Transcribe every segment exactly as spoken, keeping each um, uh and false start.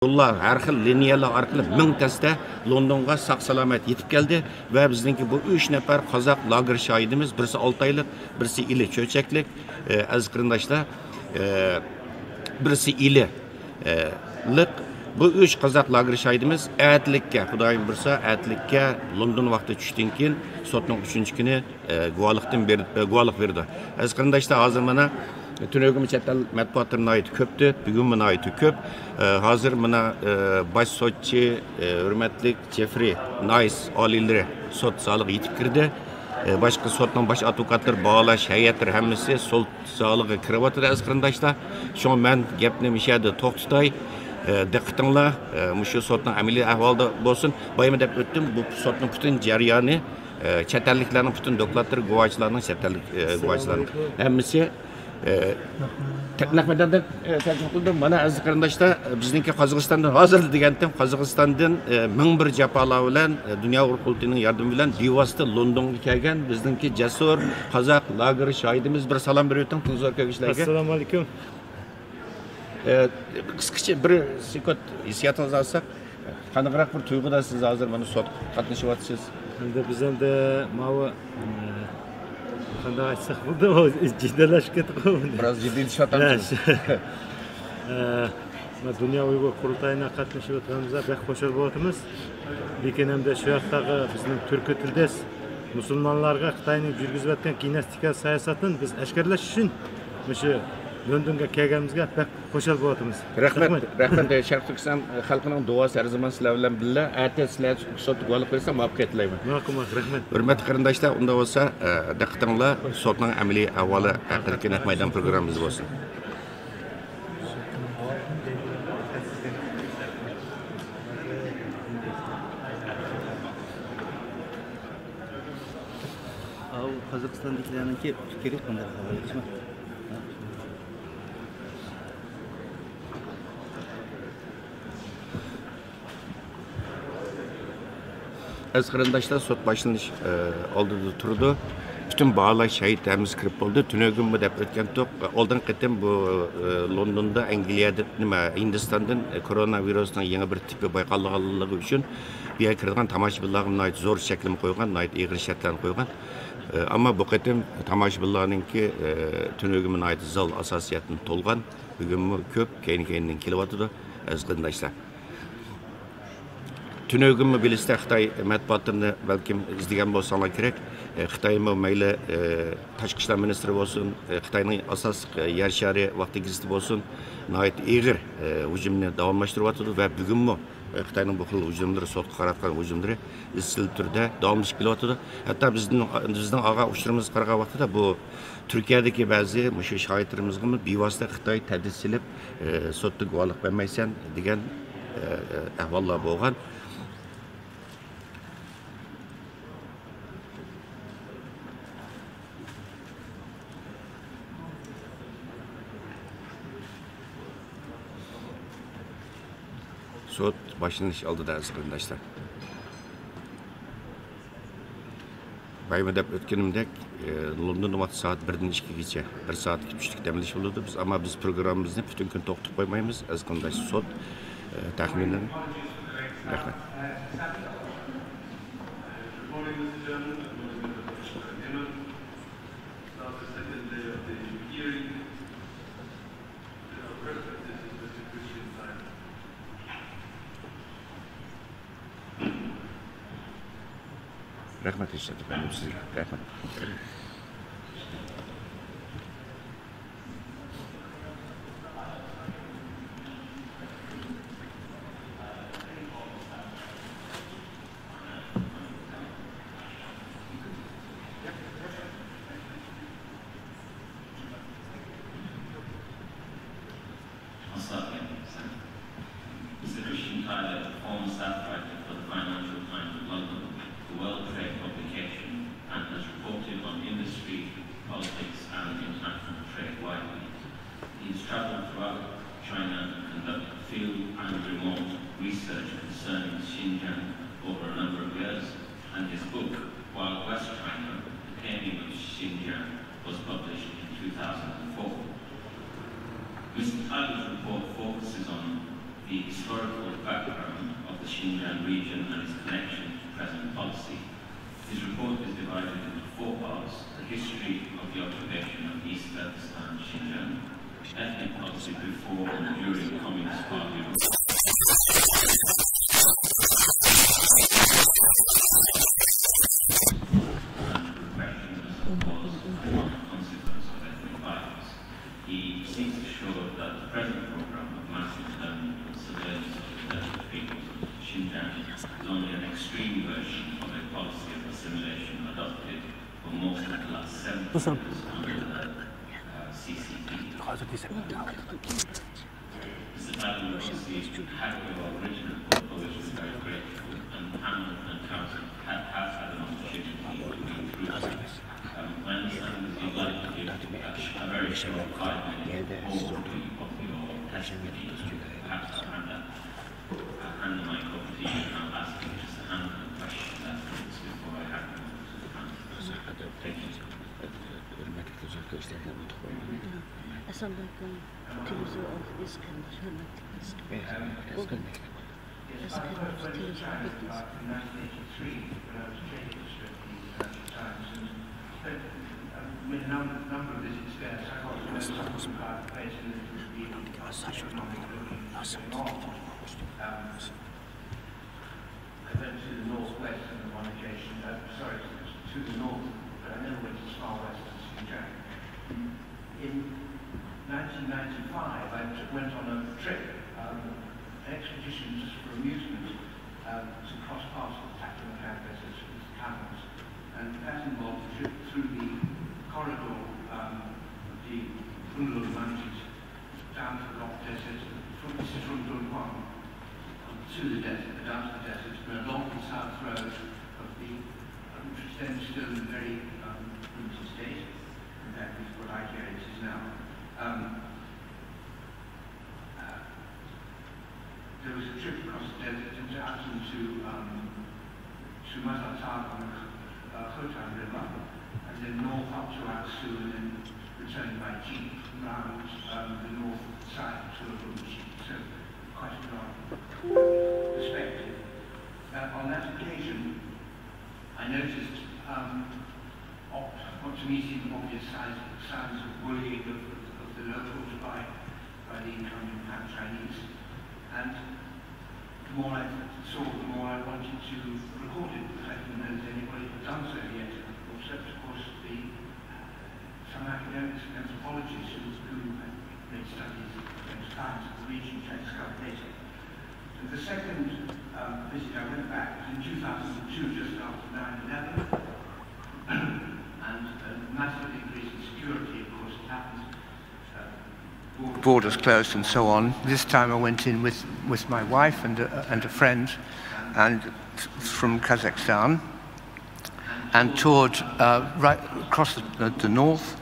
يوللار، ھەر خىل لىنىيەلەر ئارقىلىق مىڭ تەستە لوندونغا ساق-سالامەت يېتىپ كەلدى ۋە بىزنىڭكى بۇ ئۈچ نەپەر قازاق لاگېر شاھىدىمىز، بىرسى ئالتە ئايلىق، بىرسى ئىلى چۆچەكلىك، ئە، ئەزىز قېرىنداشلار، ئە، بىرسى ئىلى، ئە، لىق. بۇ ئۈچ قازاق لاگېر شاھىدىمىز ئەتىلىككە، خۇدايىم بۇيرۇسا، ئەتىلىككە لوندون ۋاقتى چۈشتىن كېيىن سوتنىڭ ئۈچىنچى كۈنى ئە، گۇۋاھلىقتىن بېرىپ، ئە، گۇۋاھلىق بېرىدۇ. ئەزىز قېرىنداشلار، ھازىر مانا تۈنۈگۈنمۇ چەت ئەل مەتبۇئاتلىرى ناھايىتى كۆپتى، بۈگۈنمۇ ناھايىتى كۆپ. ئە، ھازىر مانا، ئە، باش سوتچى، ئە، ھۆرمەتلىك جېفرى نايس ئالىيلىرى سوت زالىغا يېتىپ كىردى. ئە، باشقا سوتنىڭ باش ئادۋوكاتلىرى، باھالاش ھەيئەتلىرى ھەممىسى سوت زالىغا كىرىۋاتىدۇ، ئەزىز قېرىنداشلار. شۇڭا مەن گەپنى مۇشۇ يەردە توختىتاي. ئە، دىققىتىڭلار، ئە، مۇشۇ سوتنىڭ ئەمەلىي ئەھۋالىدا بولسۇن. باياممۇ دەپ ئۆتتۈم، بۇ سوتنىڭ پۈتۈن جەريانى ئە، چەت ئەللىكلەرنىڭ پۈتۈن دوكلاتلىرى، گۇۋاچىلارنىڭ، چەت ئەللىك، ئە، گۇۋاچىلارنىڭ ھەممىسى، ئە، تەقلىق مەيداندا، ئە، تەرجىمە قىلدى. مانا، ئەزىز قېرىنداشلار، بىزنىڭكى قازاقىستاندىن ھازىر دېگەنتىم، قازاقىستاندىن، ئە، مىڭ بىر جاپالار بىلەن، ئە، دۇنيا ئۇيغۇر قۇرۇلتىيىنىڭ ياردىمى بىلەن بىۋاسىتە لوندونغا كەلگەن بىزنىڭكى جەسۇر قازاق لاگېر شاھىدىمىز، بىر سالام بېرىۋېتىڭ، تۇڭزور كۆرگۈچىلەرگە. ئەسسالامۇ ئەلەيكۇم. ئە، قىسقىچە بىر سېكۇنت ھېسسىياتىڭىزنى ئالساق، قانداقراق بىر تۇيغۇدا سىز ھازىر مانا سوتقا قاتنىشىۋاتىسىز؟ ئەمدى بىز ئەمدى ماۋۇ، ئە، قانداق ئېيتساق بولىدۇ، ئۇ جىددىيلەشكەن. بىراز جىددىيلىشىۋاتامسىز؟ ئە، شۇ، ئە، مانا دۇنيا ئۇيغۇر قۇرۇلتايىنا قاتنىشىۋاتقىنىمىزغا بەك خۇشال بولۇۋاتىمىز. لېكىن ئەمدى شۇ ھەقتىكى بىزنىڭ تۈركىي تىلدىس مۇسۇلمانلارغا خىتاينىڭ يۈرگۈزۈۋاتقان كىنەستىكا سىياسىتىنى بىز ئاشكارىلاش ئۈچۈن مۇشۇ لوندونغا كەلگىنىمىزگە بەك خۇشال بولۇۋاتىمىز. رەھمەت، رەھمەت. رەھمەت. شەرقىي تۈركىستان خەلقىنىڭ دۇئاسى ھەر زامان سىلەر بىلەن بىللە. ئەتە سىلەر سوتتا گۇۋاھلىق بېرىسەم، مۇۋەپپەقىيەت تىلەيمەن. ماقۇل، ماقۇل، رەھمەت. ھۆرمەتلىك قېرىنداشلار، ئۇنداق بولسا، ئە، دىققىتىڭلار سوتنىڭ ئەمەلىي ئەھۋالى ھەققىدىكى نەق مەيدان پروگراممىمىز بولسۇن. ئاۋۇ قازاقىستاندىكىلەرنىڭكى پىكرى قانداق، ياخشىمۇ؟ ئەزىز قېرىنداشلار، سوت باشلىنىش، ئە، ئالدىدا تۇرىدۇ. پۈتۈن باھالاش شاھىت ھەممىسى كىرىپ بولدى. تۈنۈگۈنمۇ دەپ ئۆتكەنتۇق. ئالدىنقى قېتىم بۇ، ئە، لوندوندا، ئەنگلىيەدە، نېمە، ھىندىستاندىن، ئە، كورونا ۋىرۇسنىڭ يېڭى بىر تىپى بايقالغانلىقى ئۈچۈن بۇ يەرگە كىرىدىغان تاماشىبىنلارغا ناھايىتى زور چەكلىمە قويغان، ناھايىتى ئېغىر شەرتلەرنى قويغان. ئە، ئەمما بۇ قېتىم تاماشىبىنلارنىڭكى، ئە، تۈنۈگۈنمۇ ناھايىتى زال ئاساسىيەتتىن تولغان. بۈگۈنمۇ كۆپ كەينى-كەينىدىن كېلىۋاتىدۇ، ئەزىز قېرىنداشلار. تۈنۈگۈنمۇ بىلىسىلەر، خىتاي مەتبۇئاتلىرىنى بەلكىم ئىزدىگەن بولساڭلار كېرەك. ئە، خىتايمۇ مەيلى، ئە، تاشقى ئىشلار مىنىستىرى بولسۇن، ئە، خىتاينىڭ ئاساسلىق، ئە، يەر شارى ۋاقتى گېزىتى بولسۇن، ناھايىتى ئېغىر، ئە، ھۇجۇمنى داۋاملاشتۇرۇۋاتىدۇ ۋە بۈگۈنمۇ، ئە، خىتاينىڭ بۇ خىل ھۇجۇملىرى، سوتقا قاراتقان ھۇجۇملىرى ئىزچىل تۈردە داۋاملىشىپ كېلىۋاتىدۇ. ھەتتا بىزنىڭ، بىزنىڭ ئالغان ئۇچۇرىمىزغا قارىغان ۋاقتىدا بۇ تۈركىيەدىكى بەزى مۇشۇ شاھىتلىرىمىزغىمۇ بىۋاسىتە خىتاي تەدىس سېلىپ، ئە، سوتتا گۇۋاھلىق بەرمەيسەن دېگەن، ئە، ئە، ئەھۋاللار بولغان. سوت باشلىنىش ئالدىدا، ئەزىز قېرىنداشلار. بايىمۇ دەپ ئۆتكىنىمدەك، ئە، لوندوندا ۋاقىت سائەت بىردىن ئىككىگىچە، بىر سائەتلىك چۈشلۈك دەم ئېلىش بولىدۇ. بىز، ئەمما بىز پروگراممىمىزنى پۈتۈن كۈن توختىتىپ قويمايمىز، ئەزىز قېرىنداش. سوت، ئە، تەخمىنەن. رەھمەت. رەھمەت، ھېچ نېمە، سىزگە رەھمەت. I'll start again. Mister Christian Tyler is a former staff writer for the Financial Times of London, the World Trade publication, and has reported on industry, politics, and international trade widely. He has travelled throughout China and conducted field and remote research concerning Xinjiang over a number of years, and his book, Wild West China, The Taming of Xinjiang, was published in two thousand and four. Mister Tyler's report focuses on The historical background of the Xinjiang region and its connection to present policy. His report is divided into four parts: the history of the occupation of East Turkestan, Xinjiang, ethnic policy before and during Communist Party rule, and repression as a cause and consequence of ethnic violence. He seeks to show that the present program of mass internment and surveillance of the Xinjiang is only an extreme version of a policy of assimilation adopted for most of the last seventy years under the uh, C C P. Mister Fadden was the head of our original report, for which we are very grateful, and the panel and council have, have had an opportunity to go through that. Um, I understand that you'd like to give a, a very short five-minute overview of your testimony. Perhaps I'll hand that, I'll hand the mic over to you, and I'll ask you just a handful of questions afterwards before I hand it over to the panel. Thank you. Assalamu alaikum. Television of Iskandar, hörmətli Iskandar. Bugün Iskandar television of Iskandar. I went to the northwest on one occasion, uh, sorry, to the north, but I never went as far west as Xinjiang. In nineteen ninety-five, I t- went on a trip, um, an expedition just for amusement, um, to cross paths with Taklamakan Desert with camels. And that involved a trip through the corridor, um, of the Kunlun Mountains down to the Rock Desert, from, this is from Dunhuang, um, to the desert, down to the desert, and along the south road of the, um, which was then still in very, um, primitive state, and that is what I hear it is now. Um, uh, there was a trip across the desert into, out into, um, to Mazatlan on the, uh, Khotan River, and then north up to Aksu, and then returning by jeep round, um, the north side to Urumqi. So quite a long perspective. Uh, on that occasion, I noticed, um, op- what to me seemed obvious signs, signs of bullying of, of, of the locals by, by the incoming Han Chinese. And the more I saw, the more I wanted to record it, because I didn't know that anybody had done so yet, except, of course, the, uh, some academics and anthropologists who, who had made studies of those kinds of the region, which I discovered later. So the second, um, visit I went back was in two thousand two, just after nine eleven, and a massive increase in security, of course, had happened. Borders closed and so on. This time I went in with, with my wife and a, and a friend, and from Kazakhstan, and toured, uh, right across the, the, the north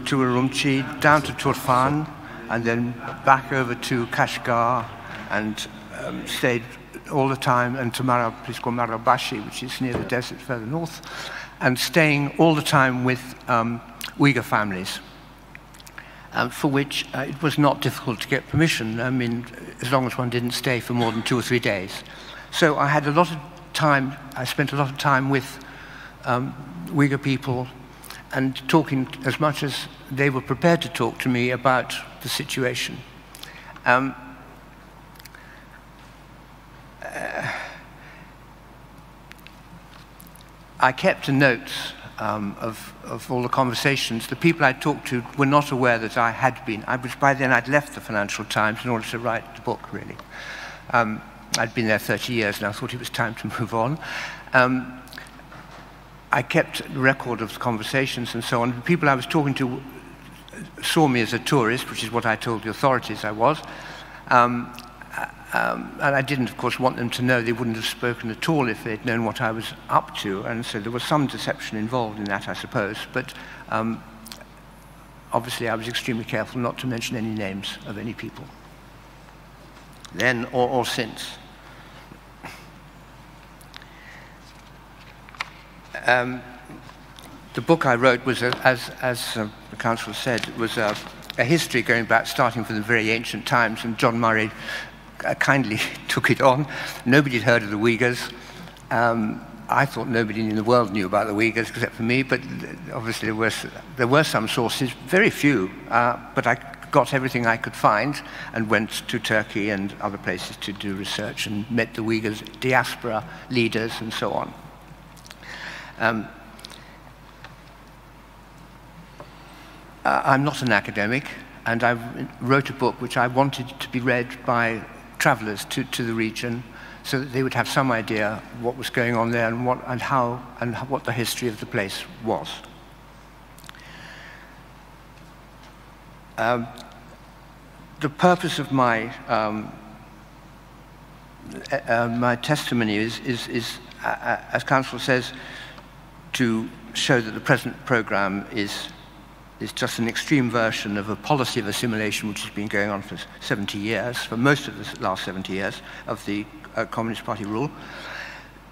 to Urumqi, down to Turfan, and then back over to Kashgar, and, um, stayed all the time, and to Mara, a place called Marabashi, which is near the desert further north, and staying all the time with, um, Uyghur families, um, for which, uh, it was not difficult to get permission. I mean, as long as one didn't stay for more than two or three days. So I had a lot of time, I spent a lot of time with, um, Uyghur people and talking as much as they were prepared to talk to me about the situation. Um, uh, I kept a note, um, of, of all the conversations. The people I talked to were not aware that I had been. I was, by then I'd left the Financial Times in order to write the book, really. Um, I'd been there thirty years and I thought it was time to move on. Um, I kept a record of the conversations and so on. The people I was talking to saw me as a tourist, which is what I told the authorities I was. Um, um, and I didn't, of course, want them to know. They wouldn't have spoken at all if they'd known what I was up to. And so there was some deception involved in that, I suppose. But, um, obviously, I was extremely careful not to mention any names of any people, then or, or since. Um, the book I wrote was, a, as, as, uh, the council said, it was a, a history going back, starting from the very ancient times, and John Murray I kindly took it on. Nobody had heard of the Uyghurs. Um, I thought nobody in the world knew about the Uyghurs except for me, but obviously there were, there were some sources, very few, uh, but I got everything I could find and went to Turkey and other places to do research and met the Uyghurs diaspora leaders and so on. Um, uh, I'm not an academic, and I wrote a book which I wanted to be read by travellers to, to the region, so that they would have some idea what was going on there and what, and how, and what the history of the place was. Um, the purpose of my, um, uh, uh, my testimony is, is, is uh, uh, as counsel says, to show that the present programme is, is just an extreme version of a policy of assimilation which has been going on for seventy years, for most of the last seventy years of the uh, Communist Party rule,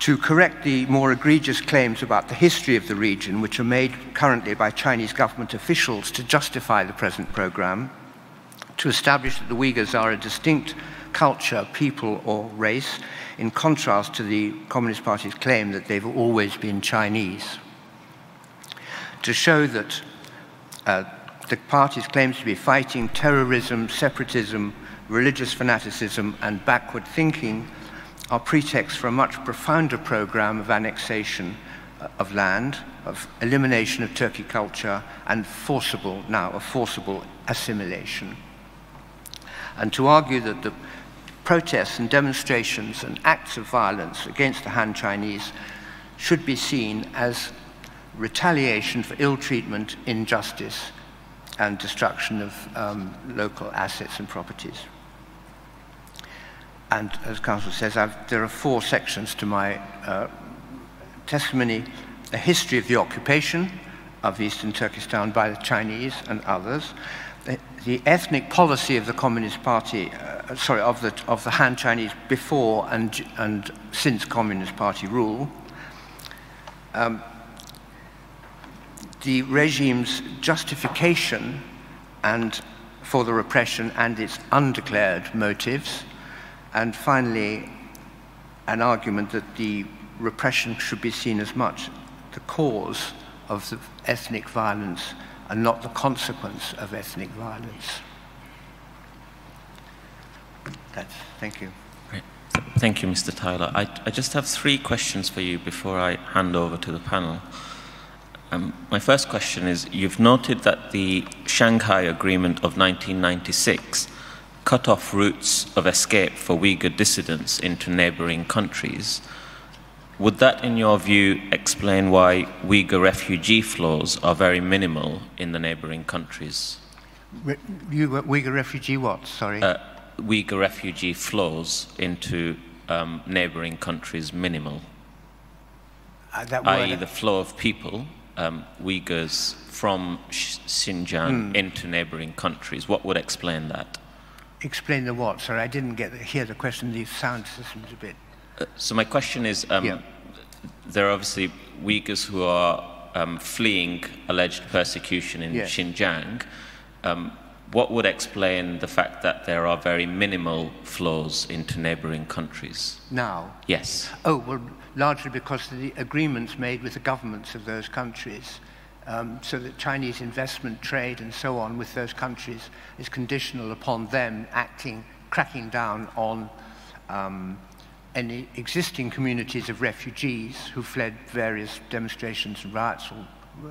to correct the more egregious claims about the history of the region, which are made currently by Chinese government officials to justify the present programme, to establish that the Uyghurs are a distinct culture, people, or race, in contrast to the Communist Party's claim that they've always been Chinese. To show that uh, the party's claims to be fighting terrorism, separatism, religious fanaticism, and backward thinking are pretexts for a much profounder programme of annexation uh, of land, of elimination of Turkic culture, and forcible, now a forcible assimilation. And to argue that the protests and demonstrations and acts of violence against the Han Chinese should be seen as retaliation for ill treatment, injustice, and destruction of um, local assets and properties. And as counsel says, I've, there are four sections to my uh, testimony: a history of the occupation of eastern Turkestan by the Chinese and others, the, the ethnic policy of the Communist Party, uh, sorry, of the, of the Han Chinese before and, and since Communist Party rule, um, the regime's justification and for the repression and its undeclared motives, and finally, an argument that the repression should be seen as much the cause of the ethnic violence and not the consequence of ethnic violence. That's, thank you. Great. Thank you, Mister Tyler. I, I just have three questions for you before I hand over to the panel. Um, my first question is, you've noted that the Shanghai Agreement of nineteen ninety-six cut off routes of escape for Uyghur dissidents into neighbouring countries. Would that, in your view, explain why Uyghur refugee flows are very minimal in the neighbouring countries? Re- you, uh, Uyghur refugee what? Sorry. Uh, Uyghur refugee flows into um, neighbouring countries minimal, Uh, that i.e. word, the flow of people, um, Uyghurs from Sh- Xinjiang into neighbouring countries. What would explain that? Explain the what? Sorry, I didn't get the, hear the question. The sound system's a bit. Uh, so my question is, um, Yeah. there are obviously Uyghurs who are um, fleeing alleged persecution in Yes. Xinjiang. Um, what would explain the fact that there are very minimal flows into neighbouring countries? Now. Yes. Oh, well, largely because of the agreements made with the governments of those countries, um, so that Chinese investment, trade, and so on with those countries is conditional upon them acting, cracking down on um, any existing communities of refugees who fled various demonstrations and riots or, uh,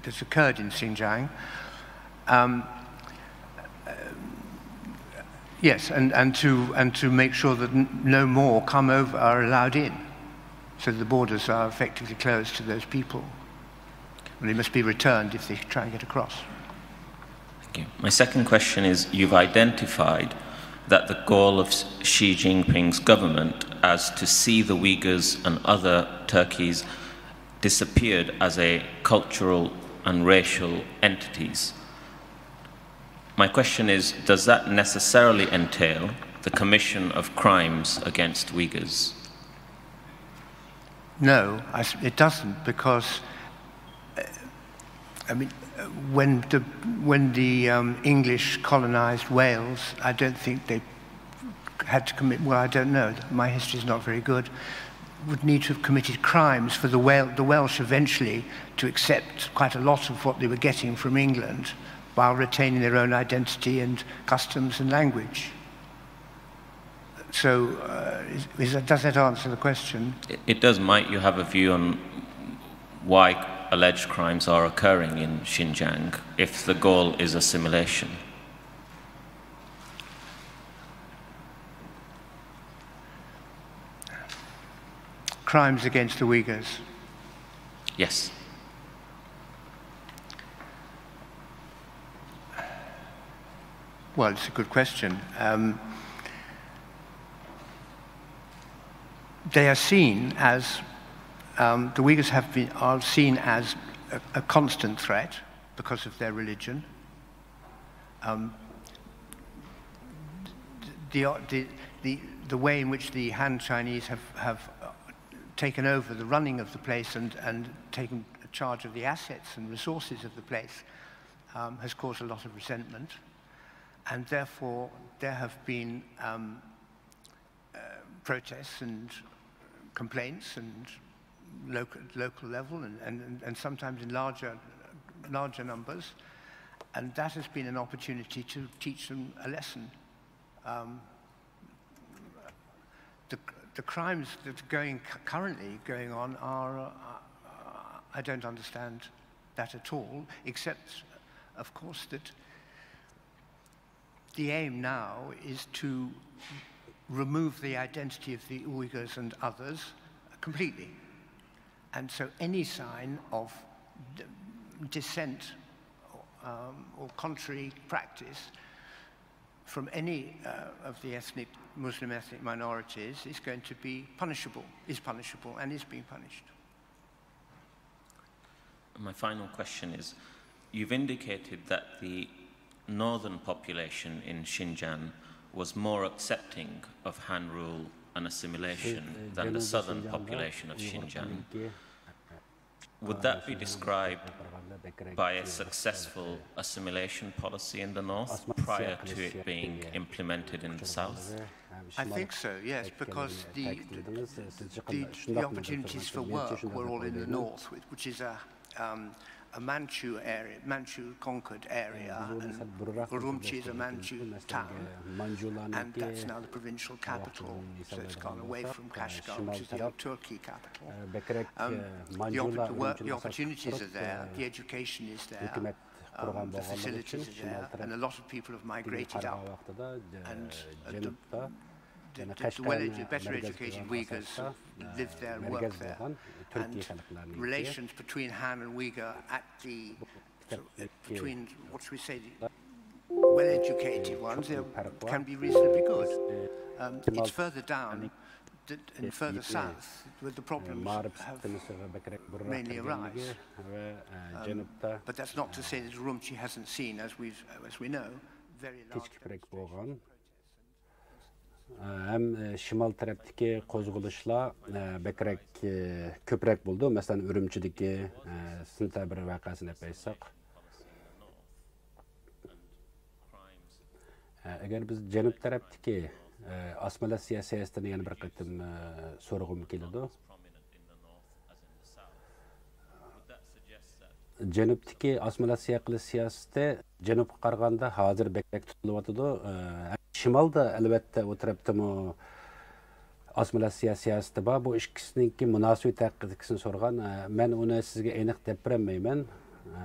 that's occurred in Xinjiang. Um, yes, and, and, to, and to make sure that n- no more come over, are allowed in, so that the borders are effectively closed to those people. And they must be returned if they try and get across. Thank you. My second question is, you've identified that the goal of Xi Jinping's government as to see the Uyghurs and other Turkeys disappeared as a cultural and racial entities. My question is, does that necessarily entail the commission of crimes against Uyghurs? No, I s- it doesn't, because uh, I mean, uh, when the when the um, English colonised Wales, I don't think they had to commit, well, I don't know, my history is not very good, would need to have committed crimes for the, Wel- the Welsh eventually to accept quite a lot of what they were getting from England while retaining their own identity and customs and language. So, uh, is, is that, does that answer the question? It does. Might you have a view on why alleged crimes are occurring in Xinjiang if the goal is assimilation? Crimes against the Uyghurs. Yes. Well, it's a good question. Um, they are seen as, um, the Uyghurs have been, are seen as a, a constant threat because of their religion. Um, the, the, the, the way in which the Han Chinese have, have uh, taken over the running of the place and, and taken charge of the assets and resources of the place um, has caused a lot of resentment, and therefore there have been um, uh, protests and complaints and local, local level and, and, and sometimes in larger, larger numbers. And that has been an opportunity to teach them a lesson. Um, the, the crimes that are going currently going on are, uh, I don't understand that at all, except, of course, that the aim now is to remove the identity of the Uyghurs and others completely. And so any sign of dissent um, or contrary practice from any uh, of the ethnic Muslim ethnic minorities is going to be punishable, is punishable, and is being punished. My final question is, you've indicated that the northern population in Xinjiang was more accepting of Han rule and assimilation than the southern population of Xinjiang. Would that be described by a successful assimilation policy in the north prior to it being implemented in the south? I think so, yes, because the, the, the, the opportunities for work were all in the north, which is a, um, a Manchu area, Manchu conquered area, and Urumqi is a Manchu town, and that's now the provincial capital, so it's gone away from Kashgar, which is the old Turkey capital. Um, the, the opportunities are there, the education is there, um, the facilities are there, and a lot of people have migrated up. And uh, the, the, the, the well edu- better educated Uyghurs live there and work there. And relations between Han and Uyghur at the, between, what should we say, the well educated ones, they can be reasonably good. Um, it's further down and further south where the problems have mainly arise. Um, but that's not to say that Urumqi hasn't seen, as, we've, as we know, very large demonstrations. ھەم شىمال تەرەپتىكى قوزغىلىشلار بەكرەك، كۆپرەك بولىدۇ. مەسىلەن، ئۈرۈمچىدىكى سېنتەبىر ۋەقەسىنى ئېلىپ ئېيتساق. ئەگەر بىز جەنۇب تەرەپتىكى ئاسسىمىلياتسىيە سىياسىتىنى يەنە بىر قېتىم سورىغۇم كېلىدۇ. جەنۇبتىكى ئاسسىمىلياتسىيە قىلىش سىياسىتى جەنۇبقا قارىغاندا ھازىر بەكرەك تۇتۇلۇۋاتىدۇ. ئە، شىمالدا ئەلۋەتتە ئۇ تەرەپتىمۇ ئاسسىمىلياتسىيە سىياسىتى بار. بۇ ئىككىسىنىڭكى مۇناسىۋىتى ھەققىدىكىسىنى سورىغان. ئە، مەن ئۇنى سىزگە ئېنىق دەپ بېرەلمەيمەن. ئە،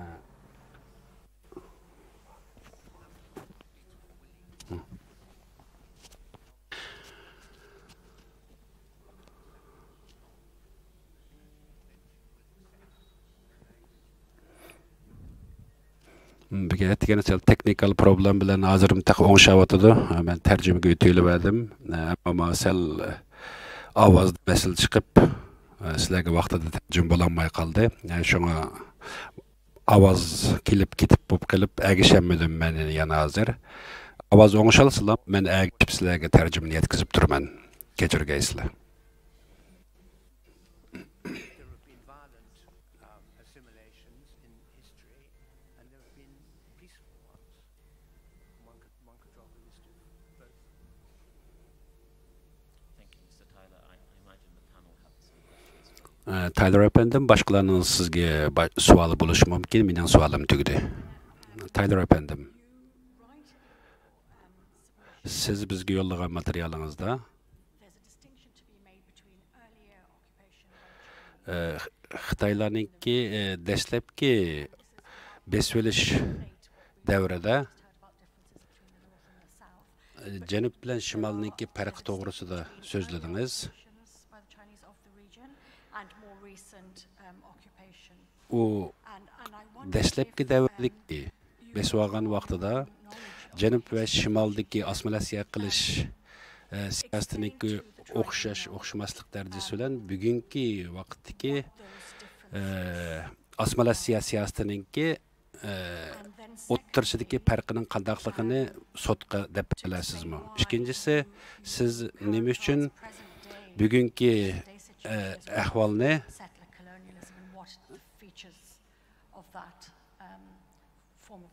بۈگۈن ئەتىگەن سەل تېخنىكال پروبلېم بىلەن ھازىرمۇ تېخى ئوڭشاۋاتىدۇ. مەن تەرجىمىگە ئۆتۈۋېلىۋەردىم. ئەمما سەل ئاۋازدا مەسىلە چىقىپ، سىلەرگە ۋاقتىدا تەرجىمە بولالماي قالدى. شۇڭا ئاۋاز كېلىپ كېتىپ بولۇپ قېلىپ، ئەگىشەلمىدىم مەن يەنە ھازىر. ئاۋاز ئوڭشالسىلا، مەن ئەگىشىپ سىلەرگە تەرجىمىنى يەتكۈزۈپ تۇرىمەن. كەچۈرگەيسىلەر. There have been violent um, assimilations in history, and there have been peaceful ones. One could, one could draw the list of both. ئە، تايلور ئەپەندىم، باشقىلارنىڭ سىزگە با-، سوئالى بولۇشى مۇمكىن. مېنىڭ سوئالىم تۈگىدى. تايلور ئەپەندىم، سىز بىزگە يوللىغان ماتېرىيالىڭىزدا، ئە، خىتايلارنىڭكى، ئە، دەسلەپكى بېسىۋېلىش دەۋرىدە، ئە، جەنۇب بىلەن شىمالنىڭكى پەرقى توغرىسىدا سۆزلىدىڭىز. ئۇ دەسلەپكى دەۋردىكى بېسىۋالغان ۋاقتىدا جەنۇب ۋە شىمالدىكى ئاسسىمىلياتسىيە قىلىش، ئە، سىياسىتىنىڭكى ئوخشاش، ئوخشىماسلىق دەرىجىسى بىلەن بۈگۈنكى ۋاقىتتىكى، ئە، ئاسسىمىلياتسىيە سىياسىتىنىڭكى، ئە، ئوتتۇرىسىدىكى پەرقىنىڭ قانداقلىقىنى سوتقا دەپ بېرەلەيسىزمۇ؟ ئىككىنچىسى، سىز نېمە ئۈچۈن بۈگۈنكى، ئە، ئەھۋالنى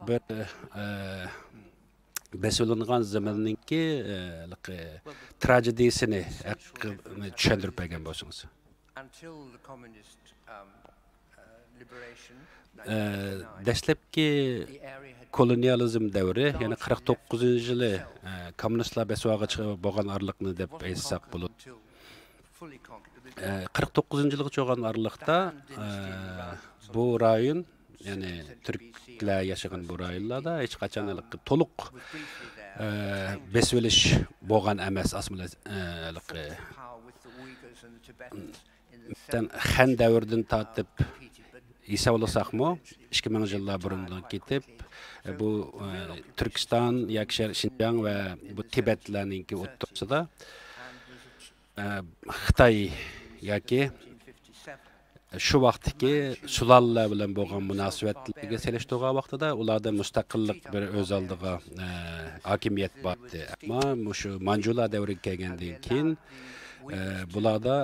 بىر، ئە، بېسىۋېلىنغان زېمىننىڭكى، ئە، ھېلىقى تراژېدىيىسىنى، ھەققىنى چۈشەندۈرۈپ بەرگەن بولسىڭىز. ئە، دەسلەپكى كولونىيالىزم دەۋرى، يەنى قىرىق توققۇزىنچى يىلى، ئە، كوممۇنىستلار بېسىۋالغىچە بولغان ئارىلىقنى دەپ ئېيتساق بولىدۇ. ئە، قىرىق توققۇزىنچى يىلغىچە بولغان ئارىلىقتا، ئە، بۇ رايون، يەنى تۈركلەر ياشىغان بۇ رايونلاردا ھېچقاچان ھېلىقى تولۇق، ئە، بېسىۋېلىش بولغان ئەمەس، ئاسمىلى، ئە، ھېلىقى مەسىلەن، خەن دەۋرىدىن تارتىپ ھېسابلىساقمۇ، ئىككى مىڭ يىللار بۇرۇندىن كېتىپ، بۇ، ئە، تۈركىستان ياكى شەرقىي شىنجاڭ ۋە بۇ تىبەتلەرنىڭكى ئوتتۇرىسىدا، ئە، خىتاي ياكى شۇ ۋاقىتتىكى سۇلالىلەر بىلەن بولغان مۇناسىۋەتلەرگە سېلىشتۇرغان ۋاقتىدا ئۇلاردا مۇستەقىللىق بىر ئۆز ئالدىغا، ئە، ھاكىمىيەت بار ئىدى. ئەمما مۇشۇ مانجۇلار دەۋرىگە كەلگەندىن كېيىن، ئە، بۇلاردا،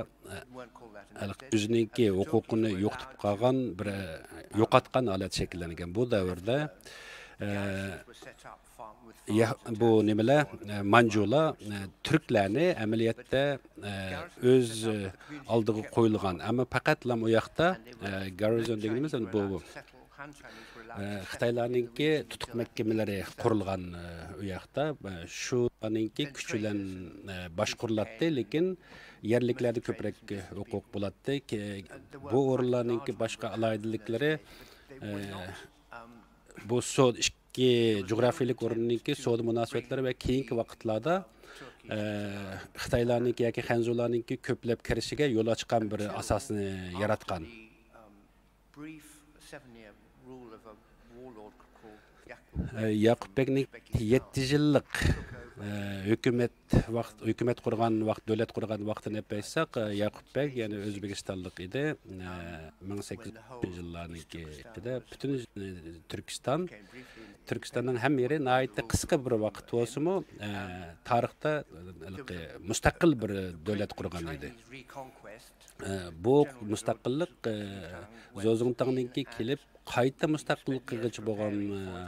ئە، ئۆزىنىڭكى ھوقۇقىنى يوقىتىپ قالغان بىر، ئە، يوقاتقان ھالەت شەكىللەنگەن. بۇ دەۋردە، ئە، يە-، بۇ نېمىلەر، ئە، مانجۇلار، ئە، تۈركلەرنى ئەمەلىيەتتە، ئە، ئۆز، ئە، ئالدىغا قويۇلغان، ئەمما پەقەتلا ئۇ ياقتا، ئە، گارنىزون دېگىنىمىز، بۇ، ئە، خىتايلارنىڭكى تۇتۇق مەھكىمىلىرى قۇرۇلغان، ئە، ئۇ ياقتا، ئە، شۇلارنىڭكى كۈچى بىلەن، ئە، باشقۇرۇلاتتى، لېكىن يەرلىكلەردە كۆپرەك ھوقۇق بولاتتى. كە-، بۇ ئورۇنلارنىڭكى باشقا ئالاھىدىلىكلىرى، ئە، بۇ سودا، ئىككى جۇغراپىيەلىك ئورۇننىڭكى سودا مۇناسىۋەتلىرى ۋە كېيىنكى ۋاقىتلاردا، ئە، خىتايلارنىڭكى ياكى خەنزۇلارنىڭكى كۆپلەپ كىرىشىگە يول ئاچقان بىر ئاساسنى ياراتقان. ئە، ياقۇپ بەگنىڭ يەتتە يىللىق، ئە، ھۆكۈمەت ۋاقىت، ھۆكۈمەت قۇرغان ۋاقىت، دۆلەت قۇرغان ۋاقتىنى ئېلىپ ئېيتساق، ئە، ياقۇپ بەگ يەنە ئۆزبېكىستانلىق ئىدى. ئە، مىڭ سەككىز يۈز ئوتتۇزىنچى يىللارنىڭكى ئىچىدە پۈتۈن، ئە، تۈركىستان، تۈركىستاننىڭ ھەممە يېرى ناھايىتى قىسقا بىر ۋاقىت بولسىمۇ، ئە، تارىختا، ئە، مۇستەقىل بىر دۆلەت قۇرغان ئىدى. ئە، بۇ مۇستەقىللىق، ئە، زوزۇڭتاڭنىڭكى كېلىپ قايتا مۇستەقىل قىلغۇچى بولغان، ئە،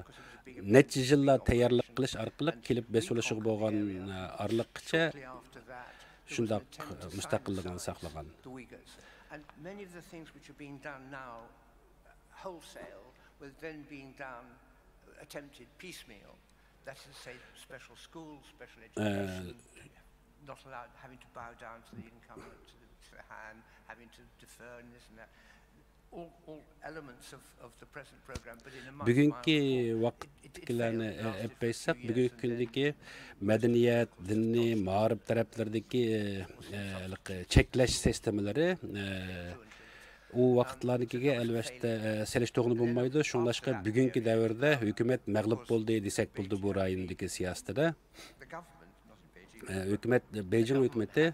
نەچچە يىللار تەييارلىق قىلىش ئارقىلىق كېلىپ بېسىۋېلىشىغا بولغان، ئە، ئارىلىققىچە شۇنداق مۇستەقىللىقىنى ساقلىغان. And many of the things which are being done now wholesale were then being done, attempted piecemeal. That is to say, special schools, special education, not allowed, having to bow down to the incumbent, to the, to the Han, having to defer and this and that. All, all elements of, of the present program, but in a much بۈگۈنكى ۋاقىتتىكىلەرنى ئېلىپ ئېيتساق، بۈگۈنكى كۈندىكى مەدەنىيەت، دىنىي، مائارىپ تەرەپلىرىدىكى، ئە، ھېلىقى چەكلەش سىستېمىلىرى، ئە، ئۇ ۋاقىتلارنىڭكىگە ئەلۋەتتە، ئە، سېلىشتۇرغىلى بولمايدۇ. شۇڭلاشقا بۈگۈنكى دەۋردە ھۆكۈمەت مەغلۇپ بولدى دېسەك بولىدۇ بۇ رايوندىكى سىياسىتىدە. ئە، ھۆكۈمەت، بېيجىڭ ھۆكۈمىتى،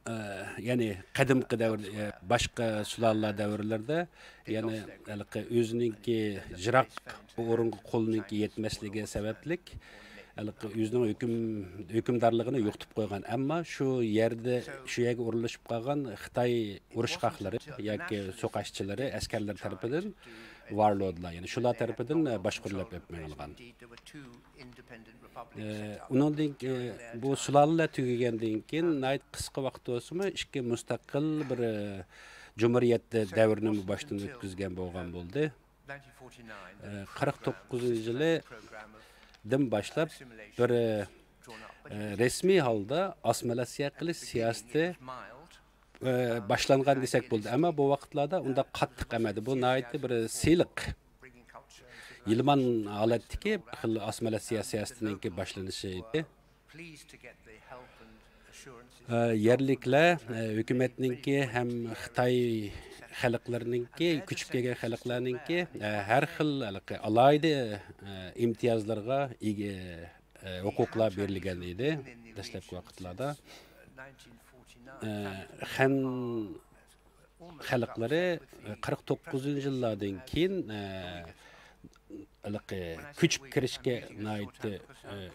ئە، يەنى قەدىمكى دەۋر، ئە، باشقا سۇلالىلەر دەۋرلىرىدە يەنى ھېلىقى ئۆزىنىڭكى يىراق بۇ ئورۇنغا قولىنىڭكى يەتمەسلىكى سەۋەبلىك، ھېلىقى ئۆزىنىڭ ھۆكۈم-، ھۆكۈمدارلىقىنى يوقىتىپ قويغان. ئەمما شۇ يەردە، شۇ يەرگە ئورۇنلىشىپ قالغان خىتاي ئۇرۇشقاقلىرى ياكى سوقاشچىلىرى، ئەسكەرلىرى تەرىپىدىن ۋارلوردلار، يەنى شۇلار تەرىپىدىن، ئە، باشقۇرۇلۇپ ئېلىپ مېڭىلغان. ئە، ئۇنىڭدىن كېيىن، بۇ سۇلالىلەر تۈگىگەندىن كېيىن ناھايىتى قىسقا ۋاقىت بولسىمۇ، ئىككى مۇستەقىل بىر، ئە، جۇمھۇرىيەت دەۋرىنى باشتىن ئۆتكۈزگەن بولغان بولدى. ئە، قىرىق توققۇزىنچى يىلىدىن باشلاپ بىر، ئە، رەسمىي ھالدا ئاسسىمىلياتسىيە قىلىش سىياسىتى، ئە، باشلانغان دېسەك بولىدۇ. ئەمما بۇ ۋاقىتلاردا ئۇنداق قاتتىق ئەمەس ئىدى. بۇ ناھايىتى بىر سىلىق، يىلمان ھالەتتىكى بىر خىل ئاسسىمىلياتسىيە سىياسىتىنىڭكى باشلىنىشى ئىدى. ئە، يەرلىكلەر، ئە، ھۆكۈمەتنىڭكى ھەم خىتاي خەلقلىرىنىڭكى، كۆچۈپ كەلگەن خەلقلەرنىڭكى، ئە، ھەر خىل ھېلىقى ئالاھىدە، ئە، ئىمتىيازلارغا ئىگە، ئە، ھوقۇقلار بېرىلگەن ئىدى دەسلەپكى ۋاقىتلاردا. ئە، خەن خەلقلىرى، ئە، قىرىق توققۇزىنچى يىللاردىن كېيىن، ئە، ھېلىقى كۆچۈپ كىرىشكە ناھايىتى، ئە،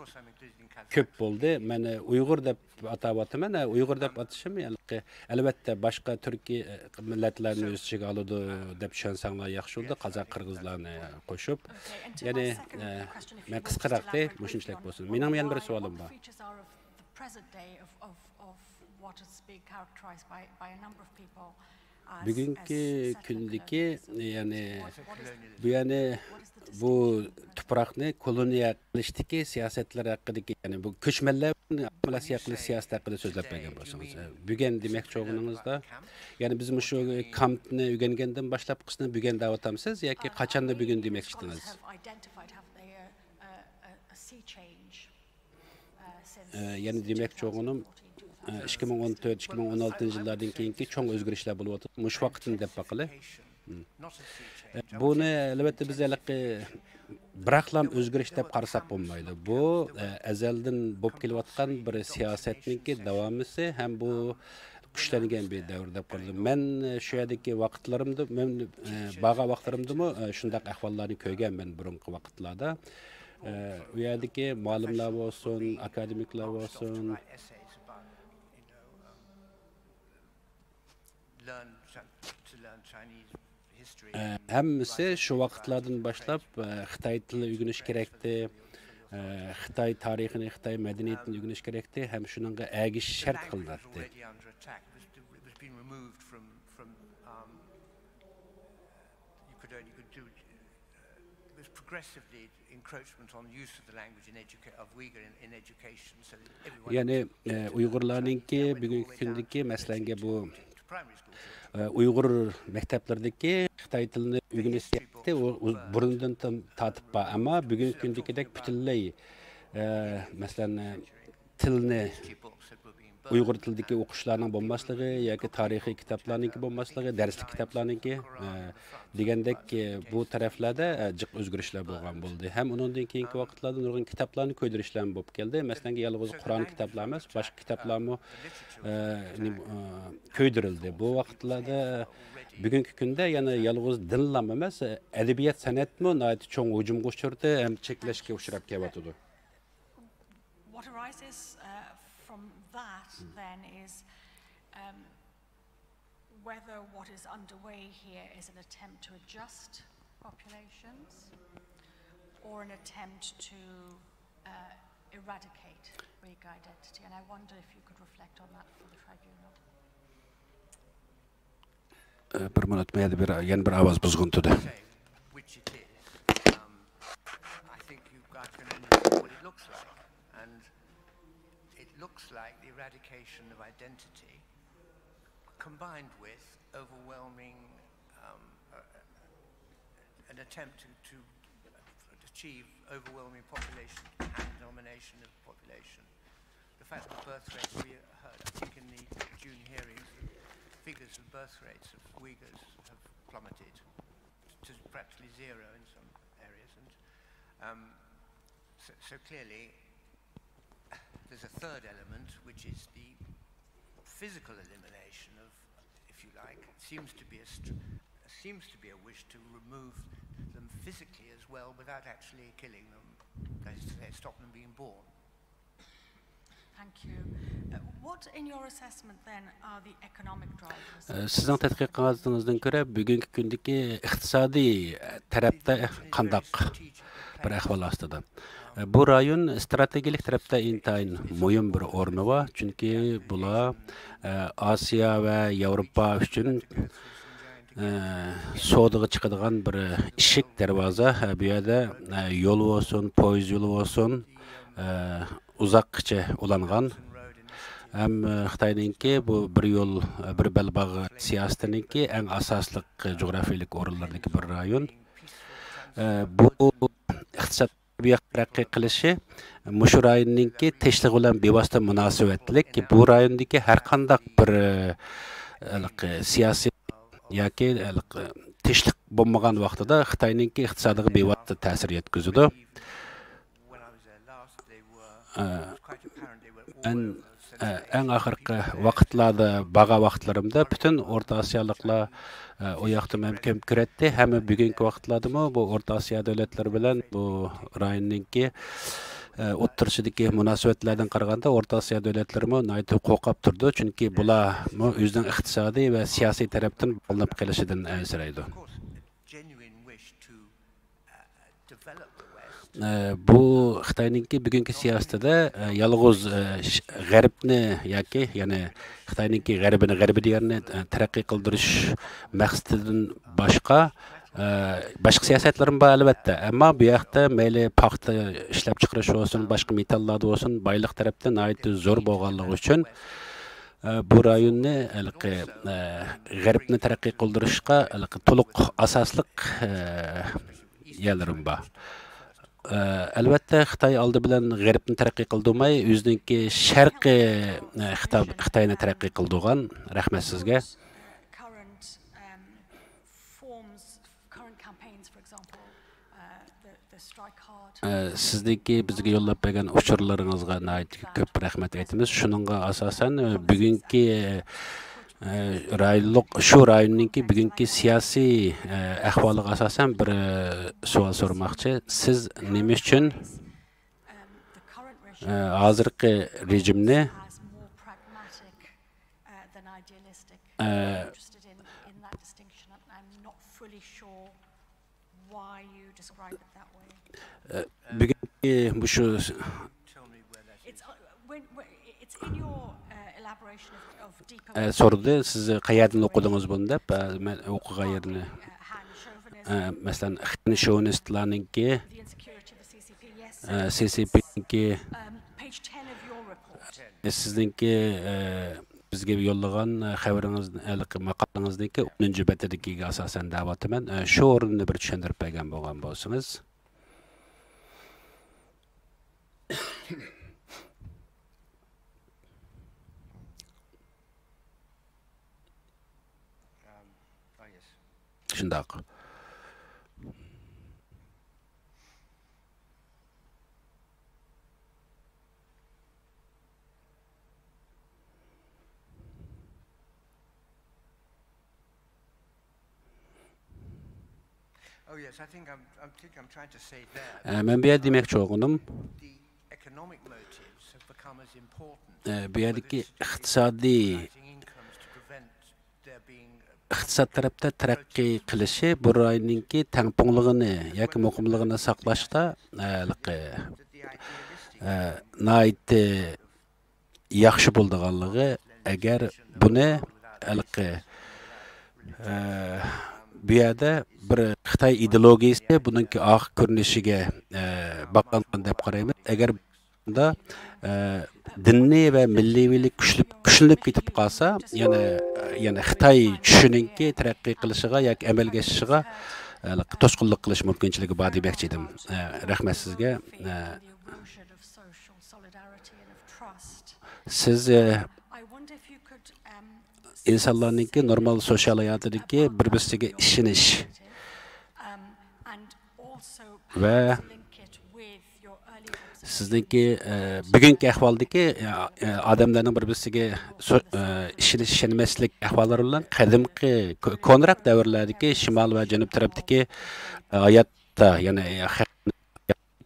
كۆپ بولدى. مەن، ئە، ئۇيغۇر دەپ ئاتاۋاتىمەن. ئە، ئۇيغۇر دەپ ئاتىشىم، ھېلىقى، ئەلۋەتتە، باشقا تۈركىي، ئە، مىللەتلەرنى ئۆز ئىچىگە ئالىدۇ دەپ چۈشەنسەڭلار ياخشى بولدى، قازاق، قىرغىزلارنى قوشۇپ. يەنى، ئە، مەن قىسقىراقتى، مۇشۇنچىلىك بولسۇن. مېنىڭ يەنە بىر سوئالىم بار. بۈگۈنكى كۈندىكى، يەنى بۇ، يەنى بۇ تۇپراقنى كولونىيە قىلىشتىكى سىياسەتلەر ھەققىدىكى، يەنى بۇ كۆچمەنلەر بىلەن ئاسسىمىلياتسىيە قىلىش سىياسىتى ھەققىدە سۆزلەپ بەرگەن بولسىڭىز. بۈگۈن دېمەكچى بولغىنىڭىزدا، يەنى بىز مۇشۇ كامپنى ئۆگەنگەندىن باشلاپ قىسمەن بۈگۈن دەۋاتامسىز ياكى قاچاننى بۈگۈن دېمەكچىدىڭىز؟ ئە، يەنە دېمەكچى بولغىنىم، ئە، ئىككى مىڭ ئون تۆت، ئىككى مىڭ ئون ئالتىنچى يىللاردىن كېيىنكى چوڭ ئۆزگىرىشلەر بولۇۋاتىدۇ. مۇشۇ ۋاقىتنى دەپ باقىلى. مم. ئە، بۇنى، ئەلۋەتتە، بىز ھېلىقى بىراقلام ئۆزگىرىش دەپ قارىساق بولمايدۇ. بۇ، ئە، ئەزەلدىن بولۇپ كېلىۋاتقان بىر سىياسەتنىڭكى داۋامىسى ھەم بۇ كۈچلەنگەن بىر دەۋر دەپ قارىدىم. مەن، ئە، شۇ يەردىكى ۋاقىتلىرىمدا، مەن، ئە، بارغان ۋاقىتلىرىمدىمۇ، ئە، شۇنداق ئەھۋاللارنى كۆرگەنمەن بۇرۇنقى ۋاقىتلاردا. ئە، ئۇ يەردىكى مۇئەللىملەر بولسۇن، ئاكادېمىكلار بولسۇن، ئە، ھەممىسى شۇ ۋاقىتلاردىن باشلاپ، ئە، خىتاي تىلىنى ئۆگىنىش كېرەكتى، ئە، خىتاي تارىخىنى، خىتاي مەدەنىيىتىنى ئۆگىنىش كېرەكتى ھەم شۇنىڭغا ئەگىشىش شەرت قىلىناتتى. It was progressively encroachment on use of the language in educa-, of Uyghur in, in education, so that everyone يەنى، ئە، ئۇيغۇرلارنىڭكى بۈگۈنكى كۈندىكى، مەسىلەنگە، بۇ، ئە، ئۇيغۇر مەكتەپلىرىدىكى خىتاي تىلىنى ئۆگىنىش سىياسىتى ئۇ، ئۇ، بۇرۇندىن تارتىپ بار، ئەمما بۈگۈنكى كۈندىكىدەك پۈتۈنلەي، ئە، مەسىلەن، تىلنى ئۇيغۇر تىلىدىكى ئوقۇشلارنىڭ بولماسلىقى ياكى تارىخىي كىتابلارنىڭكى بولماسلىقى، دەرسلىك كىتابلارنىڭكى، ئە، دېگەندەك، ئە، بۇ تەرەپلەردە، ئە، جىق ئۆزگىرىشلەر بولغان بولدى. ھەم ئۇنىڭدىن كېيىنكى ۋاقىتلاردا نۇرغۇن كىتابلارنى كۆيدۈرۈشلەرمۇ بولۇپ كەلدى. مەسىلەنكى، يالغۇز قۇرئان كىتابلار ئەمەس، باشقا كىتابلارمۇ، ئە، نېمە، ئە، كۆيدۈرۈلدى. بۇ ۋاقىتلاردا بۈگۈنكى كۈندە يەنە يالغۇز دىنلام ئەمەس، ئەدەبىيات، سەنئەتمۇ ناھايىتى چوڭ ھۇجۇمغا ئۇچرىدى ھەم چەكلەشكە ئۇچراپ كېلىۋاتىدۇ. What arises, uh, from that then is, um, whether what is underway here is an attempt to adjust populations or an attempt to, uh, eradicate Uyghur identity. And I wonder if you could reflect on that for the tribunal. ئە، بىر مىنۇت، مەيەردە بىر، يەنە بىر ئاۋاز بۇزغۇن تۇدى. Which it is. Um, I think you guys can understand what it looks like. And it looks like the eradication of identity combined with overwhelming, um, uh, an attempt to, to achieve overwhelming population and domination of the population. The fact that the birth rates we heard, I think in the June hearings, the figures of birth rates of Uyghurs have plummeted to practically zero in some areas. And, um, so, so clearly, there's a third element, which is the physical elimination of, if you like, it seems to be a str-, seems to be a wish to remove them physically as well without actually killing them. That is to say, stop them being born. Thank you. Uh, what, in your assessment, then, are the economic drivers? ئە، سىزنىڭ تەتقىقاتىڭىزدىن كۆرە، بۈگۈنكى كۈندىكى ئىقتىسادىي، ئە، تەرەپتە قانداق بىر ئەھۋال ئاستىدا؟ ئە، بۇ رايون ئىستراتېگىيەلىك تەرەپتە ئىنتايىن مۇھىم بىر ئورنى بار، چۈنكى بۇلار، ئە، ئاسىيا ۋە ياۋروپا ئۈچۈن، ئە، سودىغا چىقىدىغان بىر ئىشىك، دەرۋازا. ئە، بۇ يەردە، ئە، يول بولسۇن، پويىز يولى بولسۇن، ئە، ئۇزاققىچە ئۇلانغان. ھەم، ئە، خىتاينىڭكى بۇ بىر يول، ئە، بىر بەلباغ سىياسىتىنىڭكى ئەڭ ئاساسلىق جۇغراپىيەلىك ئورۇنلىرىدىكى بىر رايون. ئە، بۇ ئىقتىساد بۇ ياق تەرەققىي قىلىشى مۇشۇ رايوننىڭكى تىنچلىقى بىلەن بىۋاسىتە مۇناسىۋەتلىك. بۇ رايوندىكى ھەر قانداق بىر، ئە، ھېلىقى سىياسىي ياكى ھېلىقى تىنچلىق بولمىغان ۋاقتىدا خىتاينىڭكى ئىقتىسادىغا بىۋاسىتە تەسىر يەتكۈزىدۇ. ئە، ئەن-، ئە، ئەڭ ئاخىرقى ۋاقىتلاردا بارغان ۋاقىتلىرىمدا پۈتۈن ئورتا ئاسىيالىقلار، ئە، ئۇ ياقتا مەن كۆپ كۆرەتتى. ھەممە بۈگۈنكى ۋاقىتلاردىمۇ بۇ ئورتا ئاسىيا دۆلەتلىرى بىلەن بۇ رايوننىڭكى، ئە، ئوتتۇرىسىدىكى مۇناسىۋەتلەردىن قارىغاندا، ئورتا ئاسىيا دۆلەتلىرىمۇ ناھايىتى قورقۇپ تۇرىدۇ. چۈنكى بۇلارمۇ ئۆزىنىڭ ئىقتىسادىي ۋە سىياسىي تەرەپتىن باغلىنىپ قېلىشىدىن ئەنسىرەيدۇ. ئە، بۇ خىتاينىڭكى بۈگۈنكى سىياسىتىدە، ئە، يالغۇز، ئە، ش-، غەربنى ياكى، يەنى خىتاينىڭكى غەربىنى، غەربىي دىيارنى، ئە، تەرەققىي قىلدۇرۇش مەقسىتىدىن باشقا، ئە، باشقا سىياسەتلىرىمۇ بار، ئەلۋەتتە. ئەمما بۇ ياقتا مەيلى پاختا ئىشلەپچىقىرىش بولسۇن، باشقا مېتاللاردا بولسۇن، بايلىق تەرەپتىن ناھايىتى زور بولغانلىقى ئۈچۈن، ئە، بۇ رايوننى ھېلىقى، ئە، غەربنى تەرەققىي قىلدۇرۇشقا ھېلىقى تولۇق ئاساسلىق، ئە، يەرلىرىمۇ بار. ئە، ئەلۋەتتە، خىتاي ئالدى بىلەن غەربنى تەرەققىي قىلدۇرماي، ئۆزىنىڭكى شەرقىي، ئە، خىتا-، خىتاينى تەرەققىي قىلدۇرغان. رەھمەت سىزگە. ئە، سىزنىڭكى بىزگە يوللاپ بەرگەن ئۇچۇرلىرىڭىزغا ناھايىتى كۆپ رەھمەت ئېيتىمىز. شۇنىڭغا ئاساسەن، ئە، بۈگۈنكى، ئە، رايونلۇق، شۇ رايوننىڭكى بۈگۈنكى سىياسىي، ئە، ئەھۋالىغا ئاساسەن بىر، ئە، سوئال سورىماقچى. سىز نېمە ئۈچۈن، ئە، ھازىرقى رېجىمنى، ئە، ئە، بۈگۈنكى مۇشۇ، ئە، سورىدى، سىز قەيەردىن ئوقۇدىڭىز بۇنى دەپ، ئە، مەن ئوقۇغان يېرىنى، ئە، مەسىلەن، خەن شوۋىنىستلارنىڭكى، ئە، سى سى پىنىڭكى، ئە، سىزنىڭكى، ئە، بىزگە يوللىغان، ئە، خەۋىرىڭىز، ھېلىقى ماقالىڭىزنىڭكى ئونىنچى بەتىدىكىگە ئاساسەن دەۋاتىمەن. ئە، شۇ ئورۇننى بىر چۈشەندۈرۈپ بەرگەن بولغان بولسىڭىز. شۇنداق. ئە، مەن بۇ يەردە دېمەكچى بولغىنىم، ئە، بۇ يەردىكى ئىقتىسادىي، ئىقتىساد تەرەپتە تەرەققىي قىلىشى بۇ رايوننىڭكى تەڭپۇڭلۇقىنى ياكى مۇقىملىقىنى ساقلاشتا، ئە، ھېلىقى، ئە، ناھايىتى ياخشى بولىدىغانلىقى، ئەگەر بۇنى ھېلىقى، ئە، بۇ يەردە بىر خىتاي ئىدېئولوگىيىسى بۇنىڭكى ئارقا كۆرۈنۈشىگە، ئە، باغلانغان دەپ قارايمىز. ئەگەر بۇندا، ئە، دىنىي ۋە مىللىيلىك كۈچلۈك، كۈچلىنىپ كېتىپ قالسا، يەنە، يەنە خىتاي چۈشىنىڭكى تەرەققىي قىلىشىغا ياكى ئەمەلگە ئېشىشىغا، ئە، توسقۇنلۇق قىلىش مۇمكىنچىلىكى بار دېمەكچى ئىدىم. ئە، رەھمەت سىزگە. ئە، سىز، ئە، ئىنسانلارنىڭكى نورمال سوتسىيال ھاياتىدىكى بىر-بىرسىگە ئىشىنىش ۋە سىزنىڭكى، ئە، بۈگۈنكى ئەھۋالدىكى، ئە، ئە، ئادەملەرنىڭ بىر-بىرسىگە سو-، ئە، ئىشىنىش، ئىشەنمەسلىك ئەھۋاللىرى بىلەن قەدىمكى، كو-، كونىراق دەۋرلەردىكى شىمال ۋە جەنۇب تەرەپتىكى، ئە، ھاياتتا، يەنى، ئە، خەق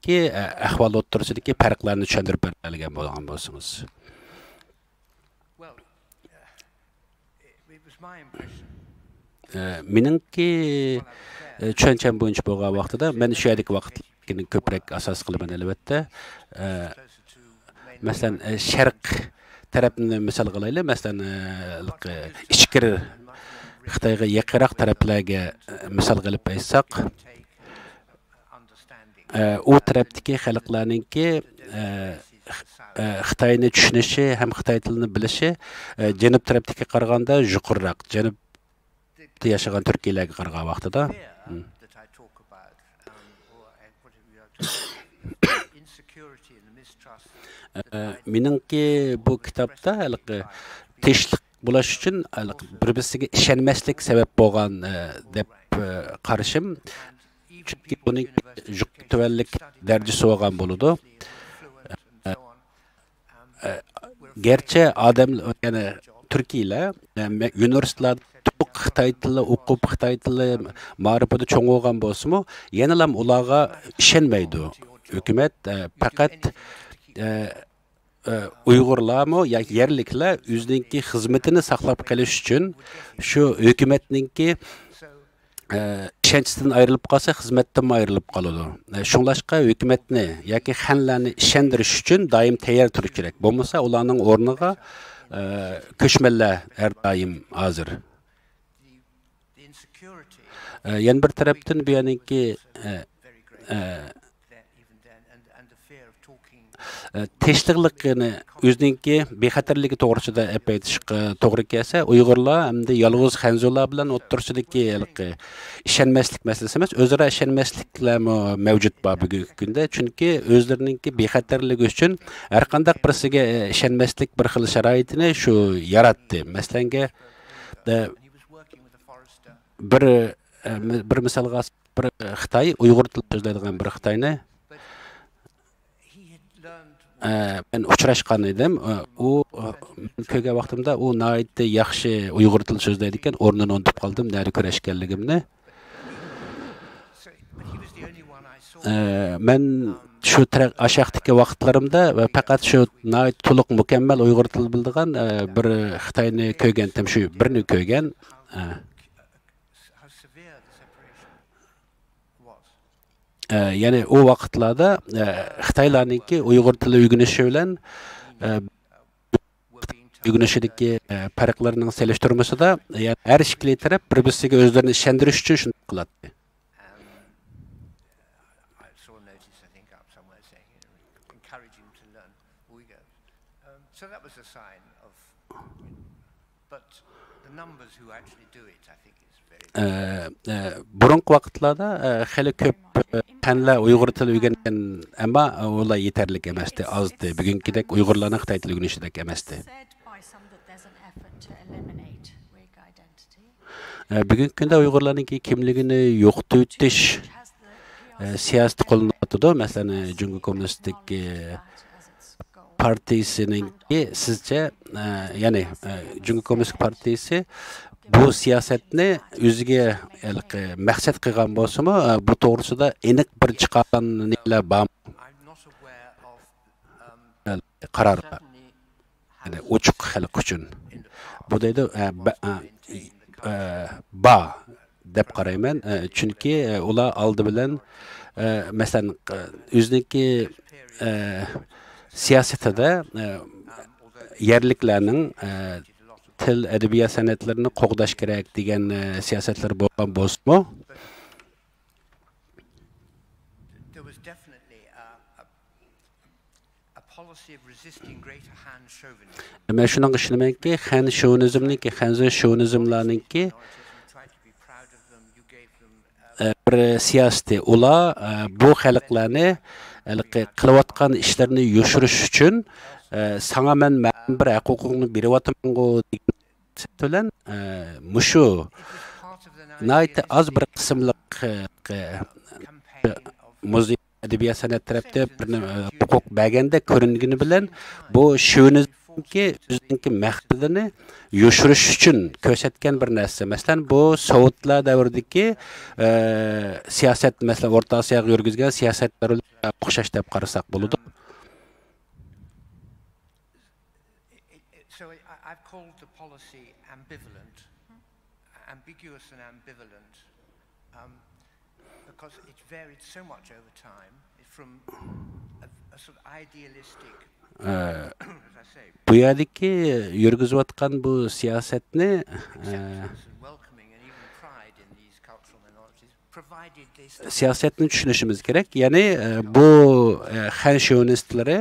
ئەھۋالىدىكى، ئە، ئەھۋال ئوتتۇرىسىدىكى پەرقلەرنى چۈشەندۈرۈپ بەرەلىگەن بولغان بولسىڭىز. ئە، مېنىڭكى، ئە، چۈشەنچەم بويىچە بولغان ۋاقتىدا، مەن شۇ يەردىكى ۋاقىتنى كۆپرەك ئاساس قىلىمەن، ئەلۋەتتە. ئە، مەسىلەن، ئە، شەرق تەرەپنى مىسالغا ئالايلى. مەسىلەن، ئە، ئىچكىرى خىتايغا يېقىنراق تەرەپلەرگە، ئە، مىسالغا ئېلىپ ئېيتساق، ئە، ئۇ تەرەپتىكى خەلقلەرنىڭكى، ئە، خ-، ئە، خىتاينى چۈشىنىشى ھەم خىتاي تىلىنى بىلىشى، ئە، جەنۇب تەرەپتىكىگە قارىغاندا يۇقىرىراق. جەنۇبتا ياشىغان تۈركىيلەرگە قارىغان ۋاقتىدا. مم. ئە، مېنىڭكى بۇ كىتابتا ھېلىقى تىنچلىق بولۇش ئۈچۈن ھېلىقى بىر-بىرسىگە ئىشەنمەسلىك سەۋەب بولغان، ئە، دەپ، ئە، قارىشىم. چۈنكى بۇنىڭ يۇقىرى تۆۋەنلىك دەرىجىسى بولغان بولىدۇ. ئە، ئە، گەرچە ئادەم، يەنى تۈركىيلەر، ئە، مە-، ئۇنىۋېرسىتېتلاردا تولۇق خىتاي تىلى ئوقۇپ، خىتاي تىلى مائارىپىدا چوڭ بولغان بولسىمۇ، يەنىلا ئۇلارغا ئىشەنمەيدۇ. ھۆكۈمەت، ئە، پەقەت، ئە، ئە، ئۇيغۇرلارمۇ ياكى يەرلىكلەر ئۆزىنىڭكى خىزمىتىنى ساقلاپ قېلىش ئۈچۈن شۇ ھۆكۈمەتنىڭكى، ئە، ئىشەنچىدىن ئايرىلىپ قالسا، خىزمەتتىنمۇ ئايرىلىپ قالىدۇ. ئە، شۇڭلاشقا ھۆكۈمەتنى ياكى خەنلەرنى ئىشەندۈرۈش ئۈچۈن دائىم تەييار تۇرۇش كېرەك. بولمىسا ئۇلارنىڭ ئورنىغا، ئە، كۆچمەنلەر ھەر دائىم ھازىر. ئە، يەنە بىر تەرەپتىن بۇ يەرنىڭكى، ئە، ئە، ئە، تىنچلىقلىقىنى، ئۆزىنىڭكى بىخەتەرلىكى توغرىسىدا ئەپ ئېيتىشقا توغرا كەلسە، ئۇيغۇرلار ھەمدە يالغۇز خەنزۇلار بىلەن ئوتتۇرىسىدىكى ھېلىقى ئىشەنمەسلىك مەسىلىسى ئەمەس، ئۆزئارا ئىشەنمەسلىكلەرمۇ مەۋجۇت بار بۈگۈنكى كۈندە. چۈنكى ئۆزلىرىنىڭكى بىخەتەرلىكى ئۈچۈن ھەرقانداق بىرسىگە، ئە، ئىشەنمەسلىك بىر خىل شارائىتىنى شۇ ياراتتى. مەسىلەنگە، ئە، بىر، ئە، مى-، بىر مىسالغا، بىر خىتاي، ئۇيغۇر تىلى سۆزلەيدىغان بىر خىتاينى، ئە، مەن ئۇچراشقان ئىدىم. ئە، ئۇ، ئە، مەن كۆرگەن ۋاقتىمدا ئۇ ناھايىتى ياخشى ئۇيغۇر تىلى سۆزلەيدىكەن، ئورنىنى ئۇنتۇپ قالدىم، نەدە كۆرۈشكەنلىكىمنى. ئە، مەن شۇ تەرەپ، ئاشاقتىكى ۋاقىتلىرىمدا ۋە پەقەت شۇ ناھايىتى تولۇق مۇكەممەل ئۇيغۇر تىلى بىلىدىغان، ئە، بىر خىتاينى كۆرگەنتىم، شۇ بىرنى كۆرگەن. ئە. ئە، يەنى ئۇ ۋاقىتلاردا، ئە، خىتايلارنىڭكى ئۇيغۇر تىلى ئۆگىنىشى بىلەن، ئە، ئۆگىنىشىدىكى، ئە، پەرقلەرنىڭ سېلىشتۇرمىسىدا، يەنى ھەر ئىككىلى تەرەپ بىر-بىرسىگە ئۆزلىرىنى ئىشەندۈرۈش ئۈچۈن شۇنداق قىلاتتى. ئە، ئە، بۇرۇنقى ۋاقىتلاردا، ئە، خېلى كۆپ، ئە، خەنلەر ئۇيغۇر تىلى ئۆگەنگەن، ئەمما، ئە، ئۇلار يېتەرلىك ئەمەستى، ئازدى. بۈگۈنكىدەك ئۇيغۇرلارنىڭ خىتاي تىلى ئۆگىنىشىدەك ئەمەستى. ئە، بۈگۈنكى كۈندە ئۇيغۇرلارنىڭكى كىملىكىنى يوقىتىۋېتىش، ئە، سىياسىتى قوللىنىۋاتىدۇ. مەسىلەن، ئە، جۇڭگو كوممۇنىستىك، ئە، پارتىيىسىنىڭكى سىزچە، ئە، يەنى، ئە، جۇڭگو كوممۇنىستىك پارتىيىسى بۇ سىياسەتنى ئۆزىگە ھېلىقى مەقسەت قىلغان بولسىمۇ، ئە، بۇ توغرىسىدا ئېنىق بىر چىقارغان نېمىلەر بارمۇ؟ قارار. يەنى ئوچۇق خەلق ئۈچۈن. بۇ دەيدۇ، ئە، بە-، ئە، ئى-، ئە، بار دەپ قارايمەن. ئە، چۈنكى، ئە، ئۇلار ئالدى بىلەن، ئە، مەسىلەن، ئە، ئۆزىنىڭكى، ئە، سىياسىتىدە، ئە، يەرلىكلەرنىڭ، ئە، تىل، ئەدەبىيات، سەنئەتلىرىنى قوغداش كېرەك دېگەن، ئە، سىياسەتلىرى بولغان بولسىمۇ، مەن شۇنىڭغا ئىشىنىمەنكى، خەن شوۋىنىزمنىڭكى، خەنزۇ شوۋىنىزملارنىڭكى، ئە، بىر سىياسىتى. ئۇلار، ئە، بۇ خەلقلەرنى، ھېلىقى قىلىۋاتقان ئىشلىرىنى يوشۇرۇش ئۈچۈن، ئە، ساڭا مەن مەلۇم بىر ھەق ھوقۇقنى بېرىۋاتىمەنغۇ دېگەن سىياسەت بىلەن، ئە، مۇشۇ ناھايىتى ئاز بىر قىسىملىق، ئە، مۇزېي ئەدەبىيات سەنئەت تەرەپتە بىر نېمە، ھوقۇق بەرگەندەك كۆرۈنگىنى بىلەن، بۇ شوۋىنىزم ئۆزىنىڭكى مەقسىتىنى يوشۇرۇش ئۈچۈن كۆرسەتكەن بىر نەرسە. مەسىلەن، بۇ سوۋېتلار دەۋرىدىكى، ئە، سىياسەت، مەسىلەن، ئورتا ئاسىياغا يۈرگۈزگەن سىياسەتلەر بىلەن ئوخشاش دەپ قارىساق بولىدۇ. It, it, so I, I've called the policy ambivalent, ambiguous and ambivalent, um, because it's varied so much over time from a, a sort of idealistic, ئە، as I say, بۇ يەردىكى يۈرگۈزۈۋاتقان بۇ سىياسەتنى، ئە، acceptance and welcoming and even pride in these cultural minorities, provided they start سىياسەتنى چۈشىنىشىمىز كېرەك. يەنى، ئە، بۇ، ئە، خەن شوۋىنىستلىرى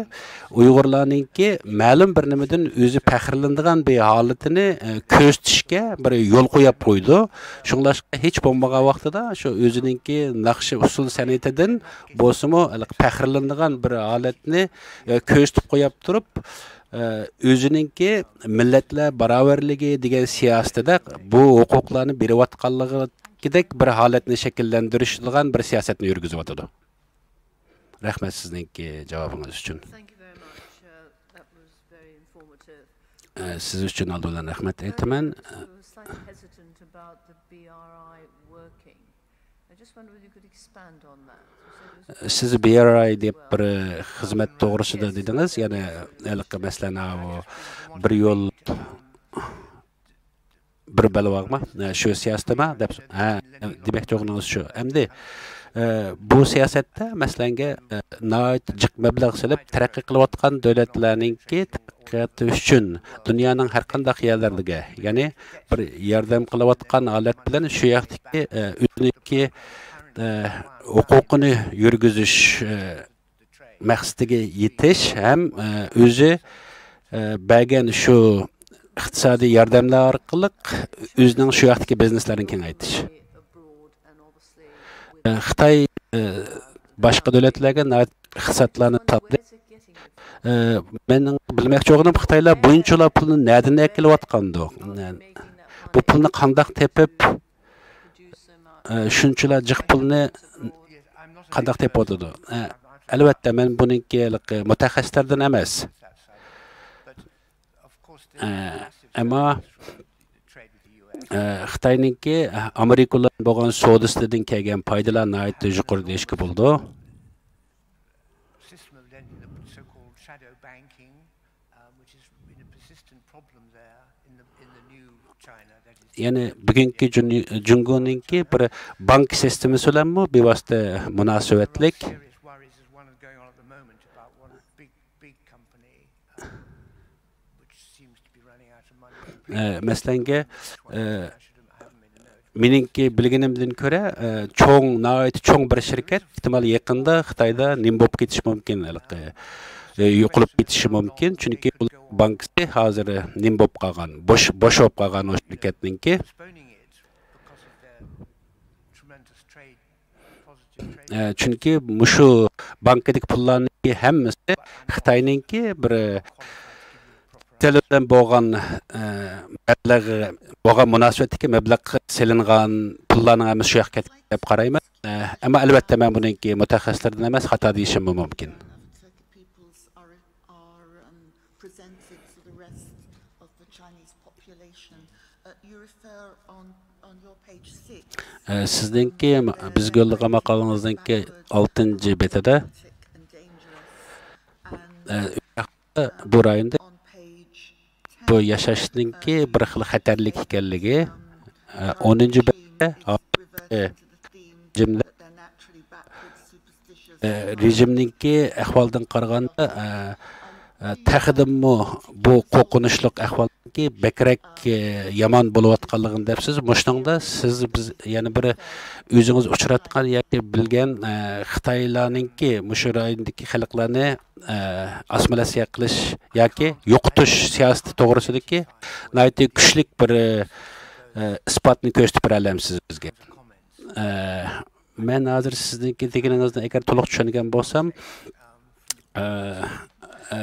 ئۇيغۇرلارنىڭكى مەلۇم بىر نېمىدىن ئۆزى پەخىرلىنىدىغان بىر ھالىتىنى، ئە، كۆرسىتىشكە بىر يول قويۇپ قويىدۇ. شۇڭلاشقا ھېچ بولمىغان ۋاقتىدا شۇ ئۆزىنىڭكى ناخشا ئۇسسۇل سەنئىتىدىن بولسىمۇ ھېلىقى پەخىرلىنىدىغان بىر ھالەتنى، ئە، كۆرسىتىپ قويۇپ تۇرۇپ، ئە، ئۆزىنىڭكى مىللەتلەر باراۋەرلىكى دېگەن سىياسىتىدە بۇ ھوقۇقلارنى بېرىۋاتقانلىقىدەك بىر ھالەتنى شەكىللەندۈرۈشىدىغان بىر سىياسەتنى يۈرگۈزۈۋاتىدۇ. رەھمەت سىزنىڭكى جاۋابىڭىز ئۈچۈن. Thank you very much. Uh, that was very informative. ئە، سىز ئۈچۈن ئالدى بىلەن رەھمەت ئېيتىمەن. Those who are slightly hesitant about the B R I working, I just wonder whether you could expand on that. You said it was سىز بى ئار ئاي دەپ بىر خىزمەت توغرىسىدا دېدىڭىز، يەنى ھېلىقى مەسىلەن، ئاۋۇ بىر يول، بىر بەلباغما، شۇ سىياسىتىما دەپ، ھە، دېمەكچى بولغىنىڭىز شۇ. ئەمدى، ئە، بۇ سىياسەتتە، مەسىلەنگە، ئە، ناھايىتى جىق مەبلەغ سېلىپ تەرەققىي قىلىۋاتقان دۆلەتلەرنىڭكى تەرەققىياتى ئۈچۈن دۇنيانىڭ ھەر قانداق يەرلىرىگە، يەنى بىر ياردەم قىلىۋاتقان ھالەت بىلەن شۇ ياقتىكى، ئە، ئۆزىنىڭكى، ئە، ھوقۇقىنى يۈرگۈزۈش، ئە، مەقسىتىگە يېتىش ھەم، ئە، ئۆزى، ئە، بەرگەن شۇ ئىقتىسادىي ياردەملەر ئارقىلىق ئۆزىنىڭ شۇ ياقتىكى بىزنېسلىرىنى كېڭەيتىش. ئە، خىتاي، ئە، باشقا دۆلەتلەرگە ناھايىتى ئىقتىسادلارنى سالدى. ئە، مېنىڭ بىلمەكچى بولغىنىم، خىتايلار بۇنچىلا پۇلنى نەدىن ئەكېلىۋاتقاندۇ؟ ئە، بۇ پۇلنى قانداق تېپىپ، ئە، شۇنچىلا جىق پۇلنى قانداق تېپىۋاتىدۇ؟ ئە، ئەلۋەتتە، مەن بۇنىڭكى ھېلىقى مۇتەخەسسىسلەردىن ئەمەس. ئە، ئەمما، ئە، خىتاينىڭكى ئامېرىكا بىلەن بولغان سودىسىدىن كەلگەن پايدىلار ناھايىتى يۇقىرى دېيىشكە بولىدۇ. System of lending, the so-called shadow banking, um, which is in a persistent problem there in the, in the new China, that is يەنى بۈگۈنكى جۇن-، جۇڭگونىڭكى بىر بانك سىستېمىسى بىلەنمۇ بىۋاسىتە مۇناسىۋەتلىك. Serious worries is one going on at the moment about one big, big company, um, which seems to be running out of money. ئە، مەسىلەنگە، ئە، مېنىڭكى بىلگىنىمدىن كۆرە، ئە، چوڭ، ناھايىتى چوڭ بىر شىركەت ئېھتىمال يېقىندا خىتايدا نېمە بولۇپ كېتىشى مۇمكىن، ھېلىقى، ئە، يوقىلىپ كېتىشى مۇمكىن. چۈنكى ئۇلار بانكىسى ھازىر نېمە بولۇپ قالغان، بوش، بوش بولۇپ قالغان ئۇ شىركەتنىڭكى. ئە، چۈنكى مۇشۇ بانكىدىكى پۇللارنىڭكى ھەممىسى خىتاينىڭكى بىر تىل بىلەن بولغان، ئە، مەبلەغ، بولغان مۇناسىۋەتتىكى مەبلەغ سېلىنغان پۇللارنىڭ ھەممىسى شۇ ياققا كەتكەن دەپ قارايمەن. ئە، ئەمما ئەلۋەتتە مەن بۇنىڭكى مۇتەخەسسىسلىرىدىن ئەمەس، خاتا دېيىشىممۇ مۇمكىن. Turkic peoples are, are um, presented to the rest of the Chinese population. Uh, you refer on, on your page six. ئە، سىزنىڭكى، بىزگە يوللىغان ماقالىڭىزنىڭكى ئالتىنچى بېتىدە، Exotic and dangerous. ئە، And بۇ رايوندا، on page بۇ ياشاشنىڭكى بىر خىل خەتەرلىك ئىكەنلىكى، ئە، ئونىنچى بەتتە، ئە، جۈملە، ئە، رېژىمنىڭكى ئەھۋالدىن قارىغاندا، ئە، ئە، تېخىدىنمۇ بۇ قورقۇنچلۇق ئەھۋالنىڭكى بەكرەك، ئە، يامان بولۇۋاتقانلىقىنى دەپسىز. مۇشۇنىڭدا سىز، بىز يەنە بىر ئۆزىڭىز ئۇچراتقان ياكى بىلگەن، ئە، خىتايلارنىڭكى مۇشۇ رايوندىكى خەلقلەرنى ئە، ئاسسىمىلياتسىيە قىلىش ياكى يوقىتىش سىياسىتى توغرىسىدىكى ناھايىتى كۈچلۈك بىر، ئە، ئىسپاتنى كۆرسىتىپ بېرەلەمسىز بىزگە؟ ئە، مەن ھازىر سىزنىڭكى دېگىنىڭىزنى ئەگەر تولۇق چۈشەنگەن بولسام، ئە، ئە،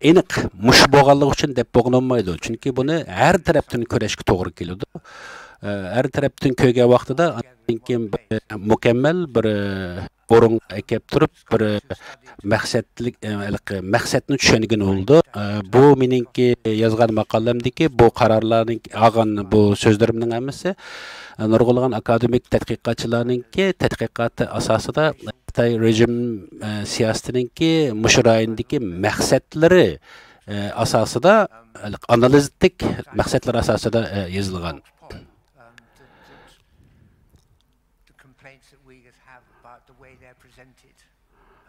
ئېنىق مۇشۇ بولغانلىقى ئۈچۈن دەپ بولغىلى بولمايدۇ. چۈنكى بۇنى ھەر تەرەپتىن كۆرۈشكە توغرا كېلىدۇ. ئە، ھەر تەرەپتىن كۆرگەن ۋاقتىدا ئاندىن كېيىن بىر مۇكەممەل بىر، ئە، ئورۇنغا ئەكەپ تۇرۇپ، بىر مەقسەتلىك، ئە، ھېلىقى مەقسەتنى چۈشەنگىلى بولىدۇ. ئە، بۇ مېنىڭكى يازغان ماقالەمدىكى، بۇ قارارلارنىڭ، ئالغان بۇ سۆزلىرىمنىڭ ھەممىسى، ئە، نۇرغۇنلىغان ئاكادېمىك تەتقىقاتچىلارنىڭكى تەتقىقاتى ئاساسىدا خىتاي رېجىم، ئە، سىياسىتىنىڭكى مۇشۇ رايوندىكى مەقسەتلىرى، ئە، ئاساسىدا، ئانالىزتىك مەقسەتلەر ئاساسىدا، ئە، يېزىلغان. The complaints that we have about the way they're presented,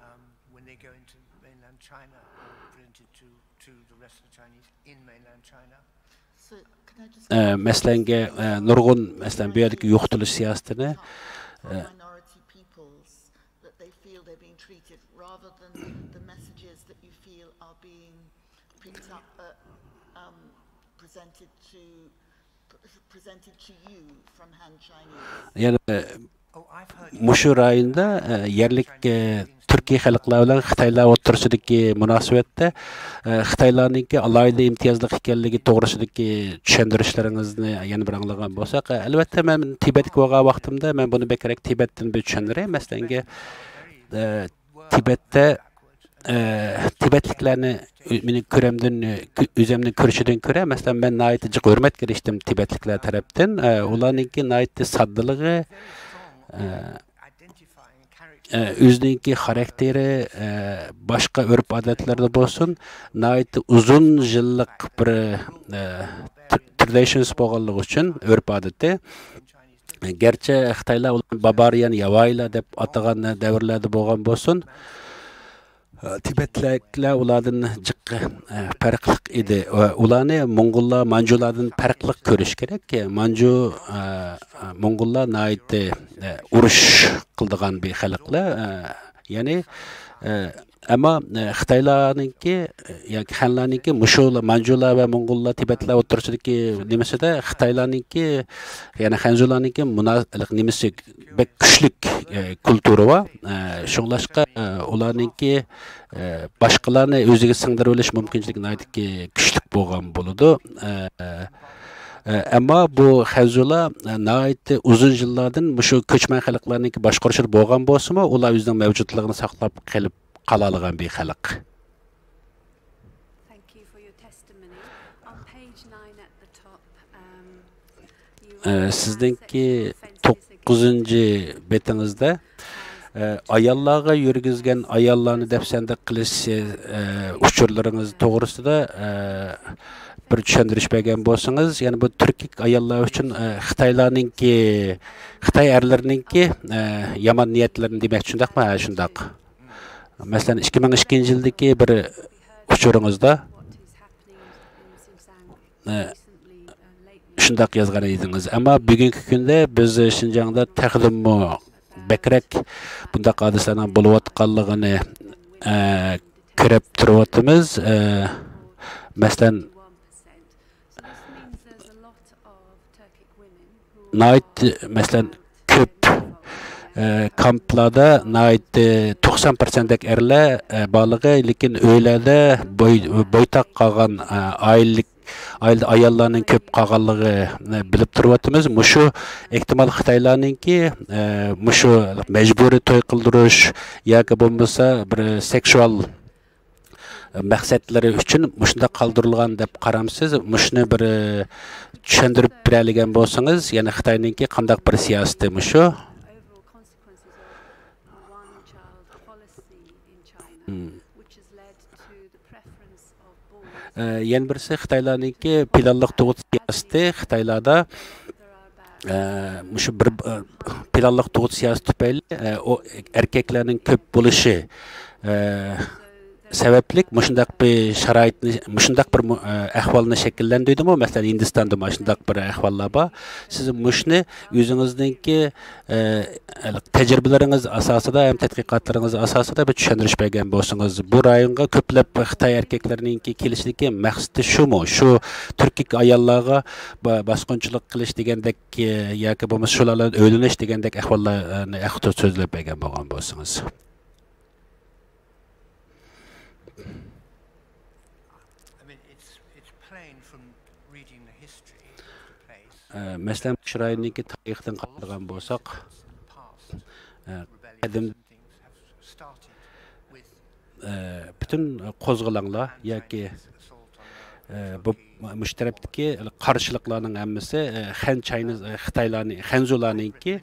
um, when they go into mainland China or presented to, to the rest of the Chinese in mainland China. ئە، مەسىلەنگە، ئە، نۇرغۇن، مەسىلەن، بۇ يەردىكى يوقىتىلىش سىياسىتىنى، ئە، يەنە مۇشۇ رايوندا، ئە، يەرلىك، ئە، تۈركىي خەلقلەر بىلەن خىتايلار ئوتتۇرىسىدىكى مۇناسىۋەتتە، ئە، خىتايلارنىڭكى ئالاھىدە ئىمتىيازلىق ئىكەنلىكى توغرىسىدىكى چۈشەندۈرۈشلىرىڭىزنى يەنە بىر ئاڭلىغان بولساق، ئە، ئەلۋەتتە، مەن تىبەتكە بولغان ۋاقتىمدا مەن بۇنى بەكرەك تىبەتتىن بىر چۈشەندۈرەي. مەسىلەنگە، ئە، تىبەتتە، ئە، تىبەتلىكلەرنى مېنىڭ كۆرەمدىن، ئۆزۈمنىڭ كۆرۈشىدىن كۆرە، مەسىلەن، مەن ناھايىتى جىق ھۆرمەتكە ئېرىشتىم تىبەتلىكلەر تەرەپتىن. ئە، ئۇلارنىڭكى ناھايىتى ساددىلىقى، ئە، ئە، ئۆزىنىڭكى خاراكتېرى، ئە، باشقا ئۆرپ-ئادەتلەردە بولسۇن، ناھايىتى ئۇزۇن يىللىق بىر، ئە، تر-، ترادىشنس بولغانلىقى ئۈچۈن، ئۆرپ-ئادىتى. گەرچە خىتايلار ئۇلارنى بابارىيان ياۋايىلار دەپ ئاتىغان دەۋرلەردە بولغان بولسۇن، تىبەتلىكلەر ئۇلاردىن جىق، ئە، پەرقلىق ئىدى. ئۇلارنى موڭغۇللار، مانجۇلاردىن پەرقلىق كۆرۈش كېرەك. مانجۇ، ئە، موڭغۇللار ناھايىتى، ئە، ئۇرۇش قىلىدىغان بىر خەلقلەر. ئە، يەنى، ئە، ئەمما، ئە، خىتايلارنىڭكى، ئە، ياكى خەنلەرنىڭكى مۇشۇ مانجۇلار ۋە موڭغۇللار، تىبەتلەر ئوتتۇرىسىدىكى نېمىسىدە خىتايلارنىڭكى، يەنى خەنزۇلارنىڭكى مۇنا-، نېمىسى بەك كۈچلۈك، ئە، كۇلتۇرا بار. ئە، شۇڭلاشقا، ئە، ئۇلارنىڭكى، ئە، باشقىلارنى ئۆزىگە سىڭدۈرۈۋېلىش مۇمكىنچىلىكى ناھايىتى كۈچلۈك بولغان بولىدۇ. ئە، ئە، ئەمما بۇ خەنزۇلار، ئە، ناھايىتى ئۇزۇن يىللاردىن مۇشۇ كۆچمەن خەلقلەرنىڭكى باشقۇرۇشىدا بولغان بولسىمۇ، ئۇلار ئۆزىنىڭ مەۋجۇتلۇقىنى ساقلاپ قېلىپ قالالىغان بىر خەلق. Thank you for your testimony. On page nine at the top, um, you ئە، have سىزنىڭكى section on offences against توققۇزىنچى بېتىڭىزدە، ئە، ئاياللارغا يۈرگۈزگەن ئاياللارنى دەپسەندە قىلىش، ئە، ئۇچۇرلىرىڭىز توغرىسىدا، ئە، بىر چۈشەندۈرۈش بەرگەن بولسىڭىز، يەنى بۇ تۈركىي ئاياللار ئۈچۈن، ئە، خىتايلارنىڭكى، خىتاي ئەرلىرىنىڭكى، ئە، يامان نىيەتلىرىنى دېمەكچى، شۇنداقمۇ؟ ھە، شۇنداق. مەسىلەن، ئىككى مىڭ ئىككىنچى يىلدىكى بىر ئۇچۇرىڭىزدا، ئە، شۇنداق يازغان ئىدىڭىز. ئەمما بۈگۈنكى كۈندە بىز شىنجاڭدا تېخىمۇ بەكرەك بۇنداق ھادىسىلەرنىڭ بولۇۋاتقانلىقىنى، ئە، كۆرۈپ تۇرۇۋاتىمىز. ئە، مەسىلەن، ناھايىتى، مەسىلەن، كۆپ، ئە، كامپلاردا ناھايىتى توقسان پىرسەنتتەك ئەرلەر، ئە، بارلىقى، لېكىن ئۆيلەردە بوي-، بويتاق قالغان، ئە، ئائىلىلىك، ئائىلىدە ئاياللارنىڭ كۆپ قالغانلىقىنى بىلىپ تۇرۇۋاتىمىز. مۇشۇ ئېھتىمال خىتايلارنىڭكى، ئە، مۇشۇ مەجبۇرىي توي قىلدۇرۇش ياكى بولمىسا بىر سېكسۇئال مەقسەتلىرى ئۈچۈن مۇشۇنداق قالدۇرۇلغان دەپ قارامسىز؟ مۇشۇنى بىر، ئە، چۈشەندۈرۈپ بېرەلىگەن بولسىڭىز، يەنى خىتاينىڭكى قانداق بىر سىياسىتى مۇشۇ؟ مم. ئە، يەنە بىرسى خىتايلارنىڭكى پىلانلىق تۇغۇت سىياسىتى خىتايلاردا، ئە، مۇشۇ بىر، ئە، پىلانلىق تۇغۇت سىياسىتى تۈپەيلى، ئە، ئۇ ئەركەكلەرنىڭ كۆپ بولۇشى، ئە، سەۋەبلىك مۇشۇنداق بىر شارائىتنى، مۇشۇنداق بىر مۇ-، ئە، ئەھۋالنى شەكىللەندۈردىمۇ؟ مەسىلەن، ھىندىستاندا مۇشۇنداق بىر ئەھۋاللار بار. سىز مۇشۇنى ئۆزىڭىزنىڭكى، ئە، تەجرىبىلىرىڭىز ئاساسىدا ھەم تەتقىقاتلىرىڭىز ئاساسىدا بىر چۈشەندۈرۈش بەرگەن بولسىڭىز، بۇ رايونغا كۆپلەپ خىتاي ئەركەكلىرىنىڭكى كېلىشلىكى مەقسىتى شۇمۇ؟ شۇ تۈركىي ئاياللارغا با-، باسقۇنچىلىق قىلىش دېگەندەك، ئە، ياكى بولمىسا شۇلار بىلەن ئۆيلىنىش دېگەندەك ئەھۋاللارنى ھەققىدە سۆزلەپ بەرگەن بولغان بولسىڭىز. ئە، مەسىلەن، شۇ رايوننىڭكى تارىخىدىن قارىغان بولساق، ئە، قەدىم ئە، پۈتۈن قوزغىلاڭلار ياكى، ئە، بۇ، مۇشۇ تەرەپتىكى قارشىلىقلارنىڭ ھەممىسى، ئە، خەن چاينى، ئە، خىتايلارنى، خەنزۇلارنىڭكى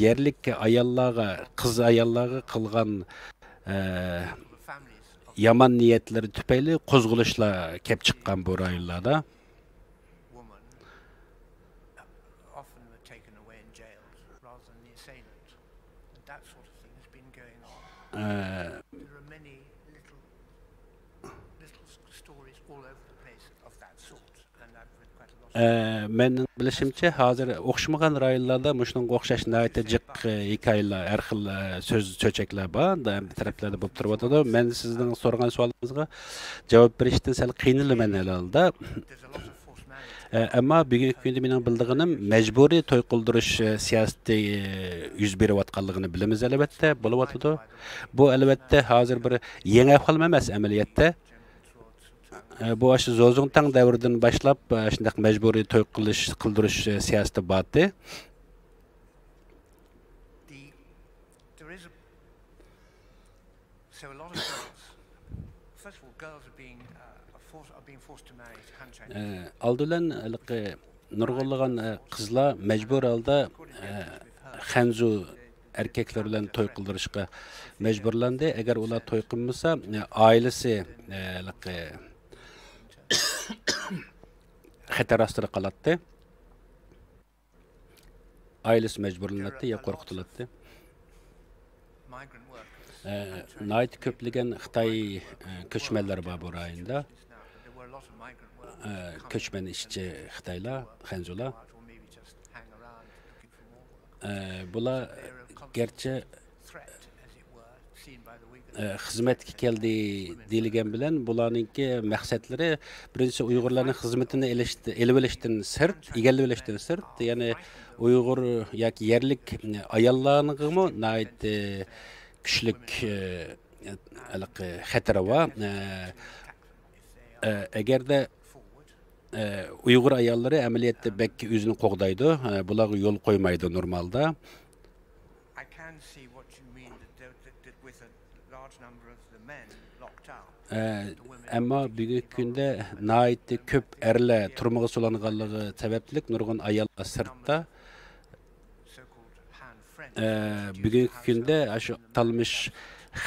يەرلىك ئاياللارغا، قىز ئاياللارغا قىلغان، ئە، يامان نىيەتلىرى تۈپەيلى قوزغىلىشلار كەپ چىققان بۇ رايونلاردا. Woman, uh, often were taken away in jails rather than the assailant. And that sort of thing has been going on. ئە، There are many little, little s- stories all over the place of that sort, and I've read quite a lot of ئە، مەن بىلىشىمچە، ھازىر ئوخشىمىغان رايونلاردا مۇشۇنىڭغا ئوخشاش ناھايىتى جىق، ئە، ھېكايىلەر، ھەر خىل، ئە، سۆز، چۆچەكلەر بار، ھەممە تەرەپلەردە بولۇپ تۇرۇۋاتىدۇ. مەن سىزنىڭ سورىغان سوئالىڭىزغا جاۋاب بېرىشتىن سەل قىينىلىمەن ھېلىھالدا. ئە، ئەمما بۈگۈنكى كۈندە مېنىڭ بىلىدىغىنىم مەجبۇرىي توي قىلدۇرۇش، ئە، سىياسىتى، ئە، يۈز بېرىۋاتقانلىقىنى بىلىمىز، ئەلۋەتتە، بولۇۋاتىدۇ. بۇ، ئەلۋەتتە، ھازىر بىر يېڭى ئەھۋالمۇ ئەمەس ئەمەلىيەتتە. ئە، بۇ ئاشۇ زوزۇڭتاڭ دەۋرىدىن باشلاپ، ئە، شۇنداق مەجبۇرىي توي قىلىش، قىلدۇرۇش، ئە، سىياسىتى بارتى. The, there is a, so a lot of girls, first of all, girls are being, uh, are forced, are being forced to marry to Han Chinese. ئە، ئالدى بىلەن ھېلىقى نۇرغۇنلىغان، ئە، قىزلار مەجبۇر ھالدا، ئە، خەنزۇ ئەركەكلەر بىلەن توي قىلدۇرۇشقا مەجبۇرلاندى. ئەگەر ئۇلار توي قىلمىسا، ئە، ئائىلىسى، ئە، ھېلىقى خەتەر ئاستىدا قالاتتى. ئائىلىسى مەجبۇرلىناتتى يا قورقۇتۇلاتتى. ئە، ناھايىتى كۆپلىگەن خىتاي، ئە، كۆچمەنلىرى بار بۇ رايوندا. ئە، كۆچمەن ئىشچى خىتايلار، خەنزۇلار. ئە، بۇلار گەرچە ئە، خىزمەتكە كەلدى دېيىلگەن بىلەن، بۇلارنىڭكى مەقسەتلىرى، بىرىنچىسى، ئۇيغۇرلارنىڭ خىزمىتىنى ئېلىشت-، ئېلىۋېلىشتىن سىرت، ئىگىلىۋېلىشتىن سىرت، يەنى ئۇيغۇر ياكى يەرلىك ئاياللارغىمۇ ناھايىتى كۈچلۈك، ئە، ھېلىقى خەتىرى بار. ئە، ئە، ئەگەردە، ئە، ئۇيغۇر ئاياللىرى ئەمەلىيەتتە بەك ئۆزىنى قوغدايدۇ، ئە، بۇلارغا يول قويمايدۇ نورمالدا. I can see what you mean, that, that, that with a large number of the men locked up, ئە، ئەمما بۈگۈنكى كۈندە ناھايىتى كۆپ ئەرلەر تۈرمىگە سولانغانلىقى سەۋەبلىك نۇرغۇن ئاياللار سىرتتا. ئە، بۈگۈنكى كۈندە ئاشۇ ئاتالمىش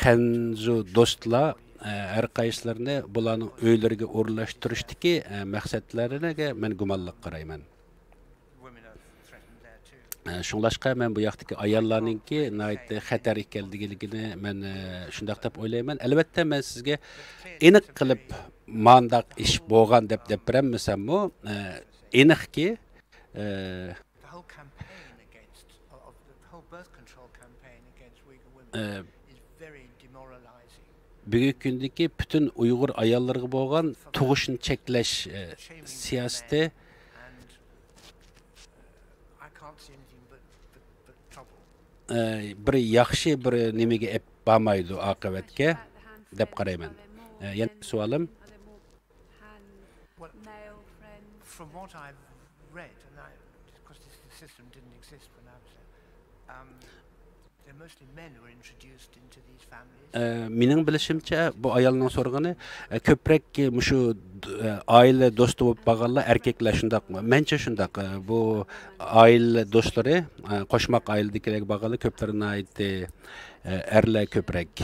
خەنزۇ دوستلار، ئە، ھەر قايسىلىرىنى بۇلارنىڭ ئۆيلىرىگە ئورۇنلاشتۇرۇشتىكى، ئە، مەقسەتلىرىگە مەن گۇمانلىق قارايمەن. ئە، شۇڭلاشقا مەن بۇ ياقتىكى ئاياللارنىڭكى ناھايىتى خەتەر ئىكەنلىكىنى مەن، ئە، شۇنداق دەپ ئويلايمەن. ئەلۋەتتە، مەن سىزگە ئېنىق قىلىپ مانداق ئىش بولغان دەپ دەپ بېرەلمىسەممۇ، ئە، ئېنىقكى، ئە، The whole campaign against, of the whole birth control campaign against Uyghur women ئە، is very demoralizing. بۈگۈنكى كۈندىكى پۈتۈن ئۇيغۇر ئاياللىرىغا بولغان تۇغۇشنى چەكلەش، ئە، سىياسىتى، ئە، بىر ياخشى بىر نېمىگە ئېلىپ بارمايدۇ ئاقىۋەتكە، دەپ قارايمەن. ئە، يەنە بىر سوئالىم. Well, from what I've read, and I, of course, this, the system didn't exist when I was there, um, they're mostly men who were introduced into these families. ئە، مېنىڭ بىلىشىمچە، بۇ ئايالنىڭ سورىغىنى، ئە، كۆپرەك مۇشۇ، ئە، ئائىلە دوستى بولۇپ بارغانلار ئەركەكلەر، شۇنداقمۇ؟ مەنچە شۇنداق. ئە، بۇ ئائىلە دوستلىرى، ئە، قوشماق ئائىلىدىكىلەرگە بارغانلار كۆپلىرى ناھايىتى، ئە، ئەرلەر كۆپرەك.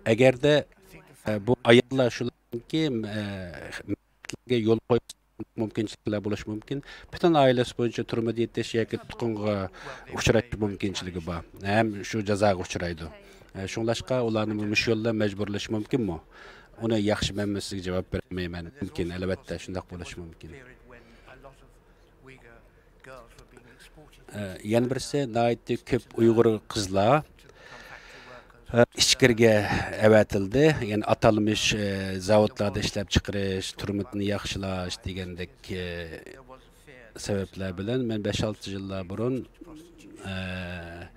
ئەگەردە، ئە، بۇ ئاياللار شۇلارنىڭكى، ئە، يول قويۇش مۇمكىنچىلىكلەر بولۇشى مۇمكىن. پۈتۈن ئائىلىسى بويىچە تۈرمىدە يېتىش ياكى تۇتقۇنغا ئۇچراش مۇمكىنچىلىكى بار. ھەم شۇ جازاغا ئۇچرايدۇ. ئە، شۇڭلاشقا ئۇلارنى مۇشۇ يولدا مەجبۇرلىشى مۇمكىنمۇ؟ ئۇنى ياخشى مەن سىزگە جاۋاب بېرەلمەيمەن. مۇمكىن، ئەلۋەتتە، شۇنداق بولۇشى مۇمكىن. ئە، يەنە بىرسى، ناھايىتى كۆپ ئۇيغۇر قىزلار، ئە، ئىچكىرىگە ئەۋەتىلدى. يەنى ئاتالمىش، ئە، زاۋۇتلاردا ئىشلەپچىقىرىش، تۈرمىدىن ياخشىلاش دېگەندەك، ئە، سەۋەبلەر بىلەن مەن بەش-ئالتە يىللار بۇرۇن، ئە،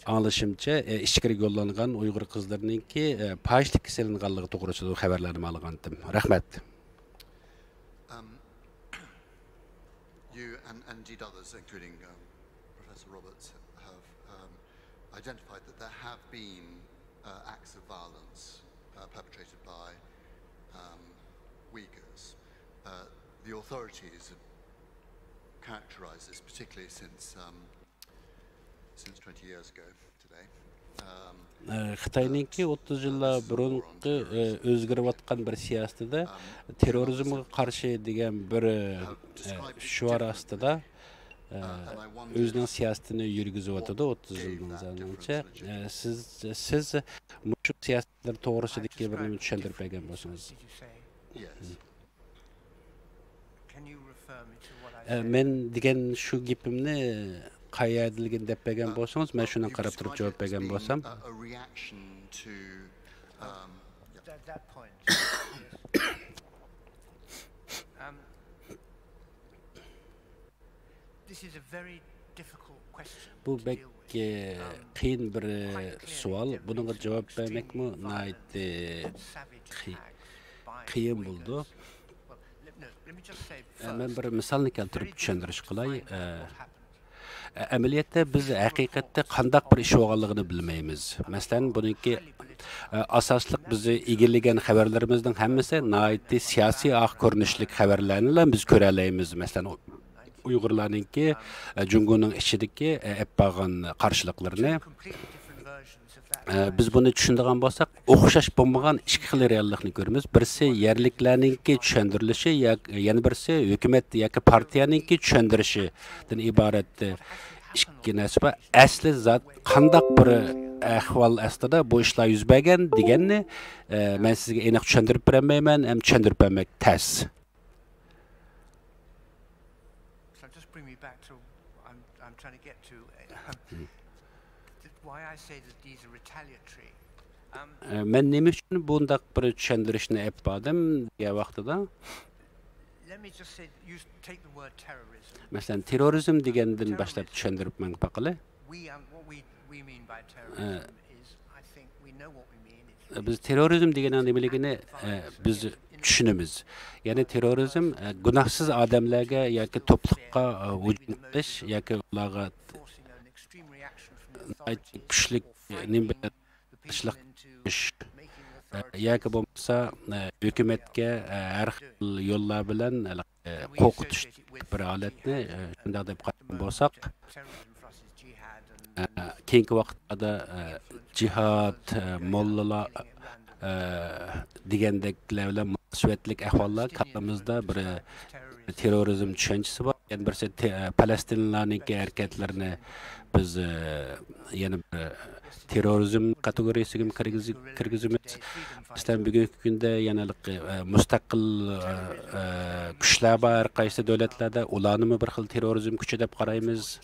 ئاڭلىشىمچە، ئە، ئىچكىرىگە يوللانغان ئۇيغۇر قىزلىرىنىڭكى، ئە، پاھىشىلىككە سېلىنغانلىقى توغرىسىدا خەۋەرلەرنى ئاڭلىغانتىم. رەھمەت. Um, you and, and indeed others, including, um, Professor Roberts, have, um, identified that there have been, uh, acts of violence, uh, perpetrated by um, Uyghurs. Uh, the authorities have characterized this, particularly since, um, since twenty years ago today. Um, ئە، خىتاينىڭكى ئوتتۇز يىللار بۇرۇنقى، ئە، ئۆزگىرىۋاتقان بىر سىياسىتىدە تېررورىزمغا قارشى دېگەن بىر، ئە، شوئار ئاستىدا، ئە، ئۆزىنىڭ سىياسىتىنى يۈرگۈزۈۋاتىدۇ ئوتتۇز يىلدىن زىيادىچە. ئە، سىز، سىز مۇشۇ سىياسەتلەر توغرىسىدىكى بىر نېمە چۈشەندۈرۈپ بەرگەن بولسىڭىز. ئە، مەن دېگەن شۇ گېپىمنى قايەردىلىكىنى دەپ بەرگەن بولسىڭىز، مەن شۇنىڭغا قاراپ تۇرۇپ جاۋاب بەرگەن بولسام. بۇ بەك، ئە، قىيىن بىر، ئە، سوئال. بۇنىڭغا جاۋاب بەرمەكمۇ ناھايىتى قىي-، قىيىن بولىدۇ. ئە، مەن بىر مىسالنى كەلتۈرۈپ چۈشەندۈرۈش قىلاي. ئە، ئە، ئەمەلىيەتتە بىز ھەقىقەتتە قانداق بىر ئىش بولغانلىقىنى بىلمەيمىز. مەسىلەن، بۇنىڭكى، ئە، ئاساسلىق بىز ئىگىلىگەن خەۋەرلىرىمىزنىڭ ھەممىسى ناھايىتى سىياسىي ئاق كۆرۈنۈشلۈك خەۋەرلەرنىلا بىز كۆرەلەيمىز. مەسىلەن، ئۇيغۇرلارنىڭكى، ئە، جۇڭگونىڭ ئىچىدىكى، ئە، ئېلىپ بارغان قارشىلىقلىرىنى. ئە، بىز بۇنى چۈشىنىدىغان بولساق، ئوخشاش بولمىغان ئىككى خىل رېئاللىقنى كۆرىمىز. بىرسى يەرلىكلەرنىڭكى چۈشەندۈرۈلۈشى، يا-، يەنە بىرسى ھۆكۈمەت ياكى پارتىيەنىڭكى چۈشەندۈرۈشىدىن ئىبارەت، ئە، ئىككى نەرسە بار. ئەسلى زات قانداق بىر ئەھۋال ئاستىدا بۇ ئىشلار يۈز بەرگەن دېگەننى، ئە، مەن سىزگە ئېنىق چۈشەندۈرۈپ بەرەلمەيمەن ھەم چۈشەندۈرۈپ بەرمەك تەس. So just bring me back to I'm, I'm trying to get to um, th- why I say that these are retaliatory. Um, ئە، مەن نېمە ئۈچۈن بۇنداق بىر چۈشەندۈرۈشنى ئېلىپ باردىم دېگەن ۋاقتىدا، let me just say, you take the word terrorism. مەسىلەن، تېررورىزم دېگەندىن باشلاپ چۈشەندۈرۈپ ماڭا باقىلى. We, um, what we, we mean by terrorism is, I think we know what we mean. It's بىز تېررورىزم دېگەننىڭ نېمىلىكىنى، ئە، بىز چۈشىنىمىز. يەنى تېررورىزم، ئە، گۇناھسىز ئادەملەرگە ياكى توپلۇققا، ئە، ھۇجۇم قىلىش ياكى ئۇلارغا كۈچلۈك، ئە، نېمە بىلەن قىلىشلىق، ئە، ياكى بولمىسا، ئە، ھۆكۈمەتكە، ئە، ھەر خىل يوللار بىلەن، ئە، قورقۇتۇش بىر ھالەتنى، ئە، شۇنداق دەپ قارىغان بولساق، ئە، كېيىنكى ۋاقىتلاردا، ئە، جىھاد، ئە، موللىلار، ئە، دېگەندەكلەر بىلەن مۇناسىۋەتلىك ئەھۋاللار كاللىمىزدا بىر، ئە، تېررورىزم چۈشەنچىسى بار. يەنە بىرسى تې-، ئە، پەلەستىنلىلارنىڭكى ھەرىكەتلىرىنى بىز، ئە، يەنە بىر تېررورىزم كاتېگورىيەسىگە كىرگۈز-، كىرگۈزىمىز. مەسىلەن، بۈگۈنكى كۈندە يەنە، ئە، مۇستەقىل، ئە، ئە، كۈچلەر بار ھەر قايسى دۆلەتلەردە، ئۇلارنىمۇ بىر خىل تېررورىزم كۈچى دەپ قارايمىز.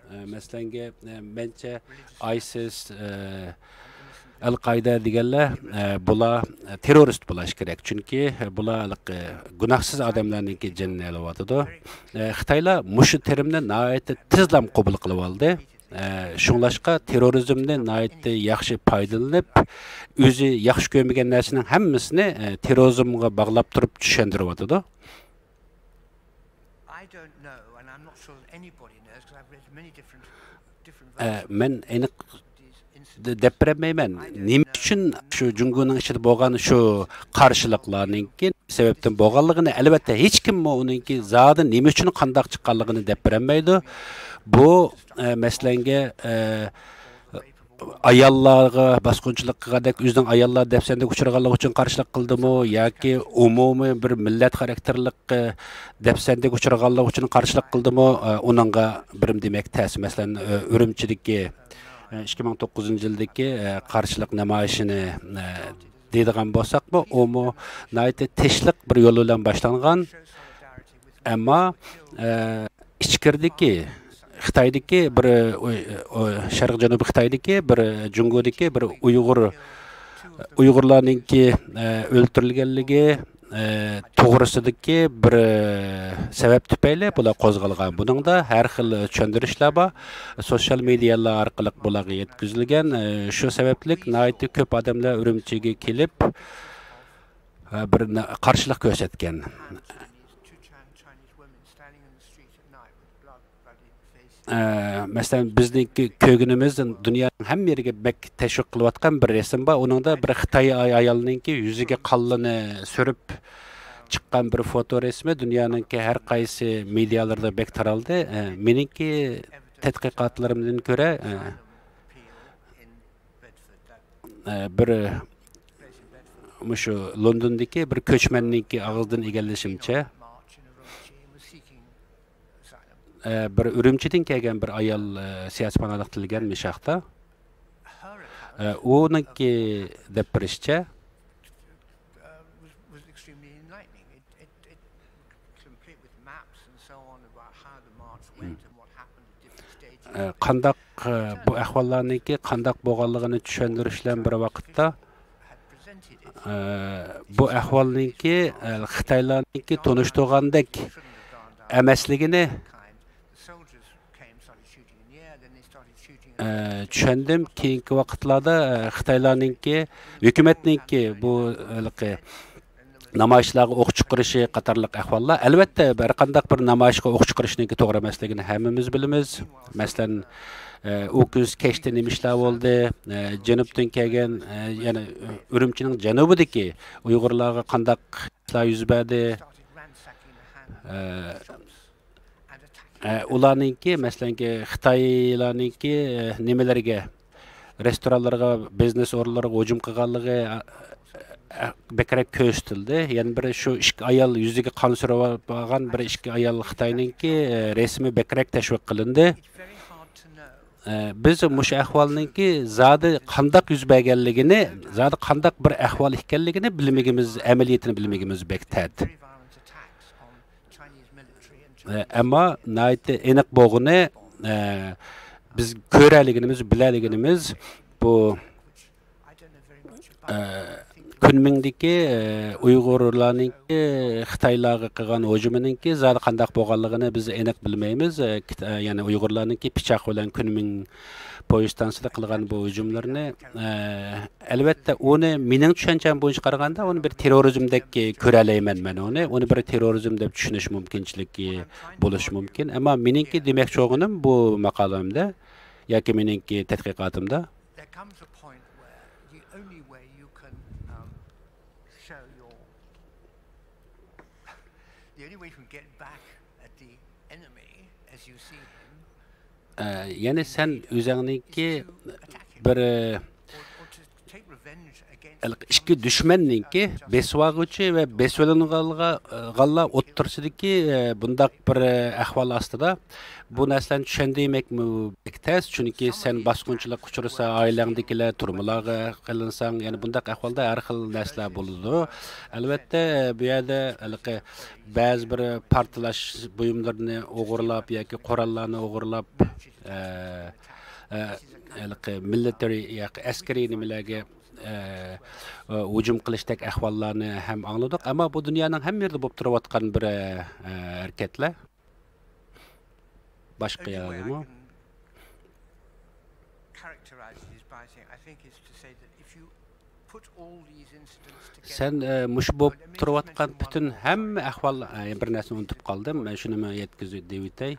ئە، مەسىلەنگە، ئە، مەنچە، ئايسىس، ئە، ئەل قائىدە دېگەنلەر، ئە، بۇلار، ئە، تېررورىست بولۇش كېرەك، چۈنكى بۇلار ھېلىقى گۇناھسىز ئادەملەرنىڭكى جېنىنى ئېلىۋاتىدۇ. ئە، خىتايلار مۇشۇ تېرىمنى ناھايىتى تېزلا قوبۇل قىلىۋالدى. ئە، شۇڭلاشقا تېررورىزمنى ناھايىتى ياخشى پايدىلىنىپ، ئۆزى ياخشى كۆرمىگەن نەرسىنىڭ ھەممىسىنى، ئە، تېررورىزمغا باغلاپ تۇرۇپ چۈشەندۈرۈۋاتىدۇ. ئە، مەن ئېنىق دە-، دەپ بېرەلمەيمەن. نېمە ئۈچۈن شۇ جۇڭگونىڭ ئىچىدە بولغان شۇ قارشىلىقلارنىڭكى سەۋەبتىن بولغانلىقىنى، ئەلۋەتتە، ھېچكىممۇ ئۇنىڭكى زادى نېمە ئۈچۈن قانداق چىققانلىقىنى دەپ بېرەلمەيدۇ. بۇ، ئە، مەسىلەنگە، ئە، ئاياللارغا باسقۇنچىلىق قىلغاندەك، ئۆزىنىڭ ئاياللار دەپسەندىگە ئۇچرىغانلىقى ئۈچۈن قارشىلىق قىلدىمۇ ياكى ئومۇمىي بىر مىللەت خاراكتېرلىق، ئە، دەپسەندىگە ئۇچرىغانلىقى ئۈچۈن قارشىلىق قىلدىمۇ، ئە، ئۇنىڭغا بىرىم دېمەك تەس. مەسىلەن، ئە، ئۈرۈمچىدىكى، ئە، ئىككى مىڭ توققۇزىنچى يىلدىكى، ئە، قارشىلىق نامايىشىنى، ئە، دەيدىغان بولساقمۇ، ئۇمۇ ناھايىتى تىنچلىق بىر يول بىلەن باشلانغان. ئەمما، ئە، ئىچكىرىدىكى خىتايدىكى بىر، ئۇ، ئۇ، شەرقىي جەنۇبىي خىتايدىكى بىر، جۇڭگودىكى بىر ئۇيغۇر، ئۇيغۇرلارنىڭكى، ئە، ئۆلتۈرۈلگەنلىكى، ئە، توغرىسىدىكى بىر، ئە، سەۋەب تۈپەيلى بۇلار قوزغالغان. بۇنىڭدا ھەر خىل چۈشەندۈرۈشلەر بار. سوتسىيال مېدىيالار ئارقىلىق بۇلارغا يەتكۈزۈلگەن. ئە، شۇ سەۋەبلىك ناھايىتى كۆپ ئادەملەر ئۈرۈمچىگە كېلىپ، ئە، بىر نا-، قارشىلىق كۆرسەتكەن. Chinese, two Chin-، Chinese women standing in the street at night with blood, bloody face. ئە، مەسىلەن، بىزنىڭكى كۆرگىنىمىز دۇنيانىڭ ھەممە يېرىگە بەك تەشۋىق قىلىۋاتقان بىر رەسىم بار. ئۇنىڭدا بىر خىتاي ئاي-، ئايالنىڭكى يۈزىگە قانلىنى سۈرۈپ چىققان بىر فوتو رەسىمى دۇنيانىڭكى ھەر قايسى مېدىيالىرىدا بەك تارالدى. ئە، مېنىڭكى تەتقىقاتلىرىمدىن كۆرە، ئە، ئە، بىر مۇشۇ لوندوندىكى بىر كۆچمەننىڭكى ئاغزىدىن ئىگىلىشىمچە، ئە، بىر ئۈرۈمچىدىن كەلگەن بىر ئايال، ئە، سىياسىي پاناھلىق تىلىگەن مۇشۇ ھەقتە. ئە، ئۇنىڭكى دەپ بېرىشىچە، ئە، قانداق، ئە، بۇ ئەھۋاللارنىڭكى قانداق بولغانلىقىنى چۈشەندۈرۈش بىلەن بىر ۋاقىتتا، ئە، بۇ ئەھۋالنىڭكى، ئە، خىتايلارنىڭكى تونۇشتۇرغاندەك ئەمەسلىكىنى، ئە، چۈشەندىم. كېيىنكى ۋاقىتلاردا، ئە، خىتايلارنىڭكى، ھۆكۈمەتنىڭكى بۇ ھېلىقى نامايىشلارغا ئوق چىقىرىشى قاتارلىق ئەھۋاللار. ئەلۋەتتە، ھەر قانداق بىر نامايىشقا ئوق چىقىرىشنىڭكى توغرا ئەمەسلىكىنى ھەممىمىز بىلىمىز. مەسىلەن، ئە، ئۇ كۈنسى كەچتە نېمە ئىشلار بولدى؟ ئە، جەنۇبتىن كەلگەن، ئە، يەنى ئۈرۈمچىنىڭ جەنۇبىدىكى ئۇيغۇرلارغا قانداق ئىشلار يۈز بەردى؟ ئە، ئە، ئۇلارنىڭكى، مەسىلەنكى، خىتايلارنىڭكى، ئە، نېمىلەرگە، رېستورانلارغا، بىزنېس ئورۇنلىرىغا ھۇجۇم قىلغانلىقى، ئە، ئە، بەكرەك كۆرسىتىلدى. يەنە بىرى، شۇ ئىككى ئايال، يۈزىگە قان سۈرۈۋالغان بىر ئىككى ئايال خىتاينىڭكى، ئە، رەسىمى بەكرەك تەشۋىق قىلىندى. ئە، بىز مۇشۇ ئەھۋالنىڭكى زادى قانداق يۈز بەرگەنلىكىنى، زادى قانداق بىر ئەھۋال ئىكەنلىكىنى بىلمىكىمىز، ئەمەلىيىتىنى بىلمىكىمىز بەك تەت. ئە، ئەمما ناھايىتى ئېنىق بولغىنى، ئە، بىز كۆرەلىگىنىمىز، بىلەلىگىنىمىز بۇ، ئە، كۈنمىڭدىكى، ئە، ئۇيغۇرلارنىڭكى خىتايلارغا قىلغان ھۇجۇمىنىڭكى زادى قانداق بولغانلىقىنى بىز ئېنىق بىلمەيمىز. ئە، كىت-، ئە، يەنى ئۇيغۇرلارنىڭكى پىچاق بىلەن كۈنمىڭ پويىز ئىستانسىسىدا قىلغان بۇ ھۇجۇملىرىنى، ئە، ئەلۋەتتە، ئۇنى مېنىڭ چۈشەنچەم بويىچە قارىغاندا، ئۇنى بىر تېررورىزمدەك كۆرەلەيمەن مەن ئۇنى. ئۇنى بىر تېررورىزم دەپ چۈشىنىش مۇمكىنچىلىكى بولۇشى مۇمكىن. ئەمما مېنىڭكى دېمەكچى بولغىنىم بۇ ماقالەمدە ياكى مېنىڭكى تەتقىقاتىمدا، ئە، يەنى سەن ئۆزۈڭنىڭكى بىر، ئە، ئىككى دۈشمەننىڭكى بېسىۋالغۇچى ۋە بېسىۋېلىنغانلار ئوتتۇرىسىدىكى، ئە، بۇنداق بىر، ئە، ئەھۋال ئاستىدا بۇ نەرسىلەرنى چۈشەندۈرمەكمۇ بەك تەس، چۈنكى سەن باسقۇنچىلىققا ئۇچرىسا، ئائىلەڭدىكىلەر تۈرمىلەرگە قىلىنساڭ، يەنى بۇنداق ئەھۋالدا ھەر خىل نەرسىلەر بولىدۇ. ئەلۋەتتە، بۇ يەردە ھېلىقى بەزى بىر پارتلاش بۇيۇملىرىنى ئوغرىلاپ ياكى قوراللارنى ئوغرىلاپ، ئە، ئە، ھېلىقى مىلىتېرىي ياكى ئەسكىرىي نېمىلەرگە، ئە، ئە، ھۇجۇم قىلىشتەك ئەھۋاللارنى ھەم ئاڭلىدۇق. ئەمما بۇ دۇنيانىڭ ھەممە يېرىدە بولۇپ تۇرۇۋاتقان بىر، ئە، ئە، ھەرىكەتلەر. باشقا يەردىمۇ؟ سەن، ئە، مۇشۇ بولۇپ تۇرۇۋاتقان پۈتۈن ھەممە ئەھۋال، ئە، بىر نەرسىنى ئۇنتۇپ قالدىم. مەن شۇنىمۇ يەتكۈزۈپ دېۋىتەي.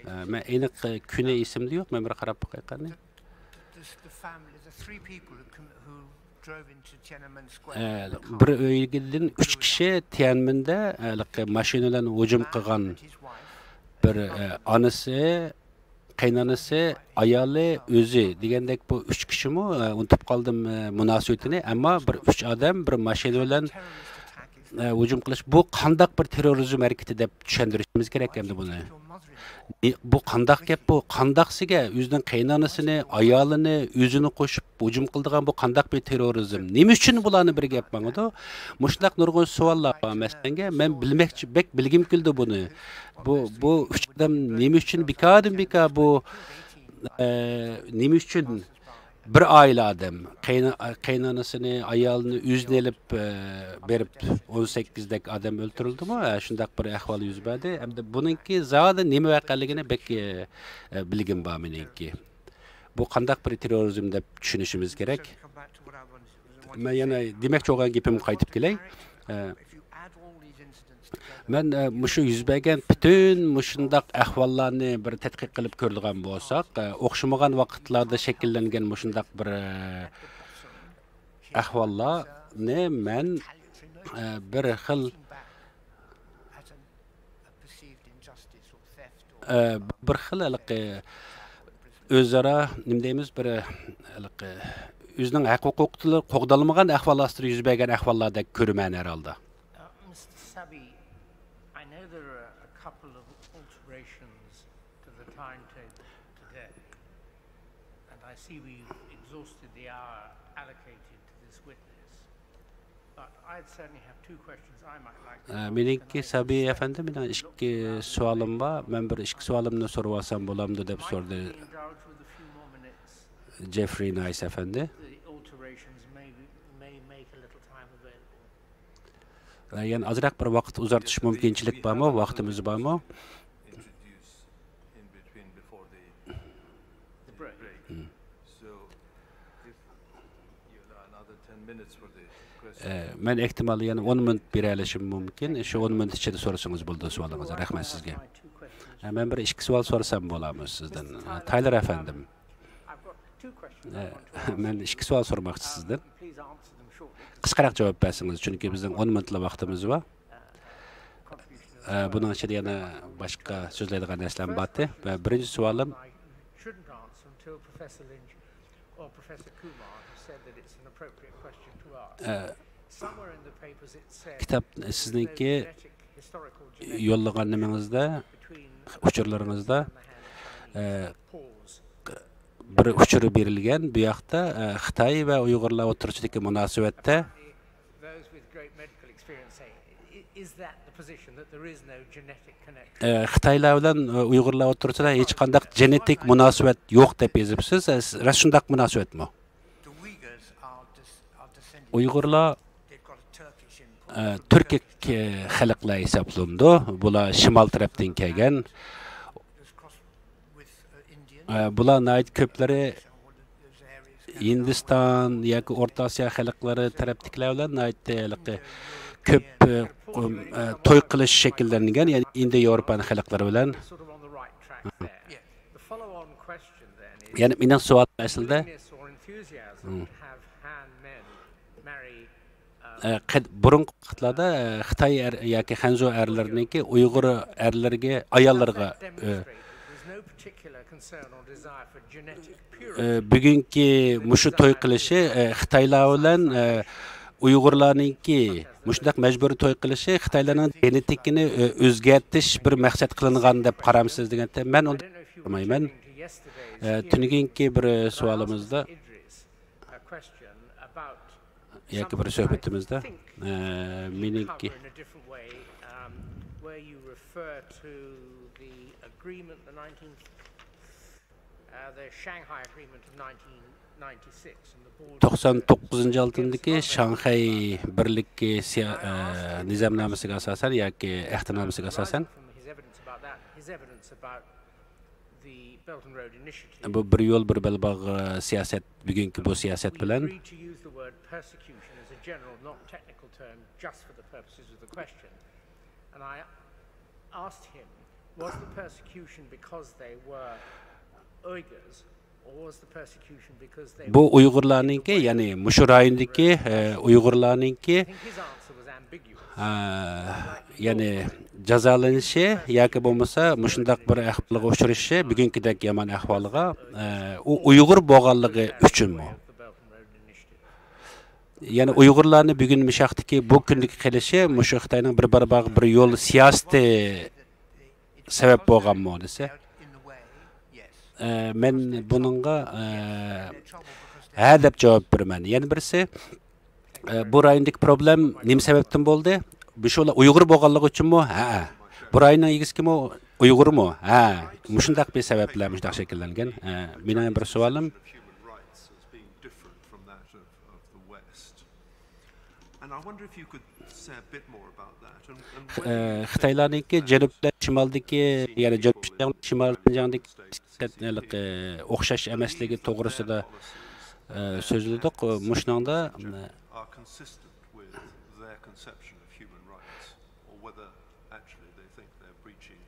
ئە، مەن ئېنىق، ئە، كۈنى ئېسىمدە يوق. مەن بىر قاراپ باقاي قېنى. ئە، بىر ئۆيدىن ئۈچ كىشى تيەنمىندە، ئە، ھېلىقى ماشىنا بىلەن ھۇجۇم قىلغان بىر، ئە، ئانىسى، قېيىنئانىسى، ئايالى، ئۆزى دېگەندەك بۇ ئۈچ كىشىمۇ، ئە، ئۇنتۇپ قالدىم، ئە، مۇناسىۋىتىنى. ئەمما بىر ئۈچ ئادەم بىر ماشىنا بىلەن، ئە، ھۇجۇم قىلىش، بۇ قانداق بىر تېررورىزم ھەرىكىتى دەپ چۈشەندۈرۈشىمىز كېرەك ئەمدى بۇنى. نى-، بۇ قانداق گەپ بۇ؟ قانداقسىگە ئۆزىنىڭ قېيىنئانىسىنى، ئايالىنى، ئۆزىنى قوشۇپ ھۇجۇم قىلىدىغان بۇ قانداق بىر تېررورىزم؟ نېمە ئۈچۈن بۇلارنى بىر گەپ ماڭىدۇ؟ مۇشۇنداق نۇرغۇن سوئاللار بار مەسىلەنگە. مەن بىلمەكچى، بەك بىلگۈم كېلىدۇ بۇنى. بۇ، بۇ ئۈچ ئادەم نېمە ئۈچۈن بىكاردىن بىكار بۇ، ئە، نېمە ئۈچۈن بىر ئائىلە ئادەم، قېيىن-، قېيىنئانىسىنى، ئايالىنى، ئۆزىنى ئېلىپ، ئە، بېرىپ، ئون سەككىزدەك ئادەم ئۆلتۈرۈلدىمۇ؟ ئە، شۇنداق بىر ئەھۋال يۈز بەردى. ئەمدى بۇنىڭكى زادى نېمە ەۋەقەلىكىنى بەك، ئە، ئە، بىلگۈم بار مېنىڭكى. بۇ قانداق بىر تېررورىزم دەپ چۈشىنىشىمىز كېرەك. مەن يەنە دېمەكچى بولغان گېپىمگە قايتىپ كېلەي. ئە، مەن، ئە، مۇشۇ يۈز بەرگەن پۈتۈن مۇشۇنداق ئەھۋاللارنى بىر تەتقىق قىلىپ كۆرىدىغان بولساق، ئە، ئوخشىمىغان ۋاقىتلاردا شەكىللەنگەن مۇشۇنداق بىر، ئە، ئەھۋاللارنى مەن، ئە، بىر خىل، ئە، بىر خىل ھېلىقى ئۆزئارا نېمە دەيمىز، بىر ھېلىقى ئۆزىنىڭ ھەق ھوقۇقلىرى قوغدالمىغان ئەھۋال ئاستىدا يۈز بەرگەن ئەھۋاللاردەك كۆرىمەن ھەر ھالدا. Uh, Mister Sabi, I know there are a couple of alterations to the timetable today, and I see we've exhausted the hour allocated to this witness. But I'd certainly have two questions I might like to ئە، ask, مېنىڭكى and I سەبىي suspect ئەپەندى، مېنىڭ ئىككى سوئالىم بار. مەن بىر ئىككى سوئالىمنى سورىۋالسام بولامدۇ دەپ سورىدى. Indulge with a few more minutes. جېفرى نايس ئەپەندى. The alterations may, may make a little time available. ئە، يەنە ئازراق بىر ۋاقىت ئۇزارتىش مۇمكىنچىلىك بارمۇ؟ ۋاقتىمىز بارمۇ؟ Introduce in between before the break. So, if you allow another ten minutes for the question. ئە، مەن ئېھتىمال يەنە ئون مىنۇت بېرەلىشىم مۇمكىن. شۇ ئون مىنۇت ئىچىدە سورىسىڭىز بولىدۇ سوئالىڭىزنى. رەھمەت سىزگە. ئە، مەن بىر ئىككى سوئال سورىسام بولامۇ سىزدىن؟ ئە، تايلور ئەپەندىم. ئە، مەن ئىككى سوئال سورىماقچى سىزدىن. قىسقىراق جاۋاب بەرسىڭىز، چۈنكى بىزنىڭ ئون مىنۇتلا ۋاقتىمىز بار. ئە، بۇنىڭ ئىچىدە يەنە باشقا سۆزلەيدىغان نەرسىلەرمۇ بارتى. ۋە بىرىنچى سوئالىم، ئە، كىتاب سىزنىڭكى يوللىغان نېمىڭىزدە، ئۇچۇرلىرىڭىزدا، ئە، بىر ئۇچۇر بېرىلگەن. بۇ ياقتا، ئە، خىتاي ۋە ئۇيغۇرلار ئوتتۇرىسىدىكى مۇناسىۋەتتە، ئە، خىتايلار بىلەن، ئە، ئۇيغۇرلار ئوتتۇرىسىدا ھېچقانداق گېنېتىك مۇناسىۋەت يوق دەپ يېزىپسىز. ئە، راست شۇنداق مۇناسىۋەتمۇ؟ ئۇيغۇرلار، ئە، تۈركىك، ئە، خەلقلەر ھېسابلىنىدۇ. بۇلار شىمال تەرەپتىن كەلگەن. ئە، بۇلار ناھايىتى كۆپلىرى ھىندىستان ياكى ئورتا ئاسىيا خەلقلىرى تەرەپتىكىلەر بىلەن ناھايىتى ھېلىقى كۆپ، ئە، قوم-، ئە، توي قىلىش شەكىللەنگەن، يەنى ئىندىيە ياۋروپانىيە خەلقلىرى بىلەن. يەنى مېنىڭ سوئالىم ئەسلىدە، ئە، قەد-، بۇرۇنقى ۋاقىتلاردا، ئە، خىتاي ئەر ياكى خەنزۇ ئەرلىرىنىڭكى ئۇيغۇر ئەرلىرىگە، ئاياللىرىغا، ئە، ئە، بۈگۈنكى مۇشۇ توي قىلىشى، ئە، خىتايلار بىلەن، ئە، ئۇيغۇرلارنىڭكى مۇشۇنداق مەجبۇرىي توي قىلىشى خىتايلارنىڭ گېنېتىكىنى، ئە، ئۆزگەرتىش بىر مەقسەت قىلىنغان دەپ قارامسىز دېگەندە، مەن ئۇنداق قارىمايمەن. ئە، تۈنۈگۈنكى بىر سوئالىمىزدا، ياكى بىر سۆھبىتىمىزدە، ئە، مېنىڭكى توقسان توققۇزىنچى يىلدىكى شاڭخەي بىرلىكى سىيا-، ئە، نىزامنامىسىگە ئاساسەن ياكى ئەھدىنامىسىگە ئاساسەن، بۇ بىر يول، بىر بەلباغ، ئە، سىياسەت، بۈگۈنكى بۇ سىياسەت بىلەن، بۇ ئۇيغۇرلارنىڭكى، يەنى مۇشۇ رايوندىكى، ئە، ئۇيغۇرلارنىڭكى، ئە، يەنى جازالىنىشى ياكى بولمىسا مۇشۇنداق بىر ئەھۋالغا ئۇچرىشى، بۈگۈنكىدەك يامان ئەھۋالغا، ئە، ئۇ ئۇيغۇر بولغانلىقى ئۈچۈنمۇ؟ يەنى ئۇيغۇرلارنى بۈگۈن مۇشاقتىكى بۇ كۈندىكى قېلىشى مۇشۇ خىتاينىڭ بىر بەلباغ بىر يول سىياسىتى سەۋەب بولغانمۇ دېسە، ئە، مەن بۇنىڭغا، ئە، ھە دەپ جاۋاب بېرىمەن. يەنە بىرسى، ئە، بۇ رايوندىكى پروبلېم نېمە سەۋەبتىن بولدى؟ مۇشۇلار ئۇيغۇر بولغانلىقى ئۈچۈنمۇ؟ ھە. بۇ رايوننىڭ ئىگىسى كىمۇ؟ ئۇيغۇرمۇ؟ ھە. مۇشۇنداق بىر سەۋەبلەر مۇشۇنداق شەكىللەنگەن. ئە، مېنىڭ بىر سوئالىم. And I wonder if you could say a bit more about that. And, and خ-، ئە، خىتايلارنىڭكى جەنۇب بىلەن شىمالدىكى، يەنى جەنۇب شىنجاڭ، شىمال شىنجاڭدىكى سىياسەت ھېلىقى ئوخشاش ئەمەسلىكى توغرىسىدا، ئە، سۆزلىدۇق. مۇشۇنىڭدا، ئە، are consistent with their conception of human rights, or whether Actually, they think they're breaching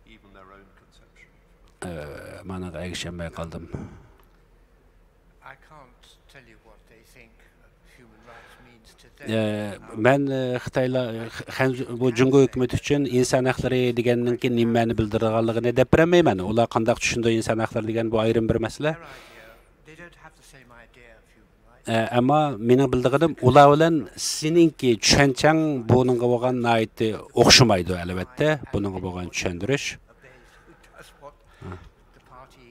even their own conception. ئە، مانىغا ئەگىشەلمەي قالدىم. I can't tell you what they think human rights means to them. ئە، مەن، ئە، خىتايلار، خەنزۇ، بۇ جۇڭگو ھۆكۈمىتى ئۈچۈن ئىنسان ھەقلىرى دېگەننىڭكى نېمە مەنە بىلدۈرىدىغانلىقىنى دەپ بېرەلمەيمەن. ئۇلار قانداق چۈشىنىدۇ ئىنسان ھەقلىرى دېگەن، بۇ ئايرىم بىر مەسىلە. They don't have the same idea of human rights. ئە، ئەمما مېنىڭ بىلىدىغىنىم، ئۇلار بىلەن سېنىڭكى چۈشەنچەڭ بۇنىڭغا بولغان ناھايىتى ئوخشىمايدۇ، ئەلۋەتتە، بۇنىڭغا بولغان چۈشەندۈرۈش. Of those who does what the party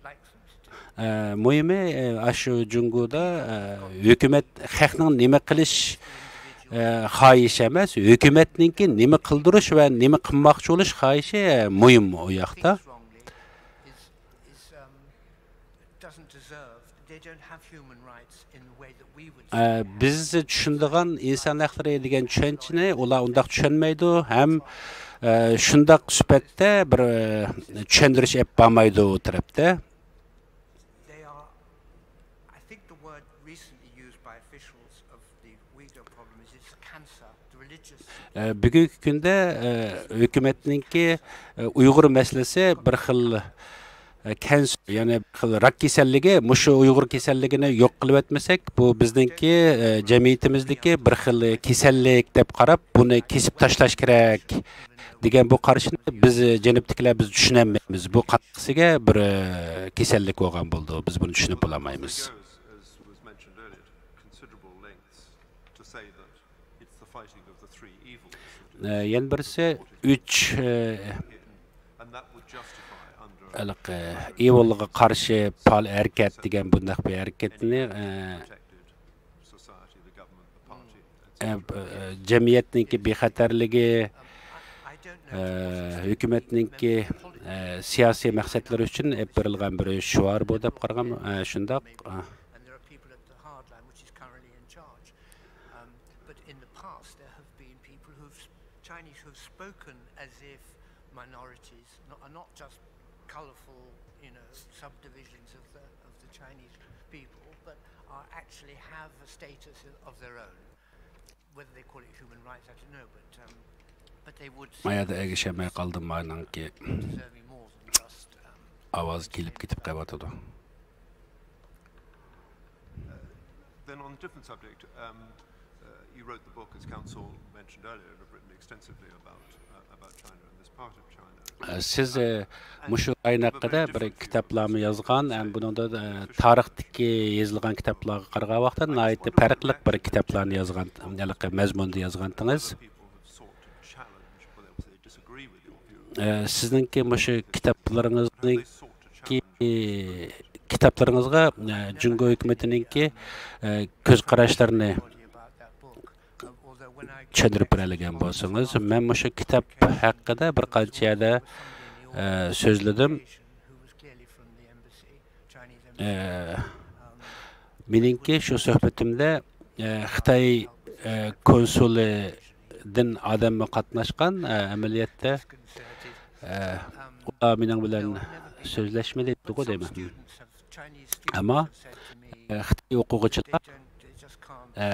likes them to do. ئە، مۇھىمى، ئە، ئاشۇ جۇڭگودا، ئە، ھۆكۈمەت خەقنىڭ نېمە قىلىش، ئە، خاھىشى ئەمەس، ھۆكۈمەتنىڭكى نېمە قىلدۇرۇش ۋە نېمە قىلماقچى بولۇش خاھىشى، ئە، مۇھىم ئۇ ياقتا. Thinks wrongly is, is, um, doesn't deserve, they don't have human rights in the way that we would ئە، بىز چۈشىنىدىغان ئىنسان ھەقلىرى دېگەن چۈشەنچىنى ئۇلار ئۇنداق چۈشەنمەيدۇ ھەم، ئە، شۇنداق سۈپەتتە بىر، ئە، چۈشەندۈرۈش ئېلىپ بارمايدۇ ئۇ تەرەپتە. They are, I think the word recently used by officials of the Uyghur problem is it's a cancer, the religious ئە، بۈگۈنكى كۈندە، ئە، ھۆكۈمەتنىڭكى، ئە، ئۇيغۇر مەسىلىسى بىر خىل، ئە، كەنسېر، يەنى بىر خىل راك كېسەللىكى، مۇشۇ ئۇيغۇر كېسەللىكىنى يوق قىلىۋەتمىسەك، بۇ بىزنىڭكى، ئە، جەمئىيىتىمىزدىكى بىر خىل كېسەللىك دەپ قاراپ، بۇنى كېسىپ تاشلاش كېرەك دېگەن بۇ قارىشىنى بىز، جەنۇبتىكىلەر، بىز چۈشىنەلمەيمىز. بۇ قانداقسىگە بىر، ئە، كېسەللىك بولغان بولىدۇ، بىز بۇنى چۈشىنىپ بولالمايمىز. As was mentioned earlier, considerable lengths to say that it's the fighting of the three evils that ئە، يەنە بىرسى، ئۈچ، ئە، ھېلىقى ئېۋىلغا قارشى پائال ھەرىكەت دېگەن بۇنداق بىر ھەرىكەتنى، ئە، ئە، ئە، جەمئىيەتنىڭكى بىخەتەرلىكى، ئە، ھۆكۈمەتنىڭكى، ئە، سىياسىي مەقسەتلىرى ئۈچۈن ئېلىپ بېرىلغان بىر شوئار بۇ دەپ قارىغان، ئە، شۇنداق. ئە. Um, but in the past, there have been people who've, Chinese who've spoken as if minorities not, are not just colourful, you know, subdivisions of the, of the Chinese people, but are actually have a status of, of their own. Whether they call it human rights, I don't know, but, um, but they would ئايادا ئەگىشەلمەي قالدىم، ماينىڭكى deserving more than just, um, ئاۋاز كېلىپ كېتىپ قېلىۋاتىدۇ. Then on a different subject, um, uh, you wrote the book, as Council mentioned earlier, and have written extensively about, uh, about China and this part of China. ئە، سىز، ئە، مۇشۇ رايون ھەققىدە بىر كىتابلارمۇ يازغان، ھەم بۇنىڭدا، ئە، تارىختىكى يېزىلغان كىتابلارغا قارىغان ۋاقىتتا ناھايىتى پەرقلىق بىر كىتابلارنى يازغان، ھېلىقى مەزمۇندا يازغانتىڭىز. ئە، سىزنىڭكى مۇشۇ كىتابلىرىڭىزنىڭكى، كىتابلىرىڭىزغا، ئە، جۇڭگو ھۆكۈمىتىنىڭكى، ئە، كۆز قاراشلىرىنى چۈشەندۈرۈپ بېرەلىگەن بولسىڭىز. مەن مۇشۇ كىتاب ھەققىدە بىر قانچە يەردە، ئە، سۆزلىدىم. ئە، مېنىڭكى شۇ سۆھبىتىمدە، ئە، خىتاي، ئە، كونسۇلىدىن ئادەممۇ قاتناشقان، ئە، ئەمەلىيەتتە، ئە، ئۇلار مېنىڭ بىلەن سۆزلەشمىدى دېدىغۇ دەيمەن. ئەمما، ئە، خىتاي ئوقۇغۇچىلار، ئە،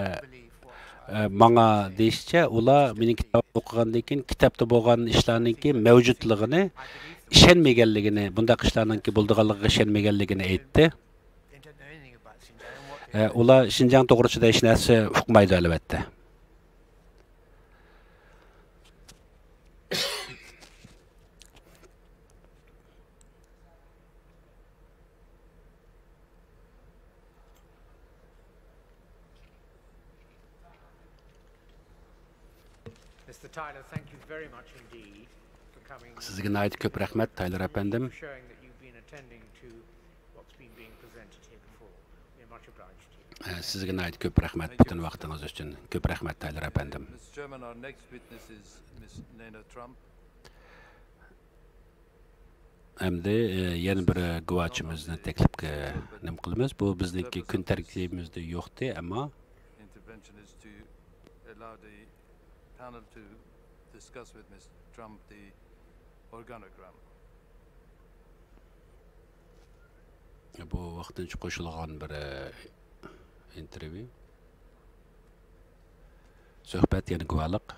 ئە، ماڭا دېيىشىچە، ئۇلار مېنىڭ كىتابىمنى ئوقۇغاندىن كېيىن، كىتابتا بولغان ئىشلارنىڭكى مەۋجۇتلۇقىنى ئىشەنمىگەنلىكىنى، بۇنداق ئىشلارنىڭكى بولىدىغانلىقىغا ئىشەنمىگەنلىكىنى ئېيتتى. ئە، ئۇلار شىنجاڭ توغرىسىدا ھېچ نەرسە ئۇقمايدۇ، ئەلۋەتتە. Mister Tyler, thank you very much indeed for coming. سىزگە ناھايىتى كۆپ رەھمەت، تايلېر ئەپەندىم. Showing that you've been attending to what's been being presented here before. We're much obliged to you. ئە، سىزگە ناھايىتى كۆپ رەھمەت پۈتۈن ۋاقتىڭىز ئۈچۈن. كۆپ رەھمەت، تايلېر ئەپەندىم. Mister Chairman, our next witness is Miss Nena Trump. ئەمدى، ئە، يەنە بىر گۇۋاچىمىزنى تەكلىپ، ئە، نېمە قىلىمىز؟ بۇ بىزنىڭكى كۈن تەرتىپىمىزدە يوقتى، ئەمما. Intervention is to allow the panel to discuss with Mister Trump the organogram. بۇ ۋاقتىنچە قوشۇلغان بىر، ئە، ئىنتېرۋيۇ. سۆھبەت يەنە گۇۋاھلىق.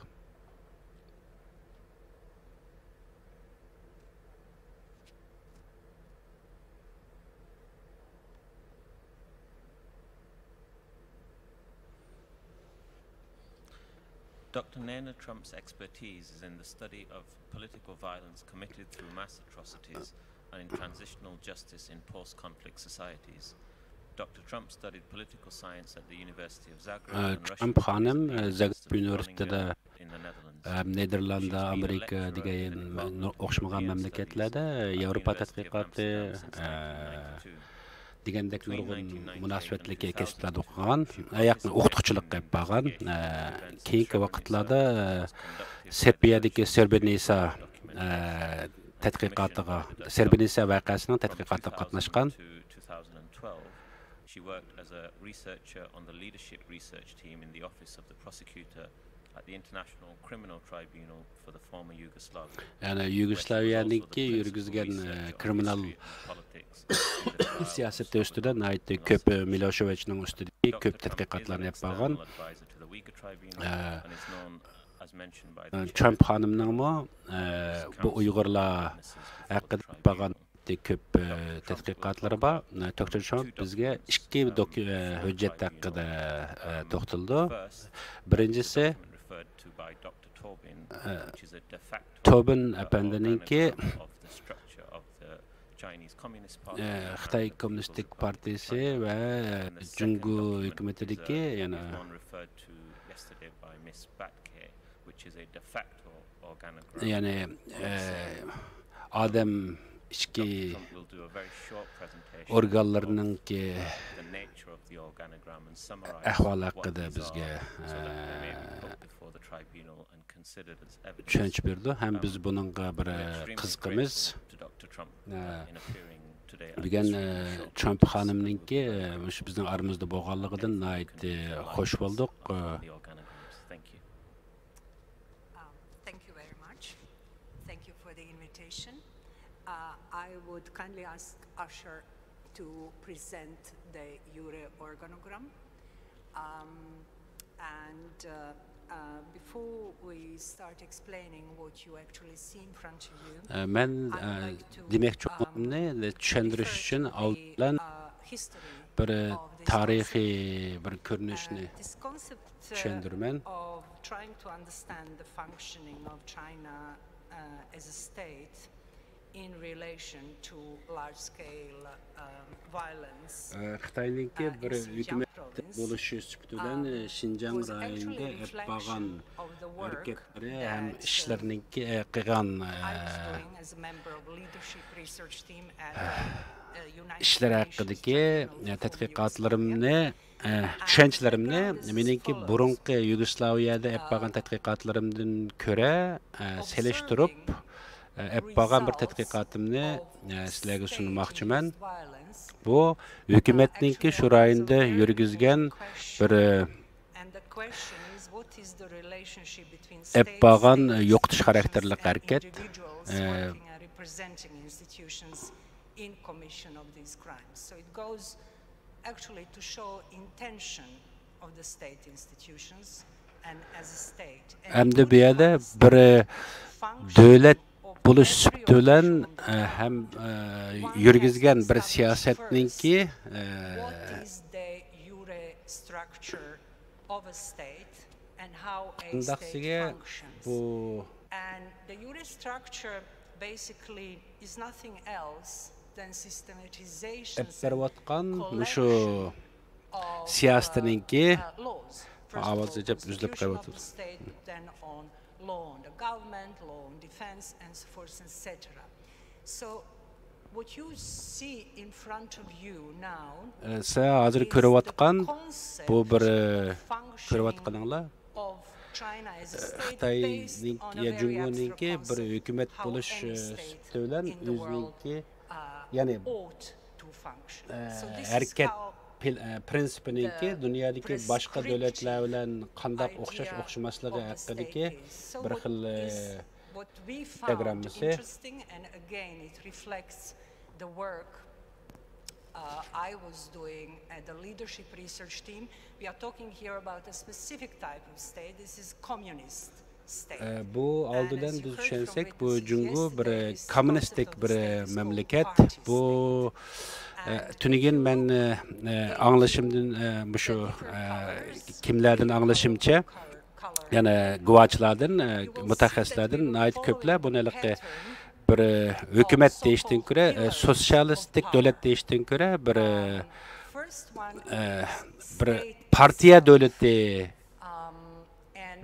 Doctor Nena Trump's expertise is in the study of political violence committed through mass atrocities and in transitional justice in post-conflict societies. Doctor Trump studied political science at the University of Zagreb. ئە، ترامپ خانىم، ئە، زاگرېب ئۇنىۋېرسىتېتىدا، ئە، نېدېرلاندا، ئامېرىكا دېگەن ئوخشىمىغان مەملىكەتلەردە ياۋروپا تەتقىقاتى، ئە، دېگەندەك نۇرغۇن مۇناسىۋەتلىك كەسىپلەردە ئوقۇغان، ئە، ياق، ئوقۇتقۇچىلىق قىلىپ بارغان. ئە، كېيىنكى ۋاقىتلاردا، ئە، سېربىيەدىكى سېربىنىسا، ئە، تەتقىقاتىغا، سېربىنىسا ۋەقەسىنىڭ تەتقىقاتىغا قاتناشقان. She worked as a researcher on the leadership research team in the office of the prosecutor at the International Criminal Tribunal for the former Yugoslavia. يەنى يۇگوسلاۋىيەنىڭكى يۈرگۈزگەن، ئە، كرىمىنال سىياسىتى ئۈستىدە ناھايىتى كۆپ، ئە، مىلوشېۋىچنىڭ ئۈستىدىكى كۆپ تەتقىقاتلارنى ئېلىپ بارغان. ئە، ئە، ترامپ خانىمنىڭمۇ، ئە، بۇ ئۇيغۇرلار ھەققىدە ئېلىپ بارغان كۆپ، ئە، تەتقىقاتلىرى بار. ئە، دوكتور ترامپ بىزگە ئىككى دوك-، ئە، ھۆججەت ھەققىدە، ئە، توختىلىدۇ. بىرىنچىسى، ئە، توبىن ئەپەندىنىڭكى، ئە، خىتاي كوممۇنىستىك پارتىيىسى ۋە جۇڭگو ھۆكۈمىتىدىكى يەنە يەنى، ئە، ئادەم ئىچكى ئورگانلىرىنىڭكى ئەھۋالى ھەققىدە بىزگە، ئە، چۈشەنچە بېرىدۇ ھەم بىز بۇنىڭغا بىر، ئە، قىزىقىمىز. ئە، بۈگۈن، ئە، ترامپ خانىمنىڭكى، ئە، مۇشۇ بىزنىڭ ئارىمىزدا بولغانلىقىدىن ناھايىتى خوش بولدۇق. ئە، Um, thank you very much. Thank you for the invitation. Uh, I would kindly ask Usher to present the Eure organogram. Um, and uh, uh, before we start explaining what you actually see in front of you, ئە، مەن، ئە، I'd like to دېمەكچى بولغىنىمنى um, چۈشەندۈرۈش refer ئۈچۈن to ئالدى the بىلەن uh, history بىر of this تارىخىي concept. بىر كۆرۈنۈشنى Uh, this concept چۈشەندۈرىمەن. Of trying to understand the functioning of China uh, as a state in relation to large scale uh, violence. ئە، خىتاينىڭكى بىر ھۆكۈمەت بولۇشى سۈپىتى بىلەن، ئە، شىنجاڭ رايونىدا ئېلىپ بارغان ھەرىكەتلىرى ھەم ئىشلىرىنىڭكى، ئە، قىلغان، ئە، ئىشلىرى ھەققىدىكى، ئە، تەتقىقاتلىرىمنى ئە، چۈشەنچىلىرىمنى، مېنىڭكى بۇرۇنقى يۇگوسلاۋىيەدە ئېلىپ بارغان تەتقىقاتلىرىمدىن كۆرە، ئە، سېلىشتۇرۇپ، ئە، ئېلىپ بارغان بىر تەتقىقاتىمنى، ئە، سىلەرگە سۇنماقچىمەن. بۇ ھۆكۈمەتنىڭكى شۇ رايوندا يۈرگۈزگەن بىر، ئە، ئېلىپ بارغان يوقىتىش خاراكتېرلىك ھەرىكەت. ئە، in commission of these crimes. So it goes actually to show intention of the state institutions and as a state. And ئەمدى بۇ يەردە بىر دۆلەت بولۇش سۈپىتى بىلەن، ئە، ھەم، ئە، يۈرگۈزگەن بىر سىياسەتنىڭكى، ئە، what is the jure structure of a state and how a state functions. And the jure structure basically is nothing else than systematizations and collection of, uh, laws. ئېلىپ بېرىۋاتقان مۇشۇ سىياسىتىنىڭكى، ئاۋازى ئەجەب ئۈزۈلۈپ قېلىۋاتىدۇ. Then on law on the government, law on defense, and so forth, et cetera. So, what you see in front of you now ئە، سىلەر ھازىر is the كۆرۈۋاتقان بۇ بىر، ئە، concept of كۆرۈۋاتقىنىڭلار، ئە، خىتاينىڭكى يا جۇڭگونىڭكى بىر ھۆكۈمەت بولۇش، ئە، سۈپىتى بىلەن ئۆزىنىڭكى، يەنى، ئە، ھەرىكەت پىل-، ئە، پرىنسىپىنىڭكى دۇنيادىكى باشقا دۆلەتلەر بىلەن قانداق ئوخشاش ئوخشىماسلىقى ھەققىدىكى بىر خىل، ئە، What we found interesting, and again it reflects the work uh, I was doing at the leadership research team. We are talking here about a specific type of state. This is communist state. ئە، بۇ ئالدى بىلەن بىز چۈشەنسەك، بۇ جۇڭگو بىر كوممۇنىستىك بىر مەملىكەت. بۇ، ئە، تۈنۈگۈن مەن، ئە، ئاڭلىشىمدىن، ئە، مۇشۇ، ئە، كىملەردىن ئاڭلىشىمچە، يەنە گۇۋاچىلاردىن، ئە، مۇتەخەسسىسلەردىن ناھايىتى كۆپلەر بۇنى ھېلىقى بىر، ئە، ھۆكۈمەت دېيىشتىن كۆرە، ئە، سوتسىيالىستىك دۆلەت دېيىشتىن كۆرە بىر، ئە، ئە، بىر پارتىيە دۆلىتى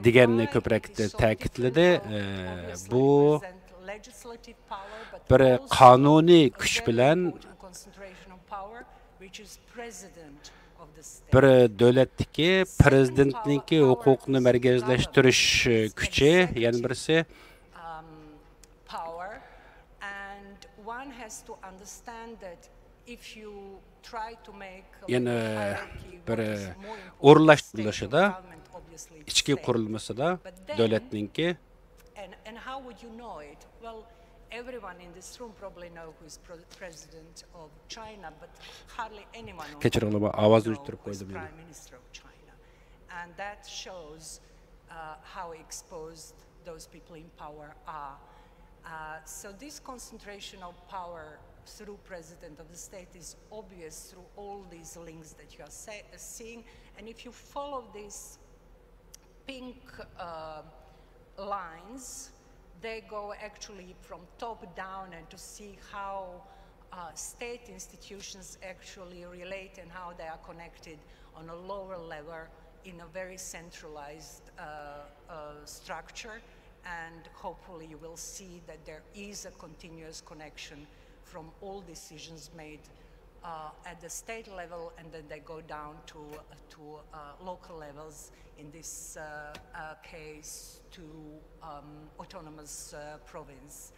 دېگەننى كۆپرەك تەكىتلىدى. ئە، بۇ بىر قانۇنىي كۈچ بىلەن بىر دۆلەتتىكى پرېزىدېنتنىڭكى ھوقۇقنى مەركەزلەشتۈرۈش كۈچى، يەنە بىرسى، يەنە بىر ئورۇنلاشتۇرۇلۇشىدا، ئىچكى قۇرۇلمىسىدا دۆلەتنىڭكى. And, and how would you know it? Well, everyone in this room probably know who is pro- president of China, but hardly anyone on كەچۈرۈڭلار، ئاۋازنى ئۆچۈرۈپ قويدۇم يەنە. Prime Minister of China. And that shows uh, how exposed those people in power are. Uh, so this concentration of power through president of the state is obvious through all these links that you are say, seeing. And if you follow these pink uh, lines, they go actually from top down, and to see how uh, state institutions actually relate and how they are connected on a lower level in a very centralized uh, uh, structure. And hopefully you will see that there is a continuous connection from all decisions made uh, at the state level, and then they go down to, to uh, local levels, in this uh, uh, case to um, autonomous uh, province.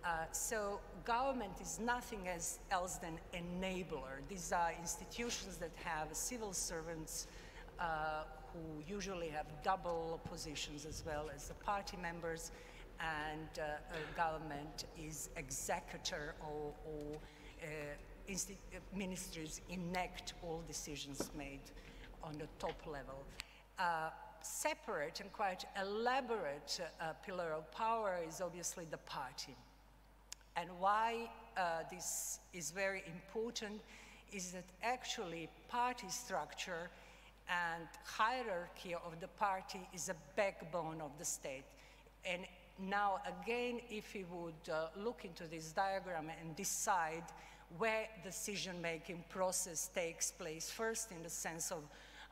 Uh, so government is nothing as, else than enabler. These are institutions that have civil servants uh, who usually have double positions as well as the party members, and uh, uh, government is executor or, or uh, insti- uh, ministries enact all decisions made on the top level. Uh, separate and quite elaborate uh, pillar of power is obviously the party. And why uh, this is very important is that actually party structure and hierarchy of the party is a backbone of the state. And now again, if we would uh, look into this diagram and decide where decision-making process takes place, first in the sense of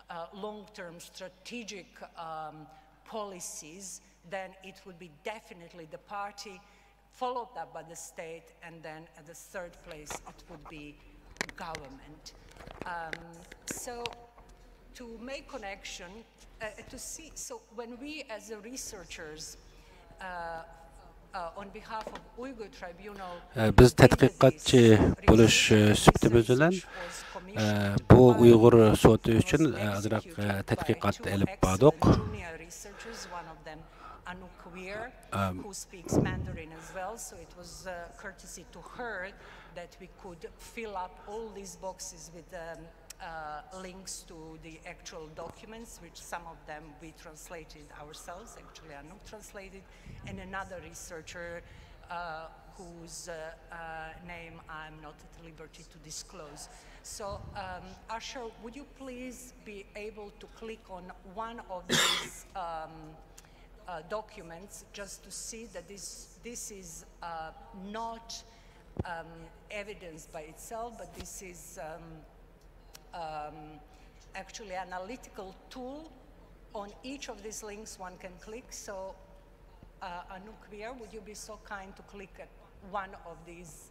uh, long-term strategic um, policies, then it would be definitely the party, followed up by the state, and then at the third place it would be government. Um, so to make connection, uh, to see, so when we as the researchers uh, uh, on behalf of Uyghur Tribunal, بىز تەتقىقاتچى بولۇش سۈپىتىمىز بىلەن بۇ ئۇيغۇر سوتى ئۈچۈن ئازراق تەتقىقات ئېلىپ باردۇق. Anuk Weir, who speaks Mandarin as well, so it was uh, courtesy to her that we could fill up all these boxes with um, uh, links to the actual documents, which some of them we translated ourselves, actually Anuk translated, and another researcher uh, whose uh, uh, name I'm not at liberty to disclose. So, um, Usher, would you please be able to click on one of these um, uh, documents just to see that this, this is uh, not um, evidence by itself, but this is um, um, actually analytical tool. On each of these links one can click. So, uh, Anuk Weir, would you be so kind to click at one of these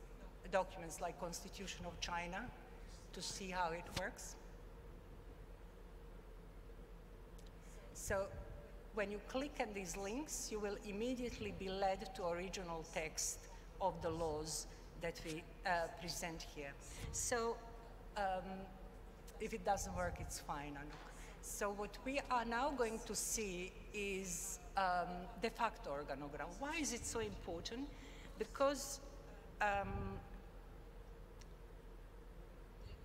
documents, like Constitution of China, to see how it works? So when you click on these links, you will immediately be led to original text of the laws that we uh, present here. So um, if it doesn't work, it's fine, Anuk. So what we are now going to see is um, de facto organogram. Why is it so important? Because um,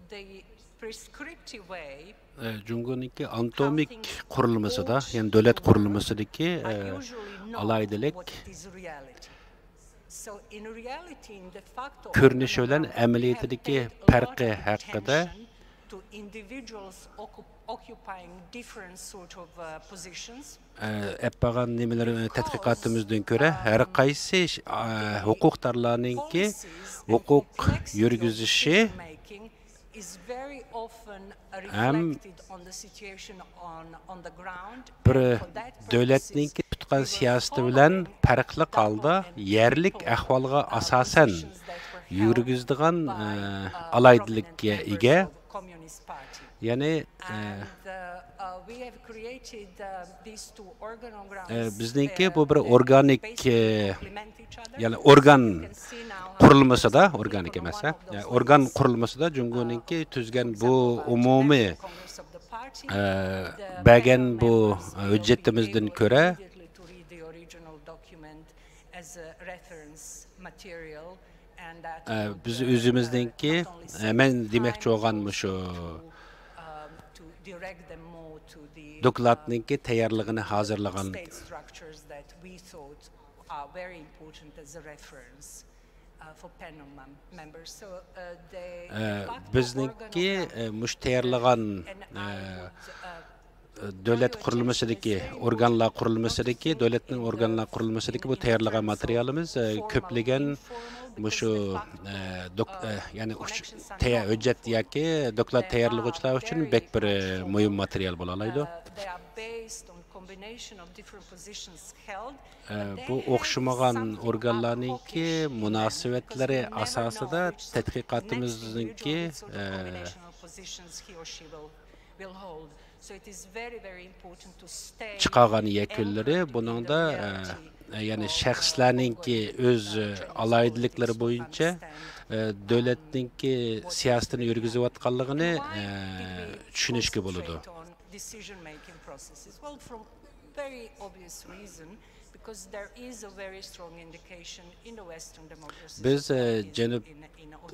the prescriptive way جۇڭگونىڭكى ئاناتومىك قۇرۇلمىسىدا، يەنى دۆلەت قۇرۇلمىسىدىكى ئالاھىدىلىك، كۆرۈنۈشى بىلەن ئەمەلىيىتىدىكى پەرقى ھەققىدە to individuals occup- occupying different sort of uh, positions. ئەپ بارغان نېمىلىرى، تەتقىقاتىمىزدىن كۆرە، ھەر قايسى ئە، ھوقۇقدارلارنىڭكى ھوقۇق يۈرگۈزۈشى ھەم بىر دۆلەتنىڭكى تۇتقان سىياسىتى بىلەن پەرقلىق ھالدا يەرلىك ئەھۋالغا ئاساسەن يۈرگۈزىدىغان ئە، ئالاھىدىلىككە ئىگە. يەنى ئە، ئە، بىزنىڭكى بۇ بىر ئورگانىك ئە، يەنى ئورگان قۇرۇلمىسىدا، ئورگانىك ئەمەس ھە، ئورگان قۇرۇلمىسىدا جۇڭگونىڭكى تۈزگەن بۇ ئومۇمىي ئە، بەرگەن بۇ ھۆججىتىمىزدىن كۆرە، ئە، بىز ئۆزىمىزنىڭكى ئە، مەن دېمەكچى بولغان مۇشۇ دوكلاتنىڭكى تەييارلىقىنى ھازىرلىغان. ئە، بىزنىڭكى ئە، مۇشۇ تەييارلىغان ئە، دۆلەت قۇرۇلمىسىدىكى، ئورگانلار قۇرۇلمىسىدىكى، دۆلەتنىڭ ئورگانلار قۇرۇلمىسىدىكى بۇ تەييارلىغان ماتېرىيالىمىز ئە، كۆپلىگەن مۇشۇ ئە، دوك- ئە، يەنى ئۇچ- تەييار ھۆججەت ياكى دوكلات تەييارلىغۇچىلار ئۈچۈن بەك بىر ئە، مۇھىم ماتېرىيال بولالايدۇ. ئە، بۇ ئوخشىمىغان ئورگانلارنىڭكى مۇناسىۋەتلىرى ئاساسىدا تەتقىقاتىمىزنىڭكى ئە، چىقارغان يەكۈنلىرى بۇنىڭدا ئە، يەنى شەخسلەرنىڭكى ئۆز ئالاھىدىلىكلىرى بويىچە ئە، دۆلەتنىڭكى سىياسىتىنى يۈرگۈزۈۋاتقانلىقىنى ئە، چۈشىنىشكە بولىدۇ. بىز ئە، جەنۇب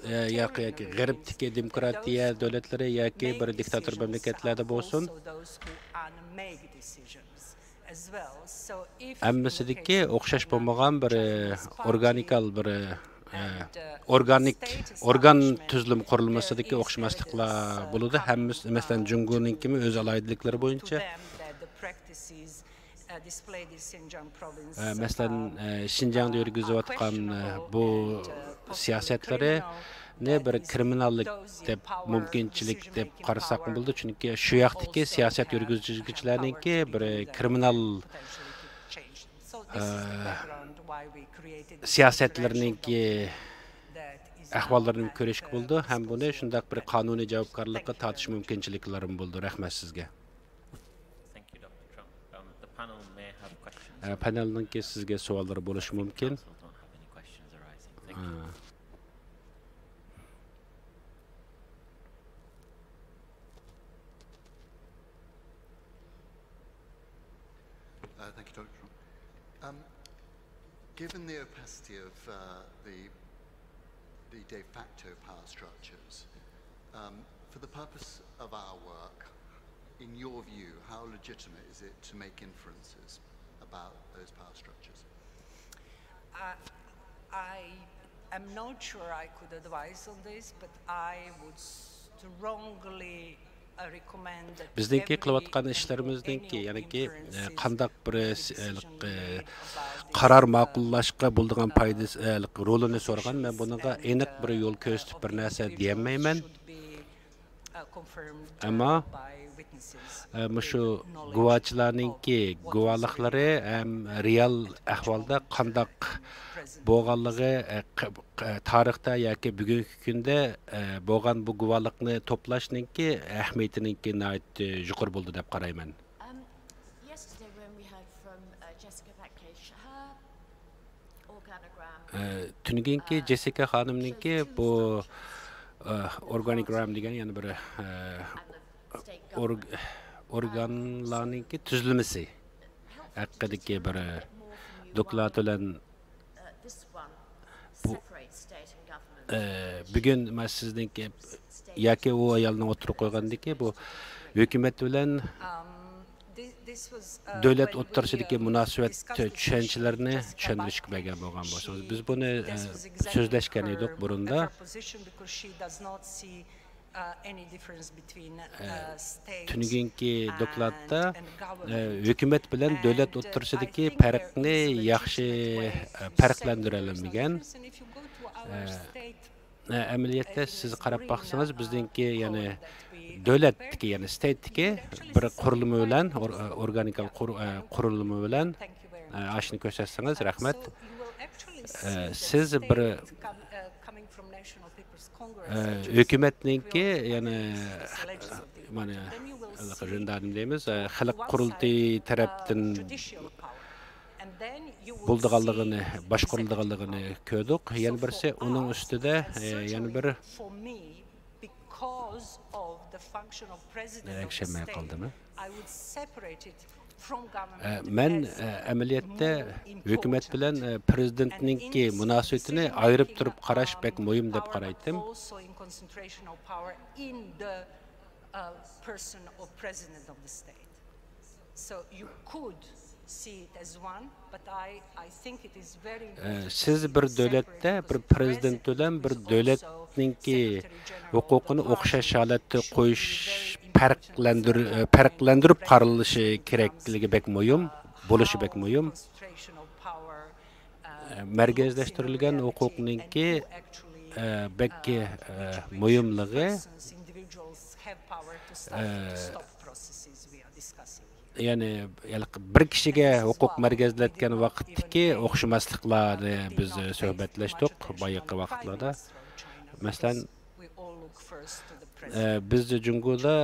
ئە، ياكى ياكى غەربتىكى دېموكراتىيە دۆلەتلىرى ياكى بىر دىكتاتور مەملىكەتلەردە بولسۇن، ھەممىسىدىكى ئوخشاش بولمىغان بىر ئورگانىكال بىر ئورگانىك ئورگان تۈزۈلۈم قۇرۇلمىسىدىكى ئوخشىماسلىقلار بولىدۇ. ھەممىسى، مەسىلەن، جۇڭگونىڭكىمۇ ئۆز ئالاھىدىلىكلىرى بويىچە. ئە، مەسىلەن، ئە، شىنجاڭدا يۈرگۈزۈۋاتقان ئە، بۇ سىياسەتلىرىنى بىر كرىمىناللىق دەپ، مۇمكىنچىلىك دەپ قارىساقمۇ بولىدۇ، چۈنكى شۇ ياقتىكى سىياسەت يۈرگۈزگۈچىلەرنىڭكى بىر كرىمىنال ئە، سىياسەتلىرىنىڭكى ئەھۋاللىرىنى كۆرۈشكە بولىدۇ ھەم بۇنى شۇنداق بىر قانۇنىي جاۋابكارلىققا تارتىش مۇمكىنچىلىكلىرىمۇ بولىدۇ. رەھمەت سىزگە. ئە، پانېلنىڭكى سىزگە سوئاللىرى بولۇشى مۇمكىن. ئە. Uh, thank you, Doctor Trump. Um, given the opacity of uh, the, the de facto power structures, um, for the purpose of our work, in your view, how legitimate is it to make inferences about those power structures? Uh, I am not sure I could advise on this, but I would strongly بىزنىڭكى قىلىۋاتقان ئىشلىرىمىزنىڭكى، يەنىكى، ئە، قانداق بىر، ئە، ئە، قارار ماقۇللاشقا بولىدىغان پايدىسى، ئە، رولىنى سورىغان، مەن بۇنىڭغا ئېنىق بىر يول كۆرسىتىپ بىر نەرسە دېيەلمەيمەن. ئەمما، ئە، مۇشۇ گۇۋاچىلارنىڭكى گۇۋاھلىقلىرى ھەم رېئال ئەھۋالدا قانداق بولغانلىقى، ئە، ق-، ئە، تارىختا ياكى بۈگۈنكى كۈندە، ئە، بولغان بۇ گۇۋاھلىقنى توپلاشنىڭكى ئەھمىيىتىنىڭكى ناھايىتى يۇقىرى بولىدۇ دەپ قارايمەن. Um, yesterday when we heard from uh, Jessica Backlish, her organogram ئە، تۈنۈگۈنكى جېسسىكا خانىمنىڭكى بۇ، ئە، ئورگانىگرام دېگەن يەنە بىر، ئە، ئورگ-، ئورگانلارنىڭكى تۈزۈلمىسى ھەققىدىكى بىر، ئە، دوكلات بىلەن بۇ، ئە، بۈگۈن مەن سىزنىڭكى ياكى ئۇ ئايالنىڭ ئوتتۇرىغا قويغاندىكى بۇ ھۆكۈمەت بىلەن دۆلەت ئوتتۇرىسىدىكى مۇناسىۋەت چۈشەنچىلىرىنى چۈشەندۈرۈشكە بەرگەن بولغان بولسىڭىز، بىز بۇنى، ئە، سۆزلەشكەن ئىدۇق بۇرۇندا. تۈنۈگۈنكى دوكلاتتا ھۆكۈمەت بىلەن دۆلەت ئوتتۇرىسىدىكى پەرقنى ياخشى پەرقلەندۈرەلمىگەن. ئەمەلىيەتتە سىز قاراپ باقسىڭىز، بىزنىڭكى يەنى دۆلەتتىكى، يەنى ستەيتتىكى بىر قۇرۇلما بىلەن، ئورگانىكال قۇرۇلما بىلەن ئاشۇنى كۆرسەتسىڭىز، رەھمەت. سىز بىر ھۆكۈمەتنىڭكى، يەنى مانا رىندانىم دەيمىز، خەلق قۇرۇلتىيى تەرەپتىن بولىدىغانلىقىنى، باشقۇرۇلىدىغانلىقىنى كۆردۇق. يەنە بىرسى ئۇنىڭ ئۈستىدە يەنە بىر يەكشەنبە قالدىمۇ؟ مەن ئەمەلىيەتتە ھۆكۈمەت بىلەن پرېزىدېنتنىڭكى مۇناسىۋىتىنى ئايرىپ تۇرۇپ قاراش بەك مۇھىم دەپ قارايتتىم. سىز بىر دۆلەتتە بىر پرېزىدېنت بىلەن بىر دۆلەتنىڭكى ھوقۇقىنى ئوخشاش ھالەتتە قويۇش پەرقلەندۈر-، پەرقلەندۈرۈپ قارىلىشى كېرەكلىكى بەك مۇھىم، بولۇشى بەك مۇھىم. مەركەزلەشتۈرۈلگەن ھوقۇقنىڭكى بەك مۇھىملىقى، يەنى بىر كىشىگە ھوقۇق مەركەزلەتكەن ۋاقىتتىكى ئوخشىماسلىقلارنى بىز سۆھبەتلەشتۇق بايىقى ۋاقىتلاردا. مەسىلەن، بىز جۇڭگودا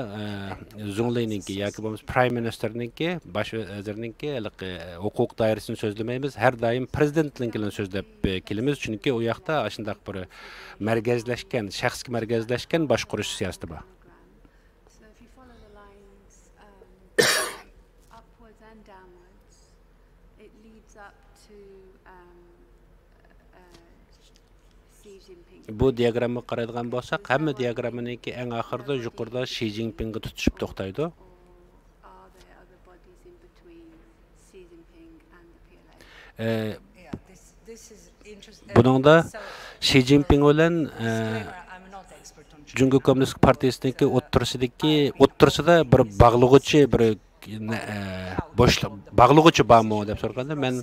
زۇڭلىنىڭكى ياكى بولمىسا پرايم مىنىستىرنىڭكى، باش ۋەزىرنىڭكى ھېلىقى ھوقۇق دائىرىسىنى سۆزلىمەيمىز، ھەر دائىم پرېزىدېنتنىڭكىنى سۆزلەپ كېلىمىز، چۈنكى ئۇ ياقتا ئاشۇنداق بىر مەركەزلەشكەن، شەخسكە مەركەزلەشكەن باشقۇرۇش سىياسىتى بار. So if you follow the lines, um, upwards and downwards, it leads up to, um, uh, Xi Jinping. بۇ دىياگراممىغا قارايدىغان بولساق، ھەممە دىياگراممىنىڭكى ئەڭ ئاخىرىدا يۇقىرىدا شى جىنپىڭغا تۇتىشىپ توختايدۇ. Or are there other bodies in between Xi Jinping and the P L A? ئە، بۇنىڭدا شى جىنپىڭ بىلەن، ئە، جۇڭگو كوممۇنىست پارتىيىسىنىڭكى ئوتتۇرىسىدىكى، ئوتتۇرىسىدا بىر باغلىغۇچى، بىر، ئە، بوشلۇق، باغلىغۇچى بارمۇ دەپ سورىغاندا، مەن،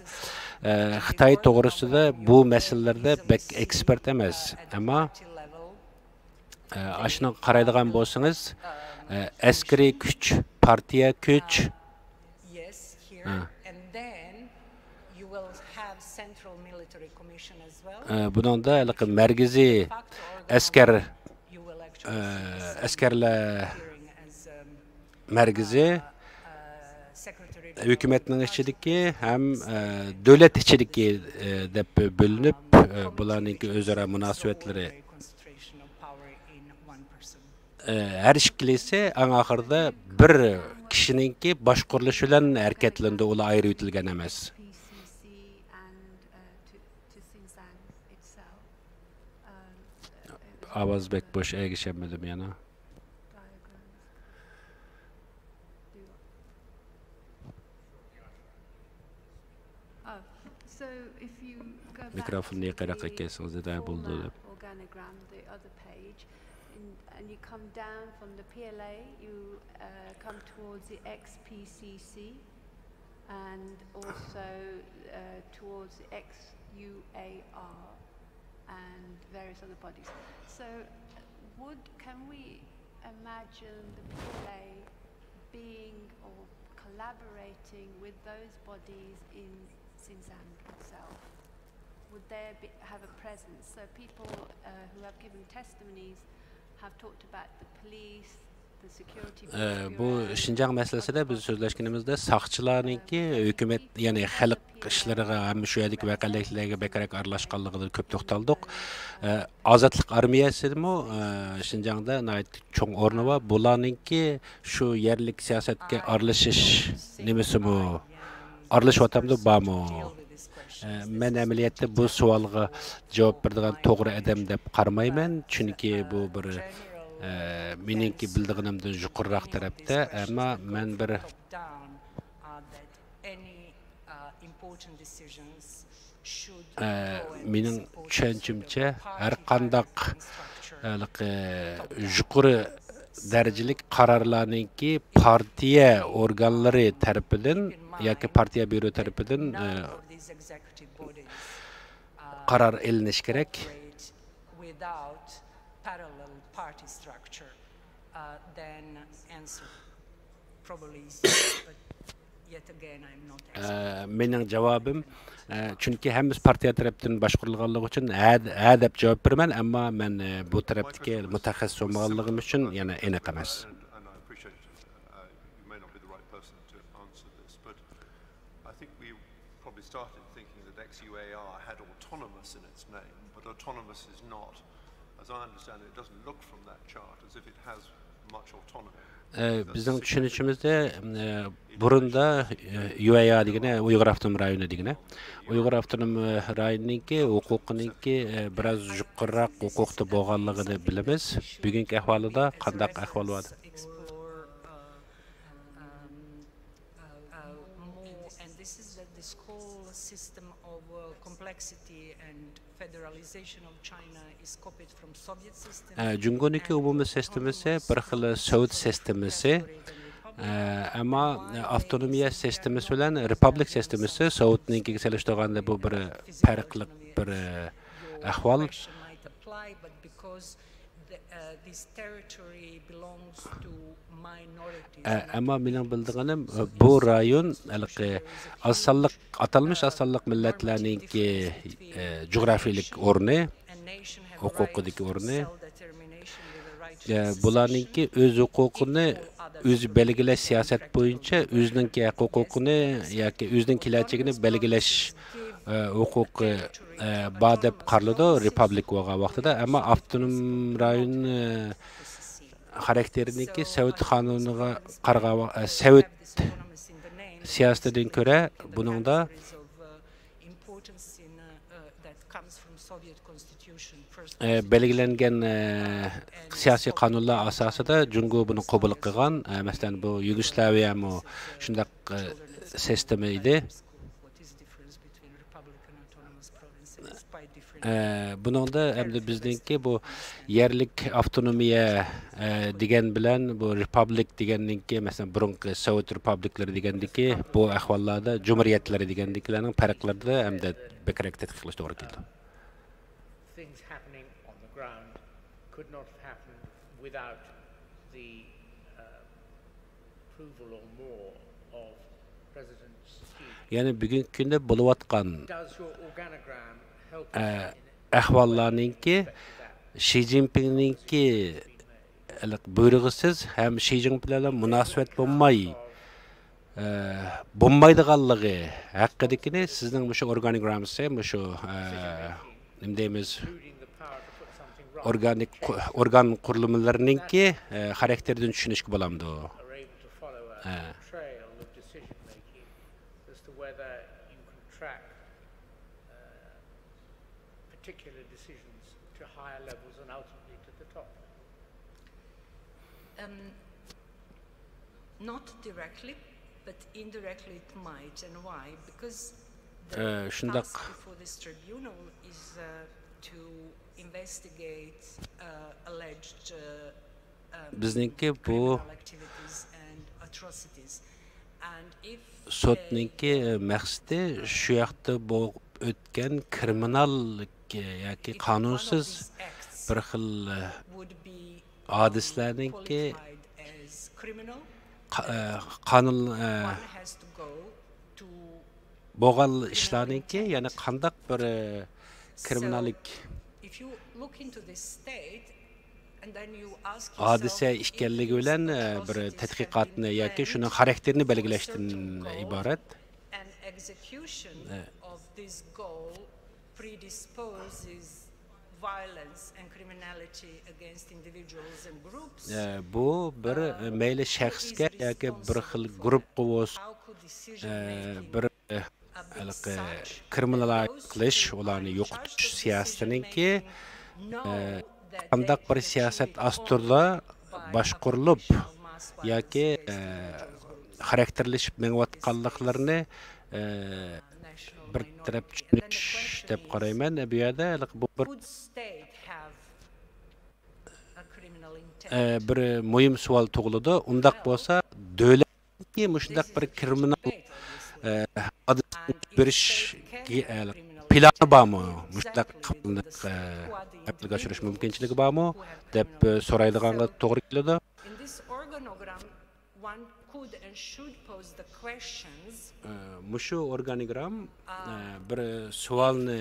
ئە، خىتاي توغرىسىدا بۇ مەسىلىلەردە بەك ئېكسپېرت ئەمەس. ئەمما، ئە، ئاشۇنىڭغا قارايدىغان بولسىڭىز، ئە، ئەسكىرىي كۈچ، پارتىيە كۈچ، ئە، بۇنىڭدا ھېلىقى مەركىزىي ئەسكەر، ئە، ئەسكەرلەر مەركىزى ھۆكۈمەتنىڭ ئىچىدىكى ھەم، ئە، دۆلەت ئىچىدىكى، ئە، دەپ بۆلۈنۈپ، ئە، بۇلارنىڭكى ئۆزئارا مۇناسىۋەتلىرى، ئە، ھەر ئىككىلىسى ئەڭ ئاخىرىدا بىر كىشىنىڭكى باشقۇرۇلۇشى بىلەن ھەرىكەتلىنىدۇ، ئۇلار ئايرىۋېتىلگەن ئەمەس. ئاۋاز بەك بوش، ئەگىشەلمىدىم يەنە. مىكروفوننى يېقىنراق ئەكەلسىڭىز، نېدە بولىدۇ دەپ. Organogram, the other page, and you come down from the P L A, you, uh, come towards the X P C C, and also, uh, towards the X U A R and various other bodies. So, would, can we imagine the P L A being or collaborating with those bodies in Xinjiang itself? Would there be, have a presence? So people, uh, who have given testimonies have talked about the police, the security force of Iran. بۇ شىنجاڭ مەسىلىسىدە بىز سۆزلەشكىنىمىزدە ساقچىلارنىڭكى ھۆكۈمەت، يەنى خەلق ئىشلىرىغا ھەم شۇ يەردىكى ۋەقەلىكلەرگە بەكرەك ئارىلاشقانلىقىدا كۆپ توختالدۇق. ئە، ئازادلىق ئارمىيەسىمۇ، ئە، شىنجاڭدا ناھايىتى چوڭ ئورنى بار. بۇلارنىڭكى شۇ يەرلىك سىياسەتكە ئارىلىشىش نېمىسىمۇ، ئارىلىشىۋاتامدۇ، بارمۇ؟ ئە، مەن ئەمەلىيەتتە بۇ سوئالغا جاۋاب بېرىدىغان توغرا ئادەم دەپ قارىمايمەن، چۈنكى بۇ بىر، ئە، مېنىڭكى بىلىدىغىنىمدىن يۇقىرىراق تەرەپتە، ئەمما مەن بىر، ئە، مېنىڭ چۈشەنچەمچە، ھەر قانداق، ھېلىقى يۇقىرى دەرىجىلىك قارارلارنىڭكى پارتىيە ئورگانلىرى تەرىپىدىن ياكى پارتىيە بيۇرو تەرىپىدىن، ئە، قارار ئېلىنىشى كېرەك. ئە، مېنىڭ جاۋابىم، ئە، چۈنكى ھەممىسى پارتىيە تەرەپتىن باشقۇرۇلغانلىقى ئۈچۈن ھە، ھە دەپ جاۋاب بېرىمەن، ئەمما مەن، ئە، بۇ تەرەپتىكى مۇتەخەسسىس بولمىغانلىقىم ئۈچۈن يەنە ئېنىق ئەمەس. And, and I appreciate, uh, you may not be the right person to answer this, but I think we probably started thinking that X U A R had autonomous in its name, but autonomous is not, as I understand it, it doesn't look from that chart as if it has much autonomy. ئە، بىزنىڭ چۈشىنىشىمىزدە، ئە، بۇرۇندا، ئە، يۇ ئەي ئار دېگىنى ئۇيغۇر ئاپتونوم رايونى دېگىنى. ئۇيغۇر ئاپتونوم رايونىنىڭكى ھوقۇقىنىڭكى، ئە، بىراز يۇقىرىراق ھوقۇقتا بولغانلىقىنى بىلىمىز. بۈگۈنكى ئەھۋالىدا قانداق ئەھۋال بار؟ ئە، جۇڭگونىڭكى ئومۇمىي سىستېمىسى بىر خىل سوۋېت سىستېمىسى، ئە، ئەمما ئاپتونومىيە سىستېمىسى بىلەن رېپابلىك سىستېمىسى، سوۋېتنىڭكىگە سېلىشتۇرغاندا بۇ بىر پەرقلىق بىر، ئە، ئەھۋال. ئە، ئەمما مېنىڭ بىلىدىغىنىم، بۇ رايون ھېلىقى ئاز سانلىق، ئاتالمىش ئاز سانلىق مىللەتلەرنىڭكى، ئە، جۇغراپىيىلىك ئورنى، ھوقۇقىدىكى ئورنى. ئە، بۇلارنىڭكى ئۆز ھوقۇقىنى ئۆزى بەلگىلەش سىياسەت بويىچە ئۆزىنىڭكى ھەق ھوقۇقىنى ياكى ئۆزىنىڭ كېلەچىكىنى بەلگىلەش، ئە، ھوقۇقى، ئە، بار دەپ قارىلىدۇ رېپابلىك بولغان ۋاقتىدا. ئەمما ئاپتونوم رايون، ئە، خاراكتېرىنىڭكى سوۋېت قانۇنىغا قارىغان ۋاق-، ئە، سوۋېت سىياسىتىدىن كۆرە بۇنىڭدا، ئە، بەلگىلەنگەن، ئە، سىياسىي قانۇنلار ئاساسىدا جۇڭگو بۇنى قوبۇل قىلغان. ئە، مەسىلەن، بۇ يۇگوسلاۋىيەمۇ شۇنداق، ئە، سىستېما ئىدى. ئە، بۇنىڭدا ئەمدى بىزنىڭكى بۇ يەرلىك ئاپتونومىيە، ئە، دېگەن بىلەن بۇ رېپابلىك دېگەننىڭكى، مەسىلەن، بۇرۇنقى سوۋېت رېپابلىكلىرى دېگەندىكى بۇ ئەھۋاللاردا جۇمھۇرىيەتلىرى دېگەندىكىلەرنىڭ پەرقلىرىدە ئەمدى بەكرەك تەتقىق قىلىش توغرا كېلىدۇ. Things happening on the ground could not have happened without the, uh, approval or more of President Xi. يەنى بۈگۈنكى كۈندە بولۇۋاتقان، ئە، ئەھۋاللارنىڭكى شى جىنپىڭنىڭكى ھېلىقى بۇيرۇقىسىز ھەم شى جىنپىڭ بىلەن مۇناسىۋەت بولماي، ئە، بولمايدىغانلىقى ھەققىدىكىنى سىزنىڭ مۇشۇ ئورگانىگراممىسى، مۇشۇ، ئە، نېمە دەيمىز، ئورگانىك قۇ-، ئورگان قۇرۇلمىلىرىنىڭكى، ئە، خاراكتېرىدىن چۈشىنىشكە بولامدۇ؟ ئە. Particular decisions to higher levels and ultimately to the top. Um, not directly, but indirectly it might. And why? Because the ئە، شۇنداق. Task before this tribunal is, uh, to investigate, uh, alleged, uh, بىزنىڭكى بۇ سوتنىڭكى مەقسىتى شۇ ياقتا بولۇپ ئۆتكەن كرىمىنال ياكى قانۇنسىز بىر خىل ھادىسىلەرنىڭكى قا-، قانۇن، بولغان ئىشلارنىڭكى، يەنى قانداق بىر كرىمىناللىك ھادىسە ئىكەنلىكى بىلەن، بىر تەتقىقاتنى ياكى شۇنىڭ خاراكتېرىنى بەلگىلەشتىن ئىبارەت. بۇ بىر، مەيلى شەخسكە ياكى بىر خىل گۇرۇپپىغا بولسۇن، بىر ھېلىقى كرىمىنال قىلىش، ئۇلارنى يوقىتىش سىياسىتىنىڭكى، ئە، قانداق بىر سىياسەت ئاستىدا باشقۇرۇلۇپ ياكى، ئە، خاراكتېرلىشىپ مېڭىۋاتقانلىقلىرىنى، ئە، بىر تەرەپ چۈشىنىش دەپ قارايمەن. بۇ يەردە ھېلىقى بۇ بىر، ئە، بىر مۇھىم سوئال تۇغۇلىدۇ. ئۇنداق بولسا، دۆلەتنىڭكى مۇشۇنداق بىر كرىمىنال، ئە، ھادىسىنى بېرىش، ئە، پىلانى بارمۇ؟ مۇشۇنداق قىلىپ، ئە، ئەمەلگە ئاشۇرۇش مۇمكىنچىلىكى بارمۇ؟ دەپ، ئە، سورايدىغانغا توغرا كېلىدۇ. One could and should pose the questions. ئە، مۇشۇ ئورگانىگرام، ئە، بىر سوئالنى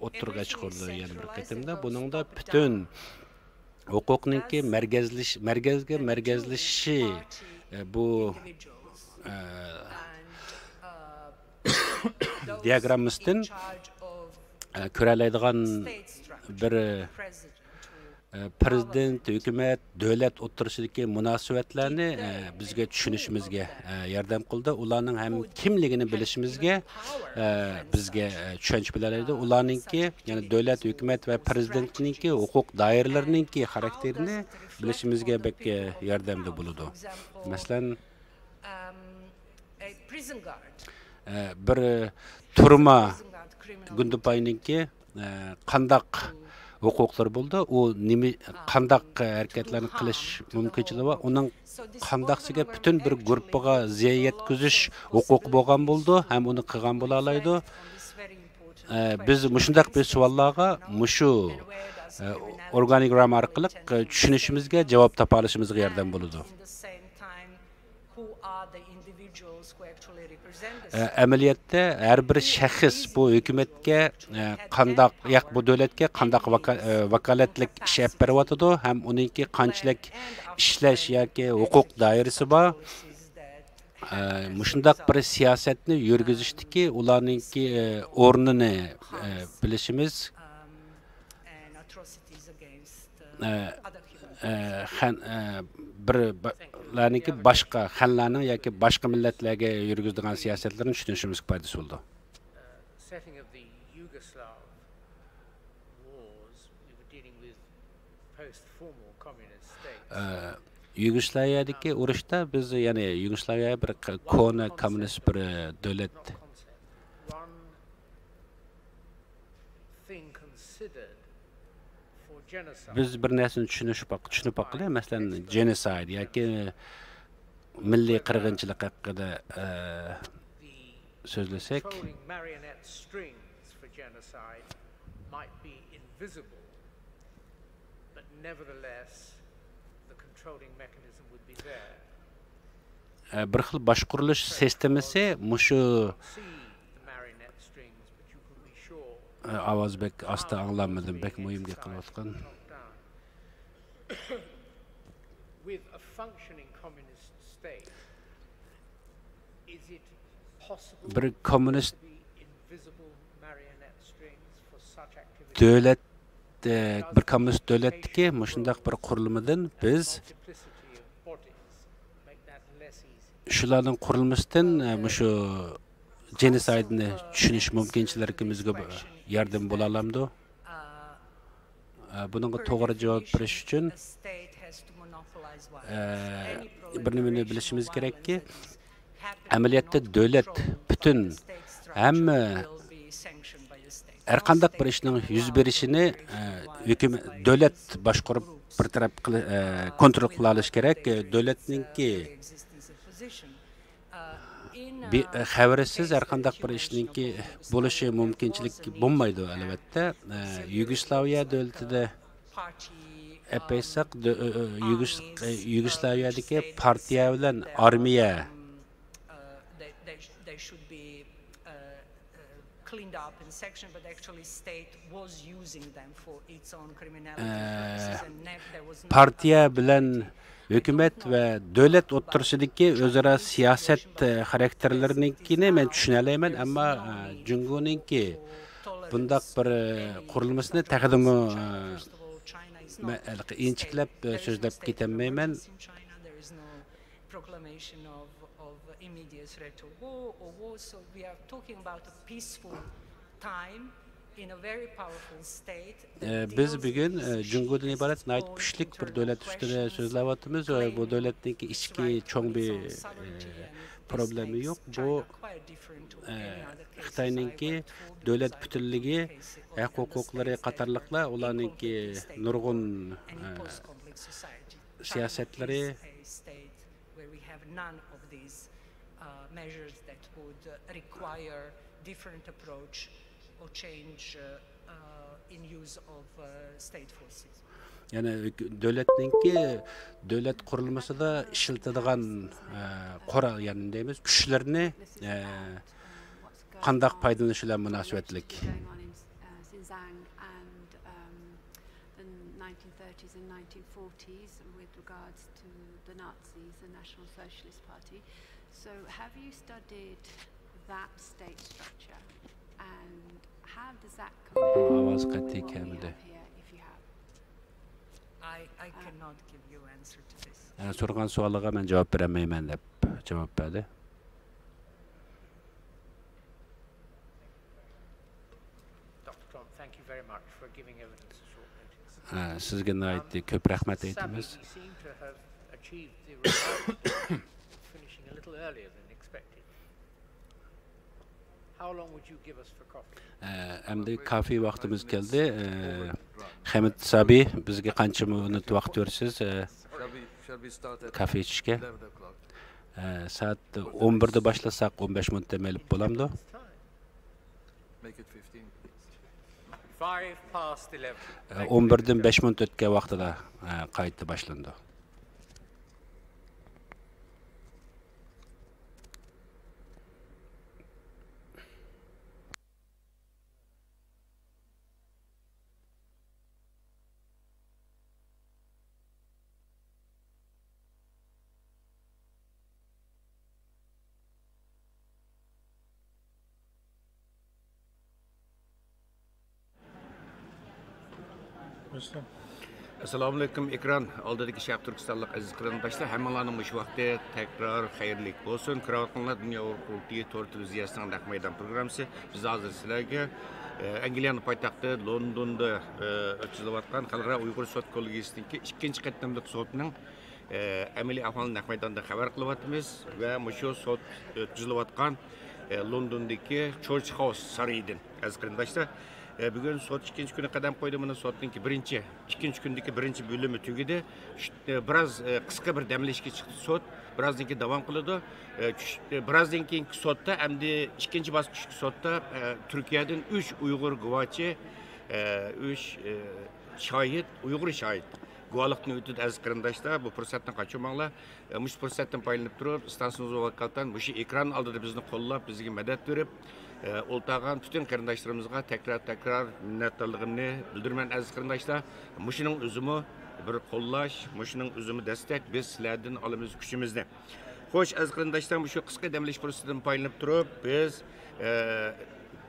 ئوتتۇرىغا چىقىرىدۇ يەنە بىر قېتىمدا. بۇنىڭدا پۈتۈن ھوقۇقنىڭكى مەركەزلىش-، مەركەزگە مەركەزلىشىشى، ئە، بۇ، ئە، دىياگراممىسىدىن، ئە، كۆرەلەيدىغان بىر، ئە، پرېزىدېنت، ھۆكۈمەت، دۆلەت ئوتتۇرىسىدىكى مۇناسىۋەتلەرنى، ئە، بىزگە چۈشىنىشىمىزگە، ئە، ياردەم قىلىدۇ. ئۇلارنىڭ ھەم كىملىكىنى بىلىشىمىزگە، ئە، بىزگە، ئە، چۈشەنچە بېرەلەيدۇ. ئۇلارنىڭكى، يەنى دۆلەت، ھۆكۈمەت ۋە پرېزىدېنتنىڭكى ھوقۇق دائىرىلىرىنىڭكى خاراكتېرىنى بىلىشىمىزگە بەك، ئە، ياردەمدە بولىدۇ. مەسىلەن، ئە، بىر تۈرمە گۇندىپاينىڭكى، ئە، قانداق ھوقۇقلىرى بولىدۇ؟ ئۇ نېمە، قانداق ھەرىكەتلەرنى قىلىش مۇمكىنچىلىكى بار؟ ئۇنىڭ قانداقسىگە پۈتۈن بىر گۇرۇپپىغا زىيان يەتكۈزۈش ھوقۇقى بولغان بولىدۇ ھەم ئۇنى قىلغان بولالايدۇ. ئە، بىز مۇشۇنداق بىر سوئاللارغا مۇشۇ، ئە، ئورگانىگرامما ئارقىلىق، ئە، چۈشىنىشىمىزگە، جاۋاب تاپالىشىمىزغا ياردەم بولىدۇ. ئە، ئەمەلىيەتتە ھەر بىر شەخس بۇ ھۆكۈمەتكە، ئە، قانداق، ياق، بۇ دۆلەتكە قانداق ۋاكا-، ئە، ۋاكالەتلىك ئىش ئېلىپ بېرىۋاتىدۇ ھەم ئۇنىڭكى قانچىلىك ئىشلەش ياكى ھوقۇق دائىرىسى بار. ئە، مۇشۇنداق بىر سىياسەتنى يۈرگۈزۈشتىكى ئۇلارنىڭكى، ئە، ئورنىنى، ئە، بىلىشىمىز. ئە، ئە، خەن-، ئە، بىر، بىرلەرنىڭكى باشقا، خەنلەرنىڭ ياكى باشقا مىللەتلەرگە يۈرگۈزىدىغان سىياسەتلىرىنى چۈشىنىشىمىزگە پايدىسى بولىدۇ. ئە، يۇگوسلاۋىيەدىكى ئۇرۇشتا بىز، يەنى يۇگوسلاۋىيە بىر ق-، كونا كوممۇنىست بىر، ئە، دۆلەت. بىز بىر نەرسىنى چۈشىنىش باق-، چۈشىنىپ باققىلى، مەسىلەن، جېنوسايد ياكى مىللىي قىرغىنچىلىق ھەققىدە، ئە، سۆزلىسەك. ئە، بىر خىل باشقۇرۇلۇش سىستېمىسى مۇشۇ، ئە، ئاۋاز بەك ئاستا ئاڭلانمىدىم، بەك مۇھىم گەپ قىلىۋاتقان. بىر كوممۇنىست دۆلەت، ئە، بىر كوممۇنىست دۆلەتتىكى مۇشۇنداق بىر قۇرۇلمىدىن بىز شۇلارنىڭ قۇرۇلمىسىدىن، ئە، مۇشۇ جېنوسايدنى چۈشىنىش مۇمكىنچىلىكىمىزگە ياردىمى بولالامدۇ؟ ئە، بۇنىڭغا توغرا جاۋاب بېرىش ئۈچۈن، ئە، بىر نېمىنى بىلىشىمىز كېرەككى، ئەمەلىيەتتە دۆلەت پۈتۈن ھەممە، ھەرقانداق بىر ئىشنىڭ يۈز بېرىشىنى، ئە، ھۆكۈمەت، دۆلەت باشقۇرۇپ بىر تەرەپ قىلى-، ئە، كونترول قىلالىشى كېرەك. دۆلەتنىڭكى بى-، خەۋىرىسىز ھەرقانداق بىر ئىشنىڭكى بولۇشى مۇمكىنچىلىك بولمايدۇ، ئەلۋەتتە. ئە، يۇگوسلاۋىيە دۆلىتىدە ئەپ ئېيتساق، دۆ-، ئۆ-، ئۆ-، يۇگوس-، ئە، يۇگوسلاۋىيەدىكى پارتىيە بىلەن ئارمىيە cleaned up in section, but actually state was using them for its own criminality purposes and nev-, there was no پارتىيە بىلەن ھۆكۈمەت ۋە دۆلەت ئوتتۇرىسىدىكى ئۆزئارا سىياسەت، ئە، خاراكتېرلىرىنىڭكىنى مەن چۈشىنەلەيمەن، ئەمما، ئە، جۇڭگونىڭكى بۇنداق بىر، ئە، قۇرۇلمىسىنى تېخىمۇ، ئە، مەن ھېلىقى ئىنچىكىلەپ، ئە، سۆزلەپ كېتەلمەيمەن. Proclamation of, of immediate threat of war or war. So we are talking about a peaceful time in a very powerful state. ئە، بىز بۈگۈن، ئە، جۇڭگودىن ئىبارەت ناھايىتى كۈچلۈك بىر دۆلەت ئۈستىدە سۆزلەۋاتىمىز. ئە، بۇ دۆلەتنىڭكى ئىچكى چوڭ بىر، ئە، پروبلېمى يوق. بۇ، ئە، خىتاينىڭكى دۆلەت پۈتۈنلۈكى، ھەق ھوقۇقلىرى قاتارلىقلار ئۇلارنىڭكى نۇرغۇن، ئە، سىياسەتلىرى. Is a state where we have none of these uh, measures that would uh, require different approach or change uh, uh, in use of uh, state forces. يەنى دۆلەتنىڭكى دۆلەت قۇرۇلمىسىدا ئىشلىتىدىغان قورال، يەنى دەيمىز، كۈچلىرىنى قانداق پايدىلىنىش بىلەن مۇناسىۋەتلىك؟ The nineteen thirties and nineteen forties with regards to the Nazis, the National Socialist Party. So, have you studied that state structure and how does that compare ئاۋاز to قەتئىي what we كەلمىدى. Have here, if you have? I, I cannot give you answer to this. سورىغان سوئالىغا مەن جاۋاب بېرەلمەيمەن دەپ جاۋاب بەردى. Doctor Tromp, thank you very much for giving evidence at short notice. سىزگە ناھايىتى كۆپ رەھمەت ئېيتىمىز. Sadly, you seem to have achieved the result of finishing a little earlier than expected. How long would you give us for coffee? ئەمدى كافى ۋاقتىمىز كەلدى. خەمىت سابى، بىزگە قانچە مىنۇت ۋاقىت بېرىسىز؟ Shall we, shall we start at كافى ئىچىشكە. eleven o'clock? سائەت ئون بىردە باشلىساق، ئون بەش مىنۇتتا مېلىپ بولامدۇ؟ Make it fifteen, please. Five past eleven. ئون بىردىن بەش مىنۇت ئۆتكەن ۋاقتىدا قايتا باشلىنىدۇ. ئەسسالامۇئەلەيكۇم، ئېكران ئالدىدىكى شەرقىي تۈركىستانلىق ئەزىز قېرىنداشلار، ھەممىڭلارنىڭ مۇشۇ ۋاقتى تەكرار خەيرلىك بولسۇن. كۆرۈۋاتقانلار دۇنيا ئۇيغۇر قۇرۇلتىيى تور تېلېۋىزىيەسىنىڭ نەق مەيدان پروگراممىسى. بىز ھازىر سىلەرگە، ئە، ئەنگلىيەنىڭ پايتەختى لوندوندا، ئە، ئۆتكۈزۈلۈۋاتقان خەلقئارا ئۇيغۇر سوت كوللېگىيىسىنىڭكى ئىككىنچى قېتىملىق سوتىنىڭ ئە، ئەمەلىي ئەھۋالىنى نەق مەيداندا خەۋەر قىلىۋاتىمىز ۋە مۇشۇ سوت ئۆتكۈزۈلۈۋاتقان، ئە، لوندوندىكى چورچ خاوس سارىيىدىن، ئەزىز قېرىنداشلار. ئە، بۈگۈن سوت ئىككىنچى كۈنى قەدەم قويدى. مانا سوتنىڭكى بىرىنچى، ئىككىنچى كۈندىكى بىرىنچى بۆلۈمى تۈگىدى. شۇ، ئە، بىراز، ئە، قىسقا بىر دەم ئېلىشكە چىقتى سوت. بىرازدىن كېيىن داۋام قىلىدۇ. ئە، چۈش-، ئە، بىرازدىن كېيىنكى سوتتا، ئەمدى ئىككىنچى باسقۇچتىكى سوتتا، ئە، تۈركىيەدىن ئۈچ ئۇيغۇر گۇۋاچى، ئە، ئۈچ، ئە، شاھىت، ئۇيغۇر شاھىت گۇۋاھلىقتىن ئۆتىدۇ، ئەزىز قېرىنداشلار. بۇ پۇرسەتتىن قاچۇرماڭلار. ئە، مۇشۇ پۇرسەتتىن پايدىلىنىپ تۇرۇپ، ئىستانسىمىزغا ۋاكالىتەن مۇشۇ ئېكران ئالدىدا بىزنى قوللاپ، بىزگە مەدەت بېرىپ، ئە، ئولتۇرغان پۈتۈن قېرىنداشلىرىمىزغا تەكرار-تەكرار مىننەتدارلىقىمنى بىلدۈرىمەن، ئەزىز قېرىنداشلار. مۇشۇنىڭ ئۆزىمۇ بىر قوللاش، مۇشۇنىڭ ئۆزىمۇ دەستەك، بىز سىلەردىن ئالىمىز كۈچىمىزنى. خوش، ئەزىز قېرىنداشلار، مۇشۇ قىسقا دەم ئېلىش پۇرسىتىدىن پايدىلىنىپ تۇرۇپ، بىز، ئە،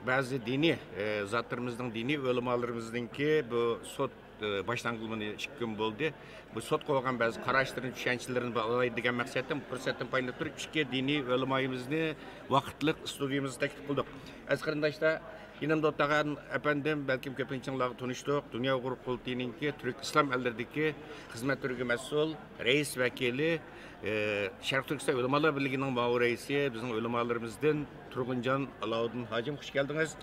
بەزى دىنىي، ئە، زاتلىرىمىزنىڭ، دىنىي ئۆلىمالىرىمىزنىڭكى بۇ سوت، ئە، باشلانغىلى مانا ئىككى كۈن بولدى. بۇ سوتقا بولغان بەزى قاراشلىرىنى، چۈشەنچىلىرىنى بىر ئالاي دېگەن مەقسەتتىن پۇرسەتتىن پايدىلىنىپ تۇرۇپ، ئىككى دىنىي ئۆلىمايىمىزنى ۋاقىتلىق ئىستۇدىيىمىزغا تەكلىپ قىلدۇق. ئەزىز قېرىنداشلار، يېنىمدا ئولتۇرغان ئەپەندىم، بەلكىم كۆپىنچىڭلارغا تونۇشتۇق، دۇنيا ئۇيغۇر قۇرۇلتىيىنىڭكى تۈرك ئىسلام ئەللىرىدىكى خىزمەت تۈرىگە مەسئۇل، رەئىس ۋەكىلى، ئى، شەرقىي تۈركىستان ئۆلىمالار بىرلىكىنىڭ مۇئاۋىن رەئىسى، بىزنىڭ ئۆلىمالىرىمىزدىن تۇرغۇنجان ئالاۋۇددىن ھاجىم، خۇش كەلدىڭىز.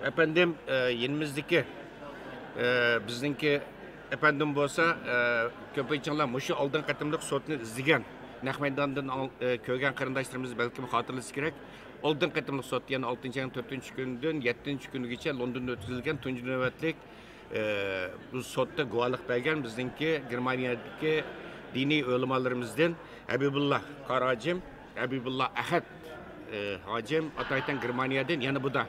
ئەپەندىم، ئى، يېنىمىزدىكى، ئى، بىزنىڭكى ئەپەندىم بولسا، ئى، كۆپىنچىڭلار مۇشۇ ئالدىنقى قېتىملىق سوتنى ئىزدىگەن، نەق مەيداندىن ئاڭ-، ئى، كۆرگەن قېرىنداشلىرىمىز بەلكىم خاتىرىلىسى كېرەك. ئالدىنقى قېتىملىق سوت، يەنى ئالتىنچى ئاينىڭ تۆتىنچى كۈنىدىن يەتتىنچى كۈنىگىچە لوندوندا ئۆتكۈزۈلگەن تۇنجى نۆۋەتلىك، ئى، بۇ سوتتا گۇۋاھلىق بەرگەن بىزنىڭكى گېرمانىيەدىكى دىنىي ئۆلىمالىرىمىزدىن ھەبىبۇللا قارا ھاجىم، ھەبىبۇللا ئەھەد، ئى، ھاجىم ئاتايتەن گېرمانىيەدىن، يەنە بۇ دا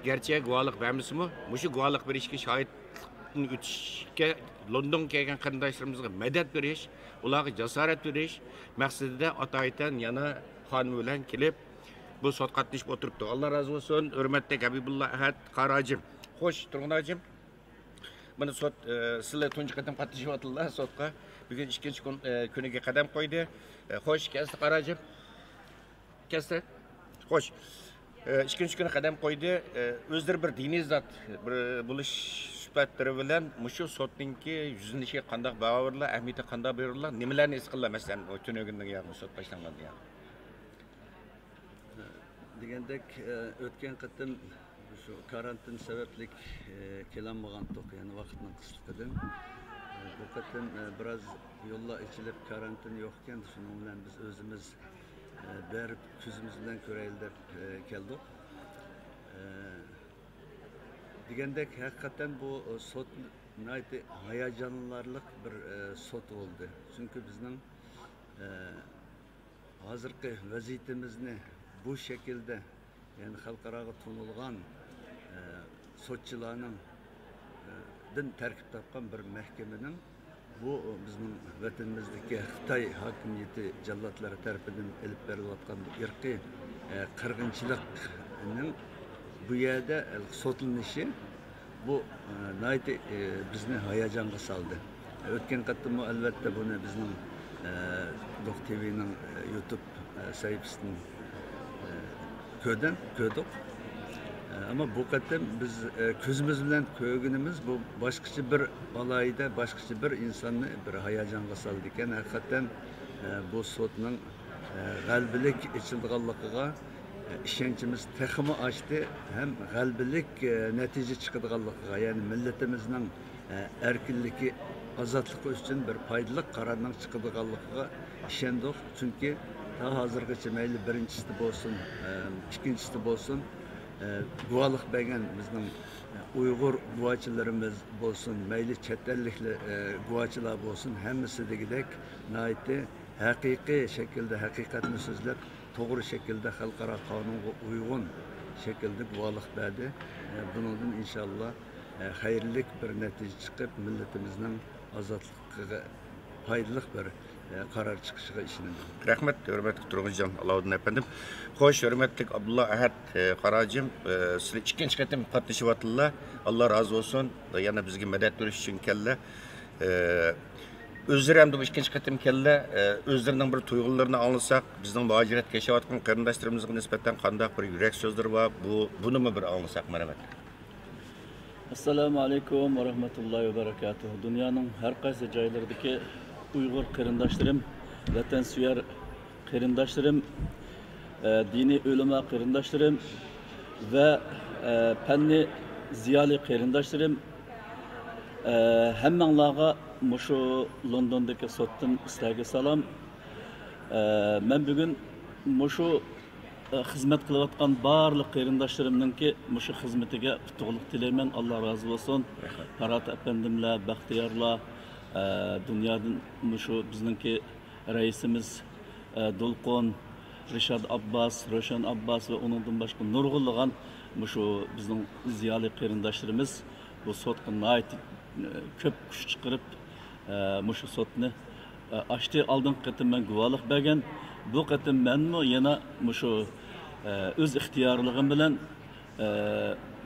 گەرچە گۇۋاھلىق بەرمىسىمۇ، مۇشۇ گۇۋاھلىق بېرىشكە، شاھىتلىقتىن ئۆتۈشكە لوندونغا كەلگەن قېرىنداشلىرىمىزغا مەدەت بېرىش، ئۇلارغا جاسارەت بېرىش مەقسىتىدە ئاتايتەن يەنە خانىمى بىلەن كېلىپ، بۇ سوتقا قاتنىشىپ ئولتۇرۇپتۇ. ئاللا رازى بولسۇن، ھۆرمەتلىك ھەبىبۇللا ئەھەد قارا ھاجىم. خوش، تۇرغۇن ھاجىم. مانا سوت، ئە، سىلەر تۇنجى قېتىم قاتنىشىۋاتىدىلا سوتقا. بۈگۈن ئىككىنچى كۈن، ئە، كۈنىگە قەدەم قويدى. ئە، خوش، كەلسە قارا ھاجىم. كەلسە. خوش. ئە، ئىككىنچى كۈنى قەدەم قويدى. ئە، ئۆزلىرى بىر دىنىي زات، بىر بولۇش سۈپەتلىرى بىلەن مۇشۇ سوتنىڭكى يۈزلىنىشىگە قانداق باھا بېرىدىلار، ئەھمىيىتىگە قانداق بېرىدىلار، نېمىلەرنى ھېس قىلدىلار، مەسىلەن، تۈنۈگۈندىن يا سوت باشلانغاندىن يا؟ دېگەندەك، ئۆتكەن قېتىم شۇ كارانتىن سەۋەبلىك كېلەلمىگەنتۇق، يەنى ۋاقىتنىڭ قىسلىقىدىن. بۇ قېتىم، ئە، بىراز يوللار ئېچىلىپ، كارانتىن يوق ئىكەن، شۇنىڭ بىلەن بىز ئۆزىمىز، ئە، بېرىپ كۆزىمىز بىلەن كۆرەيلى دەپ، ئە، كەلدۇق. ئە، دېگەندەك، ھەقىقەتەن بۇ سوت ناھايىتى ھاياجانلىنارلىق بىر، ئە، سوت بولدى. چۈنكى بىزنىڭ، ئە، ھازىرقى ۋەزىيىتىمىزنى بۇ شەكىلدە، يەنى خەلقئاراغا تونۇلغان، ئە، سوتچىلارنىڭ، ئە، دىن تەركىب تاپقان بىر مەھكىمىنىڭ بۇ بىزنىڭ ۋەتىنىمىزدىكى خىتاي ھاكىمىيىتى جاللاتلىرى تەرىپىدىن ئېلىپ بېرىلىۋاتقان بۇ ئىرقىي، ئە، قىرغىنچىلىقنىڭ بۇ يەردە سوتلىنىشى، بۇ، ئە، ناھايىتى، ئە، بىزنى ھاياجانغا سالدى. ئۆتكەن قېتىممۇ، ئەلۋەتتە، بۇنى بىزنىڭ، ئە، دوق تىۋىنىڭ، ئە، يۇتۇب، ئە، سەھىپىسىدىن، ئە، كۆردۈم، كۆردۇق. ئە، ئەمما بۇ قېتىم بىز، ئە، كۆزىمىز بىلەن كۆرگىنىمىز بۇ باشقىچە بىر ئالاھىدە، باشقىچە بىر ئىنساننى بىر ھاياجانغا سالىدىكەن. ھەقىقەتەن، ئە، بۇ سوتنىڭ، ئە، غەلىبىلىك ئېچىلىدىغانلىقىغا، ئە، ئىشەنچىمىز تېخىمۇ ئاشتى ھەم غەلىبىلىك، ئە، نەتىجە چىقىدىغانلىقىغا، يەنى مىللىتىمىزنىڭ، ئە، ئەركىنلىكى، ئازادلىقى ئۈچۈن بىر پايدىلىق قارارنىڭ چىقىدىغانلىقىغا ئىشەندۇق. چۈنكى تا ھازىرغىچە مەيلى بىرىنچىسى بولسۇن، ئە، ئىككىنچىسى بولسۇن، ئە، گۇۋاھلىق بەرگەن بىزنىڭ، ئە، ئۇيغۇر گۇۋاچىلىرىمىز بولسۇن، مەيلى چەت ئەللىكلەر، ئە، گۇۋاچىلار بولسۇن، ھەممىسى دېگۈدەك ناھايىتى ھەقىقىي شەكىلدە ھەقىقەتنى سۆزلەپ، توغرا شەكىلدە خەلقئارا قانۇنغا ئۇيغۇن شەكىلدە گۇۋاھلىق بەردى. ئە، بۇنىڭدىن ئىنشاللا، ئە، خەيرلىك بىر نەتىجە چىقىپ، مىللىتىمىزنىڭ ئازادلىقىغا پايدىلىق بىر، ئە، قارار چىقىشىغا ئىشىنىمەن. رەھمەت، ھۆرمەتلىك تۇرغۇنجان ئالاۋۇدۇن ئەپەندىم. خوش، ھۆرمەتلىك ئابدۇللا ئەھەت، ئە، قاراجىم، ئە، سىلەر ئىككىنچى قېتىم قاتنىشىۋاتىدىلا. ئاللا رازى بولسۇن. يەنە بىزگە مەدەت بېرىش ئۈچۈن كەلدى. ئە، ئۆزلىرى ئەمدى بۇ ئىككىنچى قېتىم كەلدى. ئە، ئۆزلىرىنىڭ بىر تۇيغۇلىرىنى ئاڭلىساق، بىزنىڭ مۇھاجىرەتتە ياشاۋاتقان قېرىنداشلىرىمىزغا نىسبەتەن قانداق بىر يۈرەك سۆزلىرى بار، بۇ، بۇنىمۇ بىر ئاڭلىساق، مەرھەمەت. ئەسسالامۇ ئەلەيكۇم ۋە رەھمەتۇللاھى ۋە بەرەكاتۇھ. دۇنيانىڭ ھەر قايسى جايلىرىدىكى ئۇيغۇر قېرىنداشلىرىم، ۋەتەنسۆيەر قېرىنداشلىرىم، ئە، دىنىي ئۆلىما قېرىنداشلىرىم ۋە، ئە، پەننىي زىيالىي قېرىنداشلىرىم، ئە، ھەممەڭلارغا مۇشۇ لوندوندىكى سوتتىن سىلەرگە سالام. ئە، مەن بۈگۈن مۇشۇ، ئە، خىزمەت قىلىۋاتقان بارلىق قېرىنداشلىرىمنىڭكى مۇشۇ خىزمىتىگە ئۇتۇقلۇق تىلەيمەن. ئاللا رازى بولسۇن. رەھمەت. پارات ئەپەندىملەر، بەختىيارلار، ئە، دۇنيادىن مۇشۇ بىزنىڭكى رەئىسىمىز، ئە، دولقۇن، رىشات ئابباس، روشەن ئابباس ۋە ئۇنىڭدىن باشقا نۇرغۇنلىغان مۇشۇ بىزنىڭ زىيالىي قېرىنداشلىرىمىز بۇ سوتقا ناھايىتى، ئە، كۆپ كۈچ چىقىرىپ، ئە، مۇشۇ سوتنى، ئە، ئاچتى. ئالدىنقى قېتىم مەن گۇۋاھلىق بەرگەن. بۇ قېتىم مەنمۇ يەنە مۇشۇ، ئە، ئۆز ئىختىيارلىقىم بىلەن، ئە،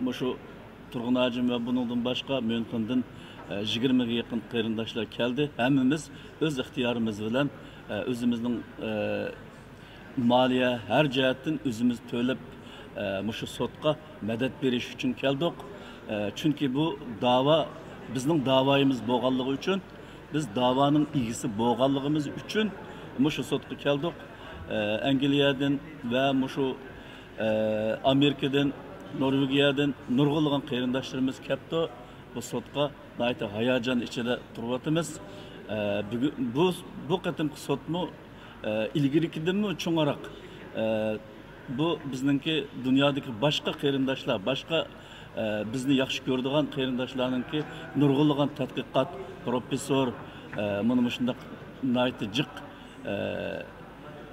مۇشۇ تۇرغۇن ھاجىم ۋە بۇنىڭدىن باشقا ميۇنخېندىن، ئە، يىگىرمىگە يېقىن قېرىنداشلار كەلدى. ھەممىمىز ئۆز ئىختىيارىمىز بىلەن، ئە، ئۆزىمىزنىڭ، ئە، مالىيە، ھەر جەھەتتىن ئۆزىمىز تۆلەپ، ئە، مۇشۇ سوتقا مەدەت بېرىش ئۈچۈن كەلدۇق. ئە، چۈنكى بۇ داۋا بىزنىڭ داۋايىمىز بولغانلىقى ئۈچۈن، بىز داۋانىڭ ئىگىسى بولغانلىقىمىز ئۈچۈن مۇشۇ سوتقا كەلدۇق. ئە، ئەنگلىيەدىن ۋە مۇشۇ، ئە، ئامېرىكىدىن، نورۋېگىيەدىن نۇرغۇنلىغان قېرىنداشلىرىمىز كەپتۇ. بۇ سوتقا ناھايىتى ھاياجان ئىچىدە تۇرۇۋاتىمىز. ئە، بۈگۈن بۇ، بۇ قېتىمقى سوتمۇ، ئە، ئىلگىرىكىدىنمۇ چوڭراق. ئە، بۇ بىزنىڭكى دۇنيادىكى باشقا قېرىنداشلار، باشقا، ئە، بىزنى ياخشى كۆرىدىغان قېرىنداشلارنىڭكى نۇرغۇنلىغان تەتقىقات، پروفېسسور، ئە، مانا مۇشۇنداق ناھايىتى جىق، ئە،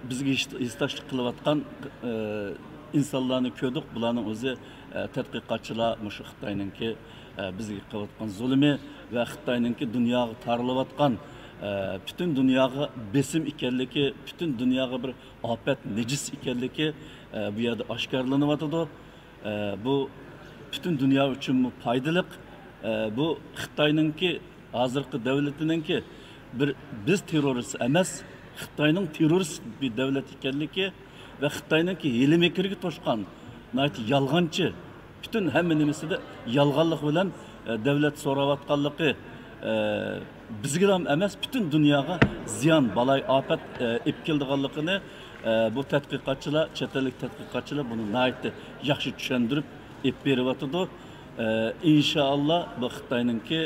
بىزگە ھېس-، ھېسداشلىق قىلىۋاتقان، ئە، ئىنسانلارنى كۆردۇق. بۇلارنىڭ ئۆزى، ئە، تەتقىقاتچىلار مۇشۇ خىتاينىڭكى، ئە، بىزگە قىلىۋاتقان زۇلۇمى ۋە خىتاينىڭكى دۇنياغا تارىلىۋاتقان، ئە، پۈتۈن دۇنياغا بېسىم ئىكەنلىكى، پۈتۈن دۇنياغا بىر ئاپەت، نىجىس ئىكەنلىكى، ئە، بۇ يەردە ئاشكارىلىنىۋاتىدۇ. ئە، بۇ پۈتۈن دۇنيا ئۈچۈنمۇ پايدىلىق. ئە، بۇ خىتاينىڭكى ھازىرقى دەۋلىتىنىڭكى بىر، بىز تېررورىست ئەمەس، خىتاينىڭ تېررورىست بىر دەۋلەت ئىكەنلىكى ۋە خىتاينىڭكى ھىيلە-مىكىرگە توشقان ناھايىتى يالغانچى، پۈتۈن ھەممە نېمىسىدە يالغانلىق بىلەن، ئە، دەۋلەت سوراۋاتقانلىقى، ئە، بىزگىلا ئەمەس، پۈتۈن دۇنياغا زىيان، بالايىئاپەت، ئە، ئېلىپ كېلىدىغانلىقىنى، ئە، بۇ تەتقىقاتچىلار، چەت ئەللىك تەتقىقاتچىلار بۇنى ناھايىتى ياخشى چۈشەندۈرۈپ ئېلىپ بېرىۋاتىدۇ. ئە، ئىنشائاللا، بۇ خىتاينىڭكى،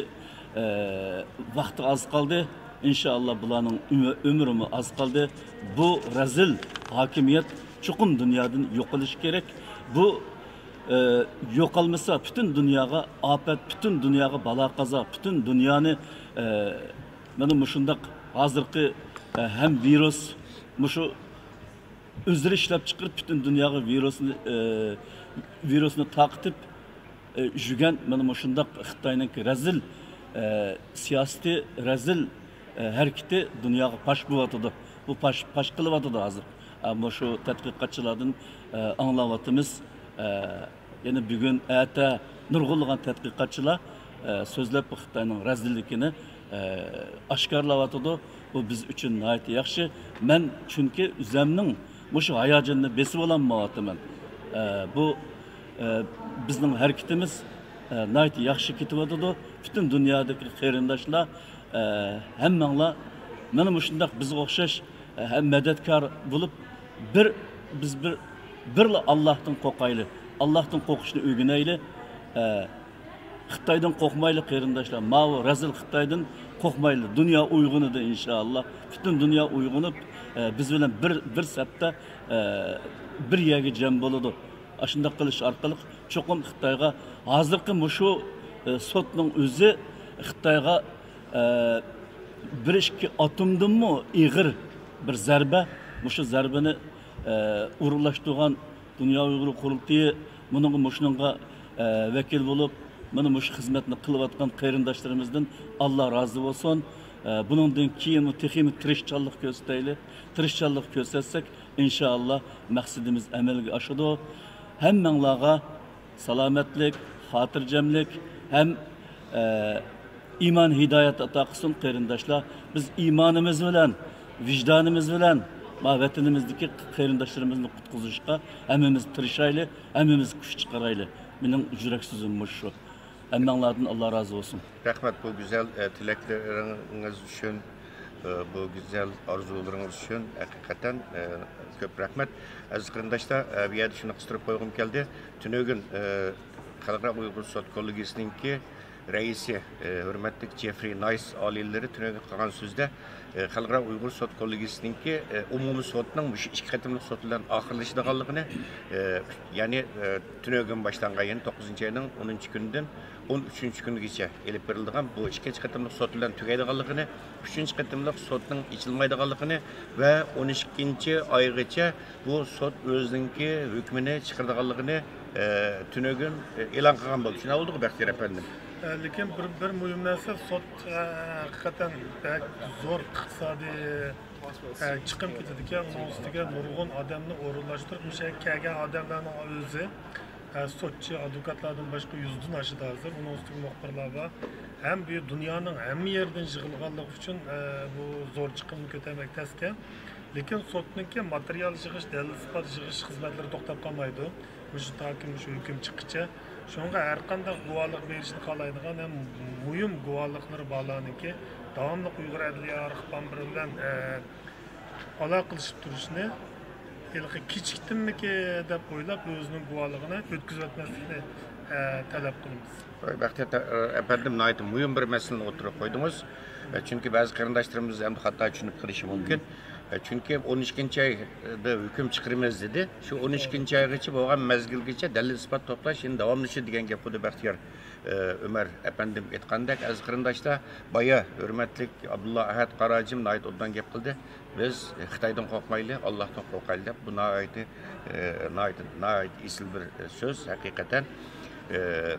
ئە، ۋاقتى ئاز قالدى. ئىنشائاللا، بۇلارنىڭ ئۆمۈ-، ئۆمرىمۇ ئاز قالدى. بۇ رەزىل ھاكىمىيەت چوقۇم دۇنيادىن يوقىلىشى كېرەك. بۇ، ئە، يوقالمىسا، پۈتۈن دۇنياغا ئاپەت، پۈتۈن دۇنياغا بالا-قازا، پۈتۈن دۇنيانى، ئە، مانا مۇشۇنداق ھازىرقى، ئە، ھەم ۋىرۇس، مۇشۇ ئۆزلىرى ئىشلەپ چىقىرىپ، پۈتۈن دۇنياغا ۋىرۇسنى، ئە، ۋىرۇسنى تارقىتىپ، ئە، يۈرگەن مانا مۇشۇنداق خىتاينىڭكى رەزىل، ئە، سىياسىتى، رەزىل، ئە، ھەرىكىتى دۇنياغا پاش بولۇۋاتىدۇ. بۇ پاش، پاش قىلىۋاتىدۇ ھازىر. ئە، مۇشۇ تەتقىقاتچىلاردىن، ئە، ئاڭلاۋاتىمىز. ئە، يەنە بۈگۈن، ئەتە نۇرغۇنلىغان تەتقىقاتچىلار، ئە، سۆزلەپ، بۇ خىتاينىڭ رەزىللىكىنى، ئە، ئاشكارىلاۋاتىدۇ. بۇ بىز ئۈچۈن ناھايىتى ياخشى. مەن چۈنكى ئۆزەمنىڭ مۇشۇ ھاياجىنىنى بېسىۋالالمايۋاتىمەن. ئە، بۇ، ئە، بىزنىڭ ھەرىكىتىمىز، ئە، ناھايىتى ياخشى كېتىۋاتىدۇ. پۈتۈن دۇنيادىكى قېرىنداشلار، ئە، ھەممەڭلار مانا مۇشۇنداق بىزگە ئوخشاش، ئە، ھەم مەدەتكار بولۇپ، بىر، بىز بىر، بىرلا ئاللاھتىن قورقايلى. ئاللاھتىن قورقۇشنى ئۆگىنەيلى. ئە، خىتايدىن قورقمايلى، قېرىنداشلار. ماۋۇ رەزىل خىتايدىن قورقمايلى. دۇنيا ئويغىنىدۇ، ئىنشائاللا. پۈتۈن دۇنيا ئويغىنىپ، ئە، بىز بىلەن بىر، بىر سەپتە، ئە، بىر يەرگە جەم بولىدۇ. ئاشۇنداق قىلىش ئارقىلىق چوقۇم خىتايغا ھازىرقى مۇشۇ، ئە، سوتنىڭ ئۆزى خىتايغا، ئە، بىر ئىككى ئاتومدىنمۇ ئېغىر بىر زەربە. مۇشۇ زەربىنى، ئە، ئورۇنلاشتۇرغان دۇنيا ئۇيغۇر قۇرۇلتىيى بۇنىڭغا، مۇشۇنىڭغا، ئە، ۋەكىل بولۇپ، مانا مۇشۇ خىزمەتنى قىلىۋاتقان قېرىنداشلىرىمىزدىن ئاللا رازى بولسۇن. ئە، بۇنىڭدىن كېيىنمۇ تېخىمۇ تىرىشچانلىق كۆرسىتەيلى. تىرىشچانلىق كۆرسەتسەك، ئىنشائاللا، مەقسىتىمىز ئەمەلگە ئاشىدۇ. ھەممەڭلارغا سالامەتلىك، خاتىرجەملىك ھەم، ئە، ئىمان ھىدايەت ئاتا قىلسۇن، قېرىنداشلار. بىز ئىمانىمىز بىلەن، ۋىجدانىمىز بىلەن ما ۋەتىنىمىزدىكى قېرىنداشلىرىمىزنى قۇتقۇزۇشقا ھەممىمىز تىرىشايلى، ھەممىمىز كۈچ چىقىرايلى. مېنىڭ يۈرەك سۆزۈم مۇشۇ. ھەممەڭلاردىن ئاللا رازى بولسۇن. رەھمەت، بۇ گۈزەل، ئە، تىلەكلىرىڭىز ئۈچۈن، ئە، بۇ گۈزەل ئارزۇلىرىڭىز ئۈچۈن ھەقىقەتەن، ئە، كۆپ رەھمەت. ئەزىز قېرىنداشلار، ئە، بۇ يەردە شۇنى قىستۇرۇپ قويغۇم كەلدى. تۈنۈگۈن، ئە، خەلقئارا ئۇيغۇر سوت كوللېگىيىسىنىڭكى رەئىسى، ئە، ھۆرمەتلىك جېفرى نايس ئالىيلىرى تۈنۈگۈن قىلغان سۆزدە، ئە، خەلقئارا ئۇيغۇر سوت كوللېگىيىسىنىڭكى، ئە، ئومۇمىي سوتنىڭ مۇشۇ ئىككى قېتىملىق سوت بىلەن ئاخىرلىشىدىغانلىقىنى، ئە، يەنى، ئە، تۈنۈگۈن باشلانغان، يەنى توققۇزىنچى ئاينىڭ ئونىنچى كۈنىدىن ئون ئۈچىنچى كۈنگىچە ئېلىپ بېرىلىدىغان بۇ ئىككىنچى قېتىملىق سوت بىلەن تۈگەيدىغانلىقىنى، ئۈچىنچى قېتىملىق سوتنىڭ ئېچىلمايدىغانلىقىنى ۋە ئون ئىككىنچى ئايغىچە بۇ سوت ئۆزىنىڭكى ھۆكمىنى چىقىرىدىغانلىقىنى، ئە، تۈنۈگۈن، ئە، ئېلان قىلغان بولدى. شۇنداق بولدىغۇ، بەختىيار ئەپەندىم؟ ئە، لېكىن بىر، بىر مۇھىم نەرسە، سوت، ئە، ھەقىقەتەن بەك زور ئىقتىسادىي، ئە، چىقىم كېتىدىكەن. ئۇنىڭ ئۈستىگە نۇرغۇن ئادەمنى ئورۇنلاشتۇرۇپ، مۇشۇ يەرگە كەلگەن ئادەملەرنىڭ ئۆزى، ئە، سوتچى، ئادۋوكاتلاردىن باشقا يۈزدىن ئاشىدۇ ھازىر. ئۇنىڭ ئۈستىگە مۇخبىرلار بار. ھەم بۇ دۇنيانىڭ ھەممە يېرىدىن يىغىلغانلىقى ئۈچۈن، ئە، بۇ زور چىقىمنى كۆتەرمەك تەسكەن. لېكىن سوتنىڭكى ماتېرىيال يىغىش، دەلىل-ئىسپات يىغىش خىزمەتلىرى توختاپ قالمايدۇ. مۇشۇ تاكى مۇشۇ ھۆكۈم چىققىچە. شۇنىڭغا ھەر قانداق گۇۋاھلىق بېرىشنى خالايدىغان ھەم مۇھىم گۇۋاھلىقلىرى بارلارنىڭكى داۋاملىق ئۇيغۇر ئەدلىيە ئارخىپئامبىرى بىلەن، ئە، ئالاقىلىشىپ تۇرۇشنى ھېلىقى كېچىكتىممىكى دەپ ئويلاپ، ئۆزىنىڭ گۇۋاھلىقىنى ئۆتكۈزۈۋەتمەسلىكنى، ئە، تەلەپ قىلىمىز. بەختىيار ئەپەندىم، ناھايىتى مۇھىم بىر مەسىلىنى ئوتتۇرىغا قويدىڭىز. چۈنكى بەزى قېرىنداشلىرىمىز ئەمدى خاتا چۈشىنىپ قېلىشى مۇمكىن. چۈنكى ئون ئىككىنچى ئايدا ھۆكۈم چىقىرىمىز دېدى. شۇ ئون ئىككىنچى ئايغىچە بولغان مەزگىلگىچە دەلىل-ئىسپات توپلاش يەنە داۋاملىشىدۇ دېگەن گەپ خۇددى بەختىيار، ئۆمەر ئەپەندىم ئېيتقاندەك. ئەزىز قېرىنداشلار، بايا ھۆرمەتلىك ئابدۇللا ئەھەت قاراجىم ناھايىتى ئوبدان گەپ قىلدى. بىز خىتايدىن قورقمايلى، ئاللاھتىن قورقايلى دەپ، بۇ ناھايىتى، ئە، ناھايىتى، ناھايىتى ئېسىل بىر، ئە، سۆز ھەقىقەتەن. ئە،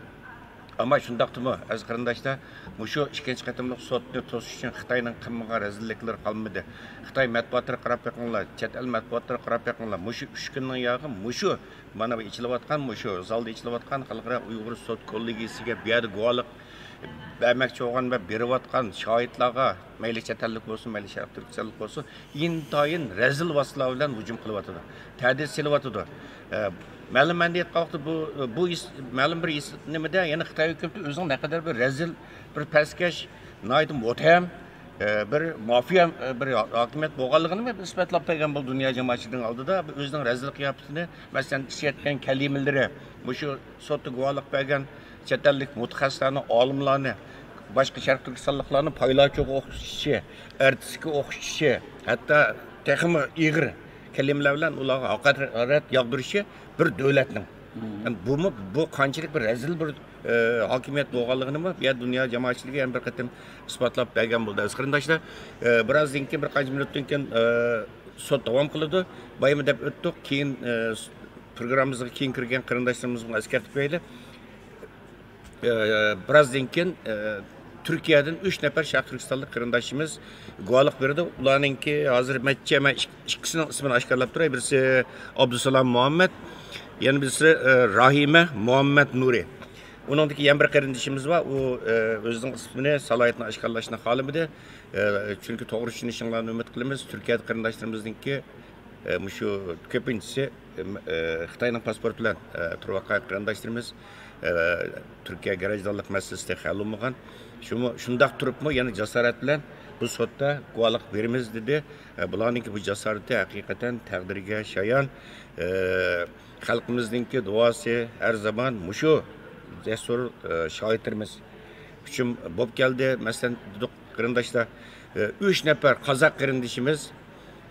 ئەمما شۇنداقتىمۇ، ئەزىز قېرىنداشلار، مۇشۇ ئىككىنچى قېتىملىق سوتنى توسۇش ئۈچۈن خىتاينىڭ قىلمىغان رەزىللىكلىرى قالمىدى. خىتاي مەتبۇئاتلىرىغا قاراپ بېقىڭلار، چەت ئەل مەتبۇئاتلىرىغا قاراپ بېقىڭلار. مۇشۇ ئۈچ كۈننىڭ ياغى مۇشۇ مانا بۇ ئېچىلىۋاتقان، مۇشۇ زالدا ئېچىلىۋاتقان خەلقئارا ئۇيغۇر سوت كوللېگىيىسىگە بۇ يەردە گۇۋاھلىق بەرمەكچى بولغان ۋە بېرىۋاتقان شاھىتلارغا، مەيلى چەت ئەللىك بولسۇن، مەيلى شەرقىي تۈركىستانلىق بولسۇن، ئىنتايىن رەزىل ۋاسىتىلەر بىلەن ھۇجۇم قىلىۋاتىدۇ، تەھدىت سېلىۋاتىدۇ. ئە، مەلۇم مەنىدە ئېيتقاندا، بۇ، بۇ ئىس-، مەلۇم بىر ئىس-، نېمىدە يەنە خىتاي ھۆكۈمىتى ئۆزىنىڭ نەقەدەر بىر رەزىل، بىر پەسكەش، ناھايىتى مۇتتەھەم، ئە، بىر مافىيا، ئە، بىر ھاكىمىيەت بولغانلىقىنى ئىسپاتلاپ بەرگەن بولدى دۇنيا جامائەتچىلىكىنىڭ ئالدىدا. ئۆزىنىڭ رەزىل قىياپىتىنى، مەسىلەن، ئىشلەتكەن كەلىمىلىرى، مۇشۇ سوتتا گۇۋاھلىق بەرگەن چەت ئەللىك مۇتەخەسسىسلەرنى، ئالىملارنى باشقا شەرقىي تۈركىستانلىقلارنى پايلاچۇغا ئوخشىشى، ئارتىسكا ئوخشىشى، ھەتتا تېخىمۇ ئېغىر كەلىمىلەر بىلەن ئۇلارغا ھاقارەت ياغدۇرۇشى بىر دۆلەتنىڭ. ھەم بۇمۇ، بۇ قانچىلىك بىر رەزىل بىر، ئە، ھاكىمىيەت بولغانلىقىنىمۇ بۇ يەردە دۇنيا جامائەتچىلىكى يەنە بىر قېتىم ئىسپاتلاپ بەرگەن بولدى. ئەزىز قېرىنداشلار، ئە، بىرازدىن كېيىن، بىر قانچە مىنۇتتىن كېيىن، ئە، سوت داۋام قىلىدۇ. بايىمۇ دەپ ئۆتتۇق. كېيىن، ئە، پروگراممىمىزغا كېيىن كىرگەن قېرىنداشلىرىمىزغا ئەسكەرتىپ بېرەيلى. ئە، بىرازدىن كېيىن، ئە، تۈركىيەدىن ئۈچ نەپەر شەرقىي تۈركىستانلىق قېرىنداشىمىز گۇۋاھلىق بېرىدۇ. ئۇلارنىڭكى ھازىر مەچچە، مەن ئىك-، ئىككىسىنىڭ ئىسمىنى ئاشكارىلاپ تۇراي. بىرسى ئابدۇسالام مۇھەممەد، يەنە بىرسى، ئە، راھىمە مۇھەممەد نۇرى. ئۇنىڭدىكى يەنە بىر قېرىندىشىمىز بار. ئۇ، ئە، ئۆزىنىڭ ئىسمىنى، سالاھىيىتىنى ئاشكارىلاشنى خالىمىدى. ئە، چۈنكى توغرا چۈشىنىشىڭلارنى ئۈمىد قىلىمىز. تۈركىيەدە قېرىنداشلىرىمىزنىڭكى، ئە، مۇشۇ كۆپىنچىسى، ئە، خىتاينىڭ پاسپورتى بىلەن، ئە، تۇرۇۋاتقان قېرىنداشلىرىمىز، ئە، تۈركىيە گىراژدانلىق مەسىلىسى تېخى ھەل بولمىغان. شۇمۇ، شۇنداق تۇرۇپمۇ يەنە جاسارەت بىلەن بۇ سوتتا گۇۋاھلىق بېرىمىز دېدى. ئە، بۇلارنىڭكى بۇ جاسارىتى ھەقىقەتەن تەقدىرگە شايان. ئە، خەلقىمىزنىڭكى دۇئاسى ھەر زامان مۇشۇ جەسۇر، ئە، شاھىتلىرىمىز ئۈچۈن بولۇپ كەلدى. مەسىلەن، دېدۇق، قېرىنداشلار، ئە، ئۈچ نەپەر قازاق قېرىندىشىمىز،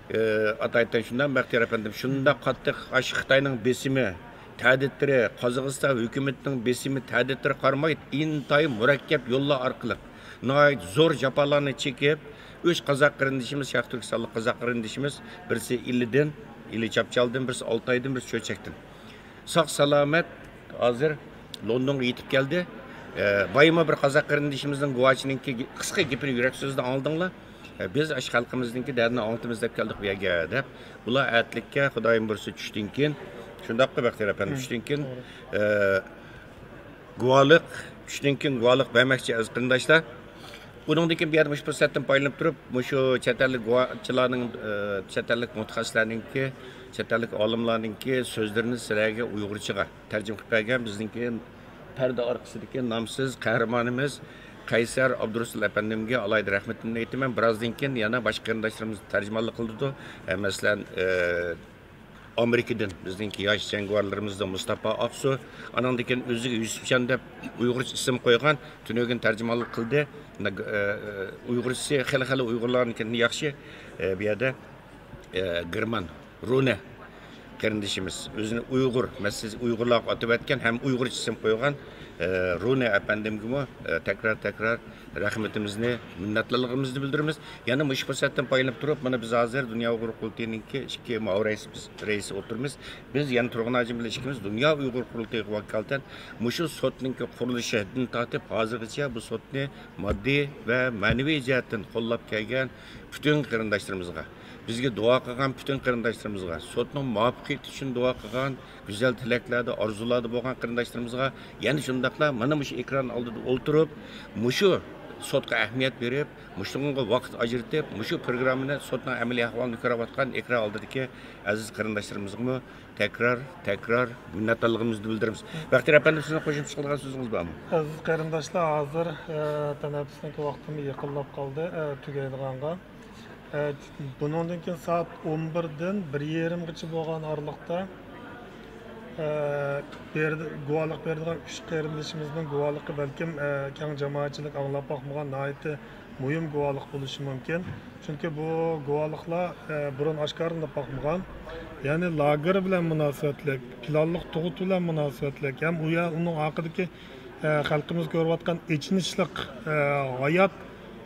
ئە، ئاتايتەن شۇنداق، بەختىيار ئەپەندىم، شۇنداق قاتتىق ئاشۇ خىتاينىڭ بېسىمى، تەھدىتلىرى، قازاقىستان ھۆكۈمىتىنىڭ بېسىمى، تەھدىتلىرىگە قارىماي، ئىنتايىن مۇرەككەپ يوللار ئارقىلىق ناھايىتى زور جاپالارنى چېكىپ، ئۈچ قازاق قېرىندىشىمىز، شەرقىي تۈركىستانلىق قازاق قېرىندىشىمىز، بىرسى ئىلىدىن، ئىلى چاپچالدىن، بىرسى ئالتايدىن، بىرسى چۆچەكتىن. ساق سالامەت ھازىر لوندونغا يېتىپ كەلدى. ئە، بايىمۇ بىر قازاق قېرىندىشىمىزنىڭ گۇۋاچىنىڭكى قىسقا گېپىنى يۈرەك سۆزىدە ئاڭلىدىڭلار. ئە، بىز ئاشۇ خەلقىمىزنىڭكى دەردىنى ئاڭلىتىمىز دەپ كەلدۇق بۇ يەرگە، دەپ. بۇلار ئەتىلىككە خۇدايىم بۇيرۇسا چۈشتىن كېيىن، شۇنداققۇ بەختىيار ئەپەندى، چۈشتىن كېيىن، ئە، گۇۋاھلىق، چۈشتىن كېيىن گۇۋاھلىق بەرمەكچى ئەزىز قېرىنداشلار. ئۇنىڭدىن كېيىن بۇ يەردە مۇشۇ پۇرسەتتىن پايدىلىنىپ تۇرۇپ، مۇشۇ چەت ئەللىك گۇۋاچىلارنىڭ، ئە، چەت ئەللىك مۇتەخەسسىسلەرنىڭكى، چەت ئەللىك ئالىملارنىڭكى سۆزلىرىنى سىلەرگە ئۇيغۇرچىغا تەرجىمە قىلىپ بەرگەن بىزنىڭكى پەردە ئارقىسىدىكى نامسىز قەھرىمانىمىز قەيسەر ئابدۇرۇسۇل ئەپەندىمگە ئالاھىدە رەھمىتىمنى ئېيتىمەن. بىرازدىن كېيىن يەنە باشقا قېرىنداشلىرىمىز تەرجىمانلىق قىلىدۇ. ئە، مەسىلەن، ئە، ئامېرىكىدىن بىزنىڭكى ياش جەڭگىۋارلىرىمىزدىن مۇستاپا ئاقسۇ، ئانىڭدىن كېيىن ئۆزىگە يۈسۈپجان دەپ ئۇيغۇرچە ئىسىم قويغان، تۈنۈگۈن تەرجىمانلىق قىلدى. ئە، ئە، ئۇيغۇرچىسى خېلى خېلى ئۇيغۇرلارنىڭكىدىن ياخشى. ئە، بۇ يەردە، ئە، گېرمان، رۇنە قېرىندىشىمىز، ئۆزىنى ئۇيغۇر، مەسىلىسى ئۇيغۇرلارغا ئاتىۋەتكەن ھەم ئۇيغۇرچە ئىسىم قويغان، ئە، رۇنە ئەپەندىمگىمۇ، ئە، تەكرار تەكرار رەھمىتىمىزنى، مىننەتدارلىقىمىزنى بىلدۈرىمىز. يەنە مۇشۇ پۇرسەتتىن پايدىلىنىپ تۇرۇپ، مانا بىز ھازىر دۇنيا ئۇيغۇر قۇرۇلتىيىنىڭكى ئىككى مۇئاۋىن رەئىسى، رەئىسى ئولتۇرىمىز. بىز يەنە تۇرغۇن ھاجىم بىلەن ئىككىمىز دۇنيا ئۇيغۇر قۇرۇلتىيىغا ۋاكالىتەن مۇشۇ سوتنىڭكى قۇرۇلۇشىدىن تارتىپ ھازىرغىچە بۇ سوتنى ماددىي ۋە مەنىۋى جەھەتتىن قوللاپ كەلگەن پۈتۈن قېرىنداشلىرىمىزغا، بىزگە دۇئا قىلغان پۈتۈن قېرىنداشلىرىمىزغا، سوتنىڭ مۇۋەپپەقىيىتى ئۈچۈن دۇئا قىلغان، گۈزەل تىلەكلەردە، ئارزۇلاردا بولغان قېرىنداشلىرىمىزغا، يەنە شۇنداقلا مانا مۇشۇ ئېكران ئالدىدا ئولتۇرۇپ، مۇشۇ سوتقا ئەھمىيەت بېرىپ، مۇشۇنىڭغا ۋاقىت ئاجرىتىپ، مۇشۇ پروگراممىنى، سوتنىڭ ئەمەلىي ئەھۋالىنى كۆرۈۋاتقان ئېكران ئالدىدىكى ئەزىز قېرىنداشلىرىمىزغىمۇ تەكرار، تەكرار مىننەتدارلىقىمىزنى بىلدۈرىمىز. بەختىيار ئەپەندىم، سىزنىڭ قوشۇمچە قىلىدىغان سۆزىڭىز بارمۇ؟ ئەزىز قېرىنداشلار، ھازىر، ئە، تەنەپپۇسنىڭكى ۋاقتىمۇ يېقىنلاپ قالدى، ئە، تۈگەيدىغانغا. ئە، بۇنىڭدىن كېيىن سائەت ئون بىردىن بىر يېرىمغىچە بولغان ئارىلىقتا، ئە، بېرىدۇ-، گۇۋاھلىق بېرىدىغان ئۈچ قېرىندىشىمىزنىڭ گۇۋاھلىقى بەلكىم، ئە، كەڭ جامائەتچىلىك ئاڭلاپ باقمىغان ناھايىتى مۇھىم گۇۋاھلىق بولۇشى مۇمكىن. چۈنكى بۇ گۇۋاھلىقلار، ئە، بۇرۇن ئاشكارىلىنىپ باقمىغان، يەنى لاگېر بىلەن مۇناسىۋەتلىك، پىلانلىق تۇغۇت بىلەن مۇناسىۋەتلىك ھەم ئۇ يەر، ئۇنىڭ ھەققىدىكى، ئە، خەلقىمىز كۆرۈۋاتقان ئېچىنىشلىق، ئە، ھايات،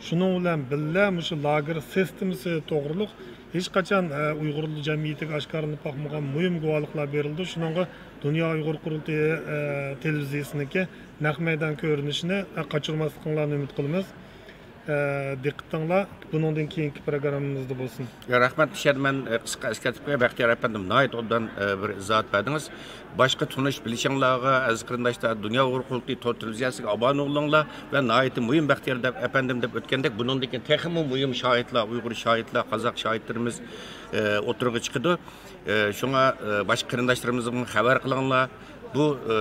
شۇنىڭ بىلەن بىللە مۇشۇ لاگېر سىستېمىسى توغرۇلۇق ھېچقاچان، ئە، ئۇيغۇر جەمئىيىتىگە ئاشكارىلىنىپ باقمىغان مۇھىم گۇۋاھلىقلار بېرىلىدۇ. شۇنىڭغا دۇنيا ئۇيغۇر قۇرۇلتىيى، ئە، تېلېۋىزىيىسىنىڭكى نەق مەيدان كۆرۈنۈشىنى، ئە، قاچۇرماسلىقىڭلارنى ئۈمىد قىلىمىز. ئە، دىققىتىڭلار بۇنىڭدىن كېيىنكى پروگراممىمىزدا بولسۇن. يا، رەھمەت، مۇشۇ يەردە مەن، ئە، قىسقا ئەسكەرتىپ قوياي، بەختىيار ئەپەندىم ناھايىتى ئوبدان، ئە، بىر ئىزاھات بەردىڭىز. باشقا تونۇش بىلىشىڭلارغا، ئەزىز قېرىنداشلار، دۇنيا ئۇيغۇر قۇرۇلتىيى تور تېلېۋىزىيەسىگە ئابۇنە بولۇڭلار ۋە ناھايىتى مۇھىم بەختىيار دەپ، ئەپەندىم دەپ ئۆتكەندەك، بۇنىڭدىن كېيىن تېخىمۇ مۇھىم شاھىتلار، ئۇيغۇر شاھىتلار، قازاق شاھىتلىرىمىز، ئە، ئوتتۇرىغا چىقىدۇ. ئە، شۇڭا، ئە، باشقا قېرىنداشلىرىمىزغىمۇ خەۋەر قىلىڭلار. بۇ، ئە،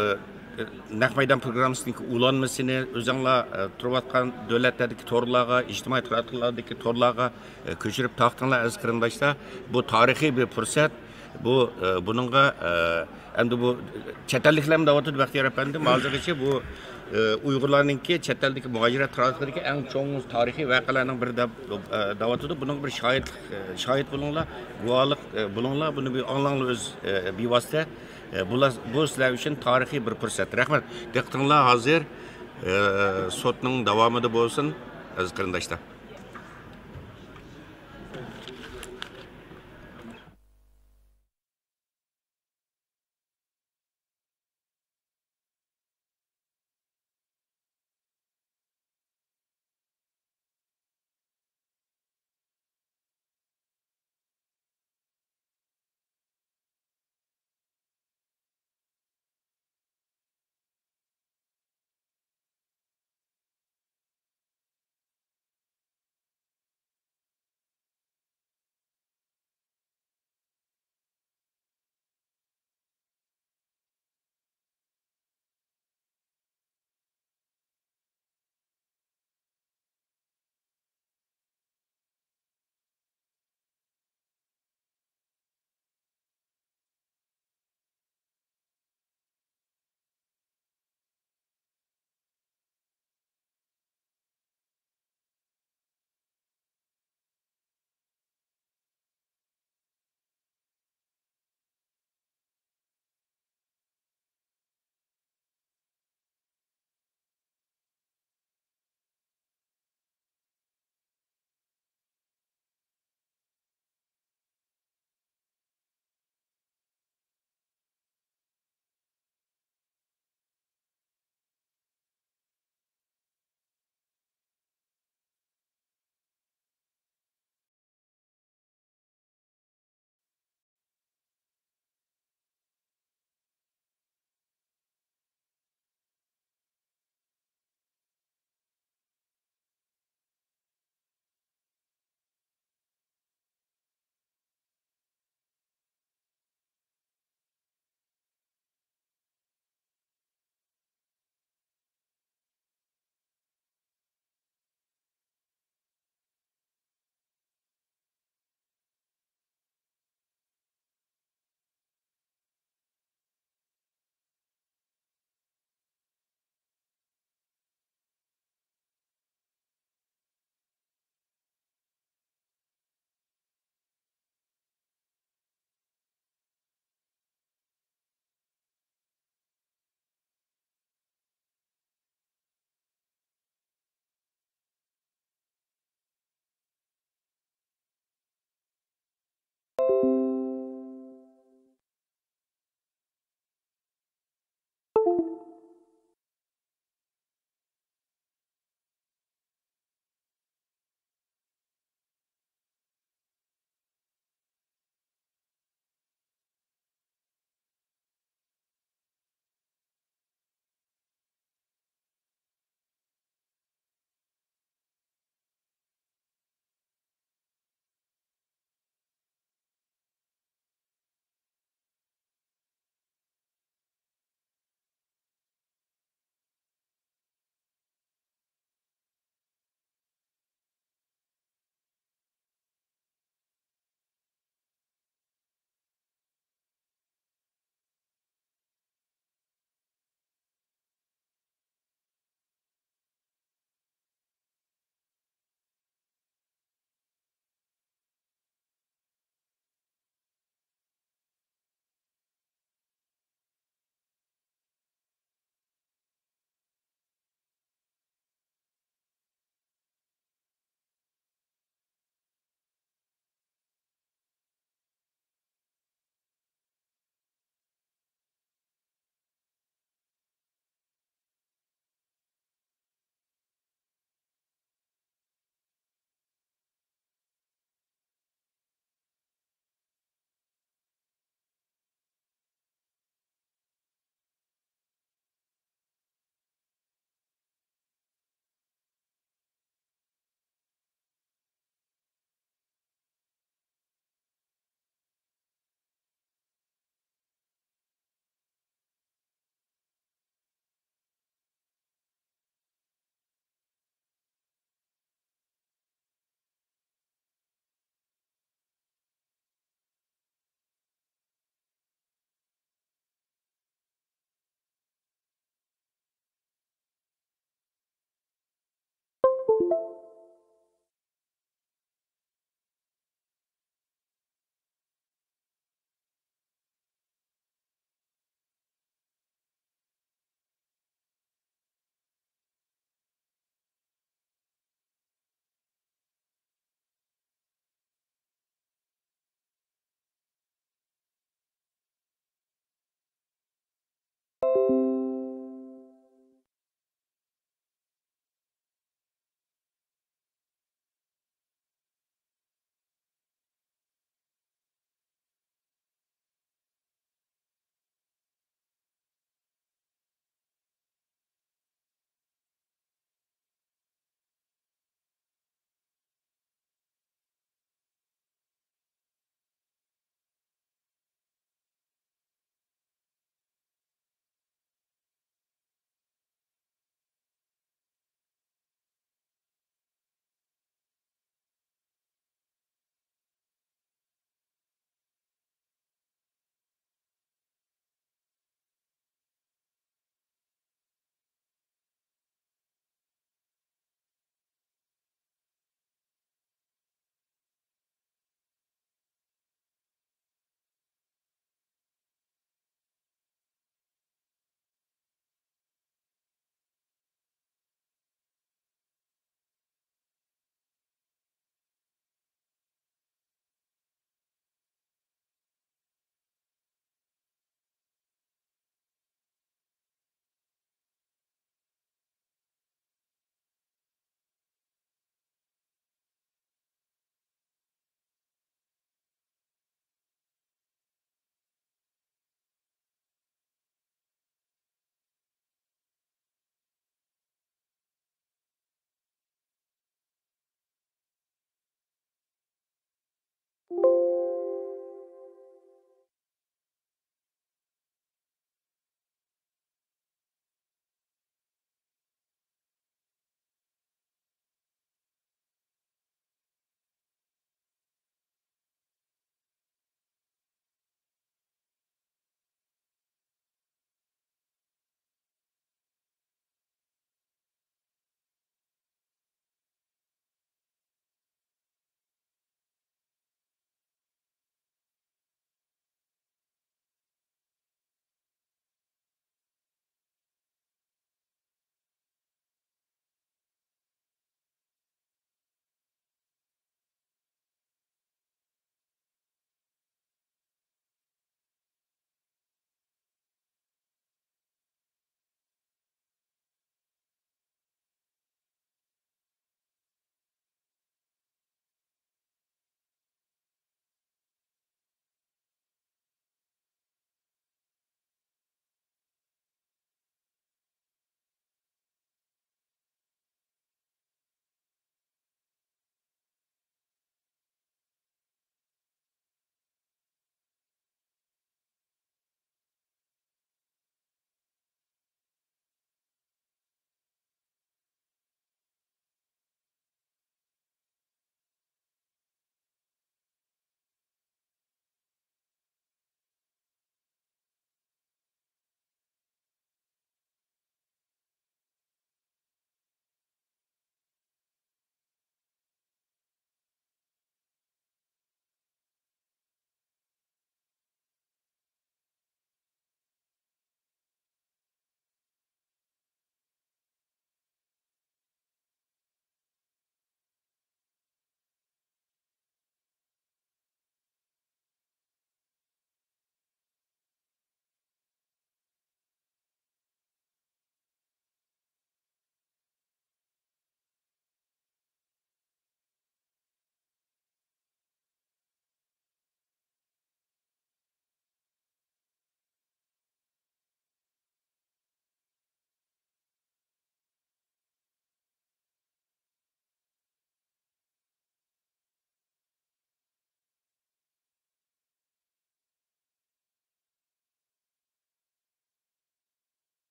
نەق مەيدان پروگراممىسىنىڭكى ئۇلانمىسىنى ئۆزۈڭلار، ئە، تۇرۇۋاتقان دۆلەتلەردىكى تورلارغا، ئىجتىمائىي تاراتقۇلاردىكى تورلارغا، ئە، كۆچۈرۈپ تارقىتىڭلار، ئەزىز قېرىنداشلار. بۇ تارىخىي بىر پۇرسەت. بۇ، ئە، بۇنىڭغا، ئە، ئەمدى بۇ چەت ئەللىكلەرمۇ دەۋاتىدۇ، بەختىيار ئەپەندىم. ھازىرغىچە بۇ، ئە، ئۇيغۇرلارنىڭكى چەت ئەلدىكى مۇھاجىرەت تارىخىدىكى ئەڭ چوڭ تارىخىي ۋەقەلەرنىڭ بىرى دەپ، ئە، دەۋاتىدۇ. بۇنىڭغا بىر شاھىتلىق، ئە، شاھىت بولۇڭلار، گۇۋاھلىق، ئە، بولۇڭلار. بۇنى بىر ئاڭلاڭلار ئۆز، ئە، بىۋاسىتە. ئە، بۇلار، بۇ سىلەر ئۈچۈن تارىخىي بىر پۇرسەت. رەھمەت. دىققىتىڭلار ھازىر، ئە، سوتنىڭ داۋامىدا بولسۇن، ئەزىز قېرىنداشلار.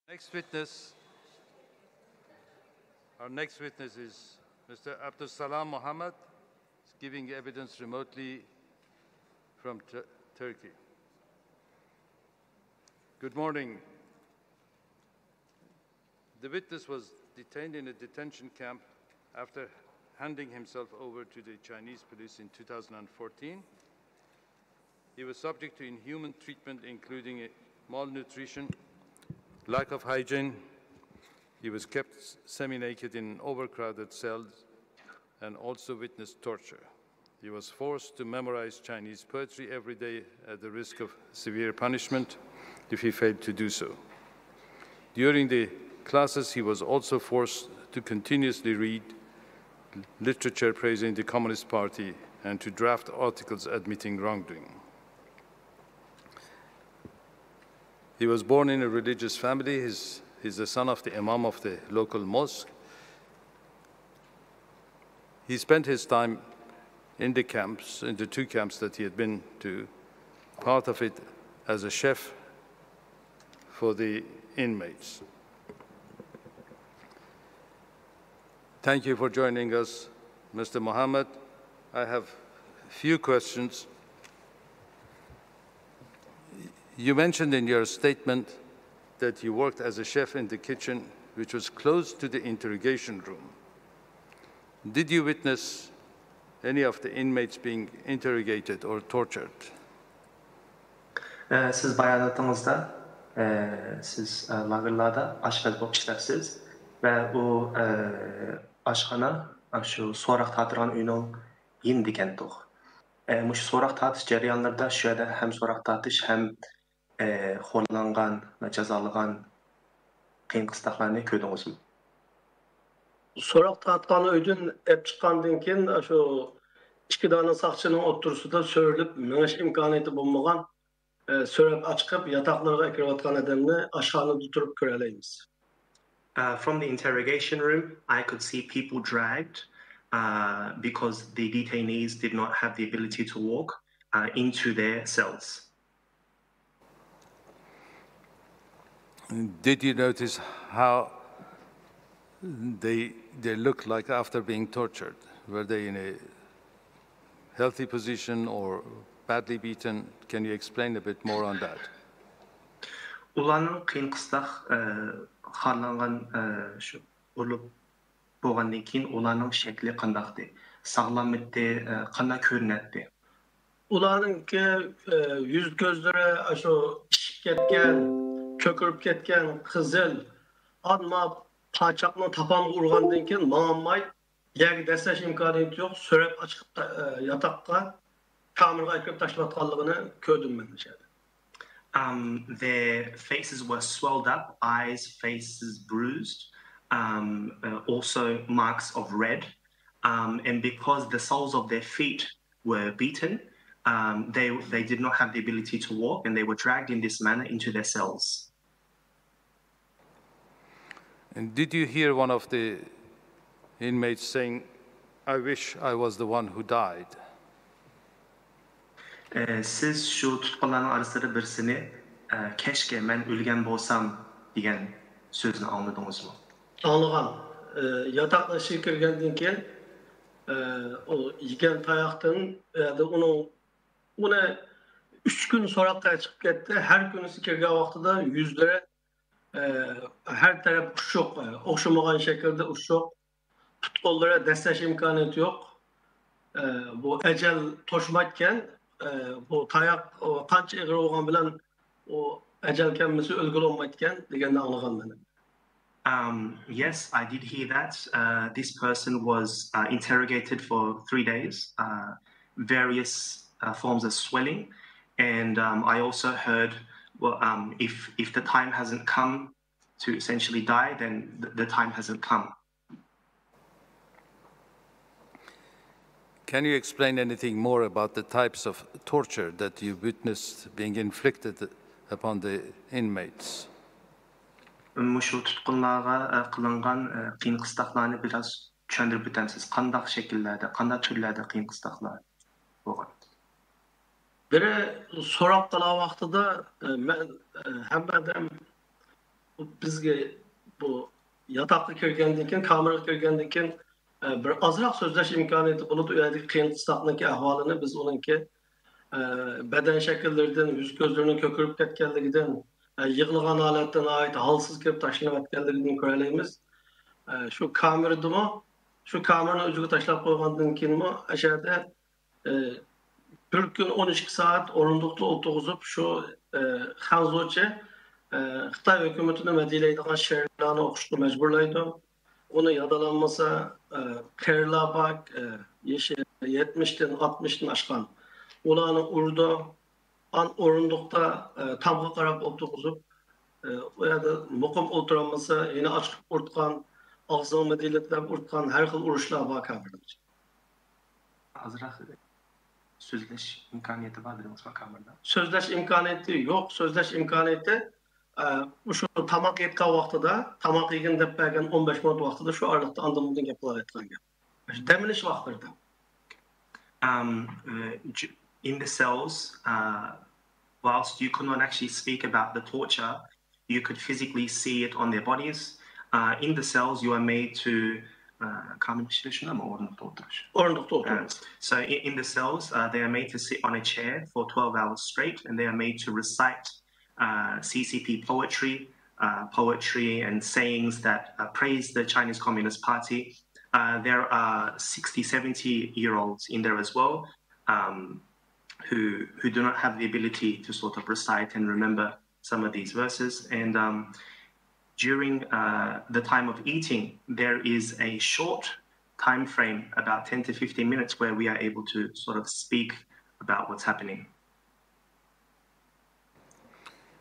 Next witness, our next witness is Mister Abdus Salam Mohammed, giving evidence remotely from Tur- Turkey. Good morning. The witness was detained in a detention camp after handing himself over to the Chinese police in two thousand fourteen. He was subject to inhuman treatment, including malnutrition, lack of hygiene. He was kept semi-naked in overcrowded cells and also witnessed torture. He was forced to memorize Chinese poetry every day at the risk of severe punishment if he failed to do so. During the classes, he was also forced to continuously read literature praising the Communist Party and to draft articles admitting wrongdoing. He was born in a religious family. He's, he's the son of the imam of the local mosque. He spent his time in the camps, in the two camps that he had been to, part of it as a chef for the inmates. Thank you for joining us, Mister Mohammed. I have few questions. You mentioned in your statement that you worked as a chef in the kitchen, which was close to the interrogation room. Did you witness any of the inmates being interrogated or tortured? ئە، سىز باياناتىڭىزدا، ئە، سىز، ئە، لاگېرلاردا ئاشپەز بولۇپ ئىشلەپسىز ۋە ئۇ، ئە، ئاشخانا، ئە، شۇ سوراق تارتىدىغان ئۆينىڭ يېنىدىكەنتۇق. ئە، مۇشۇ سوراق تارتىش جەريانلىرىدا شۇ يەردە ھەم سوراق تارتىش، ھەم، ئە، خورلانغان ۋە جازالىغان قىيىن قىستاقلارنى كۆردىڭىزمۇ؟ سوراق تارتقان ئۆيدىن ئېلىپ چىققاندىن كېيىن، شۇ ئىككى دانە ساقچىنىڭ ئوتتۇرىسىدا سۆرىلىپ مېڭىش ئىمكانىيىتى بولمىغان، ئە، سۆرەپ ئاچىقىپ، ياتاقلىرىغا ئەكىرىۋاتقان ئادەمنى ئاشخانىدا تۇرۇپ كۆرەلەيمىز. Uh, from the interrogation room, I could see people dragged, uh, because the detainees did not have the ability to walk, uh, into their cells. Did you notice how they they looked like after being tortured? Were they in a healthy position or badly beaten? Can you explain a bit more on that? ئۇلارنىڭ قىيىن قىستاق، ئە، خارلانغان، ئە، شۇ ئۇرۇلۇپ بولغاندىن كېيىن ئۇلارنىڭ شەكلى قانداقتى؟ ساغلاممىتى؟ ئە، قانداق كۆرۈنەتتى؟ ئۇلارنىڭكى، ئە، يۈز كۆزلىرى ئاشۇ ئىششىپ كەتكەن، كۆكىرىپ كەتكەن، قىزىل. ئەمما پاچاقنى تاپانغا ئۇرغاندىن كېيىن ماڭالماي، يەرگە دەسسەش ئىمكانىيىتى يوق، سۆرەپ ئاچىقىپ تا-، ئە، ياتاققا، كامېرغا ئەكىرىپ تاشلىۋاتقانلىقىنى كۆردۈم مەن ئىچەردە. Um, their faces were swelled up, eyes, faces bruised, um, uh, also marks of red. Um, and because the soles of their feet were beaten, um, they, they did not have the ability to walk, and they were dragged in this manner into their cells. And did you hear one of the inmates saying, "I wish I was the one who died"? ئە، سىز شۇ تۇتقۇنلارنىڭ ئارىسىدا بىرسىنى، ئە، «كەشكە مەن ئۆلگەن بولسام» دېگەن سۆزنى ئاڭلىدىڭىزمۇ؟ ئاڭلىغان. ئە، ياتاقنىڭ ئىچىگە كىرگەندىن كېيىن، ئە، ئۇ يېگەن تاياقتىن، ئە، ئۇنىڭ، ئۇنى ئۈچ كۈن سوراققا چىقىپ كەتتى. ھەر كۈنىسى كىرگەن ۋاقتىدا يۈزلىرى، ئە، ھەر تەرەپ ئۇششۇق، ئە، ئوخشىمىغان شەكىلدە ئۇششۇق. پۇت-قوللىرى دەسسەش ئىمكانىيىتى يوق. ئە، بۇ ئەجەل توشمايدىكەن. ئە، بۇ تاياق، ئۇ قانچە ئېغىر بولغان بىلەن ئۇ ئەجەل كەلمىسە ئۆلگىلى بولمايدىكەن دېگەننى ئاڭلىغان مەن. Um, yes, I did hear that. Uh, this person was, uh, interrogated for three days, uh, various, uh, forms of swelling. And, um, I also heard, well, um, if, if the time hasn't come to essentially die, then the, the time hasn't come. Can you explain anything more about the types of torture that you witnessed being inflicted upon the inmates? مۇشۇ تۇتقۇنلارغا، ئە، قىلىنغان، ئە، قىيىن قىستاقلارنى بىراز چۈشەندۈرۈپ ئۆتەمسىز؟ قانداق شەكىللەردە، قانداق تۈرلەردە قىيىن قىستاقلار بولغان؟ بىرى سوراق قىلغان ۋاقتىدا، ئە، مەن، ئە، ھەممە ئادەم بىزگە بۇ ياتاققا كىرگەندىن كېيىن، كامېرغا كىرگەندىن كېيىن، ئە، بىر ئازراق سۆزلەش ئىمكانىيىتى بولىدۇ. ئۇ يەردىكى قىيىن قىستاقنىڭكى ئەھۋالىنى بىز ئۇنىڭكى، ئە، بەدەن شەكىللىرىدىن، يۈز كۆزلىرىنىڭ كۆكىرىپ كەتكەنلىكىدىن، ئە، يىغلىغان ھالەتتە ناھايىتى ھالسىز كىرىپ تاشلىنىۋەتكەنلىكىدىن كۆرەلەيمىز. ئە، شۇ كامېرىدىمۇ، شۇ كامېرنى ئۆزىگە تاشلاپ قويغاندىن كېيىنمۇ ئەشەدە ئى، بىر كۈن ئون ئىككى سائەت ئورۇندۇقتا ئولتۇرغۇزۇپ، شۇ، ئى، خەنزۇچە، ئى، خىتاي ھۆكۈمىتىنى مەدھىيەلەيدىغان شېئىرلارنى ئوقۇشقا مەجبۇرلايدۇ. ئۇنى يادالانمىسا، ئى، قېرىلار بار، ئى، يېشى يەتمىشتىن، ئاتمىشتىن ئاشقان. ئۇلارنى ئۇرىدۇ. ئان ئورۇندۇقتا، ئى، تامغا قاراپ ئولتۇرغۇزۇپ، ئى، ئۇ يەردە مۇقىم ئولتۇرالمىسا، يەنە ئاچىقىپ ئۇرتقان، ئاغزىنى مەدھىيەلەپ ئۇرتقان، ھەر خىل ئۇرۇشلار بار كامېردا. ئازراق سۆزلەش ئىمكانىيىتى بار دېدىڭىزما كامېردا؟ سۆزلەش ئىمكانىيىتى يوق. سۆزلەش ئىمكانىيىتى، ئە، مۇشۇ تاماق يەيدىغان ۋاقتىدا، تاماق يېگىن دەپ بەرگەن ئون بەش مىنۇت ۋاقتىدا شۇ ئارىلىقتا ئاندىن بۇندىن گەپ قىلالايدىغان گەپ. مۇشۇ دەم ئېلىش ۋاقىتلىرىدا. Um, uh, j- in the cells, uh, whilst you could not actually speak about the torture, you could physically see it on their bodies. Uh, in the cells, you are made to, uh, كامېردا ئىشلىشىنىمۇ ئورۇندۇقتا ئولتۇرۇش. ئورۇندۇقتا ئولتۇرىمىز. So in, in the cells, uh, they are made to sit on a chair for twelve hours straight, and they are made to recite, uh, C C P poetry, uh, poetry and sayings that, uh, praise the Chinese Communist Party. Uh, there are sixty, seventy year olds in there as well, um, who, who do not have the ability to sort of recite and remember some of these verses. And, um, during, uh, the time of eating, there is a short time frame, about ten to fifteen minutes, where we are able to sort of speak about what's happening.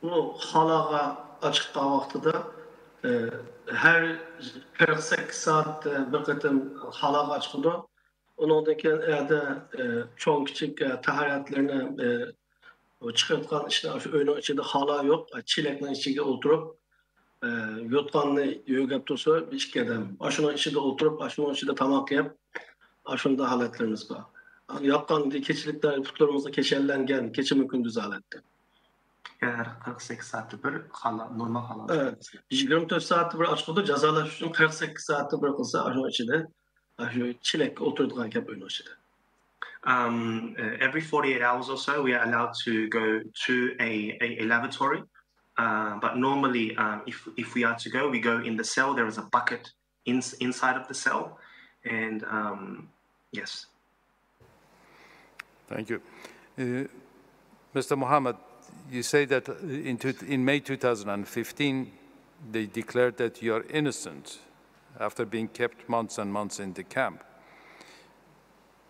بۇ خالاغا ئاچىققان ۋاقتىدا، ئە، ھەر قىرىق سەككىز سائەتتە بىر قېتىم خالاغا ئاچىقىدۇ. ئۇنىڭدىن كېيىن ئەدە، ئە، چوڭ كىچىك، ئە، تاھارەتلىرىنى، ئە، چىقىرىۋاتقان ئىشنى شۇ ئۆينىڭ ئىچىدە خالا يوق، ئە، چېلەكنىڭ ئىچىگە ئولتۇرۇپ، ئە، يوتقاننى يۆگەپ تۇرسا، ئىككى ئادەم ئاشۇنىڭ ئىچىدە ئولتۇرۇپ، ئاشۇنىڭ ئىچىدە تاماق يەپ، ئاشۇنداق ھالەتلىرىمىز بار. ياتقاندا كېچىلىكلەر پۇتلىرىمىزغا كېشەنلەنگەن، كېچىمۇ كۈندۈز ھالەتتە. يەنە ھەر قىرىق سەككىز سائەتتە بىر خالا، نورمال خالا. ئە، يىگىرمە تۆت سائەتتە بىر ئاچقۇدا جازالاش ئۈچۈن قىرىق سەككىز سائەتتە بىر قىلسا، ئاشۇنىڭ ئىچىدە، ئاشۇ چېلەككە ئولتۇرىدىغان گەپ ئۆينىڭ ئىچىدە. Um, uh, every forty-eight hours or so, we are allowed to go to a, a, a lavatory. Uh, but normally, um, if, if we are to go, we go in the cell. There is a bucket in, inside of the cell. And um, yes. Thank you. Uh, Mister Mohammed, you say that in, two, in May two thousand fifteen, they declared that you are innocent after being kept months and months in the camp.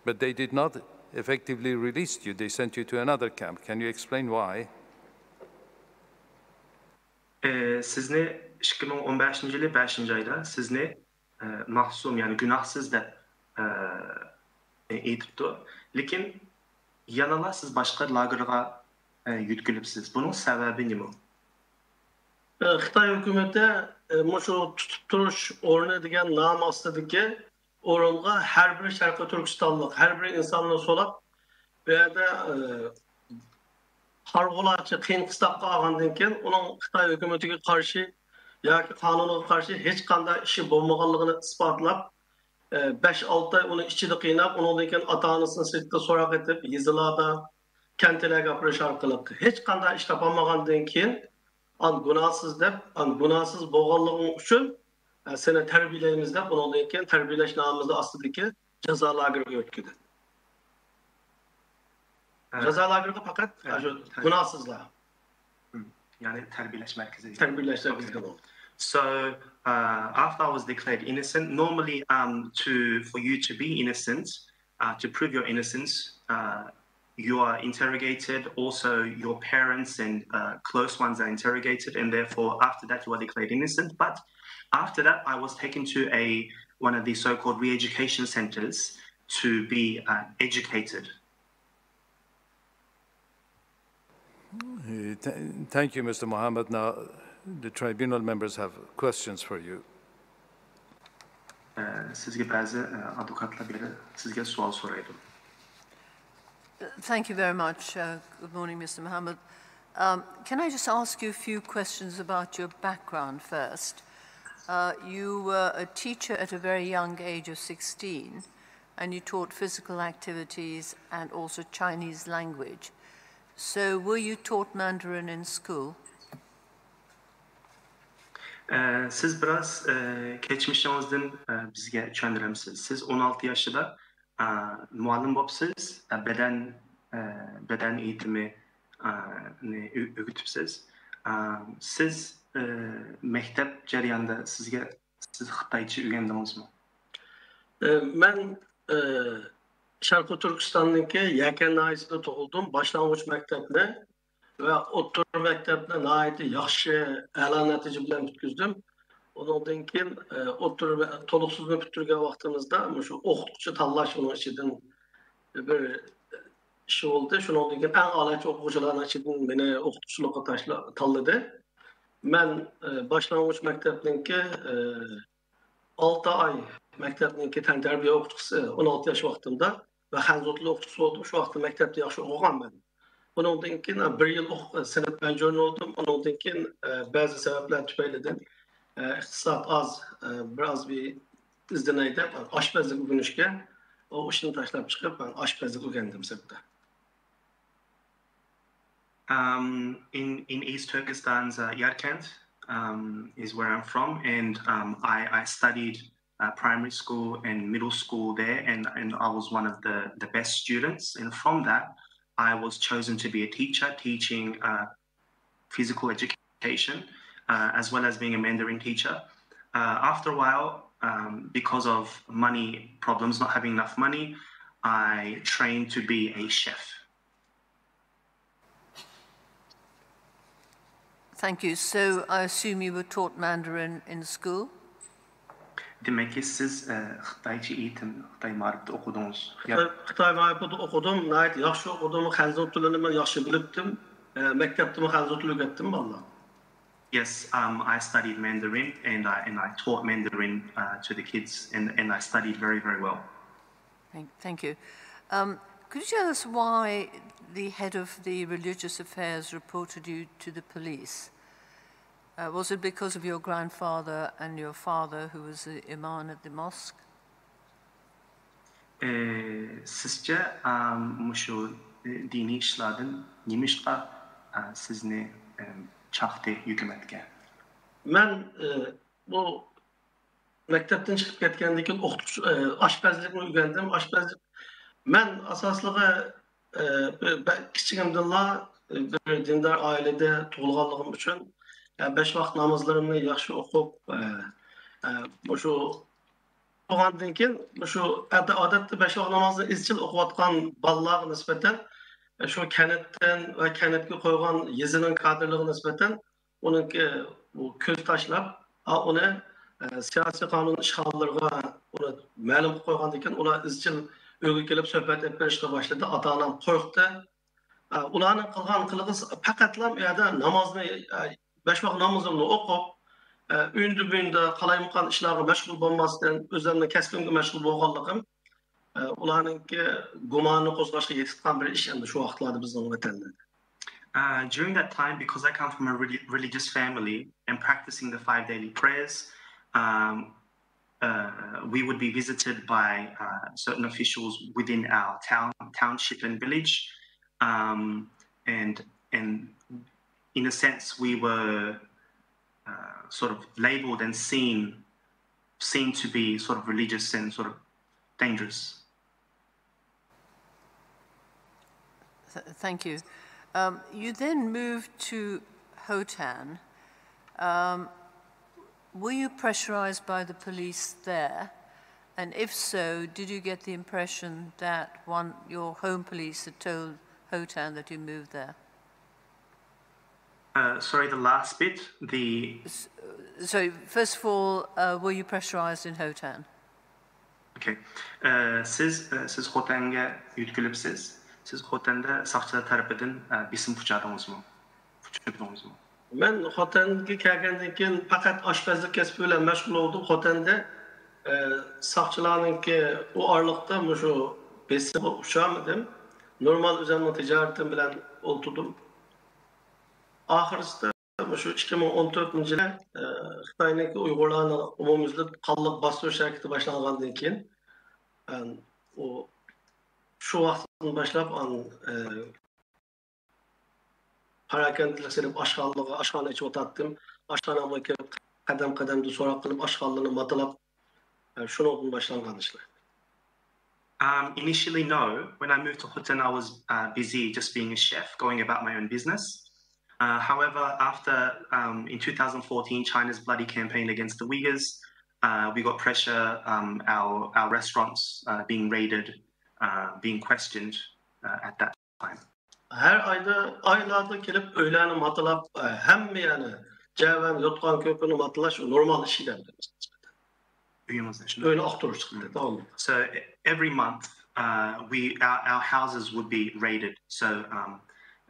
But they did not effectively release you. They sent you to another camp. Can you explain why? ئى، سىزنى ئىككى مىڭ ئون بەشىنچى يىلى بەشىنچى ئايدا سىزنى، ئى، مەسۇم، يەنى گۇناھسىز دەپ، ئى، ئېيتىپتۇ. لېكىن يەنىلا سىز باشقا لاگېرغا، ئى، يۆتكىلىپسىز. بۇنىڭ سەۋەبى نېمە؟ ئى، خىتاي ھۆكۈمىتى، ئى، مۇشۇ تۇتۇپ تۇرۇش ئورنى دېگەن نام ئاستىدىكى ئورۇنغا ھەر بىر شەرقىي تۈركىستانلىق، ھەر بىر ئىنساننى سولاپ، بۇ يەردە، ئى، قارىغۇلارچە قىيىن قىستاققا ئالغاندىن كېيىن، ئۇنىڭ خىتاي ھۆكۈمىتىگە قارشى ياكى قانۇنغا قارشى ھېچقانداق ئىشى بولمىغانلىقىنى ئىسپاتلاپ، ئى، بەش-ئالتە ئاي ئۇنى ئىچىدە قىيناپ، ئۇنىڭدىن كېيىن ئاتا-ئانىسىنى سىرتتا سوراق ئېتىپ، يېزىلاردا، كەنتلەرگە ئاپىرىش ئارقىلىق ھېچقانداق ئىش تاپالمىغاندىن كېيىن، ئان گۇناھسىز دەپ، ئان گۇناھسىز بولغانلىقىڭ ئۈچۈن، ئە، سېنى تەربىيەلەيمىز دەپ، ئۇنىڭدىن كېيىن تەربىيەلەش نامىمىز ئاستىدىكى جازا لاگېرىغا يۆتكىدى. جازا لاگېرىغا پەقەت، ئە، شۇ گۇناھسىزلار. يەنى تەربىيەلەش مەركىزى. تەربىيەلەش مەركىزىگە بولدى. So, uh, after I was declared innocent, normally, um, to for you to be innocent, uh, to prove your innocence, uh, you are interrogated. Also, your parents and, uh, close ones are interrogated, and therefore, after that, you are declared innocent. But after that, I was taken to a one of the so-called re-education centers to be, uh, educated. Uh, th- thank you, Mister Mohammed. Now, the tribunal members have questions for you. ئە، سىزگە بەزى، ئە، ئادۋوكاتلار بېرىپ سىزگە سوئال سورايدۇ. Thank you very much. Uh, good morning, Mister Mohammed. Um, can I just ask you a few questions about your background first? Uh, you were a teacher at a very young age of sixteen, and you taught physical activities and also Chinese language. So, were you taught Mandarin in school? ئە، سىز بىراز، ئە، كەچمىشىڭىزدىن، ئە، بىزگە چۈشەندۈرەمسىز؟ سىز ئون ئالتە ياشىدا، ئە، مۇئەللىم بوپسىز، ئە، بەدەن، ئە، بەدەن ئېيتىمى، ئە، نى ئۆ-، ئۆگىتىپسىز. ئە، سىز، ئە، مەكتەپ جەريانىدا سىزگە، سىز خىتايچە ئۆگەندىڭىزمۇ؟ ئە، مەن، ئە، شەرقىي تۈركىستاننىڭكى يەكەن ناھىيەسىدە تۇغۇلدۇم. باشلانغۇچ مەكتەپنى ۋە ئوتتۇرا مەكتەپنى ناھايىتى ياخشى، ئەلا نەتىجە بىلەن پۈتكۈزدۈم. ئۇنىڭدىن كېيىن، ئە، ئوتتۇرا مە-، تولۇقسىزنى پۈتتۈرگەن ۋاقتىمىزدا مۇشۇ ئوقۇتقۇچى تاللاش ئۇنىڭ ئىچىدىن بىر ئىش بولدى. شۇنىڭدىن كېيىن ئەڭ ئالىيچە ئوقۇغۇچىلارنىڭ ئىچىدىن مېنى ئوقۇتقۇچىلىققا تاشلا-، تاللىدى. مەن، ئە، باشلانغۇچ مەكتەپنىڭكى، ئە، ئالتە ئاي مەكتەپنىڭكى تەنتەربىيە ئوقۇتقۇچىسى، ئون ئالتە ياش ۋاقتىمدا ۋە خەنزۇ تىلى ئوقۇتقۇچىسى بولدۇم. شۇ ۋاقىتتا مەكتەپتە ياخشى ئوقۇغانمەن. ئۇنىڭدىن كېيىن بىر يىل ئوق-، سىنىپ ئەنجۈرنى بولدۇم. ئۇنىڭدىن كېيىن، ئە، بەزى سەۋەبلەر تۈپەيلىدىن، ئە، ئىقتىساد ئاز، ئە، بىر ئاز بىر ئىزدىنەي دەپ ئاشپەزلىك ئۆگىنىشكە، ئۇ ئىشنى تاشلاپ چىقىپ، مەن ئاشپەزلىك ئۆگەندىم سىرتتا. Um, in, in East Turkestan's, uh, Yarkent, um, is where I'm from, and, um, I, I studied, uh, primary school and middle school there, and, and I was one of the, the best students. And from that, I was chosen to be a teacher teaching, uh, physical education, uh, as well as being a Mandarin teacher. Uh, after a while, um, because of money problems, not having enough money, I trained to be a chef. Thank you. So I assume you were taught Mandarin in school? دېمەككى، سىز ئە، خىتايچە ئېيتىم، خىتاي مائارىپتا ئوقۇدىڭىز. يا- خىتاي مائارىپىدا ئوقۇدۇم، ناھايىتى ياخشى ئوقۇدۇم، خەنزۇ تىلىنى مەن ياخشى بىلىپتىم. ئە، مەكتەپتىمۇ خەنزۇ تىلى ئۆگەتتىم بالىلارغا. Yes, um, I studied Mandarin and I, and I taught Mandarin uh, to the kids and, and I studied very, very well. Thank, thank you. Um, could you tell us why the head of the religious affairs reported you to the police? Uh, was it because of your grandfather and your father, who was the imam at the mosque? ئە، سىزچە ئەم، مۇشۇ ئە، دىنىي ئىشلاردىن نېمىشقا ئە، سىزنى ئەم، چاقتى ھۆكۈمەتكە؟ مەن ئە، بۇ مەكتەپتىن چىقىپ كەتكەندىن كېيىن ئوقۇتقۇچى ئە، ئاشپەزلىكنى ئۆگەندىم. ئاشپەزلىك مەن ئاساسلىقى ئە، بە- بە- كىچىكىمدىنلا بىر دىندار ئائىلىدە تۇغۇلغانلىقىم ئۈچۈن ئە، بەش ۋاق نامازلىرىمنى ياخشى ئوقۇپ ئە، ئە، مۇشۇ تۇغاندىن كېيىن مۇشۇ ئادەتتە بەش ۋاق نامازنى ئىزچىل ئوقۇۋاتقان بالىلارغا نىسبەتەن شۇ كەنتتىن ۋە كەنتكە قويغان يېزىنىڭ كادىرلىرىغا نىسبەتەن ئۇنىڭكى بۇ كۆز تاشلاپ، ئا، ئۇنى ئە، سىياسىي قانۇن ئىشغاللىرىغا ئۇنى مەلۇم قىلىپ قويغاندىن كېيىن ئۇلار ئىزچىل ئۆيگە كېلىپ سۆھبەت ئېلىپ بېرىشقا باشلىدى. ئاتا-ئانام قورقتى. ئە، ئۇلارنىڭ قىلغان قىلىقى پەقەتلا ئۇ يەردە نامازنى ئە، بەش ۋاق نامىزىمنى ئوقۇپ، ئە، ئۆيدە بۇيىندا قالايمىقان ئىشلارغا مەشغۇل بولماستىن، ئۆزۈمنىڭ كەسپىمگە مەشغۇل بولغانلىقىم، ئە، ئۇلارنىڭكى گۇمانىنى قوزغاشقا يېتىدىغان بىر ئىش ئەمدى شۇ ۋاقىتلاردا بىزنىڭ ۋەتەندە. Uh, during that time, because I come from a reli- religious family and practicing the five daily prayers, um, uh, we would be visited by uh, certain officials within our town, township, and village, um, and and in a sense, we were uh, sort of labeled and seen seen to be sort of religious and sort of dangerous. Th- thank you. Um, you then moved to Hotan. Um, were you pressurized by the police there? And if so, did you get the impression that one your home police had told Hotan that you moved there? Uh, sorry, the last bit. The So, first of all, uh, were you pressurized in Hotan? Okay. Uh, siz uh, siz Xotanga يۆتكىلىپسىز. Siz Xotanda saqchilar tarafidan uh, besim uchradingizmi? Uchradingizmi? مەن خوتەنگە كەلگەندىن كېيىن پەقەت ئاشپەزلىك كەسپى بىلەن مەشغۇل بولدۇم. خوتەندە ئە، ساقچىلارنىڭكى ئۇ ئارىلىقتا مۇشۇ بېسىمغا ئۇچرىمىدىم. نورمال ئۆزۈمنىڭ تىجارىتىم بىلەن ئولتۇردۇم. ئاخىرسىدا مۇشۇ ئىككى مىڭ ئون تۆتىنچى يىلى ئە، خىتاينىڭكى ئۇيغۇرلارنى ئومۇميۈزلۈك قانلىق باستۇرۇش ھەرىكىتى باشلانغاندىن كېيىن ئە، ئۇ شۇ ۋاقىتتىن باشلاپ ئان- ئە، پاراكەندىلىك سېلىپ ئاشخانىلارغا ئاشخانا ئېچىۋاتاتتىم. ئاشخانامغا كىرىپ قەدەم قەدەمدە سوراق قىلىپ ئاشخانىلارنى ماتىلاپ ئە، شۇنىڭدىن باشلانغان ئىشلار. Um, initially, no. When I moved to Hotan, I was uh, busy just being a chef, going about my own business. Uh, however, after um, in two thousand fourteen, China's bloody campaign against the Uyghurs, uh, we got pressure, um, our, our restaurants uh, being raided, uh, being questioned uh, at that time. ھەر ئايدا ئايلاردا كېلىپ ئۆيلەرنى ماتىلاپ، ئە، ھەممە يەرنى، جەۋەن، يوتقان، كۆپۈرنى ماتىلاش نورمال ئىش ئىدى. ئۆيىڭىزنى ئۆينى ئاختۇرۇشتۇق داۋاملىق. So every month, uh, we our, our houses would be raided. So um,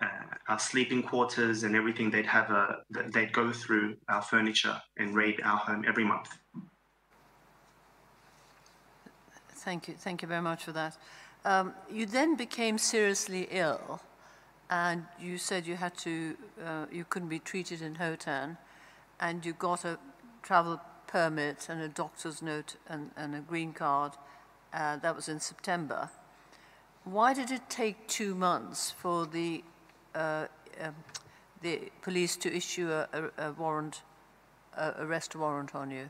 uh, our sleeping quarters and everything, they'd have a they'd go through our furniture and raid our home every month. Thank you. Thank you very much for that. Um, you then became seriously ill, and you said you had to, uh, you couldn't be treated in Hotan, and you got a travel permit and a doctor's note and, and a green card. Uh, that was in September. Why did it take two months for the uh, um, the police to issue a, a, a warrant, a arrest warrant on you?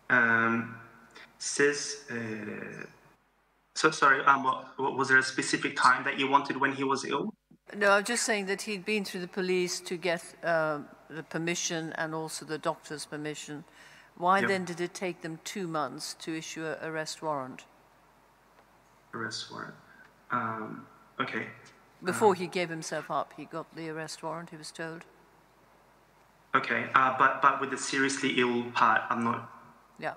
Um, siz, uh, so sorry, um, what, what, was there a specific time that you wanted when he was ill? No, I'm just saying that he'd been through the police to get uh, the permission and also the doctor's permission. Why Yeah. then did it take them two months to issue an arrest warrant? Arrest warrant. Um, okay. Before he gave himself up, he got the arrest warrant, he was told. Okay, uh, but but with the seriously ill part, I'm not. Yeah.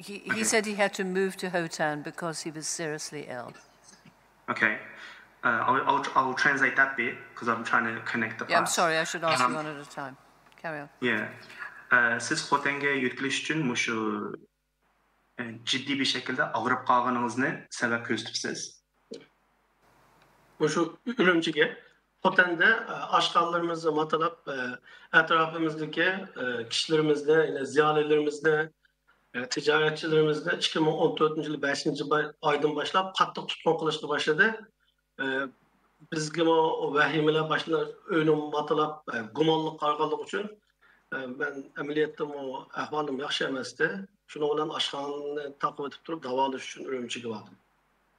He, he said he had to move to Hotan because he was seriously ill. Okay, uh, I'll, I'll I'll translate that bit because I'm trying to connect the. Yeah, I'm parts. Sorry, I should ask Um, you one at a time. Carry on. Yeah. Uh, سىز خوتەنگە يۆتكىلىش ئۈچۈن مۇشۇ، uh, جىددىي بىر شەكىلدە ئاغرىپ قالغىنىڭىزنى سەۋەب كۆرسىتىپسىز. مۇشۇ ئۈرۈمچىگە خوتەندە ئاشخانىلىرىمىزنى ماتىلاپ، ئەتراپىمىزدىكى كىشىلىرىمىزنى، يەنى زىيالىيلىرىمىزنى، تىجارەتچىلىرىمىزنى ئىككى مىڭ ئون تۆتىنچى يىل بەشىنچى ئايدىن باشلاپ قاتتىق تۇتقۇن قىلىشقا باشلىدى. بىزگىمۇ ۋەھىمىلەر باشلىنىپ، ئۆينى ماتىلاپ، گۇمانلىق قارىغانلىقى ئۈچۈن مەن ئەمەلىيەتتىمۇ ئەھۋالىم ياخشى ئەمەستى. شۇنىڭ بىلەن ئاشخانىنى تاقىۋېتىپ تۇرۇپ داۋالاش ئۈچۈن ئۈرۈمچىگە باردىم.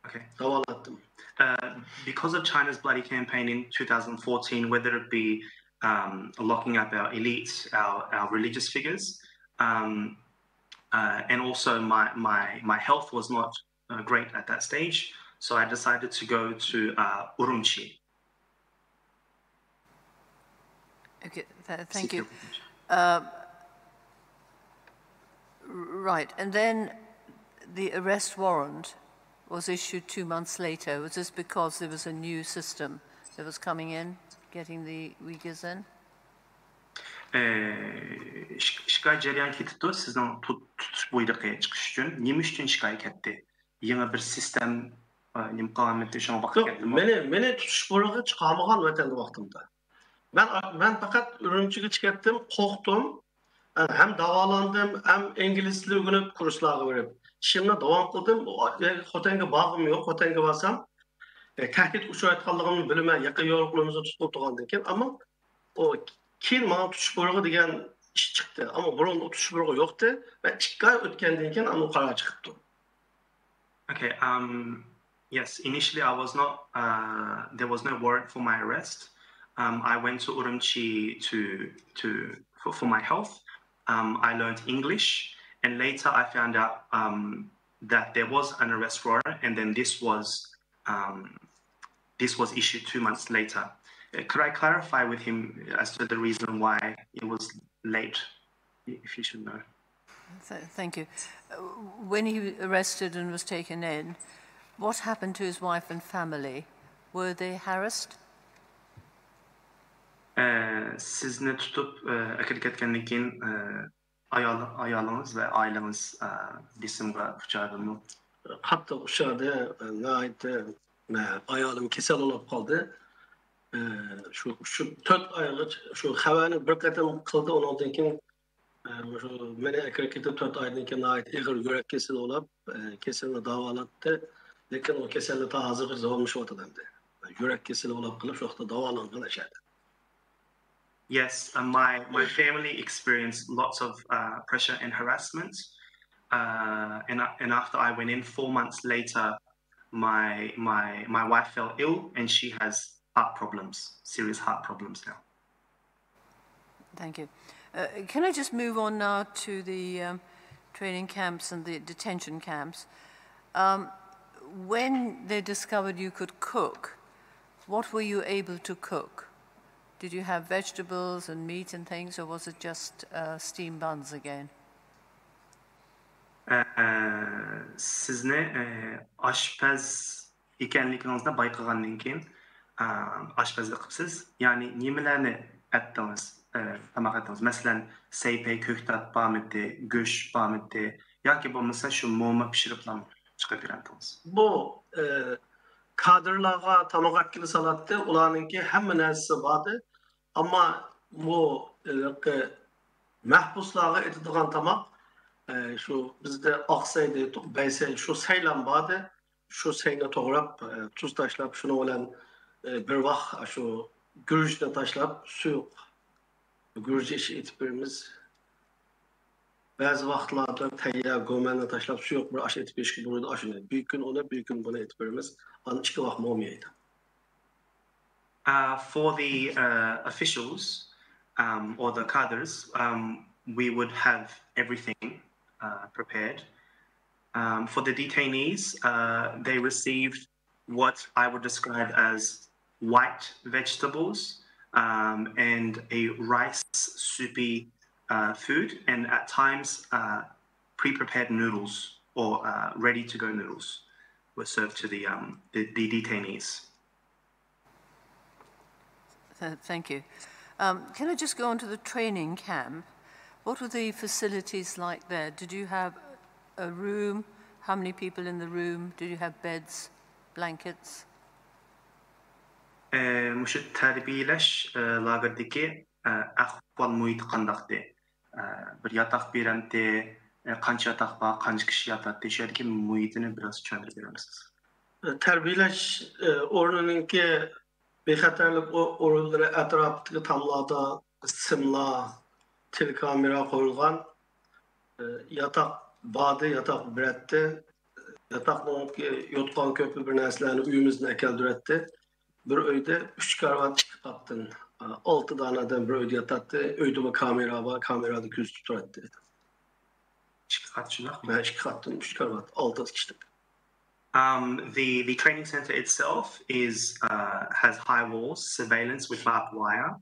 Okay. داۋالاتتىم. Uh, because of China's bloody campaign in two thousand fourteen, whether it be um, locking up our elites, our, our religious figures, um, uh, and also my, my, my health was not uh, great at that stage, so I decided to go to uh, Urumqi. Okay, th- thank you. Uh, right, and then the arrest warrant was issued two months later. Was this because there was a new system that was coming in, getting the Uyghurs in? ئىككى ئاي جەريان كېتىپتۇ سىزنىڭ تۇتۇش بۇيرۇقى چىقىش ئۈچۈن. نېمە ئۈچۈن ئىككى ئاي كەتتى؟ يېڭى بىر سىستېم نېمە قىلالمىدى شۇڭا ۋاقىت يوق، كەتتىمۇ؟ مېنى مېنى تۇتۇش بۇيرۇقى چىقارمىغان ۋەتەندە ۋاقتىمدا. مەن مەن پەقەت ئۈرۈمچىگە كەتتىم، قورقتۇم. ھەم داۋالاندىم، ھەم ئىنگلىز تىلى ئۆگىنىپ كۇرسلارغا بېرىپ ئىشىمنى داۋام قىلدىم. خوتەنگە بارغۇم يوق. خوتەنگە بارسام تەھدىتكە ئۇچرايدىغانلىقىمنى بىلىمەن. يېقىن يورۇقلىرىمىزنى تۇتقۇن تۇرغاندىن كېيىن، ئەمما ئۇ كېيىن ماڭا تۇتۇش بۇيرۇقى دېگەن ئىش چىقتى. ئەمما بۇرۇن ئۇ تۇتۇش بۇيرۇقى يوقتى ۋە ئىككى ئاي ئۆتكەندىن كېيىن ئەمما قارار چىقىپتۇ. Okay. Um, yes. Initially, I was not. Uh, there was no warrant for my arrest. Um, I went to Urumqi to to for, for my health. Um, I learned English, and later I found out um, that there was an arrest warrant, and then this was um, this was issued two months later. Uh, could I clarify with him as to the reason why it was late, if he should know? Th- thank you. Uh, When he was arrested and was taken in, what happened to his wife and family? Were they harassed? ئە، سىزنى تۇتۇپ ئە، ئەكىرىپ كەتكەندىن كېيىن ئە، ئايال ئايالىڭىز ۋە ئائىلىڭىز ئە، بېسىمغا ئۇچرادىمۇ؟ قاتتىق ئۇچرىدى. ناھايىتى ئايالىم كېسەل بولۇپ قالدى. شۇ شۇ تۆت ئايغىچە شۇ خەۋەرنى بىر قېتىم قىلدى، ئۇنىڭدىن كېيىن شۇ مېنى ئەكىرىپ كېتىپ تۆت ئايدىن كېيىن ناھايىتى ئېغىر يۈرەك كېسىلى بولۇپ، كېسەلنى داۋالاتتى. لېكىن ئۇ كېسەلنى تا ھازىرغىچە داۋاملىشىۋاتىدۇ ئەمدى. يۈرەك كېسىلى بولۇپ قېلىپ شۇ ۋاقىتتا داۋالانغان ئەشەدە. Yes, uh, my my family experienced lots of uh, pressure and harassment, uh, and I- and after I went in four months later, my my my wife fell ill and she has heart problems, serious heart problems now. Thank you. Uh, can I just move on now to the um, training camps and the detention camps? Um, when they discovered you could cook, what were you able to cook? Did you have vegetables and meat and things, or was it just uh, steam buns again? ئە، سىزنى ئە، ئاشپەز ئىكەنلىكىڭىزنى بايقىغاندىن كېيىن ئە، ئاشپەزلىك قىپسىز. يەنى نېمىلەرنى ئەتتىڭىز؟ ئە، تاماق ئەتتىڭىز؟ مەسىلەن، سەيپەي كۆكتات بارمىدى، گۆش بارمىدى ياكى بولمىسا شۇ موما پىشۇرۇپلا چىقىپ يۈرەتتىڭىز؟ بۇ ئە، كادىرلارغا تاماق ئەتكىلى سالاتتى، ئۇلارنىڭكى ھەممە نەرسىسى باردى. ئەمما بۇ ھېلىقى مەھبۇسلارغا ئېتىدىغان تاماق، ئە، شۇ بىزدە ئاقسەي دەيتتۇق، بەيسەي، شۇ سەيلەن باردى. شۇ سەينى توغراپ، ئە، تۇز تاشلاپ، شۇنىڭ بىلەن ئە، بىر ۋاق شۇ گۈرۈچنى تاشلاپ سۇيۇق گۈرۈچ ئېشى ئېتىپ بېرىمىز. بەزى ۋاقىتلاردا تەييار گومەننى تاشلاپ سۇيۇق بىر ئاش ئېتىپ بېرىشكە بولىدۇ. ئاشۇنى بىر كۈن ئۇنى، بىر كۈن بۇنى ئېتىپ بېرىمىز. ئاندىن ئىككى ۋاق موما يەيدۇ. Uh, for the uh, officials um, or the cadres, um, we would have everything uh, prepared. Um, for the detainees, uh, they received what I would describe as white vegetables, um, and a rice soupy uh, food, and at times uh, pre-prepared noodles or uh, ready-to-go noodles were served to the, um, the, the detainees. Th- Thank you. Um, can I just go on to the training camp? What were the facilities like there? Did you have a room? How many people in the room? Did you have beds, blankets? ئە، مۇشۇ تەربىيەلەش ئە، لاگېرىدىكى ئە، ئەھۋال مۇھىتى قانداقتى؟ ئە، بىر ياتاق بېرەمتى؟ ئە، قانچە ياتاق بار؟ قانچە كىشى ياتاتتى؟ شۇ يەردىكى مۇھىتىنى بىراز چۈشەندۈرۈپ بېرەمسىز؟ تەربىيەلەش ئورنىنىڭكى بىخەتەرلىك ئورۇنلىرى ئەتراپىدىكى تاملاردا سىملار، تېلېكامېرا قويۇلغان. ياتاق باردى، ياتاق بېرەتتى. ياتاقنىڭكى يوتقان كۆپى بىر نەرسىلەرنى ئۆيىمىزدىن ئەكەلدۈرەتتى. بىر ئۆيدە ئۈچ كارىۋات ئىككى قاتتىن، ئالتە دانە ئادەم بىر ئۆيدە ياتاتتى. ئۆيدىمۇ كامېرا بار، كامېرادا كۆزىتىپ تۇراتتى. ئىككى قات شۇنداقمۇ؟ ھە، ئىككى قاتتىن ئۈچ كارىۋات، ئالتە كىشىلىك. Um, the, the training center itself is uh, has high walls, surveillance with barbed wire.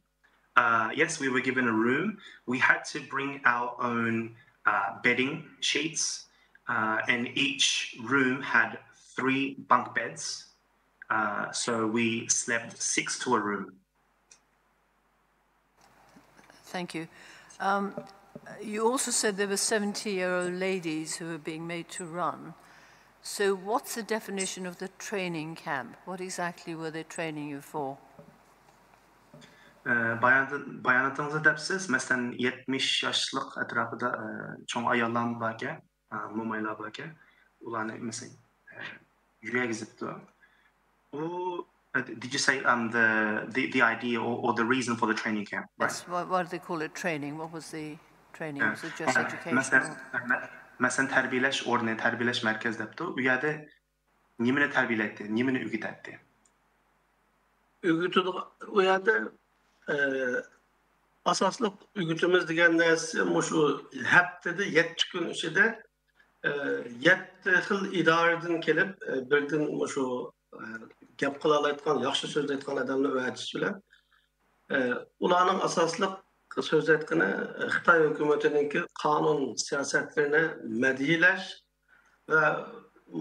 Uh, yes, we were given a room. We had to bring our own uh, bedding sheets, uh, and each room had three bunk beds. Uh, so we slept six to a room. Thank you. Um, you also said there were seventy year old ladies who were being made to run. So, what's the definition of the training camp? What exactly were they training you for? ئە، بايانات- باياناتىڭىزدا دەپسىز، مەسىلەن، يەتمىش ياشلىق ئەتراپىدا ئە، چوڭ ئاياللارمۇ باركەن، ئە، مومايلار باركەن، ئۇلارنى مەسىلەن ئە، يۆگىزىپتۇ. ئۇ did you say um, the, the, the idea or, or the reason for the training camp? Right? Yes, what, what do they call it? Training? What was the training? Was it just مەسىلەن educational? مەسىلەن تەربىيەلەش ئورنى، تەربىيەلەش مەركەزى دەپتۇ. ئۇ يەردە نېمىنى تەربىيەلەيتتى، نېمىنى ئۆگىتەتتى؟ ئۆگىتىدىغان ئۇ يەردە ئە، ئاساسلىق ئۆگىتىمىز دېگەن نەرسە مۇشۇ ھەپتىدە يەتتە كۈن ئىچىدە ئە، يەتتە خىل ئىدارىدىن كېلىپ ئە، بىردىن مۇشۇ ئە، گەپ قىلالايدىغان، ياخشى سۆزلەيدىغان ئادەمنى ئەۋەتىش بىلەن ئە، ئۇلارنىڭ ئاساسلىق سۆزلەيدىغىنى خىتاي ھۆكۈمىتىنىڭكى قانۇن سىياسەتلىرىنى مەدھىيلەش ۋە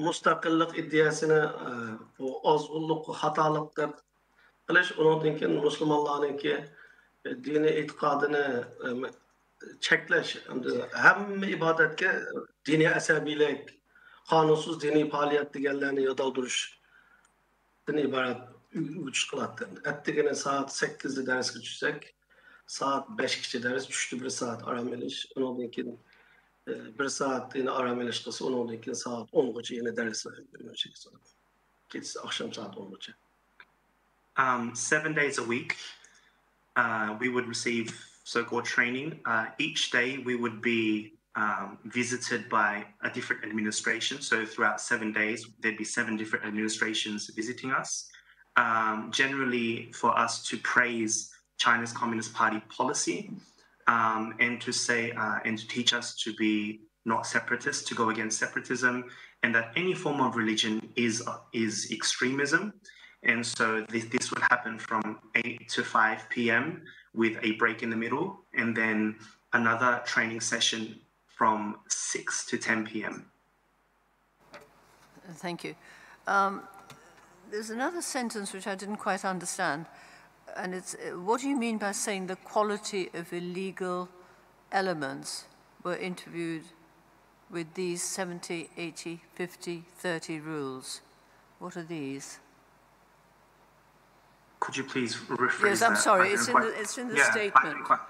مۇستەقىللىق ئىدىيەسىنى ئە، بۇ ئازغۇنلۇق، خاتالىق دەپ قىلىش، ئۇنىڭدىن كېيىن مۇسۇلمانلارنىڭكى دىنىي ئېتىقادىنى ئە، چەكلەش، ئەمدى ھەممە ئىبادەتكە دىنىي ئەسەبىيلىك، قانۇنسىز دىنىي پائالىيەت دېگەنلەرنى يادالدۇرۇشتىن ئىبارەت ئۆگىتىش قىلاتتى. ئەتىگىنى سائەت سەككىزدە دەرسكە چۈشسەك، سائەت بەشكىچە دەرس، چۈشتە بىر سائەت ئارام ئېلىش، ئۇنىڭدىن كېيىن ئە، بىر سائەت يەنە ئارام ئېلىش قىلسا، ئۇنىڭدىن كېيىن سائەت ئونغىچە يەنە دەرس، كېچىسى ئاخشام سائەت ئونغىچە. Um, seven days a week, uh, we would receive so-called training. Uh, each day we would be um, visited by a different administration. So throughout seven days, there'd be seven different administrations visiting us. Um, generally, for us to praise China's Communist Party policy um, and to say uh, and to teach us to be not separatists, to go against separatism, and that any form of religion is is extremism. And so this, this would happen from eight to five p.m. with a break in the middle, and then another training session from six to ten p.m. Thank you. Um, there's another sentence which I didn't quite understand, and it's uh, what do you mean by saying the quality of illegal elements were interviewed with these seventy, eighty, fifty, thirty rules? What are these? Could you please rephrase Yes, I'm that? sorry, I it's didn't in quite- the, it's in the yeah, I statement. didn't quite-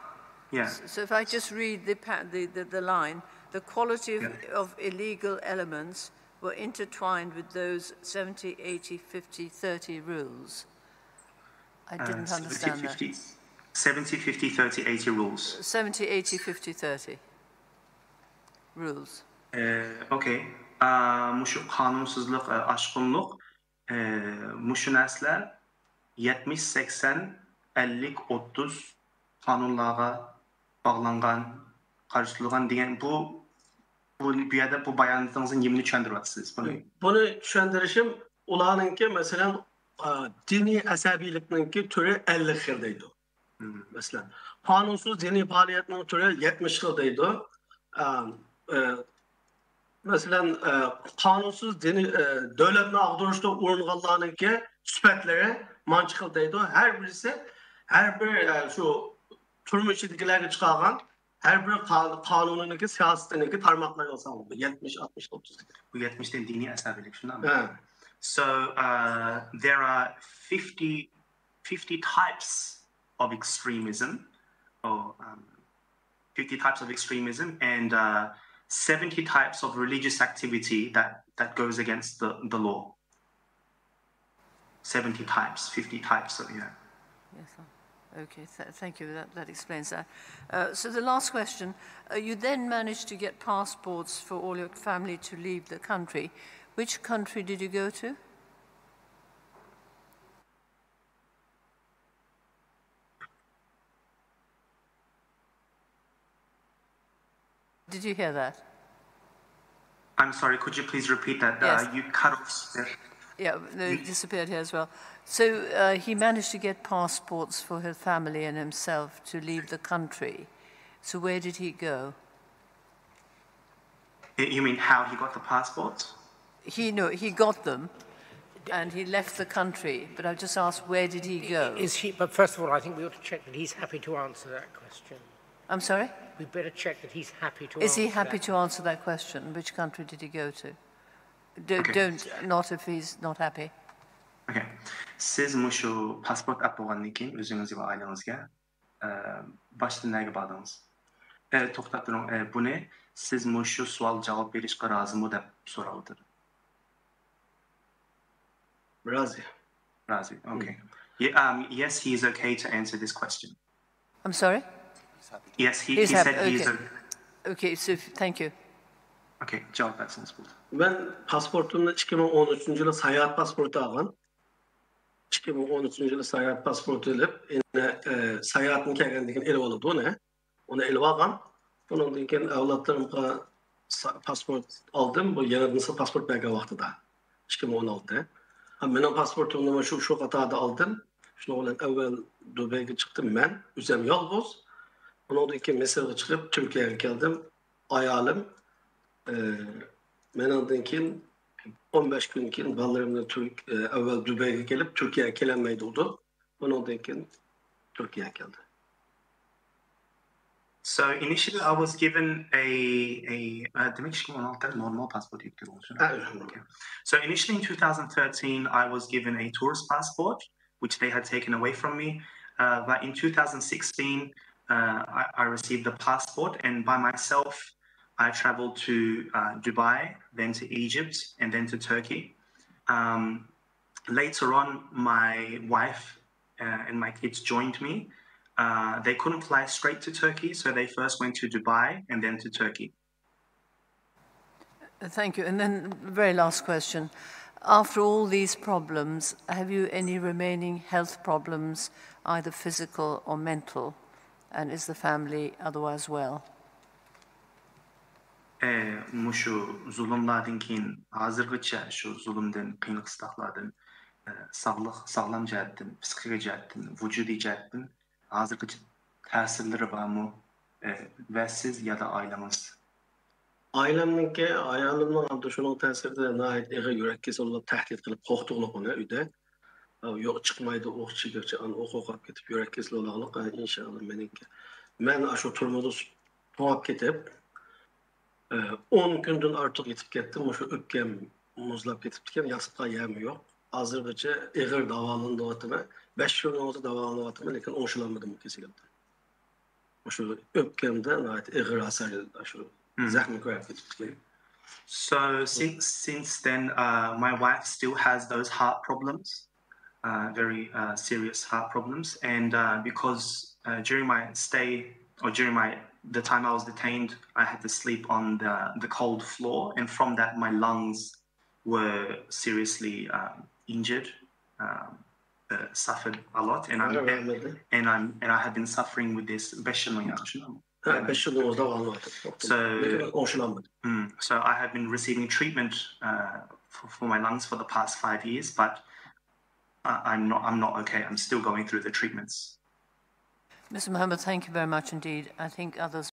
yeah. So if I just read the, pa- the, the, the line, the quality of, Yeah. of illegal elements were intertwined with those seventy, eighty, fifty, thirty rules. I didn't Uh, understand that. seventy, fifty, seventy, fifty, thirty, eighty rules. seventy, eighty, fifty, thirty rules. Uh, okay. Uh, مۇشۇ قانۇنسىزلىق، ئاشقۇنلۇق، مۇشۇ نەرسىلەر يەتمىش، سەكسەن، ئەللىك، ئوتتۇز قانۇنلارغا باغلانغان، قارشى تۇرىدىغان دېگەن بۇ، بۇ، بۇ يەردە بۇ باياناتىڭىزدا نېمىنى چۈشەندۈرۈۋاتىسىز؟ بۇنى بۇنى چۈشەندۈرۈشۈم، ئۇلارنىڭكى، مەسىلەن، ئا، دىنىي ئەسەبىيلىكنىڭكى تۈرى ئەللىك خىل دەيدۇ. مەسىلەن، قانۇنسىز دىنىي پائالىيەتنىڭ تۈرى يەتمىش خىل دەيدۇ. ئا، ئە، مەسىلەن، ئە، قانۇنسىز دىنىي، ئە، دۆلەتنى ئاغدۇرۇشتا ئۇرۇنغانلارنىڭكى سۈپەتلىرى مانچە خىل دەيدۇ. ھەر بىرسى، ھەر بىر، ئە، شۇ تۈرمە ئىچىدىكىلەرگە چىقارغان ھەر بىر قا-، قانۇنىنىڭكى، سىياسىتىنىڭكى تارماقلىرىغا سالىنغان. يەتمىش، ئاتمىش، ئوتتۇز. بۇ يەتمىشتىن دىنىي ئەسەبىيلىك، شۇنداقمۇ؟ ھە. So, uh, there are fifty, fifty types of extremism, or, um, fifty types of extremism, and, uh, seventy types of religious activity that, that goes against the, the law. Seventy types, fifty types of, yeah. Yes, sir. Okay, th-, thank you. That, that explains that. Uh, so the last question, uh, you then managed to get passports for all your family to leave the country. Which country did you go to? Did you hear that? I'm sorry, could you please repeat that? Uh, Yes. You cut off. Yeah, they disappeared here as well. So, uh, he managed to get passports for his family and himself to leave the country. So where did he go? You mean how he got the passports? He, no, he got them and he left the country. But I've just asked, where did he go? Is he, but first of all, I think we ought to check that he's happy to answer that question. I'm sorry? We better check that he's happy to Is he answer happy that. To answer that question? Which country did he go to? Do, Okay. Don't, not if he's not happy. Okay. سىز مۇشۇ پاسپورت ئاپ بولغاندىن كېيىن ئۆزىڭىزگە ۋە ئائىلىڭىزگە، ئە، باشتىن نەگە باردىڭىز؟ ئە، توختاپ تۇرۇڭ. ئە، بۇنى سىز مۇشۇ سوئال جاۋاب بېرىشقا رازىمۇ دەپ سوراۋاتىدۇ. رازى. رازى. Okay. Ye-, um, yes, he is okay to answer this question. I'm sorry? Yes, he, He's he hap-, said he is okay. o- Okay, so f-, thank you. Okay, جاۋاب بەرسىڭىز بولدى. مەن پاسپورتۇمنى ئىككى مىڭ ئون ئۈچىنچى يىلى ساياھەت پاسپورتى ئالغان. ئىككى مىڭ ئون ئۈچىنچى يىلى ساياھەت پاسپورتى ئېلىپ، ئەنە، ئە، ساياھەتتىن كەلگەندىن كېيىن ئېلىۋالىدۇ ئۇنى. ئۇنى ئېلىۋالغان. ئۇنىڭدىن كېيىن ئەۋلادلىرىمغا سا-، پاسپورت ئالدىم. بۇ يېڭىدىن پاسپورت بەرگەن ۋاقتىدا، ئىككى مىڭ ئون ئالتە. ھە، مېنىڭ پاسپورتۇمنىمۇ شۇ، شۇ قاتاردا ئالدىم. شۇنىڭ بىلەن ئەۋۋەل دۇبەيگە چىقتىم مەن، ئۆزۈم يالغۇز. ئۇنىڭدىن كېيىن مىسىرغا چىقىپ، تۈركىيەگە كەلدىم. ئايالىم، ئە، مېنىڭدىن كېيىن ئون بەش كۈندىن كېيىن بالىلىرىمنى تۈرك-، ئە، ئەۋۋەل دۇبەيگە كېلىپ، تۈركىيەگە كېلەلمەيدۇ ئۇ. ئۇنىڭدىن كېيىن تۈركىيەگە كەلدى. So initially I was given a, a, uh, demek ki on altı normal passport yüklü olsun. Ha, evet. Okay. So initially in two thousand thirteen, I was given a tourist passport, which they had taken away from me. Uh, but in two thousand sixteen, uh, I, I received a passport, and by myself, I traveled to, uh, Dubai, then to Egypt, and then to Turkey. Um, later on, my wife, uh, and my kids joined me. Uh, they couldn't fly straight to Turkey, so they first went to Dubai and then to Turkey. Thank you. And then, very last question. After all these problems, have you any remaining health problems, either physical or mental? And is the family otherwise well? ئە، مۇشۇ زۇلۇملاردىن كېيىن ھازىرغىچە شۇ زۇلۇمدىن، قىيىنلىق-قىستاقلاردىن، ئە، ساغلىق، ساغلام جەھەتتىن، پسىخىكا جەھەتتىن، ۋۇجۇدىي جەھەتتىن ھازىرغىچە تەسىرلىرى بارمۇ؟ ئە، ۋە سىز يا ئائىلىڭىز؟ ئائىلەمنىڭكى، ئايالىمنىڭ ئابدۇشۇنىڭ تەسىرىدە ناھايىتى ئېغىر يۈرەك كېسىلى بولۇپ، تەھدىت قىلىپ قورقۇتۇۋالغان ئۆيدە. يوق، چىقمايدۇ، ئوق چېكىرچى، ئانا ئوق ئوقاپ كېتىپ يۈرەك كېسىلى بولغانلىق، ئىنشاللا مېنىڭكى. مەن ئاشۇ تۈرمىدە توڭاپ كېتىپ، ئون كۈندىن ئارتۇق يېتىپ كەتتىم، مۇشۇ ئۆپكەم مۇزلاپ كېتىپتىكەن، ياتىدىغان يەرمۇ يوق. ھازىرغىچە ئېغىر داۋالىنىۋاتىمەن، بەش يىلنىڭ ئۆزى داۋالىنىۋاتىمەن، لېكىن ئوڭشىلالمىدىم بۇ كېسىلىمدىن. مۇشۇ ئۆپكەمدە ناھايىتى ئېغىر ھاسار، شۇ زەخمى كۆرۈپ كېتىپتىكەن. So since, since then, uh, my wife still has those heart problems, uh, very, uh, serious heart problems. And, uh, because, uh, during my stay, or during my, the time I was detained, I had to sleep on the, the cold floor. And from that, my lungs were seriously, um, injured, um, uh, suffered a lot. And I'm, and I'm, and I have been suffering with this بەش يىلدىن ياقىشىن. ھە، بەش يىلدىن ئۇزاق ئاڭلاۋاتىدۇ. So, لېكىن ئوڭشىلالمىدى. Mm, so I have been receiving treatment, uh, for, for my lungs for the past five years, but I, I'm not, I'm not okay. I'm still going through the treatments. Mister Mohammed, thank you very much indeed. I think others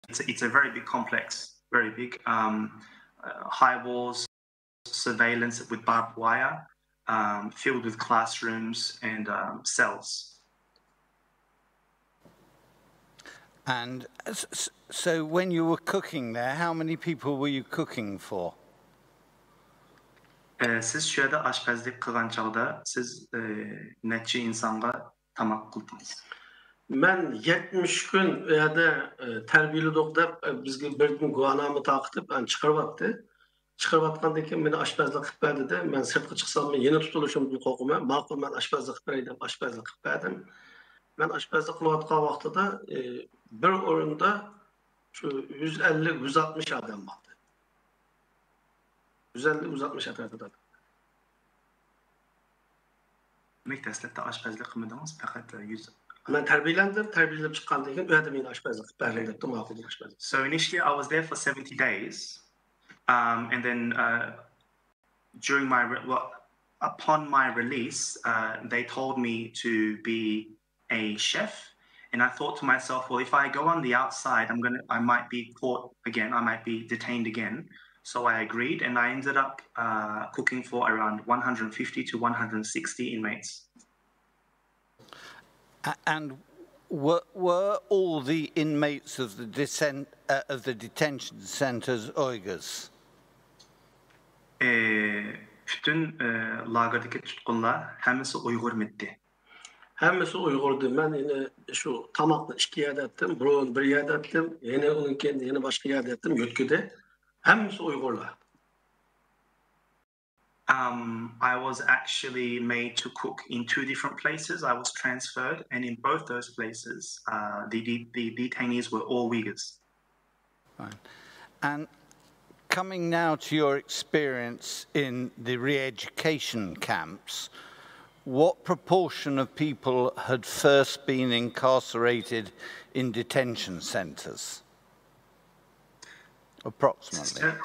It's a, it's a very big complex, very big, um, uh, high walls, surveillance with barbed wire, um, filled with classrooms and, um, cells. And s- s- so when you were cooking there, how many people were you cooking for? ئە، سىز شۇ يەردە ئاشپەزلىك قىلغان چاغدا سىز، ئە، نەچچە ئىنسانغا تاماق قىلدىڭىز؟ مەن يەتمىش كۈن ئۇ يەردە، ئە، تەربىيەلىدۇق دەپ، ئە، بىزگە بىردىن گۇۋاھنامە تارقىتىپ، ئەنە، چىقىرىۋەتتى. چىقىرىۋاتقاندىن كېيىن مېنى ئاشپەزلىك قىلىپ بەر دېدى. مەن سىرتقا چىقساممۇ يەنە تۇتۇلۇشۇمدىن قورقىمەن. ماقۇل، مەن ئاشپەزلىك قىلىپ بېرەي دەپ ئاشپەزلىك قىلىپ بەردىم. مەن ئاشپەزلىك قىلىۋاتقان ۋاقتىدا، ئى، بىر ئورۇندا شۇ يۈز ئەللىك، يۈز ئاتمىش ئادەم بار ئىدى. يۈز ئەللىك، يۈز ئاتمىش ئەتراپىدا. دېمەك، دەسلەپتە ئاشپەزلىك قىلمىدىڭىز، پەقەت يۈز. مەن تەربىيەلەندىم، تەربىيەلىنىپ چىققاندىن كېيىن، ئۇ يەردە مېنى ئاشپەزلىك قىلىپ بەرگىن دەپتۇ، ماقۇل دېدى ئاشپەزلىك. So initially, I was there for seventy days, um, and then, uh, during my re- well, upon my release, uh, they told me to be a chef, and I thought to myself, well, if I go on the outside, I'm gonna, I might be caught again, I might be detained again. So I agreed, and I ended up, uh, cooking for around one hundred fifty to one hundred sixty inmates. A- And were, were all the inmates of the deten- uh, of the detention centres Uyghurs? ئى، پۈتۈن، ئى، لاگېردىكى تۇتقۇنلار ھەممىسى ئۇيغۇرمىدى؟ ھەممىسى ئۇيغۇردى. مەن يەنە شۇ تاماقنى ئىككى يەردە ئەتتىم. بۇرۇن بىر يەردە ئەتتىم، يەنە ئۇنىڭ كېيىن يەنە باشقا يەردە ئەتتىم، يۆتكىدى. ھەممىسى ئۇيغۇرلار. Um, I was actually made to cook in two different places. I was transferred, and in both those places, uh, the, the, the detainees were all Uyghurs. Fine. And coming now to your experience in the re-education camps, what proportion of people had first been incarcerated in detention centres? Approximately. سىزچە،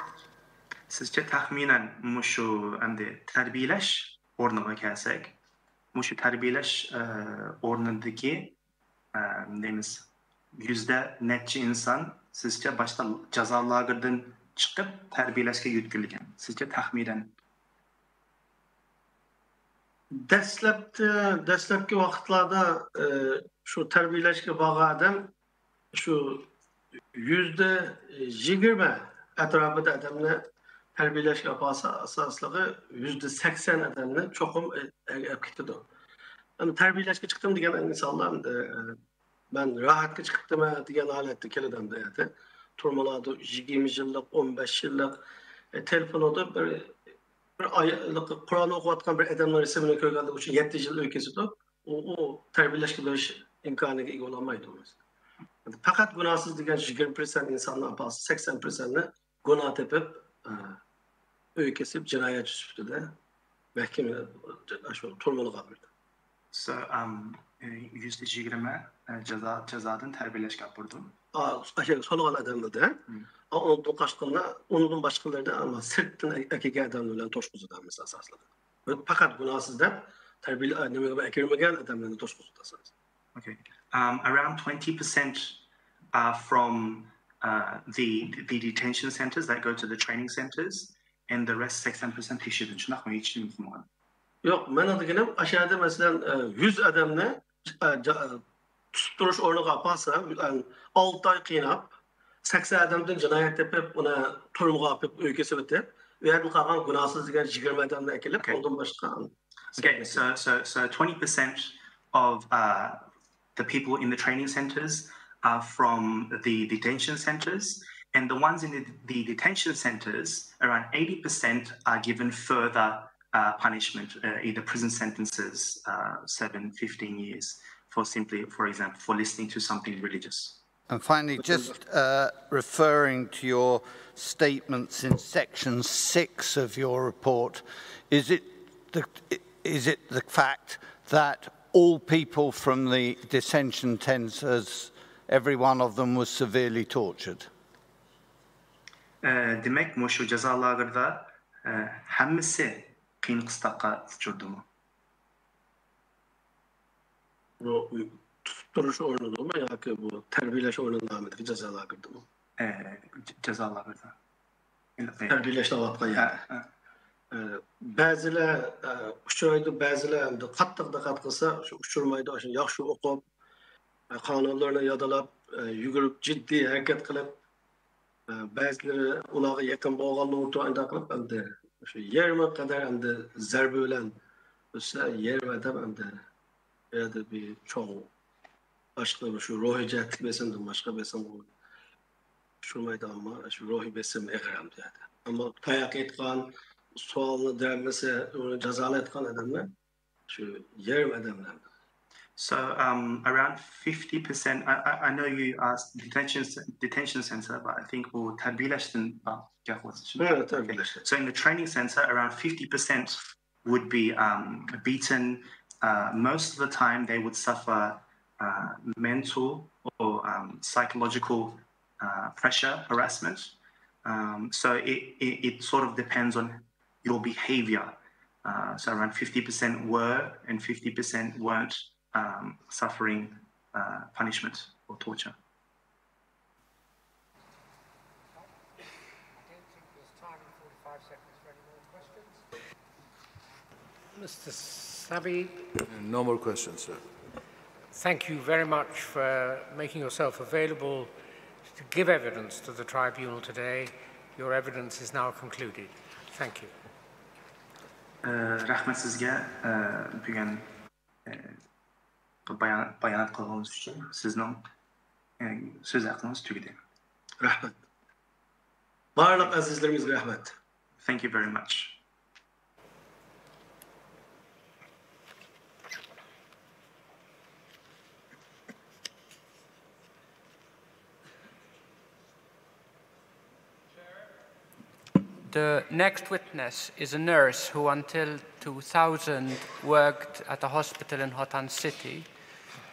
سىزچە تەخمىنەن مۇشۇ ئەمدى تەربىيەلەش ئورنىغا كەلسەك، مۇشۇ تەربىيەلەش، ئە، ئورنىدىكى، ئە، دەيمىز، يۈزدە نەچچە ئىنسان سىزچە باشتا جازا لاگېرىدىن چىقىپ تەربىيەلەشكە يۆتكىلىگەن؟ سىزچە تەخمىنەن؟ دەسلەپتە، دەسلەپكى ۋاقىتلاردا، ئە، شۇ تەربىيەلەشكە بارغان ئادەم شۇ يۈزدە يىگىرمە ئەتراپىدا ئادەمنى تەربىيەلەشكە ئاپارسا، ئاساسلىقى يۈزدە سەكسەن ئادەمنى چوقۇم ئە-، ئە-، ئەپ كېتىدۇ. ئەمما تەربىيەلەشكە چىقتىم دېگەن ئىنسانلار ئەمدى، ئە، مەن راھەتكە چىقىپتىمەن دېگەن ھالەتتە كېلىدۇ ئەمدى ئەتە. تۈرمىلاردا يىگىرمە يىللىق، ئون بەش يىللىق، ئە، تېلېفوندا بىر، بىر ئاي-، قۇرئان ئوقۇۋاتقان بىر ئادەمنىڭ رەسىمىنى كۆرگەندە ئۇ يەتتە يىل ئۆي كېسىدۇ. ئۇ، ئۇ تەربىيەلەشكە بېرىش ئىمكانىغا ئىگە بولالمايدۇ. پەقەت گۇناھسىز دېگەن يىگىرمە پىرسەنت ئىنساننى ئاپارسا، سەكسەن پىرسەنتنى گۇناھ تېپىپ، ئە، ئۆي كېسىپ، جىنايەتچى سۈپىتىدە مەھكىمە، شۇ تۈرمىلىگە ئاپىرىدۇ. So, um, يۈزدە يىگىرمە، ئە، جازا، جازادىن تەربىيەلەشكە ئاپىرىدۇ. ئا، ئاشۇ سولىغان ئادەملەردە. مم. ئا، ئۇنىڭدىن قاشقىلار، ئۇنىڭدىن باشقىلىرىدا، ئەمما سىرتتىن ئەكەلگەن ئادەملەر بىلەن توشقۇزىدۇ ھەممىسى ئاساسلىقى. پەقەت گۇناھسىز دەپ تەربىيە، نېمىگە ئەكىرمىگەن ئادەملەرنى توشقۇزىدۇ ئاساسلىقى. Okay. Um, around twenty percent are from, uh, the, the detention centers that go to the training centers, and the rest, سەكسەن پىرسەنت تەكشۈرۈلدى. شۇنداقمۇ؟ ھېچ نېمە قىلمىغان. يوق، مېنىڭ دېگىنىم، ئاشۇ يەردە، مەسىلەن، ئە، يۈز ئادەمنى، ئە، جا-، ئە، تۇتۇپ تۇرۇش ئورنىغا ئاپارسا، ئە، ئالتە ئاي قىيناپ، سەكسەن ئادەمدىن جىنايەت تېپىپ، ئۇنى تۈرمىگە ئېلىپ، ئۆيگە سېلىۋېتىپ، ئۇ يەردىن قالغان گۇناھسىز دېگەن يىگىرمە ئادەمنى ئەكېلىپ، okay. ئۇنىڭدىن باشقا. Okay, so, so, so twenty percent of uh, the people in the training centers are from the detention centers, and the ones in the, the detention centers, around eighty percent are given further uh, punishment, uh, either prison sentences, uh, seven, fifteen years, for simply, for example, for listening to something religious. And finally, just uh, referring to your statements in section six of your report, is it the, is it the fact that all people from the detention centres, every one of them was severely tortured? دېمەك، مۇشۇ جازا لاگېردا ھەممىسى قىيىن قىستاققا ئۇچرىدىمۇ؟ بۇ تۇتۇپ تۇرۇش ئورنىدىمۇ ياكى بۇ تەربىيەلەش ئورنىنىڭ نامىدىكى جازا لاگېرىدىمۇ؟ جازا لاگېردا. تەربىيەلەشنى ئاۋاتقان يەردە. بەزىلەر ئۇچرايدۇ، بەزىلەر ئەمدى قاتتىق دىققەت قىلسا شۇ ئۇچرىمايدۇ، ئاشۇ ياخشى ئوقۇپ، قانۇنلىرىنى يادلاپ، يۈگۈرۈپ، جىددىي ھەرىكەت قىلىپ، بەزىلىرى ئۇلارغا يېقىن بولغانلىرى ئۇنداق قىلىپ ئەمدى شۇ يېرىمى قەدەر ئەمدى زەربە بىلەن ئۆتسە، يېرىمى ئادەم ئەمدى بۇ يەردە بىر چوڭ باشقا شۇ روھىي جەھەتتىكى بېسىمدىن باشقا بېسىم ئۇچرىمايدۇ، ئەمما شۇ روھىي بېسىم ئېغىر ئەمدى يەردە. ئەمما تاياق ئېيتقان، سوئالنى دەرمىسە، ئۇنى جازالايدىغان ئادەملەر شۇ يېرىم ئادەملەر. So um, around fifty percent, I, I, I know you asked detention, detention center, but I think بۇ تەربىيەلەشتىن گەپ قىلىۋاتىسىز. ھە، تەربىيەلەش. So in the training center, around fifty percent would be um, beaten. Uh, most of the time, they would suffer uh, mental or um, psychological uh, pressure, harassment. Um, so it, it, it sort of depends on your behavior. Uh, so around fifty percent were and fifty percent weren't um, suffering uh, punishment or torture. Mister Sabi. No more questions, sir. Thank you very much for making yourself available to give evidence to the tribunal today. Your evidence is now concluded. Thank you. رەھمەت سىزگە بۈگۈن بايانات قىلغىنىڭىز ئۈچۈن. سىزنىڭ سۆز ھەققىڭىز تۈگىدى. رەھمەت. بارلىق ئەزىزلىرىمىزگە رەھمەت. Thank you very much. The next witness is a nurse who, until two thousand, worked at a hospital in Hotan City.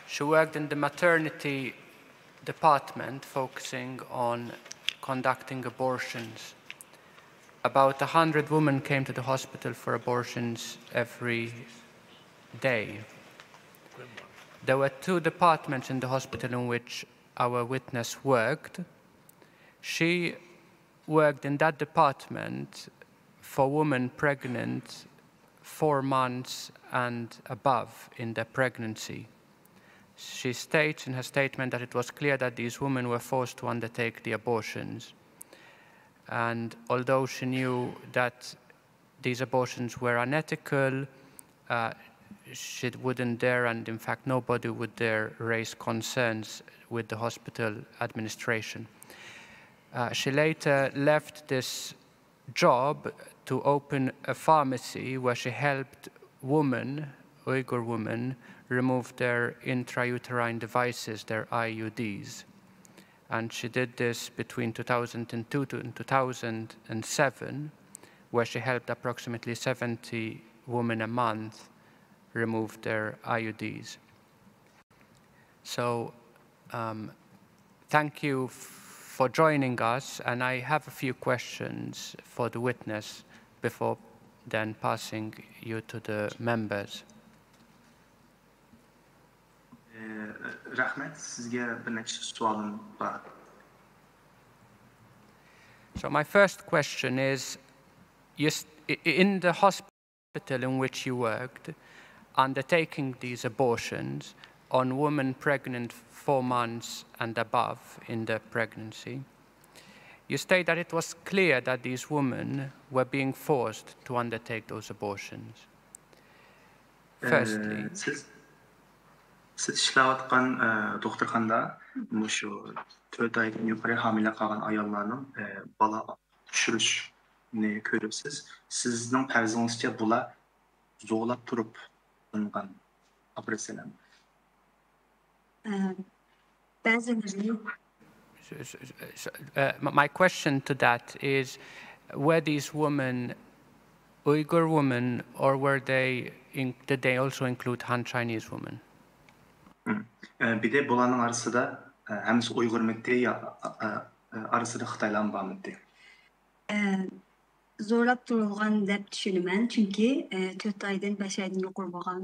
She worked in the maternity department, focusing on conducting abortions. About a hundred women came to the hospital for abortions every day. There were two departments in the hospital in which our witness worked. She worked in that department for women pregnant four months and above in their pregnancy. She states in her statement that it was clear that these women were forced to undertake the abortions. And although she knew that these abortions were unethical, uh, she wouldn't dare, and in fact nobody would dare, raise concerns with the hospital administration. Uh, she later left this job to open a pharmacy where she helped women, Uyghur women, remove their intrauterine devices, their I U Ds. And she did this between two thousand two and two thousand seven, where she helped approximately seventy women a month remove their I U Ds. So, um, thank you for joining us, and I have a few questions for the witness before then passing you to the members. رەھمەت، سىزگە بىر نەچچە سوئالىم بار. So my first question is, you, in the hospital in which you worked, undertaking these abortions on women pregnant four months and above in their pregnancy, You state that it was clear that these women were being forced to undertake those abortions. Firstly, سىز سىز ئىشلەۋاتقان دوختۇرخانىدا مۇشۇ تۆت ئايدىن يۇقىرى ھامىلە قالغان ئاياللارنىڭ بالا چۈشۈرۈشنى كۆرۈپسىز. سىزنىڭ پەرىزىڭىزچە بۇلار زورلاپ تۇرۇپ قىلىنغان ئاپېراتسىيەلەرمۇ؟ بەزىلىرى So, so, so, uh, m- my question to that is, were these women Uyghur women, or were they in, did they also include Han Chinese women? بىدە بۇلارنىڭ ئارىسىدا ھەممىسى ئۇيغۇرمىدى يا ئارىسىدا خىتايلارمۇ بارمىدى؟ زورلاپ تۇرۇلغان دەپ چۈشىنىمەن، چۈنكى تۆت ئايدىن بەش ئايدىن يۇقىرى بولغان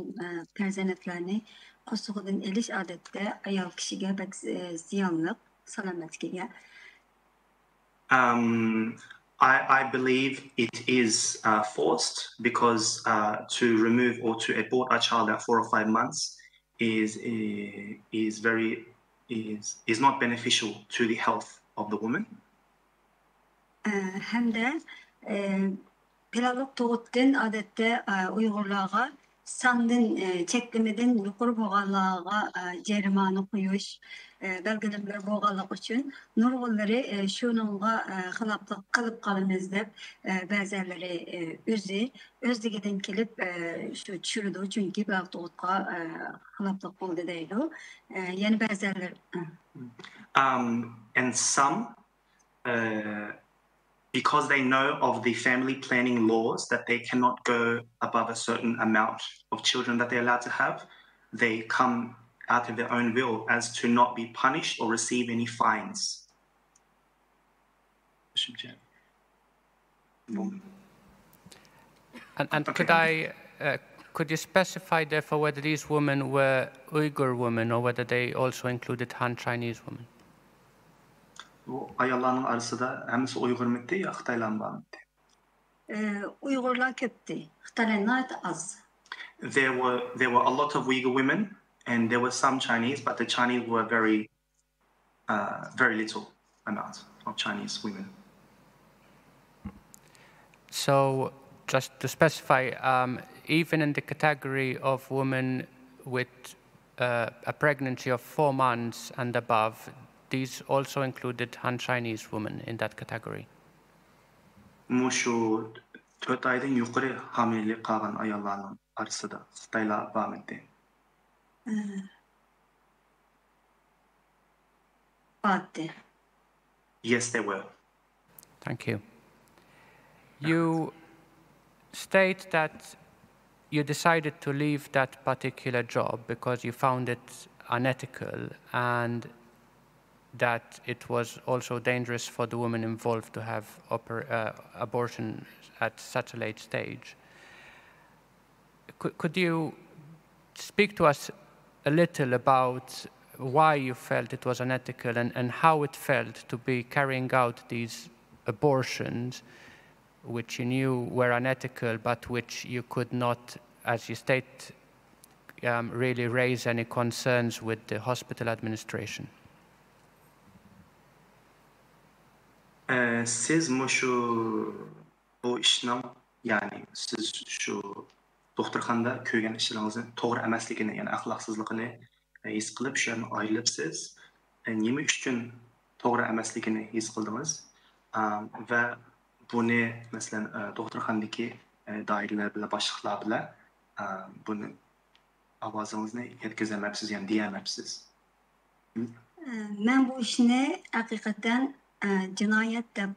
پەرزەنتلەرنى قورسىقىدىن ئېلىش ئادەتتە ئايال كىشىگە بەك زىيانلىق سالامەتلىكىگە. Um, I, I believe it is uh, forced because uh, to remove or to abort a child at four or five months is is very is is not beneficial to the health of the woman. ھەمدە پىلانلىق تۇغۇتتىن ئادەتتە ئۇيغۇرلارغا ساندىن چەكلىمىدىن يۇقىرى بولغانلارغا جەرىمانە قويۇش بەلگىلىمىلىرى بولغانلىقى ئۈچۈن نۇرغۇنلىرى شۇنىڭغا خىلاپلىق قىلىپ قالىمىز دەپ بەزەنلىرى ئۆزى ئۆزلۈكىدىن كېلىپ شۇ چۈشۈرىدۇ، چۈنكى پىلانلىق تۇغۇتقا خىلاپلىق بولدى دەيدۇ. يەنە بەزەنلىرى Um, and some, uh, because they know of the family planning laws that they cannot go above a certain amount of children that they're allowed to have, they come out of their own will as to not be punished or receive any fines. And, and could I, uh, could you specify therefore whether these women were Uyghur women or whether they also included Han Chinese women? بۇ ئاياللارنىڭ ئارىسىدا ھەممىسى ئۇيغۇرمىدى يا خىتايلارمۇ بارمىدى؟ ئۇيغۇرلار كۆپتى، خىتايلار ناھايىتى ئاز. There were there were a lot of Uyghur women and there were some Chinese, but the Chinese were very uh, very little amount of Chinese women. So, just to specify, um, even in the category of women with uh, a pregnancy of four months and above, these also included Han Chinese women in that category. مۇشۇ تۆت ئايدىن يۇقىرى ھامىلىلىك قالغان ئاياللارنىڭ ئارىسىدا خىتايلار بارمىدى؟ بارتتى. Yes, they were. Thank you. You state that you decided to leave that particular job because you found it unethical and that it was also dangerous for the woman involved to have oper- uh, abortion at such a late stage. Could, could you speak to us a little about why you felt it was unethical and, and how it felt to be carrying out these abortions, which you knew were unethical, but which you could not, as you state, um, really raise any concerns with the hospital administration? سىز مۇشۇ بۇ ئىشنىڭ، يەنى سىز شۇ دوختۇرخانىدا كۆرگەن ئىشلىرىڭىزنى توغرا ئەمەسلىكىنى، يەنى ئەخلاقسىزلىقىنى ھېس قىلىپ، شۇ يەردىن ئايرىلىپسىز. نېمە ئۈچۈن توغرا ئەمەسلىكىنى ھېس قىلدىڭىز؟ ۋە بۇنى، مەسىلەن، دوختۇرخانىدىكى دائىرىلەر بىلەن، باشلىقلار بىلەن بۇنى ئاۋازىڭىزنى يەتكۈزەلمەپسىز، يەنى دېيەلمەپسىز. مەن بۇ ئىشنى ھەقىقەتەن جىنايەت دەپ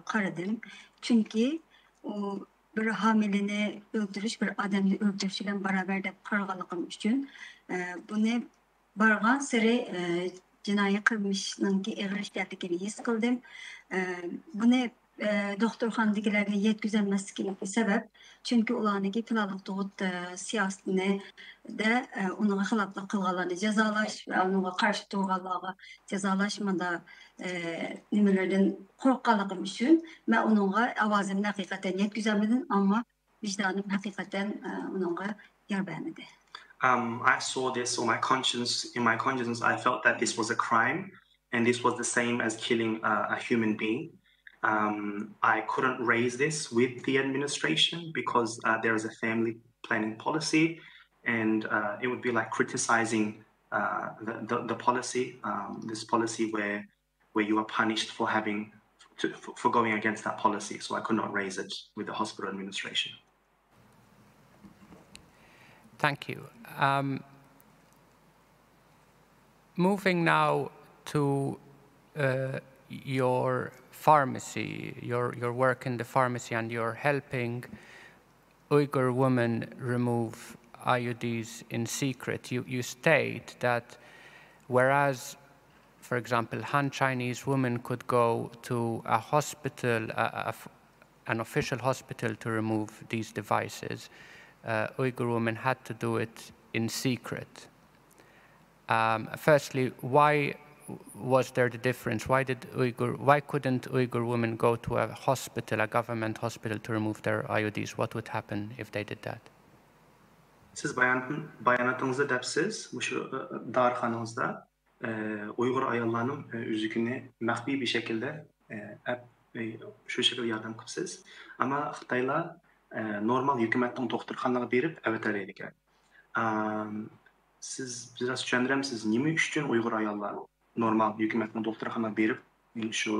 قارىدىم. چۈنكى ئۇ بىر ھامىلىنى ئۆلتۈرۈش، بىر ئادەمنى ئۆلتۈرۈش بىلەن باراۋەر دەپ قارىغانلىقىم ئۈچۈن، بۇنى بارغانسېرى جىنايى قىلمىشنىڭكى ئېغىر ئىكەنلىكىنى ھېس قىلدىم. بۇنى دوختۇرخانىدىكىلەرگە يەتكۈزەلمەسلىكىمدىكى سەۋەب، چۈنكى ئۇلارنىڭكى پىلانلىق تۇغۇت سىياسىتىدە ئۇنىڭغا خىلاپلىق قىلغانلارنى جازالاش ۋە ئۇنىڭغا قارشى تۇرغانلارغا جازالاش مۇنداق نېمىلەردىن قورققانلىقىم ئۈچۈن مەن ئۇنىڭغا ئاۋازىمنى ھەقىقەتەن يەتكۈزەلمىدىم، ئەمما ۋىجدانىم ھەقىقەتەن ئۇنىڭغا يار بەرمىدى. Um, I saw this, or my conscience, in my conscience, I felt that this was a crime, and this was the same as killing uh, a human being. Um, I couldn't raise this with the administration because uh, there is a family planning policy, and uh, it would be like criticizing uh, the, the, the policy, um, this policy where where you are punished for having to, for, for going against that policy. So I could not raise it with the hospital administration. Thank you. Um, moving now to uh, your pharmacy, your, your work in the pharmacy, and you're helping Uyghur women remove I U Ds in secret. You, you state that whereas, for example, Han Chinese women could go to a hospital, a, a, an official hospital to remove these devices, uh, Uyghur women had to do it in secret. Um, firstly, why was there the difference? Why did Uyghur, why couldn't Uyghur women go to a hospital, a government hospital, to remove their I U Ds? What would happen if they did that? سىز باياناتىڭىزدا دەپسىز، مۇشۇ داۋاخانىڭىزدا ئۇيغۇر ئاياللارنىڭ ئۈزۈكىنى مەخپىي بىر شەكىلدە ئەپ شۇ شەكىلدە ياردەم قىپسىز. ئەمما خىتايلار نورمال ھۆكۈمەتنىڭ دوختۇرخانىغا بېرىپ ئەۋەتەلەيدىكەن. سىز بىراز چۈشەندۈرەمسىز، نېمە ئۈچۈن ئۇيغۇر ئاياللار نورمال ھۆكۈمەتنىڭ دوختۇرخانىغا بېرىپ شۇ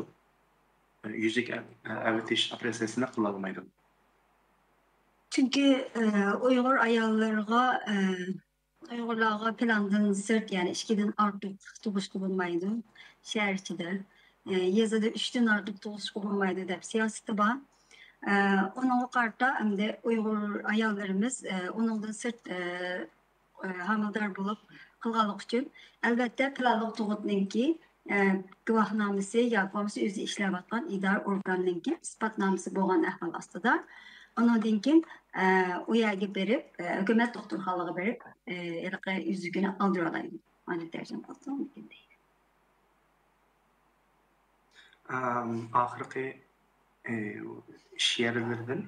يۈزۈك ئەۋەتىش ئوپېراتسىيەسىنى قىلالمايدۇ؟ چۈنكى ئۇيغۇر ئاياللىرىغا ئۇيغۇرلارغا پىلاندىن سىرت، يەنى ئىككىدىن ئارتۇق تۇغۇشقا بولمايدۇ شەھەر ئىچىدە، يېزىدا ئۈچتىن ئارتۇق تۇغۇشقا بولمايدۇ دەپ سىياسىتى بار. ئۇنىڭغا قارىتا ئەمدى ئۇيغۇر ئاياللىرىمىز ئۇنىڭدىن سىرت ھامىلىدار بولۇپ قالغانلىقى ئۈچۈن، ئەلۋەتتە، پىلانلىق تۇغۇتنىڭكى گۇۋاھنامىسى ياكى بولمىسا ئۆزى ئىشلەۋاتقان ئىدارە ئورگانىنىڭكى ئىسپاتنامىسى بولغان ئەھۋال ئاستىدا، ئۇنىڭدىن كېيىن ئۇ يەرگە بېرىپ، ھۆكۈمەت دوختۇرخانىلىرىغا بېرىپ، ھېلىقى يۈزۈكىنى ئالدۇرالايدۇ. ئاددىي تەرجىمە قىلسام مۇمكىن دەيدۇ. ئاخىرقى ئىش يەرلىرىدىن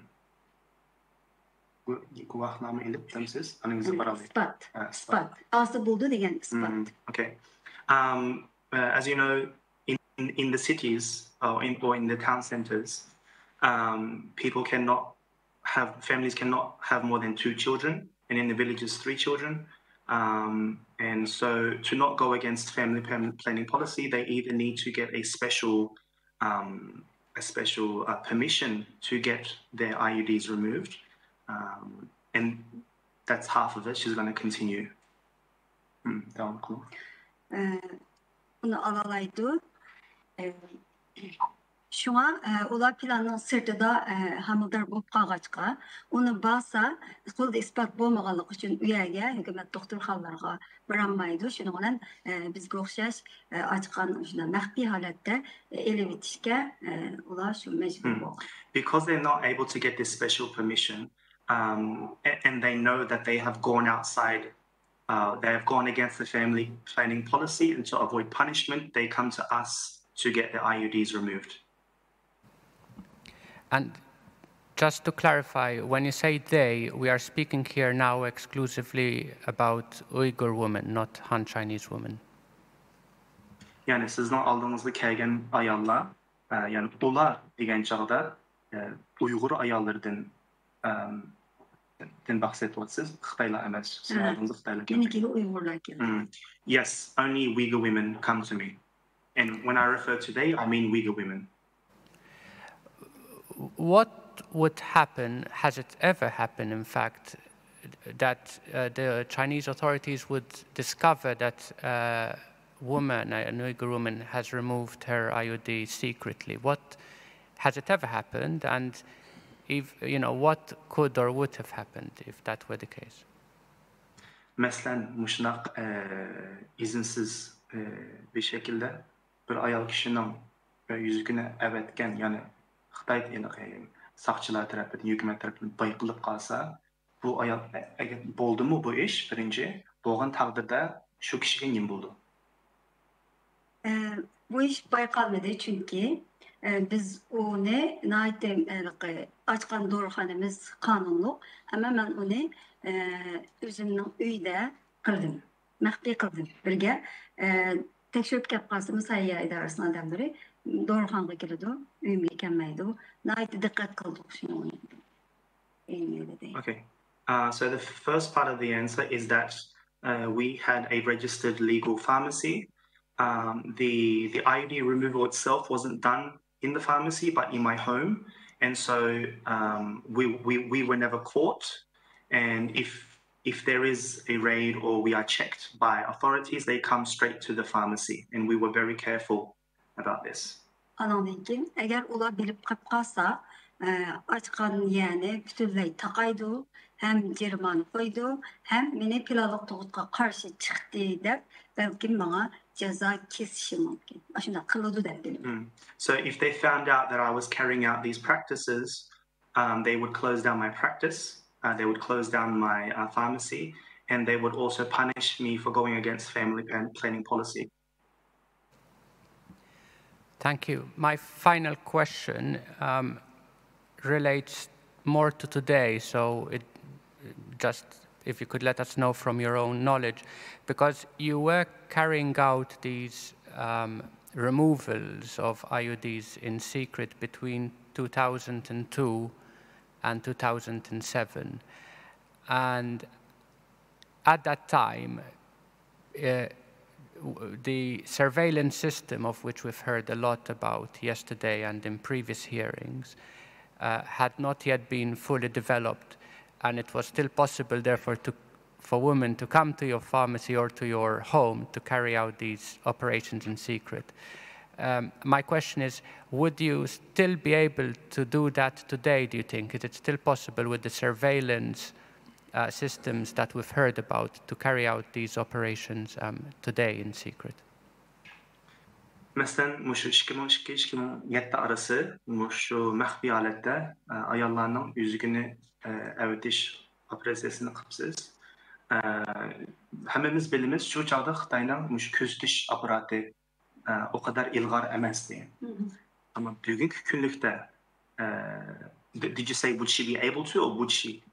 گۇۋاھنامە ئېلىپ دەمسىز؟ ئانىڭىزدا بار ئىسپات. ئىسپات. ئاسا بولدى دېگەن ئىسپات. Okay. Um, uh, as you know, in, in the cities or in, or in the town centers, um, people cannot have, families cannot have more than two children, and in the villages, three children. Um, and so to not go against family planning policy, they either need to get a special, um, a special uh, permission to get their I U Ds removed, um, and that's half of it. She's going to continue. داۋام قىلىڭ. ئۇنى ئالالايدۇ. شۇڭا ئۇلار پىلاننىڭ سىرتىدا ھامىلىدار بولۇپ قالغاچقا، ئۇنى بارسا، قولىدا ئىسپات بولمىغانلىقى ئۈچۈن ئۇ يەرگە، ھۆكۈمەت دوختۇرخانىلىرىغا بارالمايدۇ. شۇنىڭ بىلەن بىزگە ئوخشاش ئاچقان شۇنداق مەخپىي ھالەتتە ئېلىۋېتىشكە ئۇلار شۇ مەجبۇر بولغان. Because they're not able to get this special permission, um, and they know that they have gone outside uh, they have gone against the family planning policy, and to avoid punishment, they come to us to get the I U Ds removed. And just to clarify, when you say they, we are speaking here now exclusively about Uyghur women, not Han Chinese women. Yani sizin aldığınızda kelgen ayarlar, e, yani ular degen çağda e, Uygur ayarlardan دىن بەھس ئېتىۋاتىسىز، خىتايلار ئەمەس. سىزنىڭ ئالدىڭىزدا خىتايلار كەلمەيدۇ. مېنىڭكىگە ئۇيغۇرلار كېلىدۇ. Yes, only Uyghur women come to me. And when I refer to they, I mean Uyghur women. What would happen, has it ever happened, in fact, that uh, the Chinese authorities would discover that uh, woman, an Uyghur woman, has removed her I U D secretly? What has it ever happened, and if you know what could or would have happened if that were the case? مەسىلەن، مۇشۇنداق ئىزىنسىز بىر شەكىلدە بىر ئايال كىشىنىڭ يۈزۈكىنى ئەۋەتكەن، يەنى خىتاي ساقچىلار تەرىپىدىن، ھۆكۈمەت تەرىپىدىن بايقىلىپ قالسا، بۇ ئايال ئەگەر بولدىمۇ بۇ ئىش، بىرىنچى، بولغان تەقدىردە شۇ كىشىگە نېمە بولىدۇ؟ بۇ ئىش بايقالمىدى، چۈنكى بىز ئۇنى ناھايىتى ئاچقان دورىخانىمىز قانۇنلۇق، ئەمما مەن ئۇنى ئۆزۈمنىڭ ئۆيىدە قىلدىم، مەخپىي قىلدىم. بىرگە تەكشۈرۈپ كەپ قالسىمۇ، ساھىيە ئىدارىسىنىڭ ئادەملىرى دورىخانىغا كېلىدۇ، ئۆيۈمگە كەلمەيدۇ. ناھايىتى دىققەت قىلدۇق شۇنىڭغا. ئۆيۈمگە دېدى. Okay. Uh, so the first part of the answer is that uh, we had a registered legal pharmacy. Um, the the I U D removal itself wasn't done in the pharmacy, but in my home, and so um, we, we we were never caught. And if if there is a raid or we are checked by authorities, they come straight to the pharmacy, and we were very careful about this. ئانىڭدىن كېيىن، ئەگەر ئۇلار بىلىپ قېلىپ قالسا، ئە، ئاچقان يەرنى پۈتۈنلەي تاقايدۇ، ھەم جەرىمانە قويىدۇ، ھەم مېنى پىلانلىق تۇغۇتقا قارشى چىقتى دەپ، بەلكىم ماڭا جازا كېسىشى مۇمكىن. ئاشۇنداق قىلىدۇ دەپ بىلىمەن. Mm. So if they found out that I was carrying out these practices, um, they would close down my practice, uh, they would close down my uh, pharmacy, and they would also punish me for going against family plan- planning policy. Thank you. My final question um, relates more to today, so it just if you could let us know from your own knowledge, because you were carrying out these um, removals of I U Ds in secret between two thousand two and two thousand seven. And at that time, uh, w- the surveillance system, of which we've heard a lot about yesterday and in previous hearings, uh, had not yet been fully developed, and it was still possible, therefore, to, for women to come to your pharmacy or to your home to carry out these operations in secret. Um, my question is, would you still be able to do that today, do you think? Is it still possible with the surveillance uh, systems that we've heard about to carry out these operations um, today in secret? مەسىلەن، مۇشۇ ئىككى مىڭ ئىككى، ئىككى مىڭ يەتتە ئارىسى مۇشۇ مەخپىي ھالەتتە ئاياللارنىڭ يۈزۈكىنى ئەۋېتىش ئوپېراتسىيىسىنى قىپسىز. ھەممىمىز بىلىمىز، شۇ چاغدا خىتاينىڭ مۇشۇ كۆزىتىش ئاپپاراتى ئۇ قەدەر ئىلغار ئەمەستى. ئەمما بۈگۈنكى كۈنلۈكتە، did you say would she be able to or would she?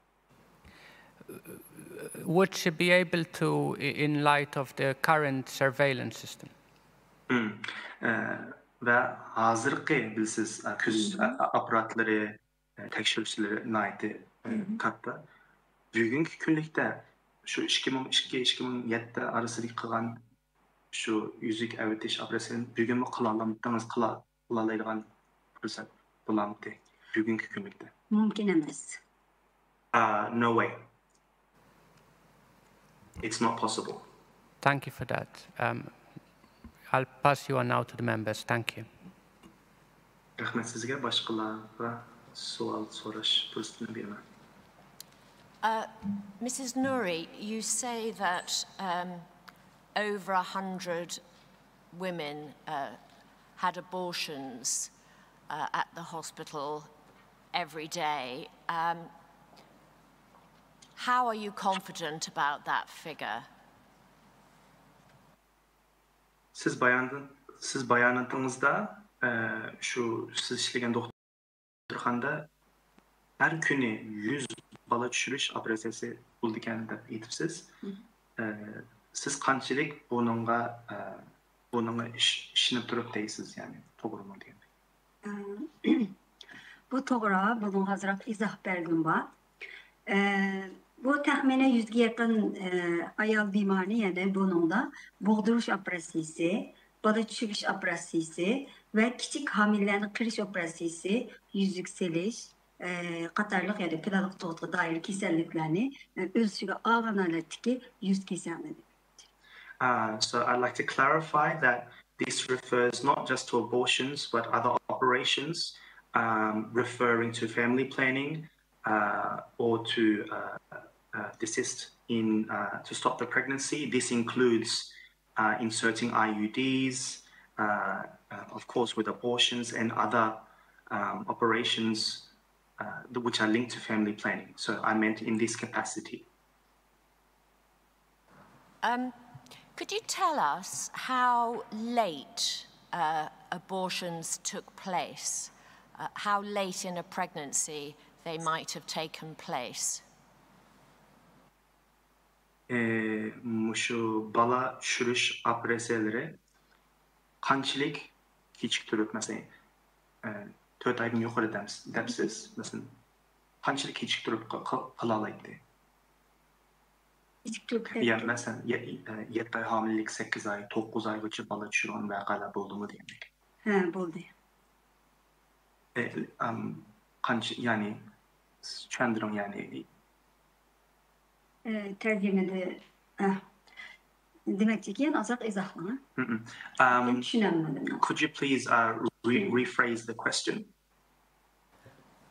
Would she be able to, in light of the current surveillance system? ۋە ھازىرقى، بىلىسىز، كۆزىتىش ئاپپاراتلىرى، تەكشۈرۈشلىرى ناھايىتى كاتتا. بۈگۈنكى كۈنلۈكتە شۇ ئىككى مىڭ ئىككى، ئىككى مىڭ يەتتە ئارىسىدىكى قىلغان شۇ يۈزۈك ئەۋېتىش ئوپېراتسىيىسىنى بۈگۈنمۇ قىلالامتىڭىز؟ قىلا-، قىلالايدىغان پۇرسەت بولامتى بۈگۈنكى كۈنلۈكتە؟ مۇمكىن ئەمەس. Uh, no way. It's not possible. Thank you for that. Um, I'll pass you on now to the members. Thank you. رەھمەت سىزگە. باشقىلارغا سوئال سوراش پۇرسىتىنى بېرىمەن. Uh, Missus Nouri, you say that um, over a hundred women uh, had abortions uh, at the hospital every day. Um, how are you confident about that figure? سىز بايان، سىز باياناتىڭىزدا ئە، شۇ سىز ئىشلىگەن دوختۇرخانىدا ھەر كۈنى يۈز بالا چۈشۈرۈش ئوپېراتسىيەسى بولىدىكەن دەپ ئېيتىپسىز. ئە، سىز قانچىلىك بۇنىڭغا، ئە، بۇنىڭغا ئىش-، ئىشىنىپ تۇرۇپ دەيسىز، يەنى توغرىمۇ دېگەندەك. بۇ توغرا، بۇنىڭغا ئازراق ئىزاھ بەرگۈم بار. ئە، بۇ تەخمىنەن يۈزگە يېقىن ئە، ئايال بىمارنى يەنە بۇنىڭدا بوغدۇرۇش ئوپېراتسىيىسى، بالا چۈشۈرۈش ئوپېراتسىيىسى ۋە كىچىك ھامىلىلەرنى قىرىش ئوپېراتسىيىسى، يۈزۈك سېلىش ئە، قاتارلىق يەنە پىلانلىق تۇغۇتقا دائىر كېسەللىكلەرنى ئە، ئۆز ئىچىگە ئالغان ھالەتتىكى يۈز كېسەللىكى. Uh, so I'd like to clarify that this refers not just to abortions, but other operations, um, referring to family planning uh, or to uh, uh, desist in uh, to stop the pregnancy. This includes uh, inserting I U Ds, uh, uh, of course, with abortions and other um, operations uh, which are linked to family planning. So I meant in this capacity. Um, could you tell us how late uh, abortions took place? Uh, how late in a pregnancy they might have taken place? ئى، مۇشۇ بالا چۈشۈرۈش ئوپېراتسىيەلىرى قانچىلىك كېچىكتۈرۈپ، مەسىلەن، ئە، تۆت ئايدىن يۇقىرى دەمس-، دەپسىز، مەسىلەن، قانچىلىك كېچىكتۈرۈپ قى-، قى-، قىلالايتتى؟ كېچىكتۈرۈپ يا مەسىلەن، يە-، ئە، يەتتە ئاي ھامىلىلىك، سەككىز ئاي، توققۇز ئايغىچە بالا چۈشۈرگەن ۋەقەلەر بولدىمۇ دېگەندەك. ھە، بولدى. ئە، ئەم، قانچە، يەنى چۈشەندۈرۈڭ، يەنى. ئە، تەرجىمىدە، ئە، دېمەكچىكى، يەنە ئازراق ئىزاھلاڭ. مم. لېكىن Um, چۈشىنەلمىدىم. Could you please uh, re- rephrase the question?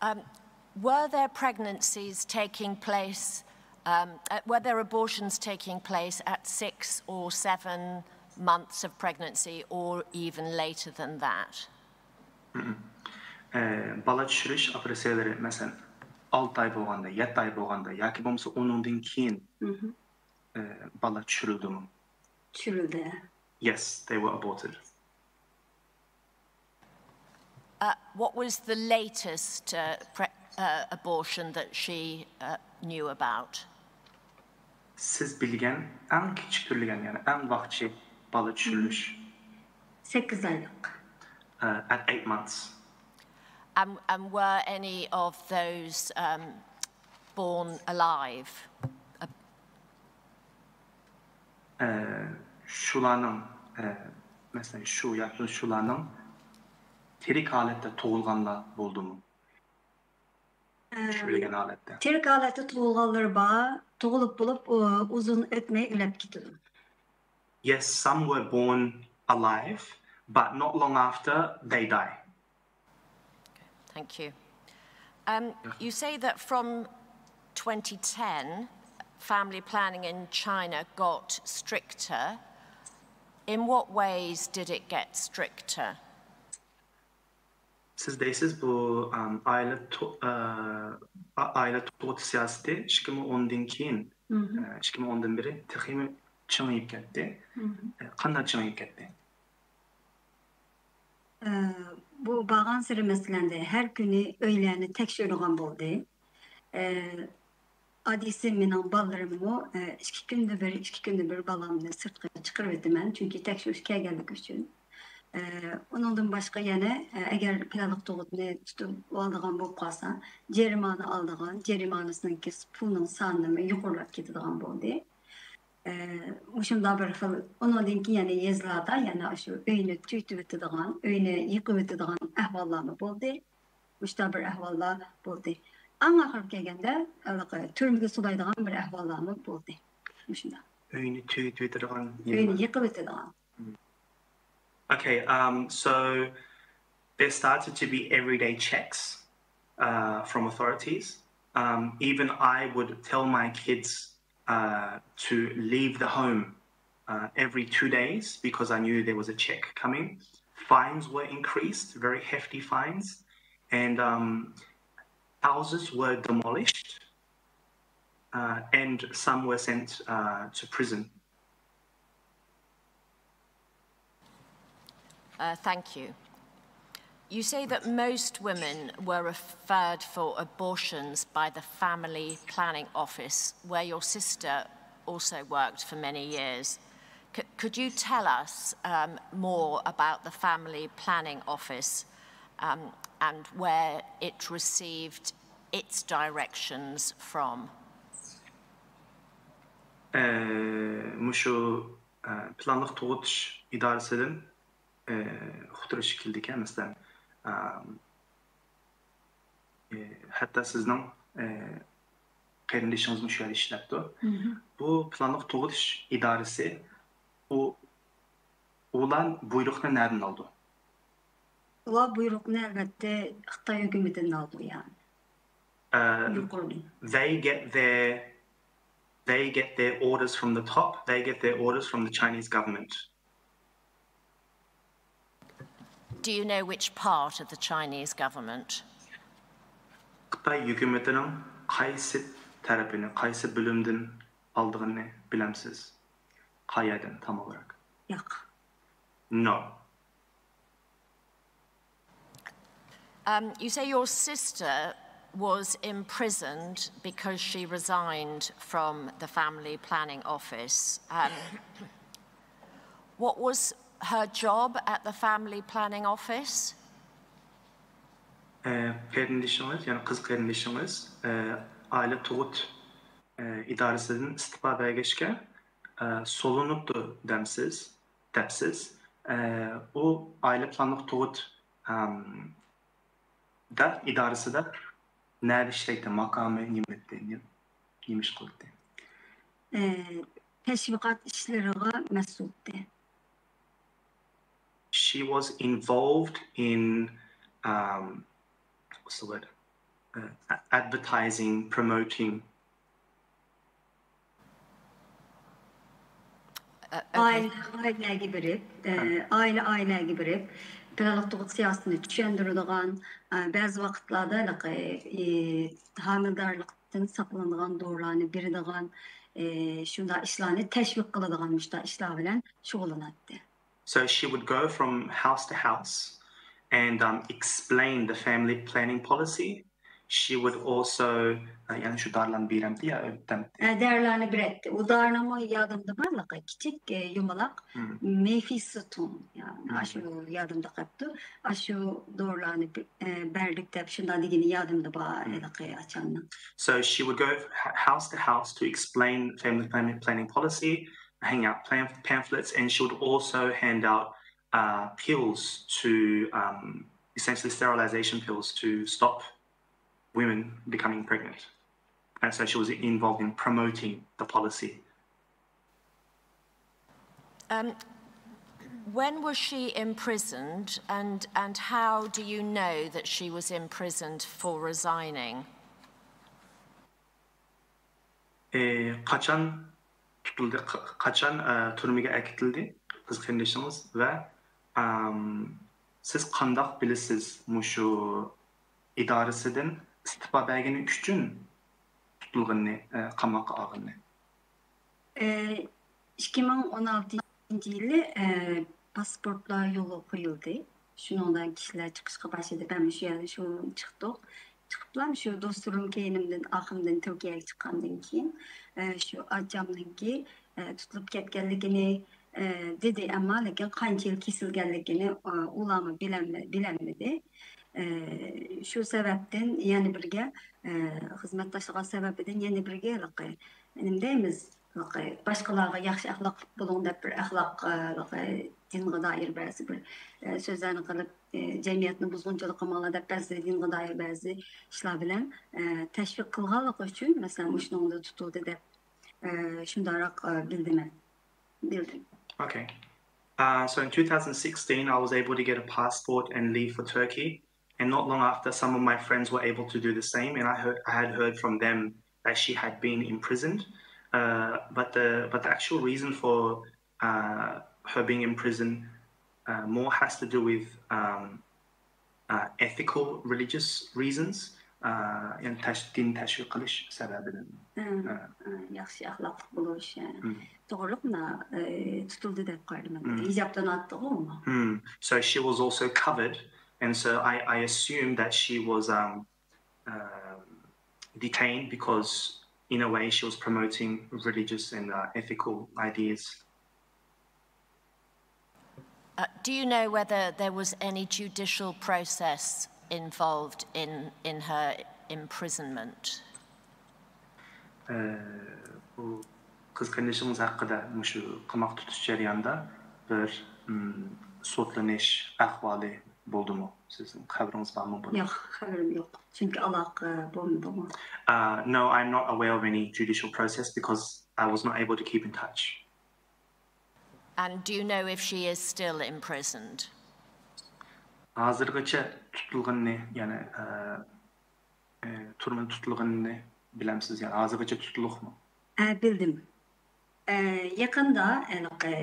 Um, were there pregnancies taking place, um, uh, were there abortions taking place at six or seven months of pregnancy or even later than that? ئە، بالا چۈشۈرۈش ئوپېراتسىيەلىرى، مەسىلەن، ئالتە ئاي بولغاندا، يەتتە ئاي بولغاندا ياكى بولمىسا ئۇنىڭدىن كېيىن، ئە، بالا چۈشۈرۈلدىمۇ؟ چۈشۈرۈلدى. Yes, they were aborted. Uh, what was the latest uh, pre- uh, abortion that she uh, knew about? سىز بىلگەن ئەڭ كېچىكتۈرۈلگەن، يەنى ئەڭ ۋاقچى بالا چۈشۈرۈلۈش. سەككىز ئايلىق. Uh, at eight months. And, and were any of those um, born alive? ئە، شۇلارنىڭ، ئە، مەسىلەن، شۇ ياكى شۇلارنىڭ تىرىك ھالەتتە تۇغۇلغانلار بولدىمۇ؟ چۈشۈرۈلگەن ھالەتتە. تىرىك ھالەتتە تۇغۇلغانلىرى بار، تۇغۇلۇپ بولۇپ ئۇ-، ئۇزۇن ئۆتمەي ئۆلۈپ كېتىدۇ. Yes, some were born alive, but not long after they die. Thank you. Um, you say that from twenty ten, family planning in China got stricter. In what ways did it get stricter? سىز دەيسىز، بۇ ئائىلە ئائىلە تۇغۇت سىياسىتى ئىككى مىڭ ئوندىن كېيىن، ئىككى مىڭ ئوندىن بېرى تېخىمۇ چىڭىيىپ كەتتى. قانداق چىڭىيىپ كەتتى؟ بۇ بارغانسېرى مەسىلەن ھەر كۈنى ئۆيلەرنى تەكشۈرىدىغان بولدى. ئاددىيسى مېنىڭ بالىلىرىممۇ ئىككى كۈندە بىر، ئىككى كۈندە بىر بالامنى سىرتقا چىقىرىۋېتىمەن، چۈنكى تەكشۈرۈشكە كەلگەنلىكى ئۈچۈن. ئۇنىڭدىن باشقا يەنە ئەگەر پىلانلىق تۇغۇتنى تۇتۇپ ئالىدىغان بولۇپ قالسا، جەرىمانە ئالىدىغان، جەرىمانىسىنىڭكى پۇلنىڭ سانىمۇ يۇقىرىلاپ كېتىدىغان بولدى. مۇشۇنداق بىر خىل، ئۇنىڭدىن كېيىن يەنە يېزىلاردا يەنە شۇ ئۆينى تۈگىتىۋېتىدىغان، ئۆينى يىقىۋېتىدىغان ئەھۋاللارمۇ بولدى. مۇشۇنداق بىر ئەھۋاللار بولدى. ئەڭ ئاخىرىغا كەلگەندە ھېلىقى تۈرمىگە سولايدىغان بىر ئەھۋاللارمۇ بولدى. مۇشۇنداق. ئۆينى تۈگىتىۋېتىدىغان. ئۆينى يىقىۋېتىدىغان. Okay, um, so there started to be everyday checks uh, from authorities. Um, even I would tell my kids uh, to leave the home uh, every two days because I knew there was a check coming. Fines were increased, very hefty fines, and um, houses were demolished uh, and some were sent uh, to prison. Uh, thank you. You say that most women were referred for abortions by the Family Planning Office, where your sister also worked for many years. C- could you tell us um, more about the Family Planning Office um, and where it received its directions from? مۇشۇ پىلانلىق تۇغۇتۇش ئىدارىسىدىن ئۇقتۇرۇش كېلىدىكەن، مەسىلەن، ھەتتا سىزنىڭ قېرىندىشىڭىزمۇ شۇ يەردە ئىشلەپتۇ. بۇ پىلانلىق تۇغۇتۇش ئىدارىسى، ئۇ ئۇلار بۇيرۇقنى نەدىن ئالىدۇ؟ ئۇلار بۇيرۇقنى ئەلۋەتتە خىتاي ھۆكۈمىتىدىن ئالىدۇ، يەنى. Uh, يۇقىرىدىن. They get their they get their orders from the top. They get their orders from the Chinese government. Do you know which part of the Chinese government? خىتاي ھۆكۈمىتىنىڭ قايسى تەرىپىنى، قايسى بۆلۈمدىن ئالىدىغىنىنى بىلەمسىز؟ قايەردىن تام ئولاراك؟ ياق. No. Um, you say your sister was imprisoned because she resigned from the family planning office. Um, what was Her job at the family planning office? ئە، قېرىندىشىڭىز، يەنى قىز قېرىندىشىڭىز، ئە، ئائىلە تۇغۇت، ئە، ئىدارىسىدىن ئىستېپا بەرگەچكە، ئە، سولىنىپتۇ دەمسىز، دەپسىز. ئە، ئۇ ئائىلە پىلانلىق تۇغۇت، ئەم، دا ئىدارىسىدا نەدە ئىشلەيتتى؟ ماقامى نېمە ئىدى؟ نېمە ئىش قىلاتتى؟ ئە، تەشۋىقات ئىشلىرىغا مەسئۇلتى. She was involved in, um, what's the word? Uh, a- advertising, promoting. Uh, okay. ئائىلە ئائىلىلەرگە بېرىپ، ئە، ئائىلە ئائىلىلەرگە بېرىپ، پىلانلىق تۇغۇت سىياسىتىنى چۈشەندۈرىدىغان، ئە، بەزى ۋاقىتلاردا ھېلىقى، ئى، ھامىلىدارلىقتىن ساقلىنىدىغان دورىلارنى بېرىدىغان، ئى، شۇنداق ئىشلارنى تەشۋىق قىلىدىغان مۇشۇنداق ئىشلار بىلەن شۇغۇللىناتتى. So she would go from house to house and, um, explain the family planning policy. She would also, uh, يەنى شۇ دارىلارنى بېرەمتى يا ئۆتەمتى؟ ئە، دەرلەرنى بېرەتتى. ئۇ دارىنىڭمۇ يادىمدا بارلىقى كىچىك، ئە، يۇمىلاق مم. مېفىستون، يا، مم. ئاشۇ يادىمدا قاپتۇ. ئاشۇ دورىلارنى بى- ئە، بەردۇق دەپ شۇنداق دېگىنى يادىمدا بار مم. ھېلىقى ئاچامنىڭ. So she would go h- house to house to explain family planning, planning policy, hang out plan- pamphlets, and she would also hand out, uh, pills to, um, essentially sterilization pills to stop women becoming pregnant. And so she was involved in promoting the policy. Um, when was she imprisoned, and, and how do you know that she was imprisoned for resigning? ئى، قاچان تۇتۇلدى، ق- قاچان، ئە، تۈرمىگە ئەكېتىلدى قىز قېرىندىشىڭىز ۋە، ئەم، سىز قانداق بىلىسىز مۇشۇ ئىدارىسىدىن ئىستېپا بەرگىنى ئۈچۈن تۇتۇلغىنىنى، ئە، قاماققا ئالغىنىنى؟ ئىككى مىڭ ئون ئالتىنچى يىلى، ئە، پاسپورتلار يولغا قويۇلدى. شۇنىڭدىن كىشىلەر چىقىشقا باشلىدى. مەن مۇشۇ يەردە شۇ چىقتۇق. چىقىپلا شۇ دوستلىرىم كەينىمدىن، ئارقامدىن تۈركىيەگە چىققاندىن كېيىن، ئە، شۇ ئاچامنىڭكى، ئە، تۇتۇلۇپ كەتكەنلىكىنى، ئە، دېدى. ئەمما لېكىن قانچە يىل كېسىلگەنلىكىنى، ئە، ئۇلارمۇ بىلەلمە- بىلەلمىدى. ئە، شۇ سەۋەبتىن يەنە بىرگە، ئە، خىزمەتداشلىق سەۋەبىدىن يەنە بىرگە ھېلىقى، نېمە دەيمىز، ھېلىقى باشقىلارغا ياخشى ئەخلاقلىق بولۇڭ دەپ بىر ئەخلاق، ئە، ھېلىقى دىنغا دائىر بەزى بىر، ئە، سۆزلەرنى قىلىپ، ئە، جەمئىيەتنى بۇزغۇنچىلىق قىلماڭلار دەپ بەزى دىنغا دائىر بەزى ئىشلار بىلەن، ئە، تەشۋىق قىلغانلىقى ئۈچۈن، مەسىلەن، مۇشۇنىڭدا تۇتۇلدى دەپ، ئە، شۇنداقراق، ئە، بىلدىم مەن. بىلدىم. Okay. Uh, so in two thousand sixteen, I was able to get a passport and leave for Turkey. And not long after, some of my friends were able to do the same. And I heard, I had heard from them that she had been imprisoned. Uh, but the but the actual reason for, uh, her being in prison, uh, more has to do with, um, uh, ethical, religious reasons. Uh, يعني تش- دىن تەشۋىق قىلىش سەۋەبىدىن. ئە، ئە، ياخشى ئەخلاقلىق بولۇش، ئە، مم. توغرىلىق مۇنا، ئە، تۇتۇلدى دەپ قارىدىم. مم. ھىجابتىن ئاتتىغۇ ئۇمۇ. Hmm. So she was also covered, and so I, I assume that she was, um, um, detained because, in a way, she was promoting religious and, uh, ethical ideas. Uh, do you know whether there was any judicial process involved in, in her imprisonment? ئە، بۇ قىز قېرىندىشىڭىز ھەققىدە مۇشۇ قاماق تۇتۇش جەريانىدا بىر، م، سوتلىنىش ئەھۋالى بولدىمۇ؟ سىزنىڭ خەۋىرىڭىز بارمۇ بۇنىڭ؟ ياق، خەۋىرىم يوق. چۈنكى ئالاقە بولمىدىغۇ. Uh, no, I'm not aware of any judicial process because I was not able to keep in touch. And do you know if she is still imprisoned? ھازىرغىچە تۇتۇلغىنىنى، يەنى، ئە، ئە، تۈرمىدە تۇتۇلغىنىنى بىلەمسىز؟ يەنى ھازىرغىچە تۇتۇلۇقمۇ؟ ئە، بىلدىم. ئە، يېقىندا ھېلىقى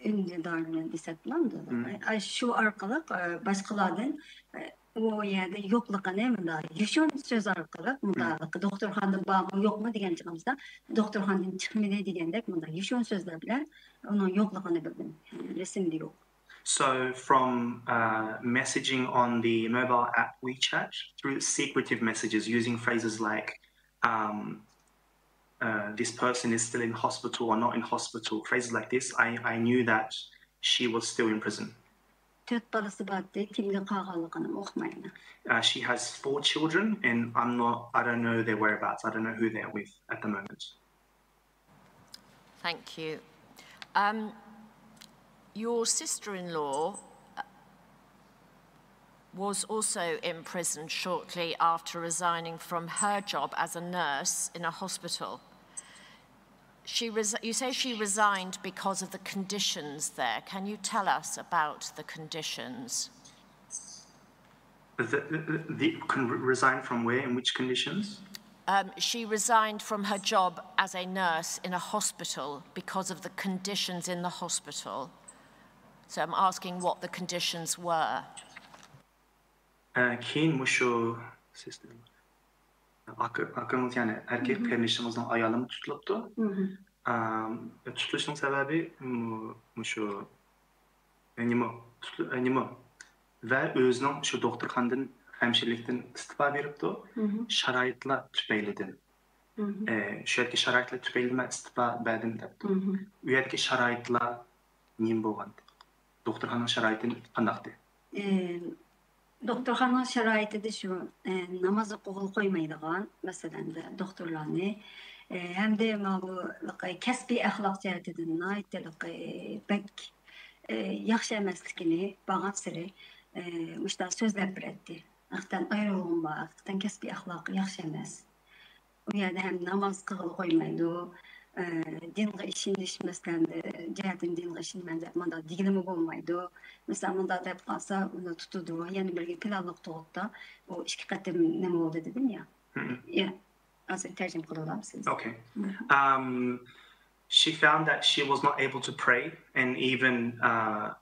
ئۈندىدارنى دېسەك بولامدۇ؟ مم. ئە، شۇ ئارقىلىق، ئە، باشقىلاردىن، ئە، ئۇ يەردە يوقلۇقىنى مۇنداق يوشۇرۇن سۆز ئارقىلىق، مۇنداق دوختۇرخانىدا بارمۇ يوقمۇ دېگەن چېغىمىزدا، دوختۇرخانىدىن چىقمىدى دېگەندەك مۇنداق يوشۇرۇن سۆزلەر بىلەن ئۇنىڭ يوقلۇقىنى بىلدىم. ئە، رەسىمدە يوق. So from, uh, messaging on the mobile app WeChat through secretive messages using phrases like, um, uh, "This person is still in hospital" or "not in hospital," phrases like this, I, I knew that she was still in prison. تۆت بالىسى بارتى، كىمگە قالغانلىقىنى ئۇقمايمەن. Uh, she has four children, and I'm not, I don't know their whereabouts. I don't know who they're with at the moment. Thank you. Um, your sister-in-law uh, was also imprisoned shortly after resigning from her job as a nurse in a hospital. She res- you say she resigned because of the conditions there. Can you tell us about the conditions? The, the, the, can re- resign from where? In which conditions? Um, she resigned from her job as a nurse in a hospital because of the conditions in the hospital. So I'm asking what the conditions were. Ә, Кейін мүші сестер. Aka, akıngız yani erkek kardeşinizin ayalımı tutuluptu. Am, tutuluşun sebebi mu- muşu, yani mu, tutu- yani mu. Ve özünün şu doktorhandan, hemşirelikten istifa veripti. Şaraitler tüpeyliden. E, şu yerdeki şaraitler tüpeyliden ben istifa verdim depti. Bu yerdeki şaraitler neyim bolğan? Doktorhanın şaraiti qandaqtı? ئى، دوختۇرخانىنىڭ شارائىتىدا شۇ، ئى، ناماز ئوقۇغىلى قويمايدىغان، مەسىلەن، دوختۇرلارنى، ئى، ھەمدە ماۋۇ كەسپىي ئەخلاق جەھەتتىن ناھايىتى بەك، ئى، ياخشى ئەمەسلىكىنى بارغانسېرى، ئى، مۇشۇنداق سۆزلەپ بېرەتتى. ھەقىقەتەن ئايرىلغۇم بار، ھەقىقەتەن كەسپىي ئەخلاقى ياخشى ئەمەس. ئۇ يەردە ھەم ناماز قىلغىلى قويمايدۇ. ئى، دىنغا ئىشىنىش مەسىلەن، جەھەتتىن دىنغا ئىشىنىمەن دەپ مۇنداق دېگىلىمۇ بولمايدۇ. مەسىلەن، مۇنداق دەپ قالسا، ئۇنى تۇتىدۇ. يەنە بىرگە پىلانلىق تۇغۇتتا ئۇ ئىككى قېتىم نېمە بولدى دېدىم يا. يا، ھازىر تەرجىمە قىلىۋالامسىز؟ Okay. Um, she found that she was not able to pray and even, uh,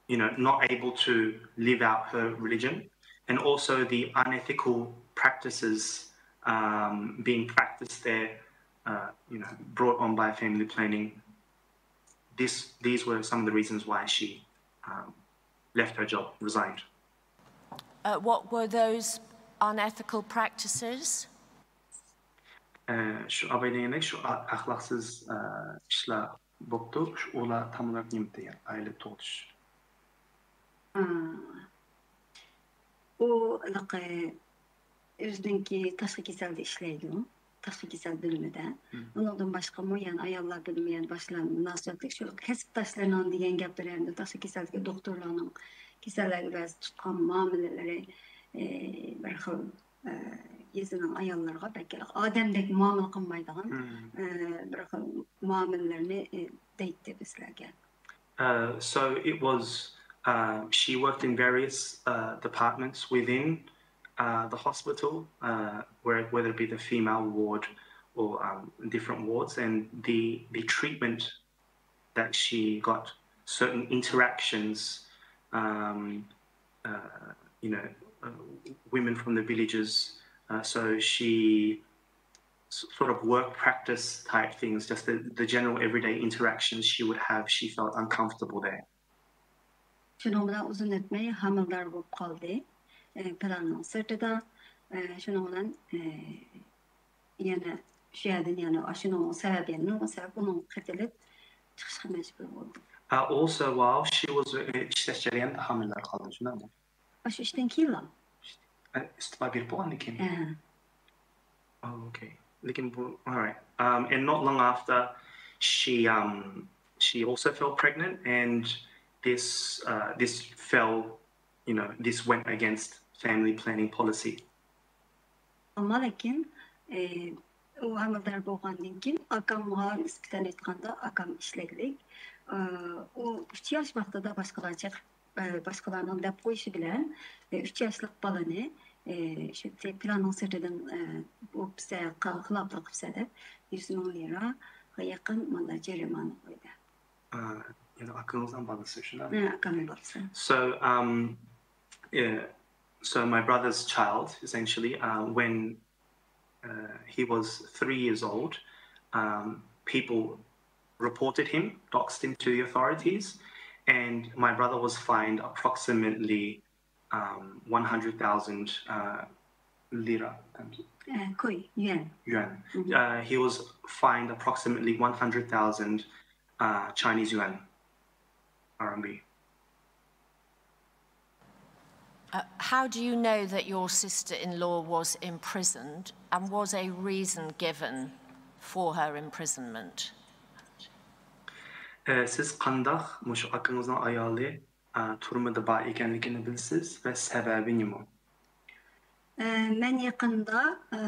you know, not able to live out her religion, and also the unethical practices um, being practiced there, uh, you know, brought on by family planning. This, these were some of the reasons why she um, left her job, resigned. Uh, what were those unethical practices? Ee, şu abay degende şu a- ahlaqsız e, işler boptu, şu ola tam olarak nemdi, aile doğuş. ئۇ ھېلىقى ئۆزىنىڭكى تاشقى كېسەلدە ئىشلەيدۇ، تاشقى كېسەل بۆلۈمىدە. ئۇنىڭدىن باشقىمۇ يەنە ئاياللار بۆلۈمى، يەنە باشقىلار مۇناسىۋەتلىك شۇ كەسىپداشلىرىنىڭ دېگەن گەپلىرى ھەمدە تاشقى كېسەلدىكى دوختۇرلارنىڭ كېسەللەرگە بەزى تۇتقان مۇئامىلىلىرى، ئى، بىر خىل، ئى، يېزىنىڭ ئاياللىرىغا بەك ئادەمدەك مۇئامىلە قىلمايدىغان، ئى، بىر خىل مۇئامىلىلىرىنى، ئى، دەيتتى بىزلەرگە. Uh, so it was, uh, she worked in various uh, departments within uh, the hospital, uh, where, whether it be the female ward or um, different wards, and the, the treatment that she got, certain interactions, um, uh, you know, uh, women from the villages. Uh, so she s- sort of work practice type things, just the, the general everyday interactions she would have, she felt uncomfortable there. شۇنىڭ بىلەن ئۇزۇن ئۆتمەي ھامىلىدار بولۇپ قالدى. ئى، پىلاننىڭ سىرتىدا. ئى، شۇنىڭ بىلەن، ئى، يەنە شۇ يەردىن يەنە شۇنىڭ سەۋەبى، يەنە نۇرغۇن سەۋەب ئۇنىڭغا قېتىلىپ چىقىشقا مەجبۇر بولدى. Uh, also, while she was uh, ئىشلەش جەريانىدا ھامىلىدار قالدى، شۇنداقمۇ؟ شۇ ئىشتىن كېيىنلا. ئىستېپا بېرىپ بولغاندىن كېيىن. ئەھە. Oh, okay. لېكىن بۇ, all right. Um, and not long after, she um, she also fell pregnant, and this uh, this fell, you know, this went against family planning policy. ئەمما لېكىن، ئى، ئۇ ھامىلىدار بولغاندىن كېيىن ئاكامغا نىسبەتەن ئېيتقاندا، ئاكام ئىشلەيدىلىك. ئى، ئۇ ئۈچ ياش ۋاقتىدا باشقىلارچە، ئى، باشقىلارنىڭ دەپ قويۇشى بىلەن، ئى، ئۈچ ياشلىق بالىنى، ئى، شۇ تى- پىلاننىڭ سىرتىدىن، ئى، بوپسە، قا- خىلاپلىق قىپسە دەپ، يۈز مىڭ لىراغا يېقىن مانا جەرىمانە قويدى. Uh, يەنە ئاكىڭىزنىڭ بالىسى، شۇنداقمۇ؟ ھە، ئاكامنىڭ بالىسى. So, um, yeah, so my brother's child, essentially, uh, when uh, he was three years old, um, people reported him, doxed him to the authorities, and my brother was fined approximately um, one hundred thousand uh, lira, ئە، كوي، يۈەن. Yuan. Uh, he was fined approximately one hundred thousand uh, Chinese yuan. R M B. Uh, how do you know that your sister-in-law was imprisoned, and was a reason given for her imprisonment? ئە، سىز قانداق مۇشۇ ئاكىڭىزنىڭ ئايالى، ئە، تۈرمىدە بار ئىكەنلىكىنى بىلىسىز ۋە سەۋەبى نېمە؟ ئە، مەن يېقىندا ئە،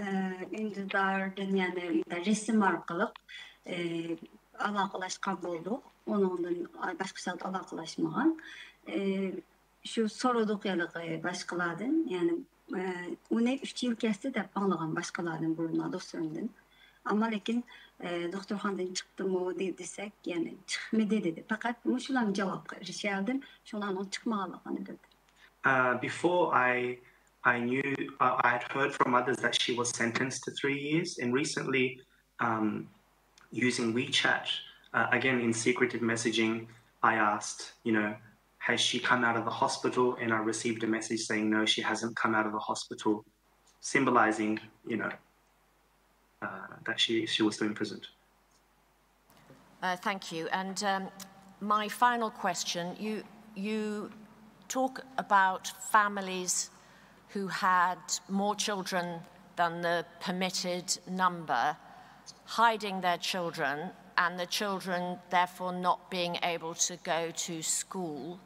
ئە، ئۈندىداردىن، يەنى رەسىم ئارقىلىق ئە، ئالاقىلەشكەن بولدۇق. ئۇنىڭدىن باشقا زات ئالاقىلەشمىگەن. ئە، شۇ سورىدۇق ھېلىقى باشقىلاردىن، يەنى ئە، ئۇنى ئۈچ يىل كەتتى دەپ ئاڭلىغان باشقىلاردىن، بۇرۇنلا دوستلىرىمدىن. ئەمما لېكىن ئە، دوختۇرخانىدىن چىقتىمۇ دې-، دېسەك، يەنى چىقمىدى دېدى. پەقەت مۇشۇلارنى جاۋابقا ئېرىشەلدىم، شۇلارنىڭ چىقمىغانلىقىنى بىلدىم. Uh, before I, I knew, uh, I had heard from others that she was sentenced to three years, and recently, um, using WeChat, uh, again in secretive messaging, I asked, you know, has she come out of the hospital? And I received a message saying, no, she hasn't come out of the hospital, symbolizing, you know, uh, that she, she was still imprisoned. Uh, thank you. And um, my final question, you, you talk about families who had more children than the permitted number hiding their children, and the children therefore not being able to go to school.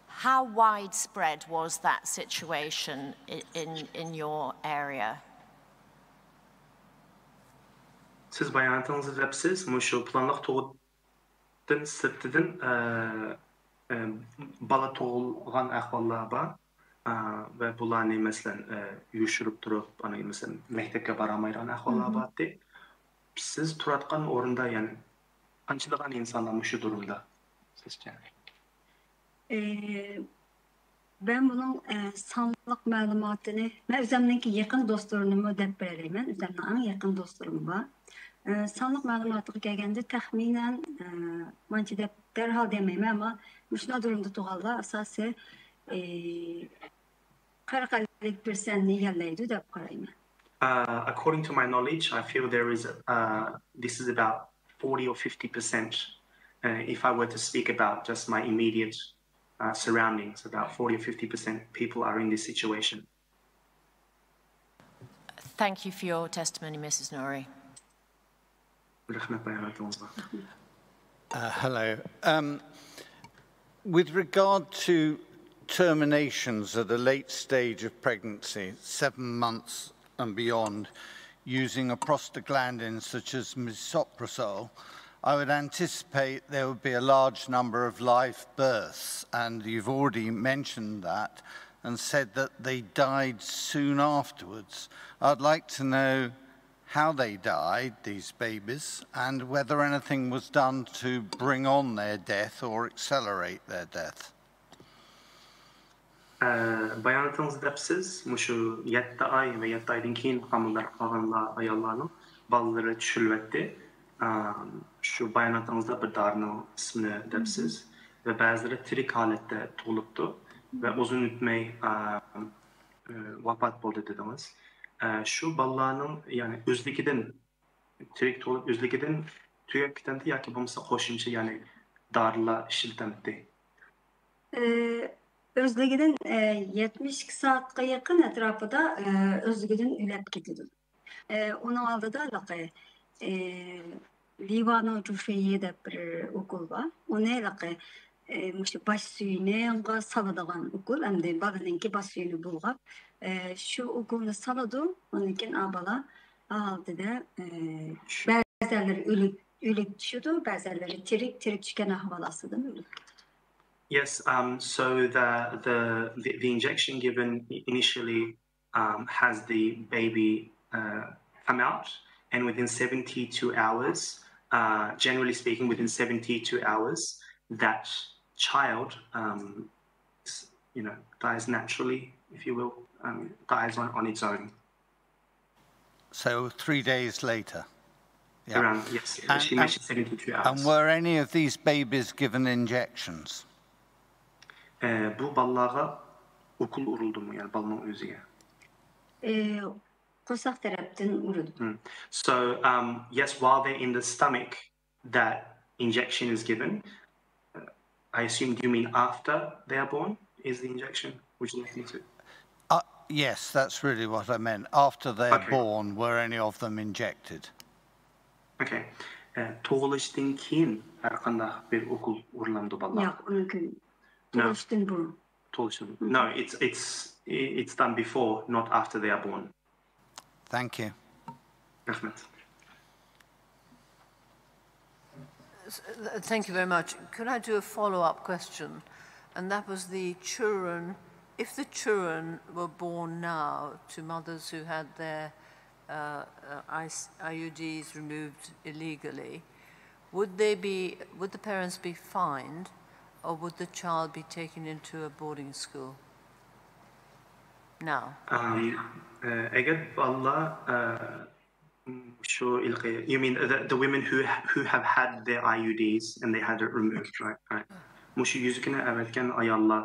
How widespread was that situation in, in your area? سىز باياناتىڭىزدا دەپسىز، مۇشۇ پىلانلىق تۇغۇتتىن سىرتىدىن، ئە، ئە، بالا تۇغۇلغان ئەھۋاللار بار. ئە، ۋە بۇلارنى، مەسىلەن، ئە، يوشۇرۇپ تۇرۇپ، ئانا، مەسىلەن، مەكتەپكە بارالمايدىغان ئەھۋاللار بارتى. سىز تۇراتقان ئورۇندا، يەنى، قانچىلىغان ئىنسانلار مۇشۇ دۇرۇمدا، سىزچە؟ ئە، مەن بۇنىڭ ئە، سانلىق مەلۇماتىنى، مەن ئۆزۈمنىڭكى يېقىن دوستلىرىنىمۇ دەپ بېرەلەيمەن، ئۆزۈمنىڭ ئەڭ يېقىن دوستلىرىم بار. ئە، سانلىق مەلۇماتىغا كەلگەندە، تەخمىنەن، ئە، مانچە دەپ دەرھال دېمەيمەن، ئەمما مۇشۇنداق دۇرۇمدا تۇرغانلار ئاساسىي، ئە، قىرىق ئەللىك پىرسەنتنى ئىگىلەيدۇ دەپ قارايمەن. Uh, according to my knowledge, I feel there is, uh, this is about forty or fifty percent, uh, if I were to speak about just my immediate, uh, surroundings, about forty or fifty percent people are in this situation. Thank you for your testimony, Missus Nouri. رەھمەت باياناتىڭىزغا. Uh, hello. Um, with regard to terminations at a late stage of pregnancy, seven months and beyond, using a prostaglandin such as misoprostol, I would anticipate there would be a large number of live births, and you've already mentioned that and said that they died soon afterwards. I'd like to know how they died, these babies, and whether anything was done to bring on their death or accelerate their death. ئە، باياناتىڭىزدا دەپسىز، مۇشۇ يەتتە ئاي ۋە يەتتە ئايدىن كېيىن ھامىلىدار قالغانلار، ئاياللارنىڭ بالىلىرى چۈشۈرۈلۈۋەتتى. ئە، شۇ باياناتىڭىزدا بىر دارىنىڭ ئىسمىنى دەپسىز ۋە بەزىلىرى تىرىك ھالەتتە تۇغۇلۇپتۇ ۋە ئۇزۇن ئۆتمەي، ئە، ئە، ۋاپات بولدى دېدىڭىز. ئە، شۇ بالىلارنىڭ، يەنى ئۆزلۈكىدىن، تىرىك تۇغۇلۇپ ئۆزلۈكىدىن تۈگەپ كېتەمتى ياكى بولمىسا قوشۇمچە، يەنى دارىلار ئىشلىتەمتى؟ ئە، ئۆزلۈكىدىن، ئە، يەتمىش ئىككى سائەتكە يېقىن ئەتراپىدا، ئە، ئۆزلۈكىدىن ئۆلۈپ كېتىدۇ. ئە، ئۇنىڭ ئالدىدا ھېلىقى، ئە، لېۋانوجۇفېيى دەپ بىر ئوكۇل بار. ئۇنى ھېلىقى، ئە، مۇشۇ باش سۈيىنىڭغا سالىدىغان ئوكۇل، ئەمدى بالىنىڭكى باش سۈيىنى بۇلغاپ، ئە، شۇ ئوكۇلنى سالىدۇ. ئۇندىن كېيىن ئا بالا ھالىتىدە، ئە، بەزەنلىرى ئۆلۈپ، ئۆلۈپ چۈشىدۇ، بەزەنلىرى تىرىك، تىرىك چۈشكەن ئەھۋال ئاستىدىمۇ ئۆلۈپ كېتىدۇ. Yes, um, so the, the, the, the injection given i- initially, um, has the baby, uh, come out, and within seventy-two hours, uh, generally speaking, within seventy-two hours, that child, um, s- you know, dies naturally, if you will, um, dies on, on its own. So three days later. Yeah. Around, yes, And- she mentioned seventy-two hours. And were any of these babies given injections? ئە، بۇ بالىلارغا ئوكۇل ئۇرۇلدىمۇ، يەنى بالىنىڭ ئۆزىگە؟ ئە، قورساق تەرەپتىن ئۇرىدۇ. So, um, yes, while they're in the stomach, that injection is given. Uh, I assume, do you mean after they are born is the injection? Would you like me to? Uh, yes, that's really what I meant. After they're Okay. born, were any of them injected? Okay. Uh, tug'ilishdan keyin har qanday bir ukol urlamdi bolalar? Yo'q, mumkin. No. Tug'ilishdan burun. Tug'ilishdan. No, it's it's it's done before, not after they are born. Thank you. Rahmat. S- th- Thank you very much. Could I do a follow-up question? And that was the children, if the children were born now to mothers who had their uh, uh, I S- I U Ds removed illegally, would they be, would the parents be fined, or would the child be taken into a boarding school now? Um, uh, ئەگەر بالىلار uh, شۇ ھېلىقى، you mean the, the women who who have had their I U Ds and they had it removed, right? Right. مۇشۇ يۈزۈكىنى ئەۋەتكەن ئاياللار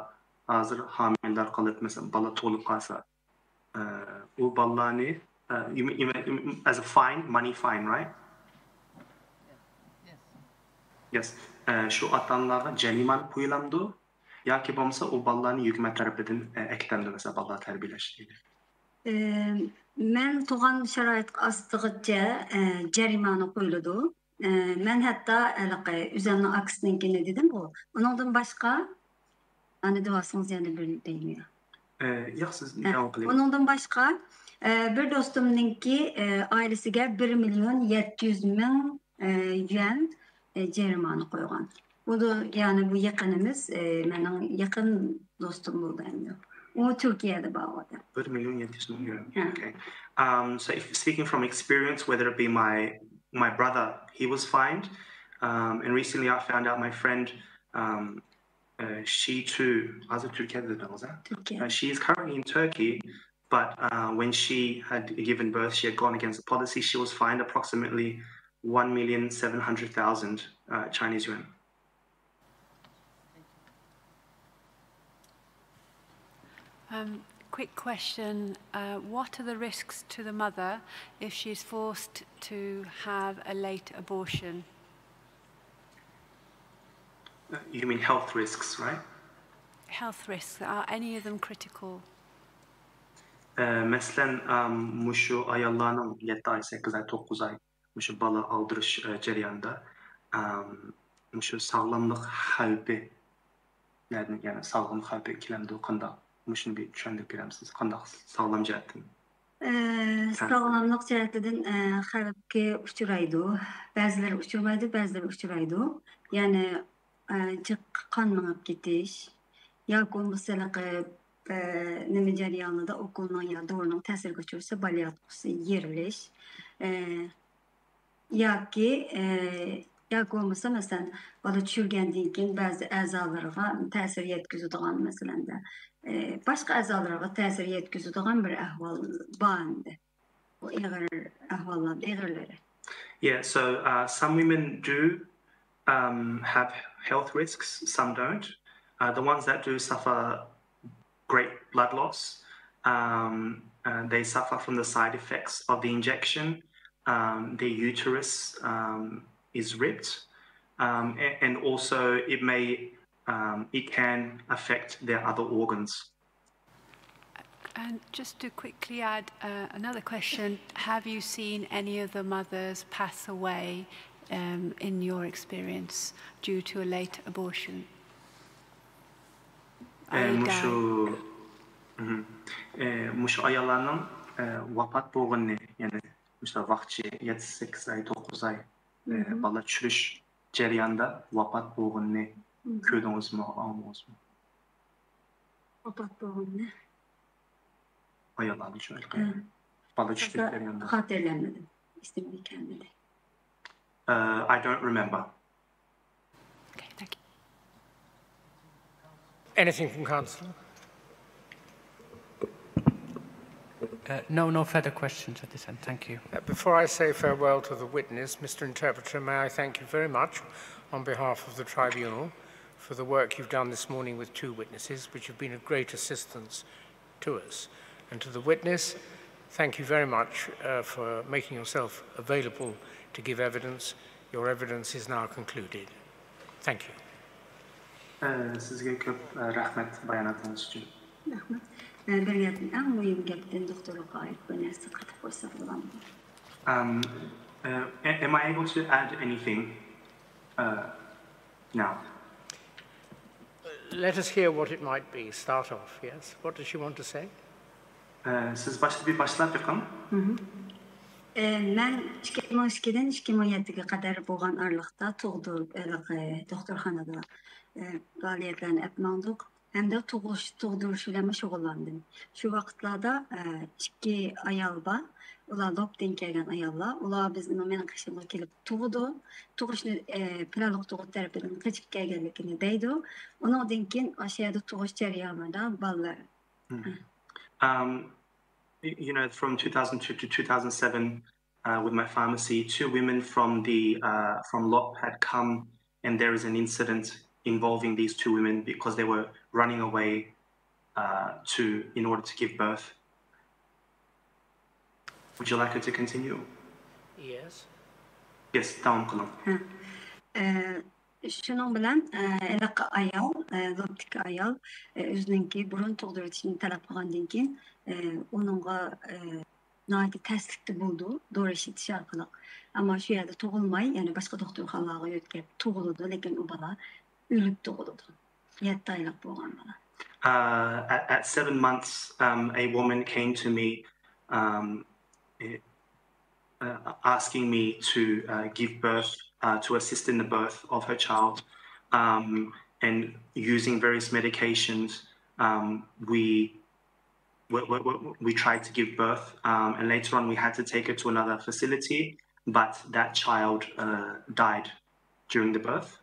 ھازىر ھامىلىدار قېلىپ، مەسىلەن، بالا تۇغۇلۇپ قالسا، ئە، ئۇ بالىلارنى، ئە، you mean- you mean- as a fine, money fine, right? Yes. ئە، شۇ ئاتا-ئانىلارغا جەرىمانە قويۇلامدۇ ياكى بولمىسا ئۇ بالىلارنى ھۆكۈمەت تەرىپىدىن، ئە، ئەكېتەمدۇ، مەسىلەن، بالىلار تەربىيەلەش؟ ئە، مەن تۇغان شارائىت ئاستىغىچە ئە، جەرىمانە قويۇلىدۇ. ئە، مەن ھەتتا ھېلىقى ئۆزەمنىڭ ئاكىسىنىڭكىنى دېدىمغۇ. ئۇنىڭدىن باشقا، ئانا دېۋاسىڭىز يەنە بىر دەيمەن. ئە، ياق، سىز ھە، داۋام قىلىڭ. ئۇنىڭدىن باشقا، ئە، بىر دوستۇمنىڭكى ئە، ئائىلىسىگە بىر مىليون يەتتە يۈز مىڭ ئە، يۈەن ئە، جەرىمانە قويغان. بۇ دا، يەنى بۇ يېقىنىمىز، ئە، مېنىڭ يېقىن دوستۇم بولدى ئەمدى. ئۇ تۈركىيەدە بار ئۇ ئادەم. بىر مىليون يەتتە يۈز مىڭ يۈەن. Yeah. Okay. Um, so if speaking from experience, whether it be my my brother, he was fined, um, and recently I found out my friend, um, uh, she too, ھازىر تۈركىيەدە دېدىڭىز، ھە? تۈركىيە. Uh, she is currently in Turkey, but uh, when she had given birth, she had gone against the policy. She was fined approximately one million seven hundred thousand uh, Chinese yuan. Um, quick question. Uh, what are the risks to the mother if she's forced to have a late abortion? Uh, you mean health risks, right? Health risks, are any of them critical? ئە، مەسىلەن، ئام، مۇشۇ ئاياللارنىڭ يەتتە ئاي، سەككىز ئاي، توققۇز ئاي مۇشۇ بالا ئالدۇرۇش ئە، جەريانىدا، ئام، مۇشۇ ساغلاملىق خەۋپى نەدىن، يەنى ساغلاملىق خەۋپى كېلەمدۇ، قانداق؟ مۇشۇنى بىر چۈشەندۈرۈپ بېرەمسىز؟ قانداق ساغلام جەھەتتىن؟ ئە، ساغلاملىق جەھەتتىن ئە، خەۋپكە ئۇچرايدۇ. بەزىلەر ئۇچرىمايدۇ، بەزىلەر ئۇچرايدۇ. يەنى ئە، جىق قان مېڭىپ كېتىش ياكى بولمىسا ھېلىقى ئە، نېمە جەريانىدا ئوكۇلنىڭ يا دورىنىڭ تەسىرىگە ئۇچرىسا، بالا ياتقۇسى يېرىلىش، ئە، ياكى ئە، ياكى بولمىسا مەسىلەن بالا چۈشۈرگەندىن كېيىن بەزى ئەزالىرىغا تەسىر يەتكۈزىدىغان، مەسىلەندە ئە، باشقا ئەزالىرىغا تەسىر يەتكۈزىدىغان بىر ئەھۋال بار ئەمدى. بۇ ئېغىر ئەھۋاللار، ئېغىرلىرى. Yeah, so uh, some women do um, have health risks, some don't. Uh, the ones that do suffer great blood loss, um, uh, they suffer from the side effects of the injection. Um, their uterus um, is ripped, um, a- and also it may um, it can affect their other organs. And just to quickly add uh, another question, have you seen any of the mothers pass away um, in your experience due to a late abortion? ئە، مۇشۇ مھم. ئە، مۇشۇ ئاياللارنىڭ ئە، ۋاپات بولغىنىنى، يەنى مۇشۇ ۋاقچى يەتتە، سەككىز ئاي، توققۇز ئاي ئە، بالا چۈشۈرۈش جەريانىدا ۋاپات بولغىنىنى كۆردىڭىزمۇ، ئاڭلىدىڭىزمۇ؟ ۋاپات بولغىنىنى. ئاياللارنى شۇ ھېلىقى بالا چۈشۈرۈش جەريانىدا. خاتىرىلەنمىدىم. ئېسىمگە كەلمىدى. Uh, I don't remember. Okay, thank you. Anything from Council? Uh, no, no further questions at this end. Thank you. Uh, before I say farewell to the witness, Mister Interpreter, may I thank you very much on behalf of the Tribunal for the work you've done this morning with two witnesses, which have been of great assistance to us. And to the witness, thank you very much uh, for making yourself available to give evidence. Your evidence is now concluded. Thank you. ئە، سىزگە كۆپ، ئە، رەھمەت باياناتىڭىز ئۈچۈن. رەھمەت. ئە، بىر گەپنى، ئەڭ مۇھىم گەپتىن دوختۇرغا ئائىت بىر نەرسە قېتىپ قويساق بولامدۇ؟ Um, uh, a- am I able to add anything uh, now? Let us hear what it might be. Start off, yes. What does she want to say? ئە، سىز باشتا بىر باشلاپ بېقىڭ. ئە، مەن ئىككى مىڭ ئىككىدىن ئىككى مىڭ يەتتىگە قەدەر بولغان ئارىلىقتا تۇغدۇرۇپ، ھېلىقى دوختۇرخانىدا، ئە، پائالىيەتلەرنى ئېلىپ ماڭدۇق. ھەمدە تۇغۇش، تۇغدۇرۇش بىلەنمۇ شۇغۇللاندىم. شۇ ۋاقىتلاردا، ئە، ئىككى ئايال بار. ئۇلار لوپتىن كەلگەن ئاياللار. ئۇلار بىزنىڭ، مېنىڭ قېشىمغا كېلىپ تۇغىدۇ. تۇغۇشنى، ئە، پىلانلىق تۇغۇت تەرىپىدىن قېچىپ كەلگەنلىكىنى دەيدۇ. ئۇنىڭدىن كېيىن ئاشۇ يەردە تۇغۇش جەريانىدا بالىلار Um, y- you know, from two thousand two to two thousand seven, uh, with my pharmacy, two women from the uh, from Lop had come, and there is an incident involving these two women because they were running away uh, to in order to give birth. Would you like her to continue? Yes. Yes, داۋام قىلىڭ. ئە، شۇنىڭ بىلەن، ئە، ھېلىقى ئايال، ئە، لوپتىكى ئايال، ئە، ئۆزىنىڭكى بۇرۇن تۇغدۇرۇۋېتىشنى تەلەپ قىلغاندىن كېيىن، ئە، ئۇنىڭغا، ئە، ناھايىتى تەسلىكتە بولىدۇ، دورا ئىشلىتىش ئارقىلىق. ئەمما شۇ يەردە تۇغۇلماي، يەنە باشقا دوختۇرخانىلارغا يۆتكەپ تۇغۇلىدۇ، لېكىن ئۇ بالا ئۆلۈپ تۇغۇلىدۇ. يەتتە ئايلىق بولغان بالا. Uh, at, at seven months, um, a woman came to me um, eh, uh, asking me to uh, give birth, uh, to assist in the birth of her child, um, and using various medications, um, we, we, we, we we tried to give birth, um, and later on we had to take her to another facility, but that child uh, died during the birth.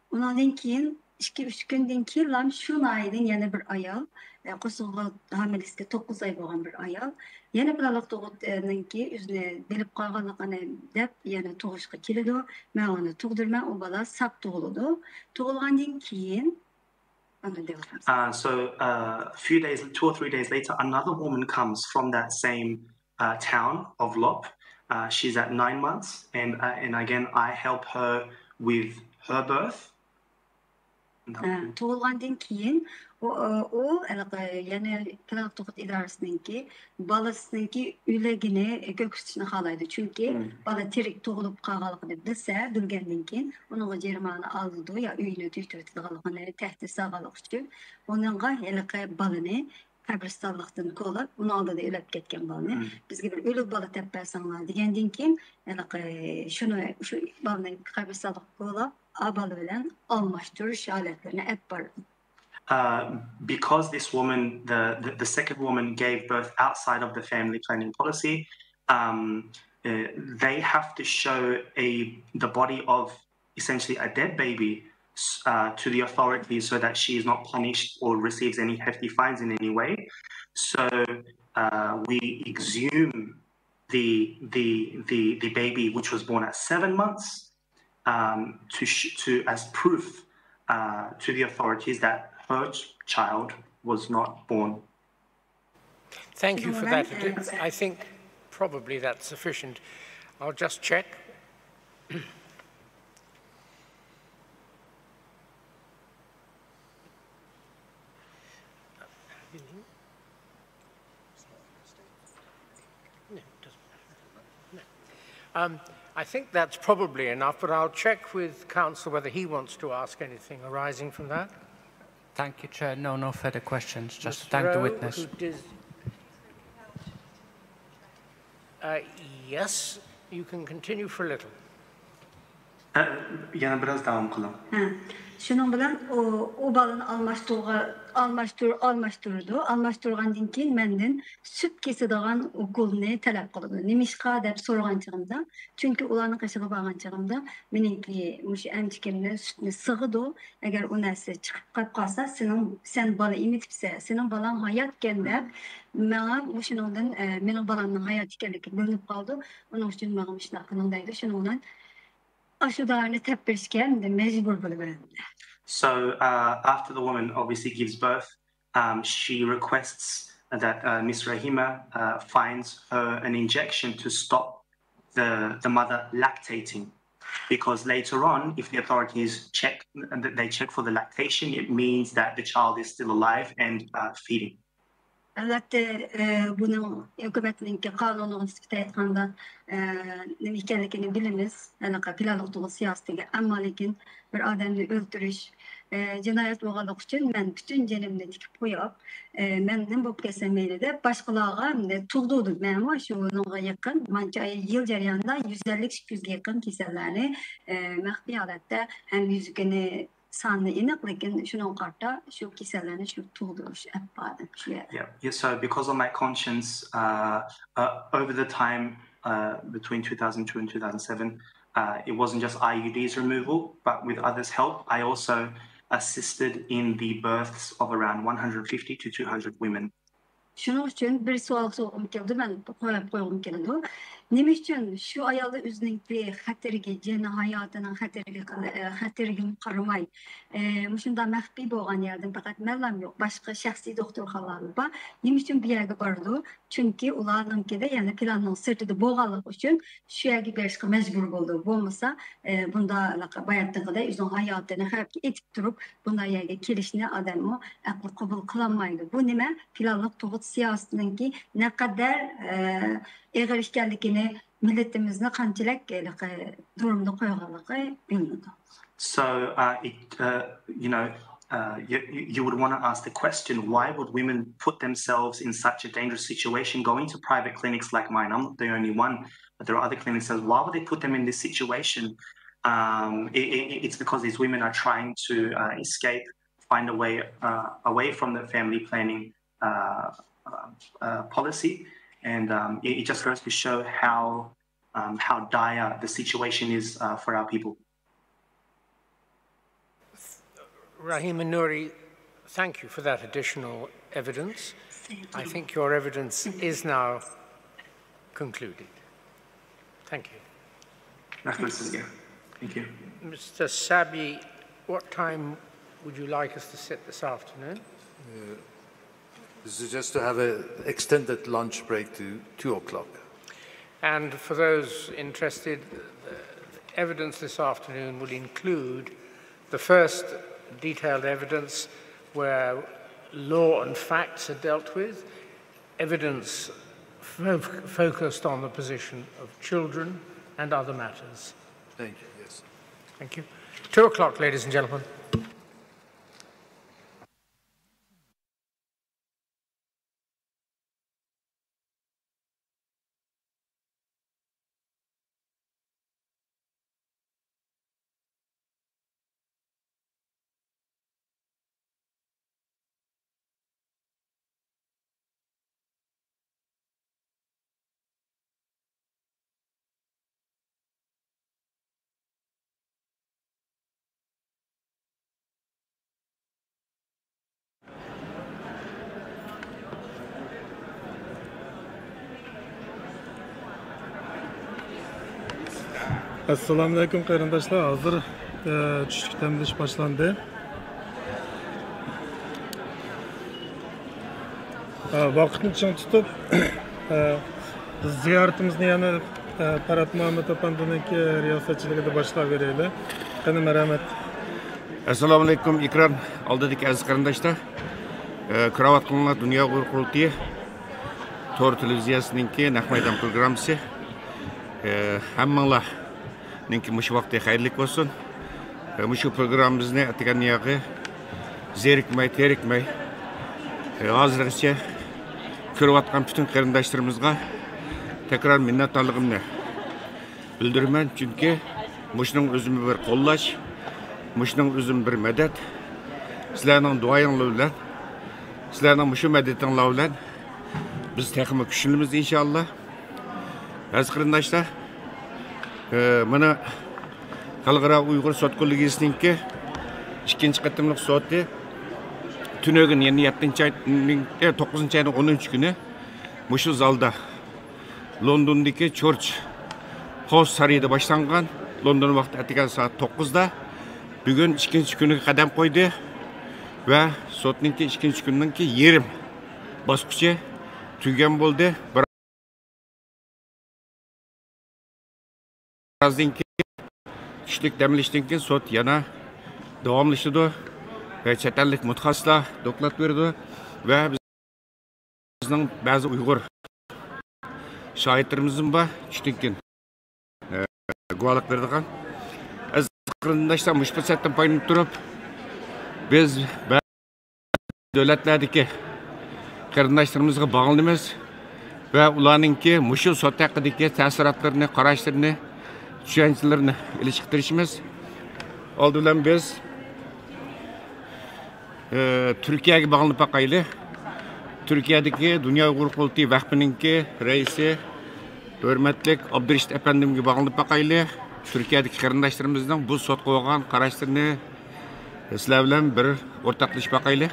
ئۇنىڭدىن كېيىن ئىككى ئۈچ كۈندىن كېيىنلا شۇ ناھىيەدىن يەنە بىر ئايال، ئە، قورسىقىغا ھامىلىسىگە توققۇز ئاي بولغان بىر ئايال، يەنە پىلانلىق تۇغۇتنىڭكى ئۆزىنى بىلىپ قالغانلىقىنى دەپ يەنە تۇغۇشقا كېلىدۇ. مەن ئۇنى تۇغدۇرىمەن، ئۇ بالا ساق تۇغۇلىدۇ. تۇغۇلغاندىن كېيىن ئاندىن دەۋاتىمىز. Uh, so uh, a few days, two or three days later, another woman comes from that same uh, town of Lop. Uh, she's at nine months, and uh, and again, I help her with her birth. ئە، تۇغۇلغاندىن كېيىن ئۇ، ئۇ ھېلىقى يەنە پىلانلىق تۇغۇت ئىدارىسىنىڭكى بالىسىنىڭكى ئۆلۈكىنى كۆرسىتىشنى خالايدۇ. چۈنكى بالا تىرىك تۇغۇلۇپ قالغانلىقىنى بىلسە، بىلگەندىن كېيىن ئۇنىڭغا جەرىمانە ئالىدۇ يا ئۆيىنى تۈگىتىۋېتىدىغانلىقىنى تەھدىت سالغانلىقى ئۈچۈن ئۇنىڭغا ھېلىقى بالىنى قەبرىستانلىقتىن كولاپ، ئۇنىڭ ئالدىدا ئۆلۈپ كەتكەن بالىنى بىزگە بىر ئۆلۈك بالا تېپىپ بەرسەڭلار دېگەندىن كېيىن، ھېلىقى شۇنى، شۇ بالىنى قەبرىستانلىققا كولاپ، ئا بالا بىلەن ئالماشتۇرۇش ھالەتلىرىنى ئېلىپ باردۇق. Uh, because this woman, the, the, the second woman, gave birth outside of the family planning policy, um, uh, they have to show a the body of essentially a dead baby uh, to the authorities so that she is not punished or receives any hefty fines in any way. So uh, we exhume the, the, the, the baby which was born at seven months um, to, sh- to as proof uh, to the authorities that her ch- child was not born. Thank you for that. It- I think probably that's sufficient. I'll just check. No, it doesn't matter. No. Um, I think that's probably enough, but I'll check with counsel whether he wants to ask anything arising from that. Thank you, Chair. No, no further questions. Just to thank the Rowe, witness. Who dis- uh, yes, you can continue for a little. Uh, yana biraz devam qılalım. ھە، شۇنىڭ بىلەن ئۇ، ئۇ بالىنى ئالماشتۇرغا-، ئالماشتۇر-، ئالماشتۇرىدۇ. ئالماشتۇرغاندىن كېيىن مەندىن سۈت كېسىدىغان ئوكۇلنى تەلەپ قىلىدۇ. نېمىشقا دەپ سورىغان چېغىمدا، چۈنكى ئۇلارنىڭ قېشىغا بارغان چېغىمدا، مېنىڭكى مۇشۇ ئەمچىكىمدىن سۈتنى سىغىدۇ. ئەگەر ئۇ نەرسە چىقىپ قېلىپ قالسا، سېنىڭ، سەن بالا ئېمىتىپسەن، سېنىڭ بالاڭ ھاياتكەن دەپ، ماڭا مۇشۇنىڭدىن، ئە، مېنىڭ بالامنىڭ ھايات ئىكەنلىكى بىلىنىپ قالىدۇ. ئۇنىڭ ئۈچۈن ماڭا مۇشۇنداق قىلىڭ دەيدۇ. شۇنىڭ بىلەن ئاشۇ دارىنى تەپ بېرىشكە ئەمدى مەجبۇر بولىمەن. So uh, after the woman obviously gives birth, um, she requests that uh, Miss Rahima uh, finds her an injection to stop the, the mother lactating. because later on, if the authorities check, they check for the lactation, it means that the child is still alive and uh, feeding. ئەلۋەتتە، ئە، بۇنىڭ ھۆكۈمەتنىڭكى قانۇنىغا نىسبەتەن ئېيتقاندا، ئە، نېمە ئىكەنلىكىنى بىلىمىز، ھېلىقى پىلانلىق تۇغۇت سىياسىتىگە. ئەمما لېكىن بىر ئادەمنى ئۆلتۈرۈش، ئە، جىنايەت بولغانلىقى ئۈچۈن مەن پۈتۈن جېنىمنى تىكىپ قويۇپ، ئە، مەن نېمە بولۇپ كەتسەم مەيلى دەپ باشقىلارغا ئەمدى تۇغدۇردۇم. مەنمۇ شۇنىڭغا يېقىن، مانچە يىل جەريانىدا يۈز ئەللىك، ئىككى يۈزگە يېقىن كېسەللەرنى، ئە، مەخپىي ھالەتتە ھەم يۈزۈكىنى سانى ئېنىق، لېكىن شۇنىڭغا قارىتا شۇ كېسەللەرنى شۇ تۇغدۇرۇش ئەپ باردىم شۇ يەردە. Yeah, yeah. So because of my conscience, uh, uh, over the time uh, between two thousand two and two thousand seven, uh, it wasn't just I U Ds removal, but with others' help, I also assisted in the births of around one hundred fifty to two hundred women. شۇنىڭ ئۈچۈن بىر سوئال سورىغۇم كېلىدۇ، مەن قويۇپ قويغۇم كېلىدۇ. نېمە ئۈچۈن شۇ ئاياللار ئۆزىنىڭكى خەتىرىگە، جېنى ھاياتىنىڭ خەتىرىگە، خەتىرىگە قارىماي، ئە، مۇشۇنداق مەخپىي بولغان يەردىن پەقەت مەنلام يوق، باشقا شەخسىي دوختۇرخانىلارمۇ بار. نېمە ئۈچۈن بۇ يەرگە بارىدۇ؟ چۈنكى ئۇلارنىڭكىدە يەنە پىلاننىڭ سىرتىدا بولغانلىقى ئۈچۈن شۇ يەرگە بېرىشقا مەجبۇر بولىدۇ. بولمىسا، ئە، بۇنداق باياتىنقىدەك ئۆزىنىڭ ھاياتىنى خەۋپكە ئېتىپ تۇرۇپ، بۇنداق يەرگە كېلىشنى ئادەممۇ ئەقلى قوبۇل قىلالمايدۇ. بۇ نېمە؟ پىلانلىق تۇغۇت سىياسىتىنىڭكى نەقەدەر، ئە، ئېغىر ئىكەنلىكىنى، مىللىتىمىزنى قانچىلىك ھېلىقى دۇرۇمدا قويغانلىقى بىلىنىدۇ. So, uh, it, uh, you know, uh, you, you you would want to ask the question, why would women put themselves in such a dangerous situation, going to private clinics like mine? I'm not the only one, but there are other clinics as well. Why would they put them in this situation? Um, it, it, it's because these women are trying to uh, escape, find a way uh, away from the family planning uh, uh, uh, policy. And um, it, it just goes to show how, um, how dire the situation is uh, for our people. Rahima Nouri, thank you for that additional evidence. I think your evidence is now concluded. Thank you. Rəhmət sizə. Thank you. Mister Sabi, what time would you like us to sit this afternoon? This is just to have an extended lunch break to two o'clock. And for those interested, the evidence this afternoon will include the first detailed evidence where law and facts are dealt with, evidence fo- focused on the position of children and other matters. Thank you. Yes. Thank you. Two o'clock, ladies and gentlemen. ئەسسالامۇئەلەيكۇم قېرىنداشلار، ھازىر ئە، چۈشلۈك دەم ئېلىش باشلاندى. ئە، ۋاقىتنى چىڭ تۇتۇپ، ئە، بىز زىيارىتىمىزنى يەنە ئە، پەرھات مۇھەممەت ئەپەندىنىڭكى رىياسەتچىلىكىدە باشلاپ بېرەيلى. قېنى، مەرھەمەت. ئەسسالامۇئەلەيكۇم، ئېكران ئالدىدىكى ئەزىز قېرىنداشلار. ئە، كۆرۈۋاتقىنىڭلار دۇنيا ئۇيغۇر قۇرۇلتىيى تور تېلېۋىزىيەسىنىڭكى نەق مەيدان پروگراممىسى. ئە، ھەممىڭلارنىڭكى مۇشۇ ۋاقتى خەيرلىك بولسۇن. ئە، مۇشۇ پروگراممىمىزنى ئەتىگەن ياغى زېرىكمەي، تېرىكمەي، ئە، ھازىرغىچە كۆرۈۋاتقان پۈتۈن قېرىنداشلىرىمىزغا تەكرار مىننەتدارلىقىمنى بىلدۈرىمەن، چۈنكى مۇشۇنىڭ ئۆزىمۇ بىر قوللاش، مۇشۇنىڭ ئۆزىمۇ بىر مەدەت. سىلەرنىڭ دۇئايىڭلار بىلەن، سىلەرنىڭ مۇشۇ مەدىتىڭلار بىلەن بىز تېخىمۇ كۈچلىنىمىز، ئىنشائاللا. ئەزىز قېرىنداشلار، ئە، مانا خەلقئارا ئۇيغۇر سوت كوللېگىيىسىنىڭكى ئىككىنچى قېتىملىق سوتى تۈنۈگۈن، يەنى يەتتىنچى ئاينىڭ، ئە، توققۇزىنچى ئاينىڭ ئونىنچى كۈنى مۇشۇ زالدا، لوندوندىكى چورچ خاوس سارىيىدا باشلانغان، لوندون ۋاقتى ئەتىگەن سائەت توققۇزدا، بۈگۈن ئىككىنچى كۈنىگە قەدەم قويدى ۋە سوتنىڭكى ئىككىنچى كۈنىنىڭكى يېرىم باسقۇچى تۈگىگەن بولدى. بىر ئازدىن كېيىن چۈشلۈك دەم ئېلىشتىن كېيىن سوت يەنە داۋاملىشىدۇ. ۋە چەت ئەللىك مۇتەخەسسىسلەر دوكلات بېرىدۇ. ۋە بىزنىڭ بەزى ئۇيغۇر شاھىتلىرىمىزمۇ بار، چۈشتىن كېيىن، ئە، گۇۋاھلىق بېرىدىغان. ئەزىز قېرىنداشلار، مۇشۇ پۇرسەتتىن پايدىلىنىپ تۇرۇپ، بىز بەزى دۆلەتلەردىكى قېرىنداشلىرىمىزغا باغلىنىمىز ۋە ئۇلارنىڭكى مۇشۇ سوت ھەققىدىكى تەسىراتلىرىنى، قاراشلىرىنى، چۈشەنچىلىرىنى ئېلىشقا تىرىشىمىز. ئالدى بىلەن بىز ئى، تۈركىيەگە باغلىنىپ باقايلى. تۈركىيەدىكى دۇنيا ئۇيغۇر قۇرۇلتىيى ۋەقپىنىڭكى رەئىسى ھۆرمەتلىك ئابدۇرېشىت ئەپەندىمگە باغلىنىپ باقايلى. تۈركىيەدىكى قېرىنداشلىرىمىزنىڭ بۇ سوتقا بولغان قاراشلىرىنى سىلەر بىلەن بىر ئورتاقلىشىپ باقايلى.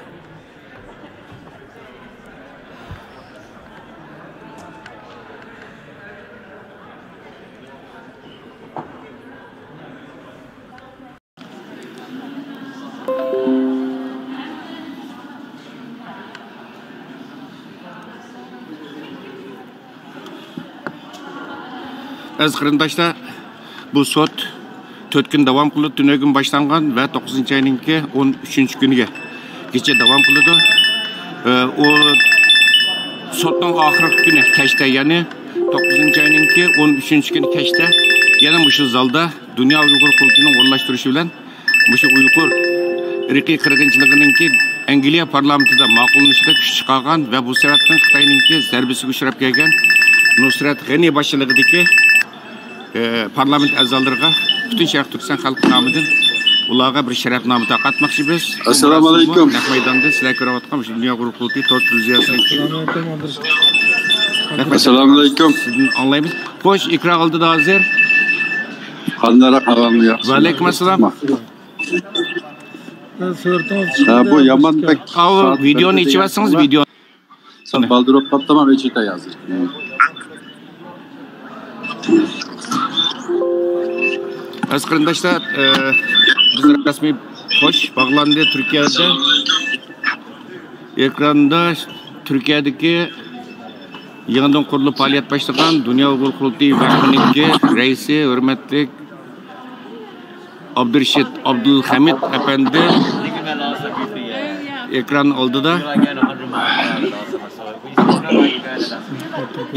ئەزىز قېرىنداشلار، بۇ سوت تۆت كۈن داۋام قىلىدۇ. تۈنۈگۈن باشلانغان ۋە توققۇزىنچى ئاينىڭكى ئون ئۈچىنچى كۈنىگە گىچە داۋام قىلىدۇ. ئە، ئۇ سوتنىڭ ئاخىرقى كۈنى كەچتە، يەنى توققۇزىنچى ئاينىڭكى ئون ئۈچىنچى كۈنى كەچتە يەنە مۇشۇ زالدا دۇنيا ئۇيغۇر قۇرۇلتىيىنىڭ ئورۇنلاشتۇرۇشى بىلەن مۇشۇ ئۇيغۇر ئىرقىي قىرغىنچىلىقىنىڭكى ئەنگلىيە پارلامېنتىدا ماقۇللىنىشىدا كۈچ چىقارغان ۋە بۇ سەۋەبتىن خىتاينىڭكى زەربىسىگە ئۇچراپ كەلگەن نۇسرەت غېنى باشچىلىقىدىكى، ئە، پارلامېنت ئەزالىرىغا پۈتۈن شەرقىي تۈركىستان خەلقى نامىدىن ئۇلارغا بىر شەرەپنامە تارقاتماقچىمىز. ئەسسالامۇ ئەلەيكۇم. نەق مەيداندىن سىلەر كۆرۈۋاتقان مۇشۇ دۇنيا ئۇيغۇر قۇرۇلتىيى تور تېلېۋىزىيەسىنىڭ. ئەسسالامۇ ئەلەيكۇم، ئابدۇرېشىت. رەھمەت. ئەسسالامۇ ئەلەيكۇم. سىزدىن ئاڭلايمىز. خوش، ئېكران ئالدىدا ھازىر. قانداقراق ئەھۋالىڭلار ياخشىمۇ؟ ۋەئەلەيكۇم ئەسسالام. ھە، بۇ يامان بەك. ئاۋۇ، ۋىدېونى ئېچىۋەتسىڭىز، ۋىدېو. سەل بالدۇرراق قاپتىمەن، ئېچىۋېتەي ھازىر. ئەزىز قېرىنداشلار، ئە، بىز رەسمىي خوش باغلاندى تۈركىيەدە. ئېكراندا تۈركىيەدىكى يېڭىدىن قۇرۇلۇپ پائالىيەت باشلىغان دۇنيا ئۇيغۇر قۇرۇلتىيى ۋەقپىنىڭكى رەئىسى، ھۆرمەتلىك ئابدۇرېشىت ئابدۇلخەمىت ئەپەندى ئېكران ئالدىدا.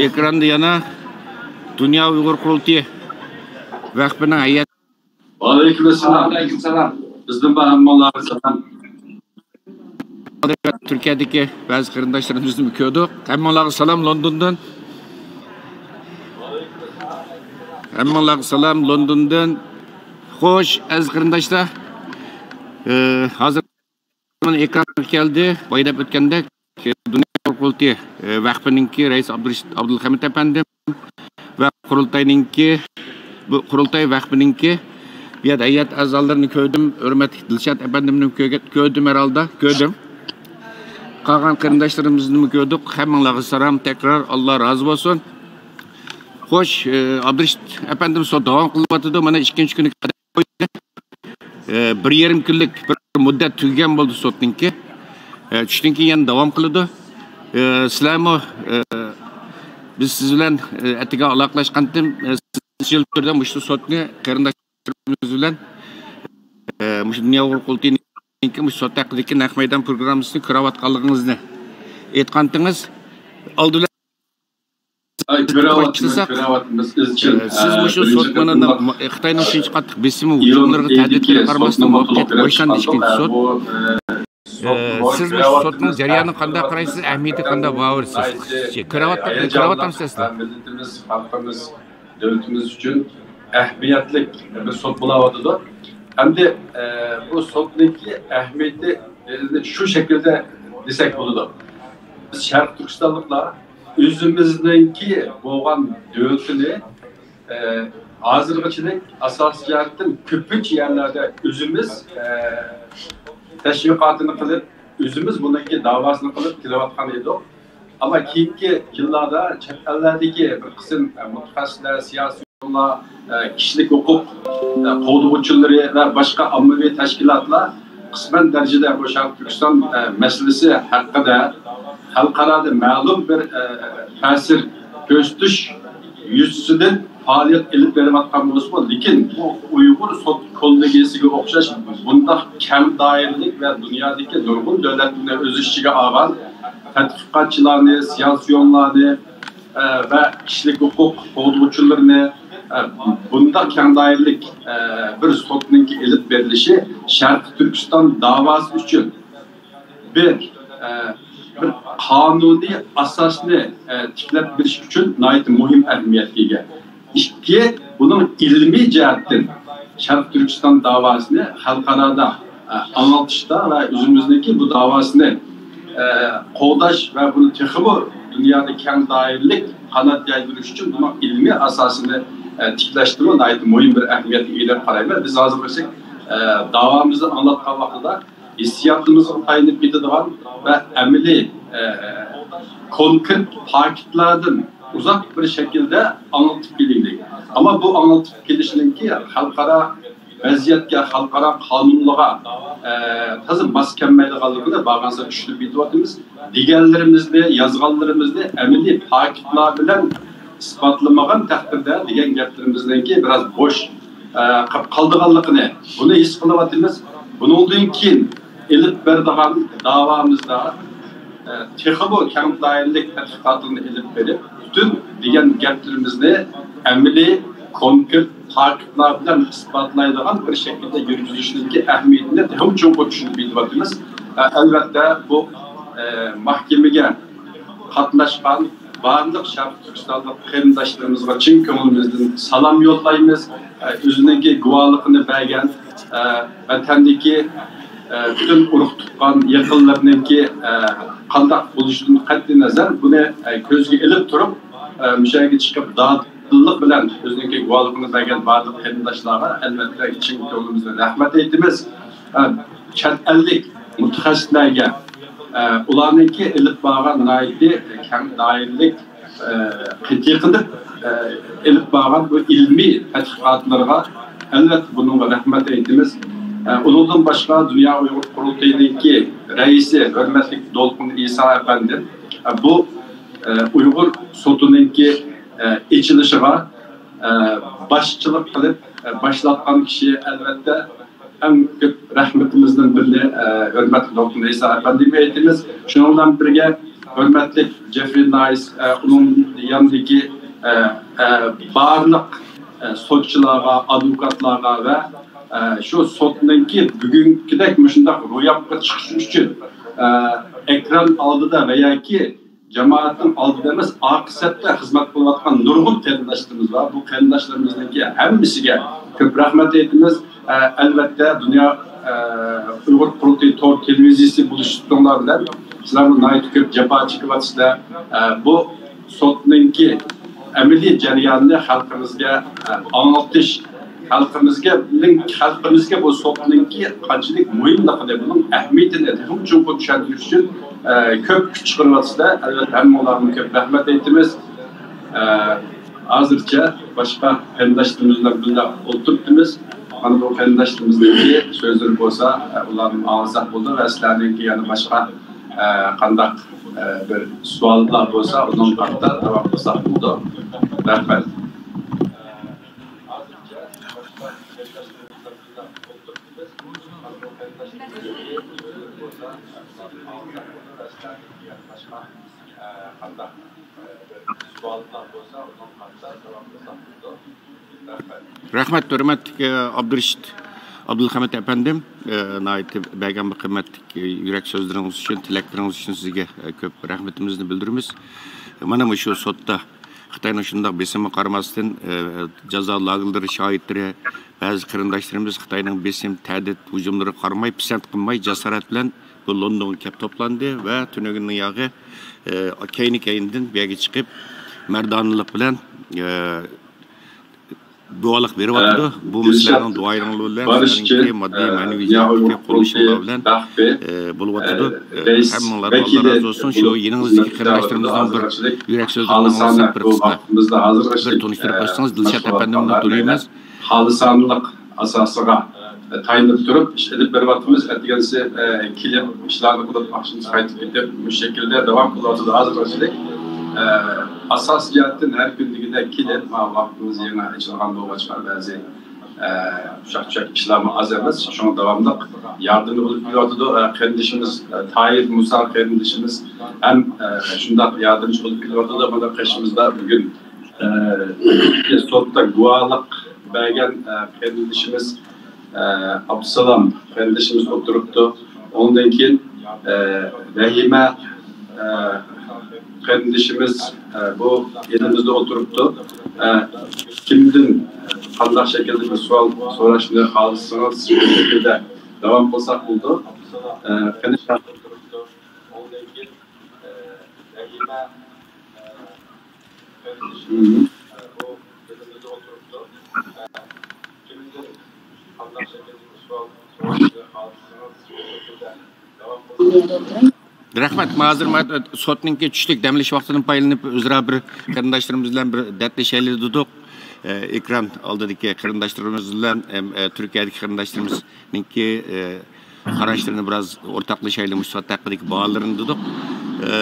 ئېكراندا يەنە دۇنيا ئۇيغۇر قۇرۇلتىيى ۋەقپىنىڭ ھەيئەت. ۋەئەلەيكۇم ئەسسالام. بىزدىن بار ھەممىڭلارغا سالام. تۈركىيەدىكى بەزى قېرىنداشلىرىمىزنىمۇ كۆردۇق. ھەممىڭلارغا سالام لوندوندىن. ھەممىڭلارغا سالام لوندوندىن. خوش، ئەزىز قېرىنداشلار. ئى، ھازىر ئېكرانغا كەلدى. بايا دەپ ئۆتكەندەك، دۇنيا قۇرۇلتىيى، ئى، ۋەقپىنىڭكى رەئىسى ئابدۇرېشىت ئابدۇلخەمىت ئەپەندىم. ۋە قۇرۇلتاينىڭكى، بۇ قۇرۇلتاي ۋەقپىنىڭكى بۇ يەردە ھەيئەت ئەزالىرىنى كۆردۈم، ھۆرمەتلىك دىلشات ئەپەندىمنى كۆرگەن، كۆردۈم ھەرھالدا، كۆردۈم. قالغان قېرىنداشلىرىمىزنىمۇ كۆردۇق. ھەممىڭلارغا سالام، تەكرار ئاللا رازى بولسۇن. خوش، ئى، ئابدۇرېشىت ئەپەندىم سوت داۋام قىلىۋاتىدۇ. مانا ئىككىنچى كۈنى قەدەم قويدى. ئى، بىر يېرىم كۈنلۈك بىر مۇددەت تۈگىگەن بولدى سوتنىڭكى. ئى، چۈشتىن كېيىن يەنە داۋام قىلىدۇ. ئى، سىلەرمۇ، ئى، بىز سىز بىلەن، ئى، ئەتىگەن ئالاقىلاشقانتىم، ئى، سىز يىل تۈردە مۇشۇ سوتنى قېرىنداشلىرىمىز بىلەن، ئى، مۇشۇ دۇنيا ئۇيغۇر قۇرۇلتىيىنىڭكى مۇشۇ سوت ھەققىدىكى نەق مەيدان پروگراممىسىنى كۆرۈۋاتقانلىقىڭىزنى ئېيتقانتىڭىز. ئالدى بىلەن ئاي، كۆرۈۋاتىمىز، باشلىساق، كۆرۈۋاتىمىز، ئىزچىل. ئە، سىز ئە، مۇشۇ بىرىنچى سوت مانا قېتىملىق خىتاينىڭ شۇنچە قاتتىق بېسىمى، ھۇجۇملىرىغا، تەھدىتلىرىگە قارىماستىن، مۇۋەپپەقىيەتلىك باشلاندى ئىككىنچى سوت. ئە، سىز مۇشۇ سوتنىڭ جەريانىغا قانداق قارايسىز؟ ئەھمىيىتىگە قانداق باھا بېرىسىز؟ كۆرۈۋاتام-، كۆرۈۋاتامسىز سىلەر؟ مىللىتىمىز، خەلقىمىز، دۆلىتىمىز ئۈچۈن ئەھمىيەتلىك بىر سوت بولاۋاتىدۇ. ئەمدى، ئە، بۇ سوتنىڭكى ئەھمىيىتى شۇ شەكىلدە دېسەك بولىدۇ. بىز شەرقىي تۈركىستانلىقلار ئۆزىمىزنىڭكى بولغان دۆلىتىنى، ئە، ھازىرغىچىلىك ئاساسىي جەھەتتىن كۆپىنچە يەرلەردە ئۆزىمىز، ئە، تەشۋىقاتىنى قىلىپ، ئۆزىمىز بۇنىڭكى داۋاسىنى قىلىپ كېلىۋاتقان ئىدۇق. ئەمما كېيىنكى يىللاردا چەت ئەللەردىكى بىر قىسىم، ئە، مۇتەخەسسىسلەر، سىياسىيونلار، ئە، كىشىلىك ھوقۇق، ئە، قوغدىغۇچىلىرى ۋە باشقا ئاممىۋى تەشكىلاتلار قىسمەن دەرىجىدە بۇ شەرقىي تۈركىستان، ئە، مەسىلىسى ھەققىدە خەلقئارادا مەلۇم بىر، ئە، تەسىر كۆرسىتىش يۈزىسىدىن پائالىيەت ئېلىپ بېرىۋاتقان بولسىمۇ، لېكىن بۇ ئۇيغۇر سوت كوللېگىيىسىگە ئوخشاش بۇنداق كەڭ دائىرىلىك ۋە دۇنيادىكى نۇرغۇن دۆلەتلەرنى ئۆز ئىچىگە ئالغان تەتقىقاتچىلارنى، سىياسىيونلارنى، ئە، ۋە كىشىلىك ھوقۇق قوغدىغۇچىلىرىنى، ئە، بۇنداق كەڭ دائىرىلىك، ئە، بىر سوتنىڭكى ئېلىپ بېرىلىشى شەرقىي تۈركىستان داۋاسى ئۈچۈن بىر، ئە، بىر قانۇنىي ئاساسنى، ئە، تىكلەپ بېرىش ئۈچۈن ناھايىتى مۇھىم ئەھمىيەتكە ئىگە. ئىككى، بۇنىڭ ئىلمىي جەھەتتىن شەرقىي تۈركىستان داۋاسىنى خەلقئارادا، ئە، ئاڭلىتىشتا ۋە ئۆزىمىزنىڭكى بۇ داۋاسىنى، ئە، قوغداش ۋە بۇنى تېخىمۇ دۇنيادا كەڭ دائىرىلىك قانات يايدۇرۇش ئۈچۈن بۇنىڭ ئىلمىي ئاساسىنى، ئە، تىكلەشتىمۇ ناھايىتى مۇھىم بىر ئەھمىيەتكە ئىگە دەپ قارايمەن. بىز ھازىرغىچە، ئە، داۋامىزنى ئاڭلاتقان ۋاقتىدا ھېسسىياتىمىزغا تايىنىپ كېتىدىغان ۋە ئەمەلىي، ئە، كونكرېت پاكىتلاردىن ئۇزاق بىر شەكىلدە ئاڭلىتىپ كېلەيلى. ئەمما بۇ ئاڭلىتىپ كېلىشنىڭكى خەلقئارا ۋەزىيەتكە، خەلقئارا قانۇنلارغا، ئە، تازا ماس كەلمەيدىغانلىقىنى بارغانسېرى چۈشىنىپ يېتىۋاتىمىز. دېگەنلىرىمىزنى، يازغانلىرىمىزنى ئەمەلىي پاكىتلار بىلەن ئىسپاتلىمىغان تەقدىردە دېگەن گەپلىرىمىزنىڭكى بىراز بوش، ئە، قېلىپ قالىدىغانلىقىنى، بۇنى ھېس قىلىۋاتىمىز. بۇنىڭدىن كېيىن ئېلىپ بېرىدىغان داۋامىزدا، ئە، تېخىمۇ كەڭ دائىرىلىك تەتقىقاتلارنى ئېلىپ بېرىپ، پۈتۈن دېگەن گەپلىرىمىزنى ئەمەلىي، كونكرېت پاكىتلار بىلەن ئىسپاتلايدىغان بىر شەكىلدە يۈرگۈزۈشنىڭكى ئەھمىيىتىنى تېخىمۇ چوڭقۇر چۈشىنىپ يېتىۋاتىمىز. ئە، ئەلۋەتتە، بۇ، ئە، مەھكىمىگە قاتناشقان بارلىق شەرقىي تۈركىستانلىق قېرىنداشلىرىمىزغا چىن كۆڭلىمىزدىن سالام يوللايمىز. ئە، ئۆزىنىڭكى گۇۋاھلىقىنى بەرگەن، ئە، ۋەتەندىكى، ئە، پۈتۈن ئۇرۇق تۇغقان يېقىنلىرىنىڭكى، ئە، قانداق بولۇشىدىن قەتئىينەزەر، بۇنى، ئە، كۆزگە ئېلىپ تۇرۇپ، ئە، مۇشۇ يەرگە چىقىپ دادىللىق بىلەن ئۆزىنىڭكى گۇۋاھلىقىنى بەرگەن بارلىق قېرىنداشلارغا ئەلۋەتتە چىن كۆڭلىمىزدىن رەھمەت ئېيتىمىز. ئە، چەت ئەللىك مۇتەخەسسىسلەرگە، ئە، ئۇلارنىڭكى ئېلىپ بارغان ناھايىتى كەڭ دائىرىلىك، ئە، قېتىي قىلىپ، ئە، ئېلىپ بارغان بۇ ئىلمىي تەتقىقاتلىرىغا ئەلۋەتتە بۇنىڭغا رەھمەت ئېيتىمىز. ئە، ئۇنىڭدىن باشقا دۇنيا ئۇيغۇر قۇرۇلتىيىنىڭكى رەئىسى ھۆرمەتلىك دولقۇن ئىسا ئەپەندى، ئە، بۇ، ئە، ئۇيغۇر سوتىنىڭكى، ئە، ئېچىلىشىغا، ئە، باشچىلىق قىلىپ، ئە، باشلاتقان كىشى ئەلۋەتتە ئەڭ كۆپ رەھمىتىمىزدىن بىرىنى، ئە، ھۆرمەتلىك دولقۇن ئىسا ئەپەندىگە ئېيتىمىز. شۇنىڭ بىلەن بىرگە، ھۆرمەتلىك جېفرى نايس، ئە، ئۇنىڭ يانىدىكى، ئە، ئە، بارلىق، ئە، سوتچىلارغا، ئادۋوكاتلارغا ۋە، ئە، شۇ سوتنىڭكى بۈگۈنكىدەك مۇشۇنداق روياپقا چىقىشى ئۈچۈن، ئە، ئېكران ئالدىدا ۋە ياكى جامائەتنىڭ ئالدىدا ئەمەس، ئارقا سەپتە خىزمەت قىلىۋاتقان نۇرغۇن قېرىنداشلىرىمىز بار. بۇ قېرىنداشلىرىمىزنىڭكى ھەممىسىگە كۆپ رەھمەت ئېيتىمىز. ئە، ئەلۋەتتە، دۇنيا، ئە، ئۇيغۇر قۇرۇلتىيى تور تېلېۋىزىيىسى بولۇشۇڭلار بىلەن سىلەرمۇ ناھايىتى كۆپ جاپا چېكىۋاتىسىلەر. ئە، بۇ سوتنىڭكى ئەمەلىي جەريانىنى خەلقىمىزگە، ئە، ئاڭلىتىش، خەلقىمىزگە، خەلقىمىزگە بۇ سوتنىڭكى قانچىلىك مۇھىملىقىنى، بۇنىڭ ئەھمىيىتىنى تېخىمۇ چوڭقۇر چۈشەندۈرۈش ئۈچۈن، ئە، كۆپ كۈچ چىقىرىۋاتىسىلەر. ئەلۋەتتە، ھەممىڭلارغا كۆپ رەھمەت ئېيتىمىز. ئە، ھازىرچە باشقا قېرىنداشلىرىمىز بىلەن بىللە ئولتۇرۇپتىمىز. مانا بۇ قېرىنداشلىرىمىزنىڭكى سۆزلىرى بولسا، ئە، ئۇلاردىن ئاڭلىساق بولىدۇ ۋە سىلەرنىڭكى يەنە باشقا، ئە، قانداق، ئە، بىر سوئاللار بولسا، ئۇنىڭ ھەققىدە داۋام قىلساق بولىدۇ. رەھمەت. رەھمەت، ھۆرمەتلىك، ئە، ئابدۇرېشىت ئابدۇلخەمىت ئەپەندىم، ئە، ناھايىتى بەرگەن بۇ قىممەتلىك، ئە، يۈرەك سۆزلىرىڭىز ئۈچۈن، تىلەكلىرىڭىز ئۈچۈن سىزگە، ئە، كۆپ رەھمىتىمىزنى بىلدۈرىمىز. مانا مۇشۇ سوتتا خىتاينىڭ شۇنداق بېسىمىغا قارىماستىن، ئە، جازا لاگېرلىرى شاھىتلىرى، بەزى قېرىنداشلىرىمىز خىتاينىڭ بېسىم، تەھدىت، ھۇجۇملىرىغا قارىماي، پىسەنت قىلماي، جاسارەت بىلەن بۇ لوندونغا كەپ توپلاندى ۋە تۈنۈگۈن ياغى، ئە، كەينى-كەينىدىن بۇ يەرگە چىقىپ، مەردانىلىق بىلەن، ئە، دۇئالىق بېرىۋاتىدۇ. بۇ سىلەرنىڭ دۇئايىڭلار بىلەن، سىلەرنىڭكى ماددىي، مەنىۋى جەھەتتىكى قوللىشىڭلار بىلەن، ئە، بولۇۋاتىدۇ. ئە، ھەممىڭلار ئاللا رازى بولسۇن. شۇ يېنىڭىزدىكى قېرىنداشلىرىمىزنىڭ بىر يۈرەك سۆزىنى ئاڭلىساق، بىر قىسقا بىر تونۇشتۇرۇپ ئۆتسىڭىز، دىلشات ئەپەندىمنى تونۇيمىز. خالىسانىلىق ئاساسىغا تايىنىپ تۇرۇپ ئىش ئېلىپ بېرىۋاتىمىز. ئەتىگەنسى، ئە، كېلىپ ئىشلارنى قىلىپ، ئاخشىمىسى قايتىپ كېتىپ، مۇشۇ شەكىلدە داۋام قىلىۋاتىدۇ ھازىرغىچىلىك. ئە، ئاساسىي جەھەتتىن ھەر كۈندىكىدەك كېلىپ، مانا ۋاقتىمىز يېڭى ئېچىلغان بولغاچقا، بەزى، ئە، ئۇششاق-چۈششەك ئىشلارمۇ ئاز ئەمەس. شۇڭا داۋاملىق ياردىمى بولۇپ كېلىۋاتىدۇ. ئە، قېرىندىشىمىز، ئە، تاھىر مۇسا قېرىندىشىمىز ھەم، ئە، شۇنداق ياردەمچى بولۇپ كېلىۋاتىدۇ. مانا قېشىمىزدا بۈگۈن، ئە، سوتتا گۇۋاھلىق بەرگەن، ئە، قېرىندىشىمىز ئابدۇسالام قېرىندىشىمىز ئولتۇرۇپتۇ. ئۇنىڭدىن كېيىن، ئە، رەھىمە، ئە، قېرىندىشىمىز، ئە، بۇ يېنىمىزدا ئولتۇرۇپتۇ. ئە، كىمدىن قانداق شەكىلدە بىر سوئال سوراشنى خالىسىڭىز، شۇ شەكىلدە داۋام قىلساق بولىدۇ. ئە، قېنى. رەھمەت. ھازىر مانا سوتنىڭكى چۈشلۈك دەم ئېلىش ۋاقتىدىن پايدىلىنىپ، ئۆزئارا بىر قېرىنداشلىرىمىز بىلەن بىر دەردلىشەيلى دېدۇق. ئە، ئېكران ئالدىدىكى قېرىنداشلىرىمىز بىلەن، ئەم، ئە، تۈركىيەدىكى قېرىنداشلىرىمىزنىڭكى، ئە، قاراشلىرىنى بىراز ئورتاقلىشايلى، مۇشۇ سوت ھەققىدىكى باھالىرىنى دېدۇق. ئە،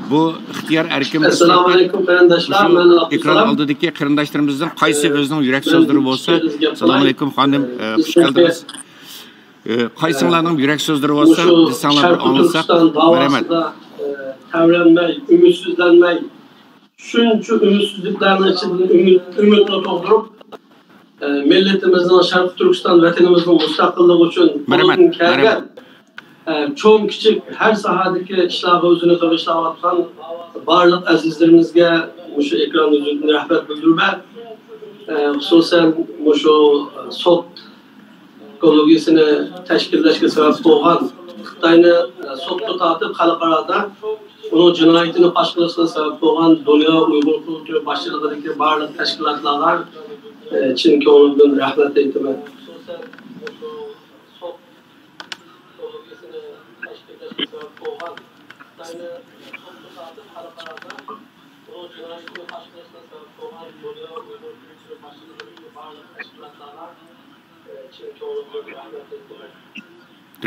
بۇ ئىختىيار ئەركىن، ئەسسالامۇ ئەلەيكۇم قېرىنداشلار، مەن ئابدۇسالام. ئېكران ئالدىدىكى قېرىنداشلىرىمىزدىن قايسى ئۆزىنىڭ يۈرەك سۆزلىرى بولسا. ئەسسالامۇ ئەلەيكۇم خانىم، ئە، خۇش كەلدىڭىز. ئە، قايسىڭلارنىڭ يۈرەك سۆزلىرى بولسا، دېسەڭلار بىر ئاڭلىساق. مەرھەمەت. تەۋرەنمەي، ئۈمىدسىزلەنمەي، شۇنچە ئۈمىدسىزلىكلەرنىڭ ئىچىدىن ئۈمىد، ئۈمىدنى تۇغدۇرۇپ، ئە، مىللىتىمىزنىڭ، شەرقىي تۈركىستان ۋەتىنىمىزنىڭ مۇستەقىللىقى ئۈچۈن قولىدىن كەلگەن، ئە، چوڭ كىچىك ھەر ساھەدىكى ئىشلارغا ئۆزىنى بېغىشلاۋاتقان بارلىق ئەزىزلىرىمىزگە مۇشۇ ئېكران يۈزىدىن رەھمەت بىلدۈرىمەن. ئە، خۇسۇسەن مۇشۇ سوت كوللېگىيىسىنى تەشكىللەشكە سەۋەب بولغان، خىتاينى، ئە، سوتقا تارتىپ خەلقئارادا ئۇنىڭ جىنايىتىنى پاش قىلىشقا سەۋەب بولغان دۇنيا ئۇيغۇر قۇرۇلتىيى باشچىلىقىدىكى بارلىق تەشكىلاتلارغا، ئە، چىن كۆڭلۈمدىن رەھمەت ئېيتىمەن.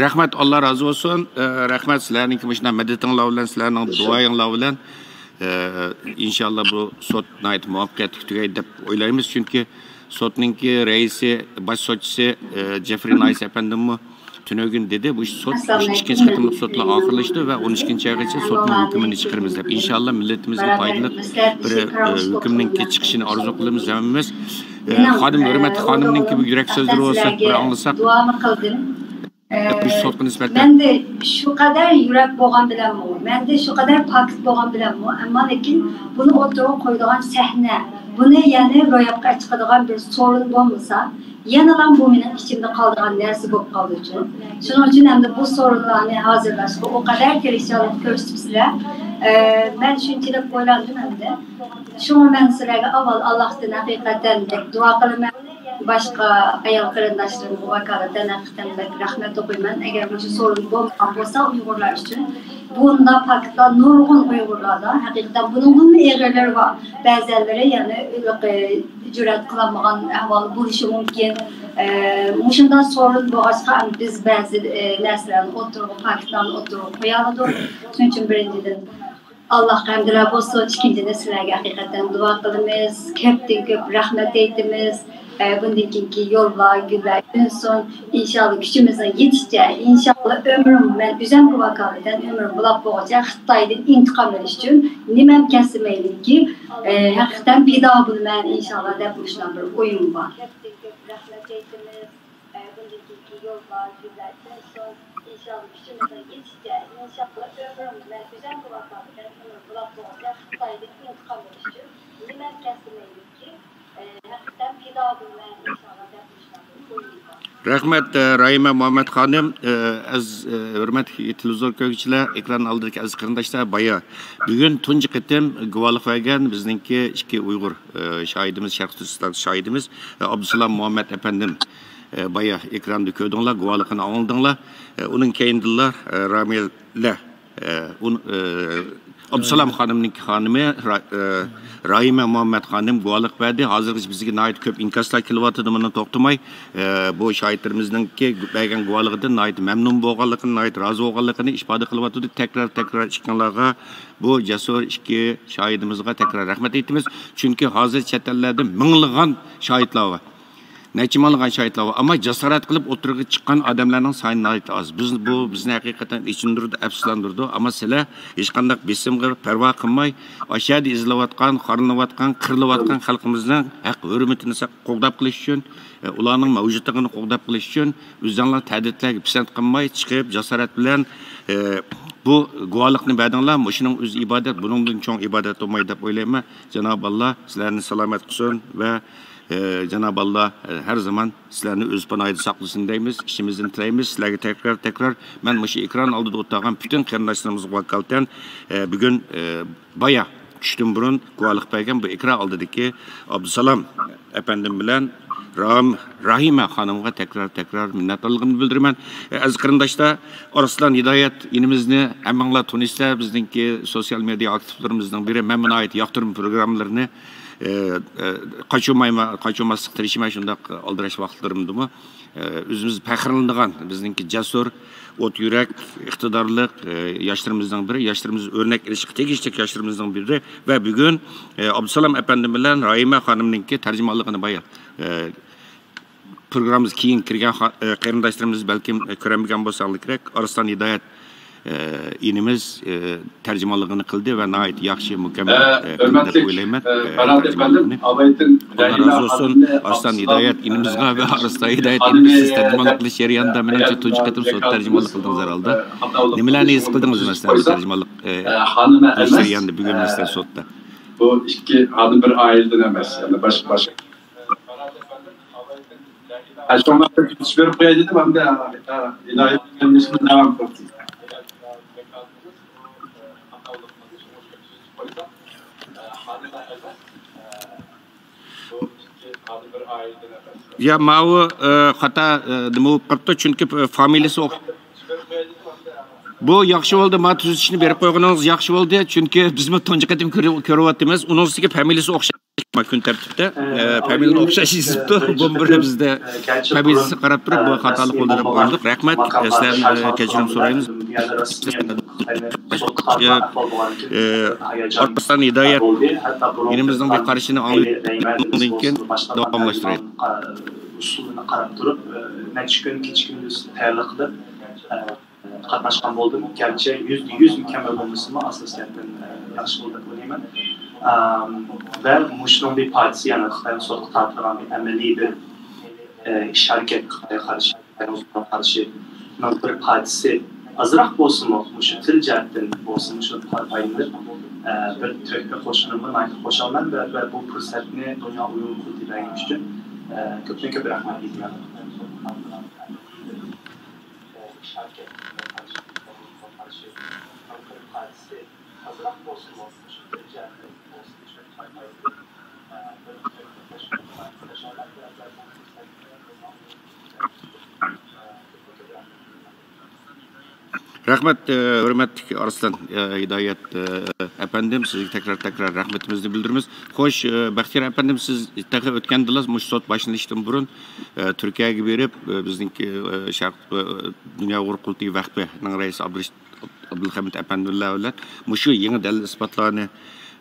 رەھمەت، ئاللا رازى بولسۇن. ئە، رەھمەت سىلەرنىڭكى مۇشۇنداق مەدىتىڭلار بىلەن، سىلەرنىڭ دۇئايىڭلار بىلەن. ئە، ئىنشاللا بۇ سوت ناھايىتى مۇۋەپپەقىيەتلىك تۈگەيدۇ دەپ ئويلايمىز، چۈنكى سوتنىڭكى رەئىسى، باش سوتچىسى، ئە، جېفرى نايس ئەپەندىممۇ تۈنۈگۈن دېدى، بۇ سوت مۇشۇ ئىككىنچى قېتىملىق سوتلار ئاخىرلىشتى ۋە ئون ئىككىنچى ئايغىچە سوتنىڭ ھۆكمىنى چىقىرىمىز دەپ، ئىنشاللا مىللىتىمىزگە پايدىلىق بىر، ئە، ھۆكۈمنىڭكى چىقىشىنى ئارزۇ قىلىمىز ھەممىمىز. ئە، خانىم، ھۆرمەتلىك خانىمنىڭكى بۇ يۈرەك سۆزلىرى بولسا بىر ئاڭلىساق. دۇئامۇ قىلدىم. ئە، مۇشۇ سوتقا نىسبەتەن. مەندە شۇ قەدەر يۈرەك بولغان بىلەنمۇ، مەندە شۇ قەدەر پاكىت بولغان بىلەنمۇ، ئەمما لېكىن بۇنى ئوتتۇرىغا قويىدىغان سەھنە، بۇنى يەنى روياپقا چىقىدىغان بىر سورۇن بولمىسا، يەنىلا بۇ مېنىڭ ئىچىمدە قالىدىغان نەرسە بولۇپ قالىدۇ. شۇنىڭ ئۈچۈن ئەمدى بۇ سورۇنلارنى ھازىرلاشقا ئۇ قەدەر تىرىشچانلىق كۆرسىتىپسىلەر. ئە، مەن شۇنچىلىك ئويلاندىم ئەمدى. شۇڭا مەن سىلەرگە ئاۋۋال ئاللاھتىن ھەقىقەتەن بەك دۇئا قىلىمەن. باشقا ئايال قېرىنداشلىرىمغا ۋاكالىتەن ھەقىقەتەن بەك رەھمەت ئوقۇيمەن. ئەگەر مۇشۇ سورۇن بولمىغان بولسا ئۇيغۇرلار ئۈچۈن، بۇنداق پاكىتلار نۇرغۇن ئۇيغۇرلاردا ھەقىقەتەن بۇنىڭدىنمۇ ئېغىرلىرى بار. بەزەنلىرى يەنە ھېلىقى جۈرئەت قىلالمىغان ئەھۋال بولۇشى مۇمكىن. ئە، مۇشۇنداق سورۇن بولغاچقا، بىز بەزى، ئە، نەرسىلەرنى ئوتتۇرىغا، پاكىتلارنى ئوتتۇرىغا قويالىدۇق. شۇنىڭ ئۈچۈن بىرىنچىدىن، ئاللاھقا ھەمدۇلار بولسۇن، ئىككىنچىدىن، سىلەرگە ھەقىقەتەن دۇئا قىلىمىز، كۆپتىن كۆپ رەھمەت ئېيتىمىز. ئە، بۇندىن كېيىنكى يوللار، كۈنلەر ئۈنسۇن. ئىنشاللا كۈچىمىزنىڭ يېتىشىچە، ئىنشاللا ئۆمرۈم، مەن ئۆزۈمگە ۋاكالىتەن ئۆمرۈم بولاپ بولغۇچە خىتايدىن ئىنتىقام ئېلىش ئۈچۈن نېمەم كەتسە مەيلىكى، ئە، ھەقىقەتەن پىدا بولىمەن ئىنشاللا دەپ مۇشۇنداق بىر ئويۇم بار. رەھمەت، ئە، راھىمە مۇھەممەت خانىم، ئە، ئەز-، ئە، ھۆرمەتلىك تېلېۋىزور كۆرگۈچىلەر، ئېكران ئالدىدىكى ئەزىز قېرىنداشلار، بايا بۈگۈن تۇنجى قېتىم گۇۋاھلىق بەرگەن بىزنىڭكى ئىككى ئۇيغۇر، ئە، شاھىدىمىز، شەرقىي تۈركىستان شاھىدىمىز، ئە، ئابدۇسالام مۇھەممەت ئەپەندىم. ئە، بايا ئېكراندا كۆردۈڭلار، گۇۋاھلىقىنى ئاڭلىدىڭلار. ئە، ئۇنىڭ كەينىدىنلا، ئە، رامىلە ئە، ئۇن-، ئە، ئابدۇسالام خانىمنىڭ خانىمى را-، ئە، راھىمە مۇھەممەت خانىم گۇۋاھلىق بەردى. ھازىرغىچە بىزگە ناھايىتى كۆپ ئىنكاسلار كېلىۋاتىدۇ، مۇنى توختىماي. ئە، بۇ شاھىتلىرىمىزنىڭكى بەرگەن گۇۋاھلىقىدىن ناھايىتى مەمنۇن بولغانلىقىنى، ناھايىتى رازى بولغانلىقىنى ئىپادە قىلىۋاتىدۇ. تەكرار، تەكرار ئىككىڭلارغا، بۇ جەسۇر ئىككى شاھىتىمىزغا تەكرار رەھمەت ئېيتىمىز. چۈنكى ھازىر چەت ئەللەردە مىڭلىغان شاھىتلار بار. نەچچە مىڭلىغان شاھىتلار بار. ئەمما جاسارەت قىلىپ ئوتتۇرىغا چىققان ئادەملەرنىڭ سانى ناھايىتى ئاز. بىز، بۇ بىزنى ھەقىقەتەن ئېچىندۇرىدۇ، ئەپسۇسلاندۇرىدۇ. ئەمما سىلەر ھېچقانداق بېسىمغا پەرۋا قىلماي، ئاشۇ يەردە ئېزىلىۋاتقان، خارلىنىۋاتقان، قىرىلىۋاتقان خەلقىمىزنىڭ ھەق ھۆرمىتىنى ساق-، قوغداپ قېلىش ئۈچۈن، ئە، ئۇلارنىڭ مەۋجۇتلۇقىنى قوغداپ قېلىش ئۈچۈن ئۆزۈڭلار تەدىتلەرگە پىسەنت قىلماي چىقىپ، جاسارەت بىلەن، ئە، بۇ گۇۋاھلىقنى بەردىڭلار. مۇشۇنىڭ ئۆزى ئىبادەت، بۇنىڭدىن چوڭ ئىبادەت بولمايدۇ دەپ ئويلايمەن. جانابى ئاللا سىلەرنى سالامەت قىلسۇن ۋە، ئە، جانابى ئاللا، ئە، ھەر زامان سىلەرنى ئۆز پاناھىدا ساقلىسۇن دەيمىز. ئىشىمىزدىن تىلەيمىز. سىلەرگە تەكرار، تەكرار مەن مۇشۇ ئېكران ئالدىدا ئولتۇرغان پۈتۈن قېرىنداشلىرىمىزغا ۋاكالىتەن، ئە، بۈگۈن، ئە، بايا چۈشتىن بۇرۇن گۇۋاھلىق بەرگەن بۇ ئېكران ئالدىدىكى ئابدۇسالام ئەپەندىم بىلەن رام-، راھىمە خانىمغا تەكرار، تەكرار مىننەتدارلىقىمنى بىلدۈرىمەن. ئە، ئەزىز قېرىنداشلار، ئارسلان ھىدايەت ئىنىمىزنى ھەممىڭلار تونۇيسىلەر، بىزنىڭكى سوسىيال مېدىيا ئاكتىپلىرىمىزنىڭ بىرى. مەنمۇ ناھايىتى ياقتۇرىمەن پروگراممىلىرىنى. ئە، ئە، قاچۇرمايمەن، قاچۇرماسلىققا تىرىشىمەن شۇنداق ئالدىراش ۋاقىتلىرىمدىمۇ. ئە، ئۆزىمىز پەخىرلىنىدىغان، بىزنىڭكى جەسۇر، ئوت يۈرەك، ئىقتىدارلىق، ئە، ياشلىرىمىزنىڭ بىرى، ياشلىرىمىز ئۆرنەك ئېلىشقا تېگىشلىك ياشلىرىمىزنىڭ بىرى. ۋە بۈگۈن، ئە، ئابدۇسالام ئەپەندىم بىلەن راھىمە خانىمنىڭكى تەرجىمانلىقىنى بايا، ئە، پروگراممىمىز كېيىن كىرگەن خا-، ئە، قېرىنداشلىرىمىز بەلكىم، ئە، كۆرەلمىگەن بولساڭلار كېرەك. ئارسلان ھىدايەت، ئە، ئىنىمىز، ئە، تەرجىمانلىقىنى قىلدى ۋە ناھايىتى ياخشى، مۇكەممەل، ئە، ئە، قىلدى دەپ ئويلايمەن. ئە، ئە، تەرجىمانلىقىنى. ئاللا رازى بولسۇن ئارسلان ھىدايەت ئىنىمىزغا ۋە ئارسلان ھىدايەت ئىنىم سىز تەرجىمانلىق قىلىش جەريانىدا مېنىڭچە تۇنجى قېتىم سوت تەرجىمانلىق قىلدىڭىز ھەرھالدا. نېمىلەرنى ھېس قىلدىڭىز، مەسىلەن، بۇ تەرجىمانلىق، ئە، قىلىش جەريانىدا بۈگۈن، مەسىلەن، سوتتا؟ بۇ ئىككى خانىم بىر ئائىلىدىن ئەمەس، يەنى باشقا، باشقا. شۇڭا كۆچۈش بېرىپ قوياي دېدىم، ئەمدى ئىلاھىي داۋام قىلدى. يا، ماۋۇ، ئە، خاتا، ئە، نېمە بولۇپ قاپتۇ، چۈنكى، ئە، فامىلىسى ئوخ-، بۇ ياخشى بولدى، ما تۈزىتىشنى بېرىپ قويغىنىڭىز ياخشى بولدى، چۈنكى بىزمۇ تۇنجى قېتىم كۆرۈ-، كۆرۈۋاتىمىز، ئۇنىڭ ئۈستىگە فامىلىسى ئوخشاش. كۈن تەرتىپتە، ئە، پەمىلىنى ئوخشاش يېزىپتۇ. بۇ بىر بىزدە پەمىلىسىگە قاراپ تۇرۇپ، بۇ خاتالىق بولدى دەپ ئويلىدۇق. رەھمەت، سىلەردىن، ئە، كەچۈرۈم سورايمىز. ئە، ئارسلان ھىدايەت ئىنىمىزنىڭ بىر قارىشىنى ئاڭلىدىن كېيىن داۋاملاشتۇرايلى. ئۇسۇلىنى قاراپ تۇرۇپ، نەچچە كۈن كېچە كۈندۈز تەييارلىق قىلىپ، قاتناشقان بولدۇم. گەرچە يۈزدە يۈز مۇكەممەل بولمىسىمۇ، ئاساسىيەتتىن، ئە، ياخشى بولدى دەپ ئويلايمەن. ئەم، ۋە مۇشۇنىڭ بىر پارچىسى، يەنى خىتاينى سوتقا تارتىدىغان بىر ئەمەلىي بىر، ئە، ئىش ھەرىكەت، خىتايغا قارشى، خىتاينىڭ زۇلمىغا قارشىنىڭ بىر پارچىسى ئازراق بولسىمۇ، مۇشۇ تىل جەھەتتىن بولسىمۇ، شۇ پايدىلىنىپ، ئە، بىر تۆھپە قوشقىنىمغا ناھايىتى خۇشالمەن ۋە، ۋە بۇ پۇرسەتنى دۇنيا ئۇيغۇر قۇرۇلتىيى بەرگەن ئۈچۈن، ئە، كۆپتىن كۆپ رەھمەت ئېيتىمەن. رەھمەت، ئە، ھۆرمەتلىك ئارسلان، ئە، ھىدايەت، ئە، ئەپەندىم، سىزگە تەكرار، تەكرار رەھمىتىمىزنى بىلدۈرىمىز. خوش، ئە، بەختىيار ئەپەندىم، سىز تېخى ئۆتكەندىلا مۇشۇ سوت باشلىنىشتىن بۇرۇن، ئە، تۈركىيەگە بېرىپ، ئە، بىزنىڭكى، ئە، شەرق، ئە، دۇنيا ئۇيغۇر قۇرۇلتىيى ۋەقپىنىڭ رەئىسى ئابدۇرېشىت ئابدۇلھەمىد ئەپەندىلەر بىلەن مۇشۇ يېڭى دەلىل-ئىسپاتلارنى،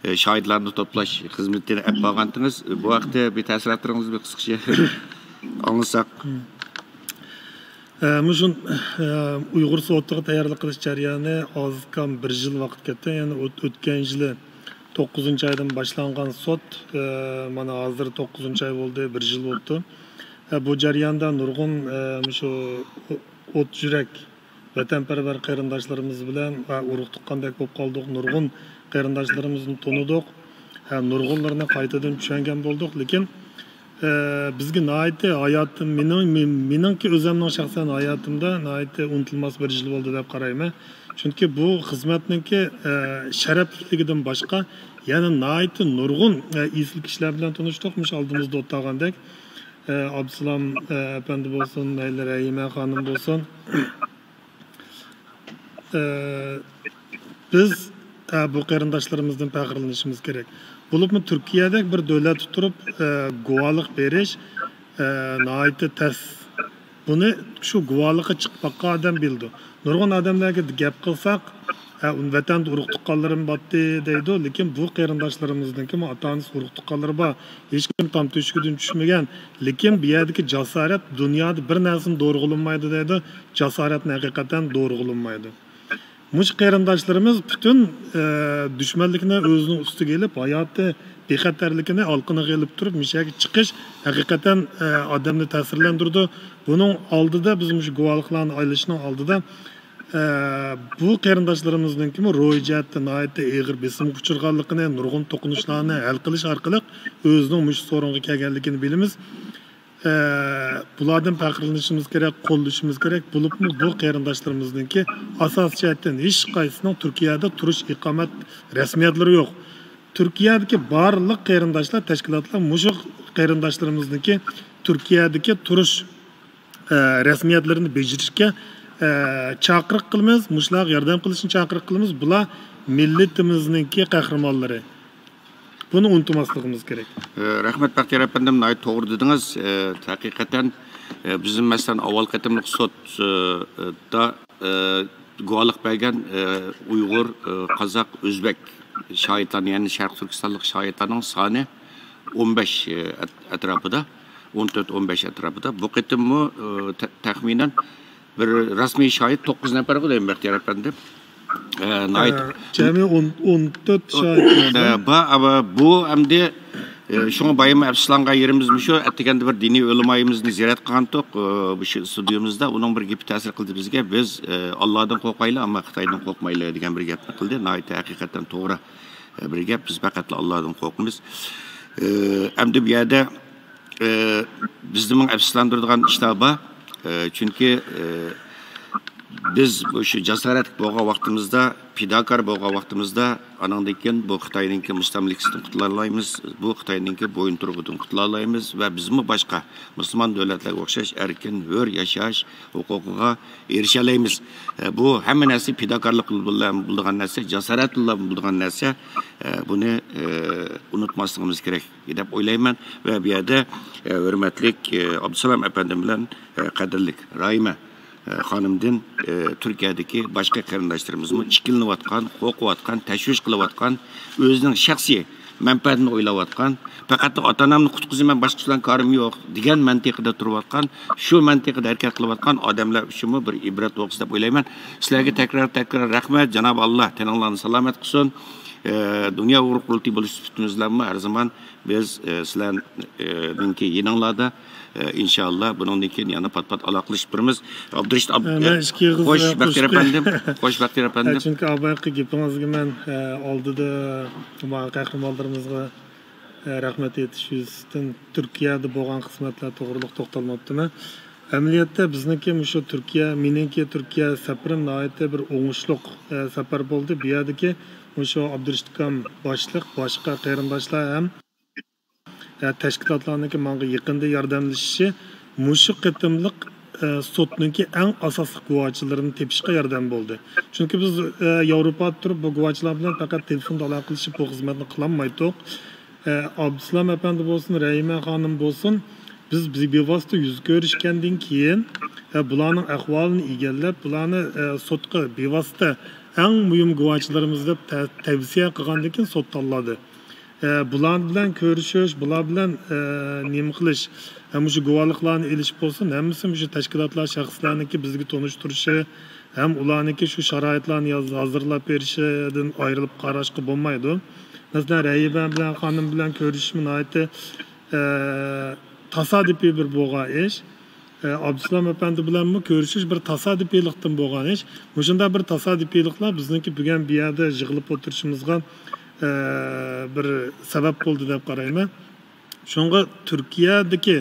ئە، شاھىدلارنى توپلاش خىزمىتىنى ئەپ بارغانتىڭىز. بۇ ھەقتە بىر تەسىراتلىرىڭىزنى بىر قىسقىچە ئاڭلىساق. ئە، مۇشۇ، ئە، ئۇيغۇر سوتىغا تەييارلىق قىلىش جەريانى ئاز كام بىر يىل ۋاقىت كەتتى. يەنى ئۆت-، ئۆتكەن يىلى توققۇزىنچى ئايدىن باشلانغان سوت، ئە، مانا ھازىر توققۇزىنچى ئاي بولدى، بىر يىل بوپتۇ. ئە، بۇ جەرياندا نۇرغۇن، ئە، مۇشۇ ئوت يۈرەك ۋەتەنپەرۋەر قېرىنداشلىرىمىز بىلەن ۋە ئۇرۇق تۇغقاندەك بولۇپ قالدۇق. نۇرغۇن قېرىنداشلىرىمىزنى تونۇدۇق. ھە، نۇرغۇنلىرىنى قايتىدىن چۈشەنگەن بولدۇق. لېكىن، ئە، بىزگە ناھايىتى ھاياتىم، مېنىڭ، مېن-، مېنىڭكى ئۆزەمنىڭ شەخسەن ھاياتىمدا ناھايىتى ئۇنتۇلماس بىر يىل بولدى دەپ قارايمەن. چۈنكى بۇ خىزمەتنىڭكى، ئە، شەرەپلىكلىكىدىن باشقا يەنە ناھايىتى نۇرغۇن، ئە، ئېسىل كىشىلەر بىلەن تونۇشتۇق. مۇشۇ ئالدىمىزدا ئولتۇرغاندەك، ئە، ئابدۇسالام، ئە، ئەپەندى بولسۇن، مەيلى رەھىمە خانىم بولسۇن. ئە، بىز، ئە، بۇ قېرىنداشلىرىمىزدىن پەخىرلىنىشىمىز كېرەك. بولۇپمۇ تۈركىيەدەك بىر دۆلەتتە تۇرۇپ، ئە، گۇۋاھلىق بېرىش، ئە، ناھايىتى تەس. بۇنى شۇ گۇۋاھلىققا چىقىپ باققان ئادەم بىلىدۇ. نۇرغۇن ئادەملەرگە گەپ قىلساق، ھە، ۋەتەندە ئۇرۇق تۇغقانلىرىم باتتى دەيدۇ، لېكىن بۇ قېرىنداشلىرىمىزنىڭكىمۇ ئاتا-ئانىسى ئۇرۇق تۇغقانلىرى بار. ھېچكىم تام تۆشۈكىدىن چۈشمىگەن، لېكىن بۇ يەردىكى جاسارەت دۇنيادا بىر نەرسىمۇ دورىغا ئېلىنمايدۇ دەيدۇ. جاسارەتنى ھەقىقەتەن دورىغا ئېلىنمايدۇ. مۇشۇ قېرىنداشلىرىمىز پۈتۈن، ئە، دۈشمەنلىكنى ئۆزىنىڭ ئۈستىگە ئېلىپ، ھاياتى بىخەتەرلىكىنى ئالقىنىغا ئېلىپ تۇرۇپ، مۇشۇ يەرگە چىقىش ھەقىقەتەن، ئە، ئادەمنى تەسىرلەندۈرىدۇ. بۇنىڭ ئالدىدا بىز مۇشۇ گۇۋاھلىقلارنى ئايلىشىشنىڭ ئالدىدا، ئە، بۇ قېرىنداشلىرىمىزنىڭكىمۇ روھىي جەھەتتە ناھايىتى ئېغىر بېسىمغا ئۇچرىغانلىقىنى، نۇرغۇن توقۇنۇشلارنى ھەل قىلىش ئارقىلىق ئۆزىنىڭ مۇشۇ سورۇنغا كەلگەنلىكىنى بىلىمىز. ئە، بۇلاردىن پەخىرلىنىشىمىز كېرەك، قوللىشىمىز كېرەك. بولۇپمۇ بۇ قېرىنداشلىرىمىزنىڭكى ئاساسىي جەھەتتىن ھېچقايسىسىنىڭ تۈركىيەدە تۇرۇش ئىقامەت رەسمىيەتلىرى يوق. تۈركىيەدىكى بارلىق قېرىنداشلار، تەشكىلاتلار مۇشۇ قېرىنداشلىرىمىزنىڭكى تۈركىيەدىكى تۇرۇش، ئە، رەسمىيەتلىرىنى بېجىرىشكە، ئە، چاقىرىق قىلىمىز، مۇشۇلارغا ياردەم قىلىشنى چاقىرىق قىلىمىز. بۇلار مىللىتىمىزنىڭكى قەھرىمانلىرى. بۇنى ئۇنتۇماسلىقىمىز كېرەك. ئە، رەھمەت، بەختىيار ئەپەندىم، ناھايىتى توغرا دېدىڭىز. ئە، ھەقىقەتەن، ئە، بىزنىڭ، مەسىلەن، ئاۋۋال قېتىملىق سوتتا، ئە، گۇۋاھلىق بەرگەن، ئە، ئۇيغۇر، ئە، قازاق، ئۆزبەك شاھىتلارنى، يەنى شەرقىي تۈركىستانلىق شاھىتلارنىڭ سانى ئون بەش، ئە، ئەت-، ئەتراپىدا، ئون تۆت، ئون بەش ئەتراپىدا. بۇ قېتىممۇ، ئە، تە-، تەخمىنەن بىر رەسمىي شاھىت توققۇز نەپەرغۇ دەيمەن، بەختىيار ئەپەندىم. ئە، ناھايىتى ئە، جەمئىي ئون، ئون تۆت شاھىت بار. ئە، با-، ئا، بۇ ئەمدى، ئە، شۇڭا بايام ئەپسۇسلانغان يېرىمىز مۇشۇ، ئەتىگەندە بىر دىنىي ئۆلىمايىمىزنى زىيارەت قىلغانتۇق، ئە، مۇشۇ ئىستۇدىيومىزدا. ئۇنىڭ بىر گېپى تەسىر قىلدى بىزگە. بىز، ئە، ئاللادىن قورقايلى، ئەمما خىتايدىن قورقمايلى دېگەن بىر گەپنى قىلدى. ناھايىتى ھەقىقەتەن توغرا، ئە، بىر گەپ. بىز پەقەتلا ئاللادىن قورقىمىز. ئە، ئەمدى بۇ يەردە ئى، بىزنىمۇ ئەپسۇسلاندۇرىدىغان ئىشلار بار. ئى، چۈنكى، ئى، بىز مۇشۇ جاسارەتلىك بولغان ۋاقتىمىزدا، پىداكار بولغان ۋاقتىمىزدا، ئانىڭدىن كېيىن بۇ خىتاينىڭكى مۇستەملىكىسىدىن قۇتۇلالايمىز، بۇ خىتاينىڭكى بويۇنتۇرۇقىدىن قۇتۇلالايمىز ۋە بىزمۇ باشقا مۇسۇلمان دۆلەتلەرگە ئوخشاش ئەركىن، ھۆر ياشاش ھوقۇقىغا ئېرىشەلەيمىز. ئە، بۇ ھەممە نەرسە پىداكارلىق بىلەن بولىدىغان نەرسە، جاسارەت بىلەن بولىدىغان نەرسە. ئە، بۇنى، ئە، ئۇنتۇماسلىقىمىز كېرەك دەپ ئويلايمەن. ۋە بۇ يەردە، ئە، ھۆرمەتلىك، ئە، ئابدۇسالام ئەپەندىم بىلەن، ئە، قەدىرلىك راھىمە، ئە، خانىمدىن، ئە، تۈركىيەدىكى باشقا قېرىنداشلىرىمىزمۇ ئىككىلىنىۋاتقان، قورقۇۋاتقان، تەشۋىش قىلىۋاتقان، ئۆزىنىڭ شەخسىي مەنپەئەتىنى ئويلاۋاتقان، پەقەت ئاتا-ئانامنى قۇتقۇزىمەن، باشقىسى بىلەن كارىم يوق دېگەن مەنتىقىدە تۇرۇۋاتقان، شۇ مەنتىقىدە ھەرىكەت قىلىۋاتقان ئادەملەر ئۈچۈنمۇ بىر ئىبرەت بولغۇسى دەپ ئويلايمەن. سىلەرگە تەكرار، تەكرار رەھمەت، جانابى ئاللا تېنىڭلارنى سالامەت قىلسۇن. ئە، دۇنيا ئۇيغۇر قۇرۇلتىيى بولۇش سۈپىتىمىز بىلەنمۇ ھەر زامان بىز، ئە، سىلەرنىڭكى يېنىڭلاردا، ئە، ئىنشاللا بۇنىڭدىن كېيىن يەنە پات-پات ئالاقىلىشىپ تۇرىمىز. ئابدۇرېشىت ئاب-، ئە، مەن ئىككى ئېغىز، خوش، ئە، بەختىيار قوشۇپ ئەپەندىم. خوش، بەختىيار ئەپەندىم. ئە، چۈنكى ئاۋۋالقى گېپىڭىزگە مەن، ئە، ئالدىدا ماڭا قەھرىمانلىرىمىزغا، ئە، رەھمەت ئېيتىش يۈزىسىدىن تۈركىيەدە بولغان خىزمەتلەر توغرىلىق توختالماپتىمەن. ئەمەلىيەتتە بىزنىڭكى مۇشۇ تۈركىيە، مېنىڭكى تۈركىيە سەپىرىم ناھايىتى بىر ئوڭۇشلۇق، ئە، سەپەر بولدى. بۇ يەردىكى مۇشۇ ئابدۇرېشىت ئاكام باشلىق، باشقا قېرىنداشلار ھەم، ئە، تەشكىلاتلارنىڭكى ماڭا يېقىندا ياردەملىشىشى مۇشۇ قېتىملىق، ئە، سوتنىڭكى ئەڭ ئاساسلىق گۇۋاچىلىرىنى تېپىشقا ياردەم بولدى. چۈنكى بىز، ئە، ياۋروپادا تۇرۇپ بۇ گۇۋاچىلار بىلەن پەقەت تېلېفوندا ئالاقىلىشىپ بۇ خىزمەتنى قىلالمايتتۇق. ئە، ئابدۇسالام ئەپەندى بولسۇن، رەھىمە خانىم بولسۇن، بىز بىز بىۋاسىتە يۈز كۆرۈشكەندىن كېيىن، ئە، بۇلارنىڭ ئەھۋالىنى ئىگىلەپ، بۇلارنى، ئە، سوتقا بىۋاسىتە ئەڭ مۇھىم گۇۋاچىلىرىمىز دەپ تە-، تەۋسىيە قىلغاندىن كېيىن سوت تاللىدى. ئە، بۇلار بىلەن كۆرۈشۈش، بۇلار بىلەن، ئە، نېمە قىلىش، ھە، مۇشۇ گۇۋاھلىقلارنى ئېلىش بولسۇن، ھەممىسى مۇشۇ تەشكىلاتلار، شەخسلەرنىڭكى بىزگە تونۇشتۇرۇشى، ھەم ئۇلارنىڭكى شۇ شارائىتلارنى ياز-، ھازىرلاپ بېرىشىدىن ئايرىلىپ قاراشقا بولمايدۇ. مەسىلەن، رەھىمە بىلەن خانىم بىلەن كۆرۈشۈشمۇ ناھايىتى، ئە، تاسادىپىي بىر بولغان ئىش. ئە، ئابدۇسالام ئەپەندى بىلەنمۇ كۆرۈشۈش بىر تاسادىپىيلىقتىن بولغان ئىش. مۇشۇنداق بىر تاسادىپىيلىقلار بىزنىڭكى بۈگۈن بۇ يەردە يىغىلىپ ئولتۇرۇشىمىزغا، ئە، بىر سەۋەب بولدى دەپ قارايمەن. شۇڭا تۈركىيەدىكى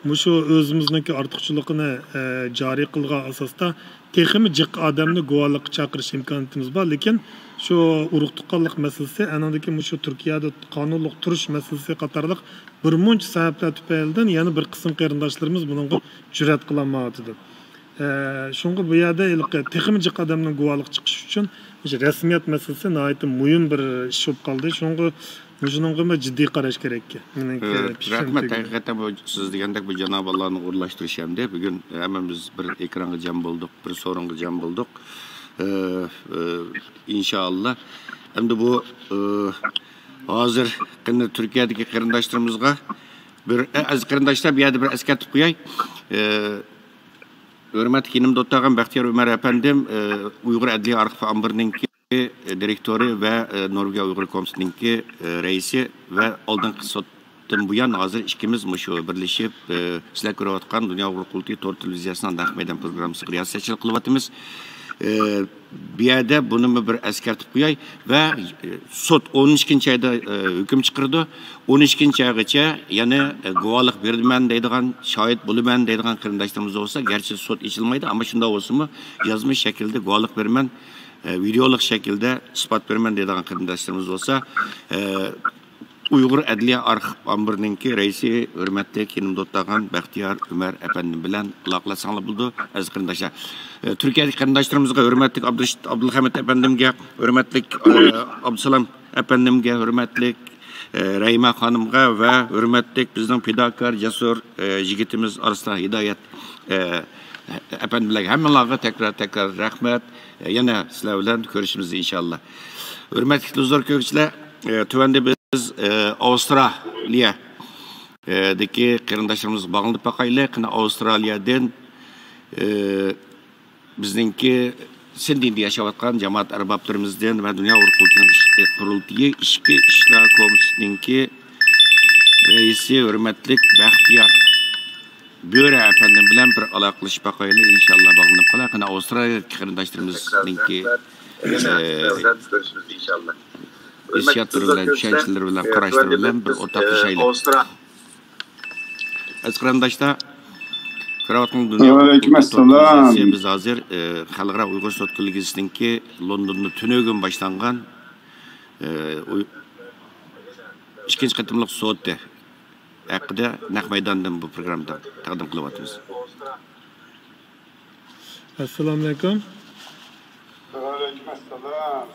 مۇشۇ ئۆزىمىزنىڭكى ئارتۇقچىلىقىنى، ئە، جارى قىلغان ئاساستا تېخىمۇ جىق ئادەمنى گۇۋاھلىققا چاقىرىش ئىمكانىيىتىمىز بار. لېكىن شۇ ئۇرۇق تۇغقانلىق مەسىلىسى، ئانىڭدىن كېيىن مۇشۇ تۈركىيەدە قانۇنلۇق تۇرۇش مەسىلىسى قاتارلىق بىر مۇنچە سەۋەبلەر تۈپەيلىدىن يەنە بىر قىسىم قېرىنداشلىرىمىز بۇنىڭغا جۈرئەت قىلالمايۋاتىدۇ. ئە، شۇڭا بۇ يەردە ھېلىقى تېخىمۇ جىق ئادەمنىڭ گۇۋاھلىق چىقىشى ئۈچۈن مۇشۇ رەسمىيەت مەسىلىسى ناھايىتى مۇھىم بىر ئىش بولۇپ قالدى. شۇڭا مۇشۇنىڭغىمۇ جىددىي قاراش كېرەك. مېنىڭكى ئە، پىكرىم رەھمەت. تۈگىدى. ھەقىقەتەن بۇ سىز دېگەندەك بۇ جانابىي ئاللانىڭ ئورۇنلاشتۇرۇشى ئەمدى. بۈگۈن ھەممىمىز بىر ئېكرانغا جەم بولدۇق، بىر سورۇنغا جەم بولدۇق. ئە، ئە، ئىنشائاللا. ئەمدى بۇ، ئە، ھازىر قېنى تۈركىيەدىكى قېرىنداشلىرىمىزغا بىر، ئە، ئەزىز قېرىنداشلار، بۇ يەردە بىر ئەسكەرتىپ قوياي. ئە، ھۆرمەتلىك يېنىمدا ئولتۇرغان بەختىيار ئۆمەر ئەپەندىم، ئە، ئۇيغۇر ئەدلىيە ئارخىپ ئامبىرىنىڭكى دىرېكتورى ۋە، ئە، نورۋېگىيە ئۇيغۇر كومىتېتىنىڭكى، ئە، رەئىسى ۋە ئالدىنقى سوتتىن بۇيان ھازىر ئىككىمىز مۇشۇ بىرلىشىپ، ئە، سىلەر كۆرۈۋاتقان دۇنيا ئۇيغۇر قۇرۇلتىيى تور تېلېۋىزىيەسىنىڭ نەق مەيدان پروگراممىسىغا رىياسەتچىلىك قىلىۋاتىمىز. ئە، بۇ يەردە بۇنىمۇ بىر ئەسكەرتىپ قوياي ۋە، ئە، سوت ئون ئىككىنچى ئايدا، ئە، ھۆكۈم چىقىرىدۇ. ئون ئىككىنچى ئايغىچە يەنە، ئە، گۇۋاھلىق بېرىمەن دەيدىغان، شاھىت بولىمەن دەيدىغان قېرىنداشلىرىمىز بولسا، گەرچە سوت ئېچىلمايدۇ، ئەمما شۇنداق بولسىمۇ يازما شەكىلدە گۇۋاھلىق بېرىمەن، ئە، ۋىدېئولۇق شەكىلدە ئىسپات بېرىمەن دەيدىغان قېرىنداشلىرىمىز بولسا، ئە، ئۇيغۇر ئەدلىيە ئارخىپ ئامبىرىنىڭكى رەئىسى ھۆرمەتلىك يېنىمدا ئولتۇرغان بەختىيار ئۆمەر ئەپەندىم بىلەن ئالاقىلەشسەڭلار بولىدۇ، ئەزىز قېرىنداشلار. ئە، تۈركىيەدىكى قېرىنداشلىرىمىزغا ھۆرمەتلىك ئابدۇرېشىت ئابدۇلھەمىد ئەپەندىمگە، ھۆرمەتلىك، ئە، ئابدۇسالام ئەپەندىمگە، ھۆرمەتلىك، ئە، رەھىمە خانىمغا ۋە ھۆرمەتلىك بىزنىڭ پىداكار، جەسۇر، ئە، يىگىتىمىز ئارسلان ھىدايەت، ئە، ئەپەندىلەرگە، ھەممىڭلارغا تەكرار، تەكرار رەھمەت. ئە، يەنە سىلەر بىلەن كۆرۈشىمىز ئىنشاللا. ھۆرمەتلىك تېلېۋىزور كۆرگۈچىلەر، ئە، تۆۋەندە بىز، ئە، ئاۋسترالىيەدىكى قېرىنداشلىرىمىزغا باغلىنىپ باقايلى. قېنى ئاۋسترالىيەدىن، ئە، بىزنىڭكى سىدنېيدا ياشاۋاتقان جامائەت ئەربابلىرىمىزدىن ۋە دۇنيا ئۇيغۇر قۇرۇلتىيىنىڭ ئىش-، قۇرۇلتىيى ئىچكى ئىشلار كومىتېتىنىڭكى رەئىسى ھۆرمەتلىك بەختىيار بۆرە ئەپەندىم بىلەن بىر ئالاقىلىشىپ باقايلى، ئىنشاللا باغلىنىپ قالاي. قېنى ئاۋسترالىيەدىكى قېرىنداشلىرىمىزنىڭكى، ئە، ھېسسىياتلىرى بىلەن، چۈشەنچىلىرى بىلەن، قاراشلىرى بىلەن بىر ئورتاقلىشايلى. ئەزىز قېرىنداشلار، كۆرۈۋاتقان دۇنيا ۋەئەلەيكۇم ئەسسالام. بىز ھازىر، ئە، خەلقئارا ئۇيغۇر سوت كوللېگىيىسىنىڭكى لوندوندا تۈنۈگۈن باشلانغان، ئە، ئۇي-، ئىككىنچى قېتىملىق سوتى ھەققىدە نەق مەيداندىن بۇ پروگراممىدا تەقدىم قىلىۋاتىمىز. ئەسسالامۇئەلەيكۇم. ۋەئەلەيكۇم ئەسسالام.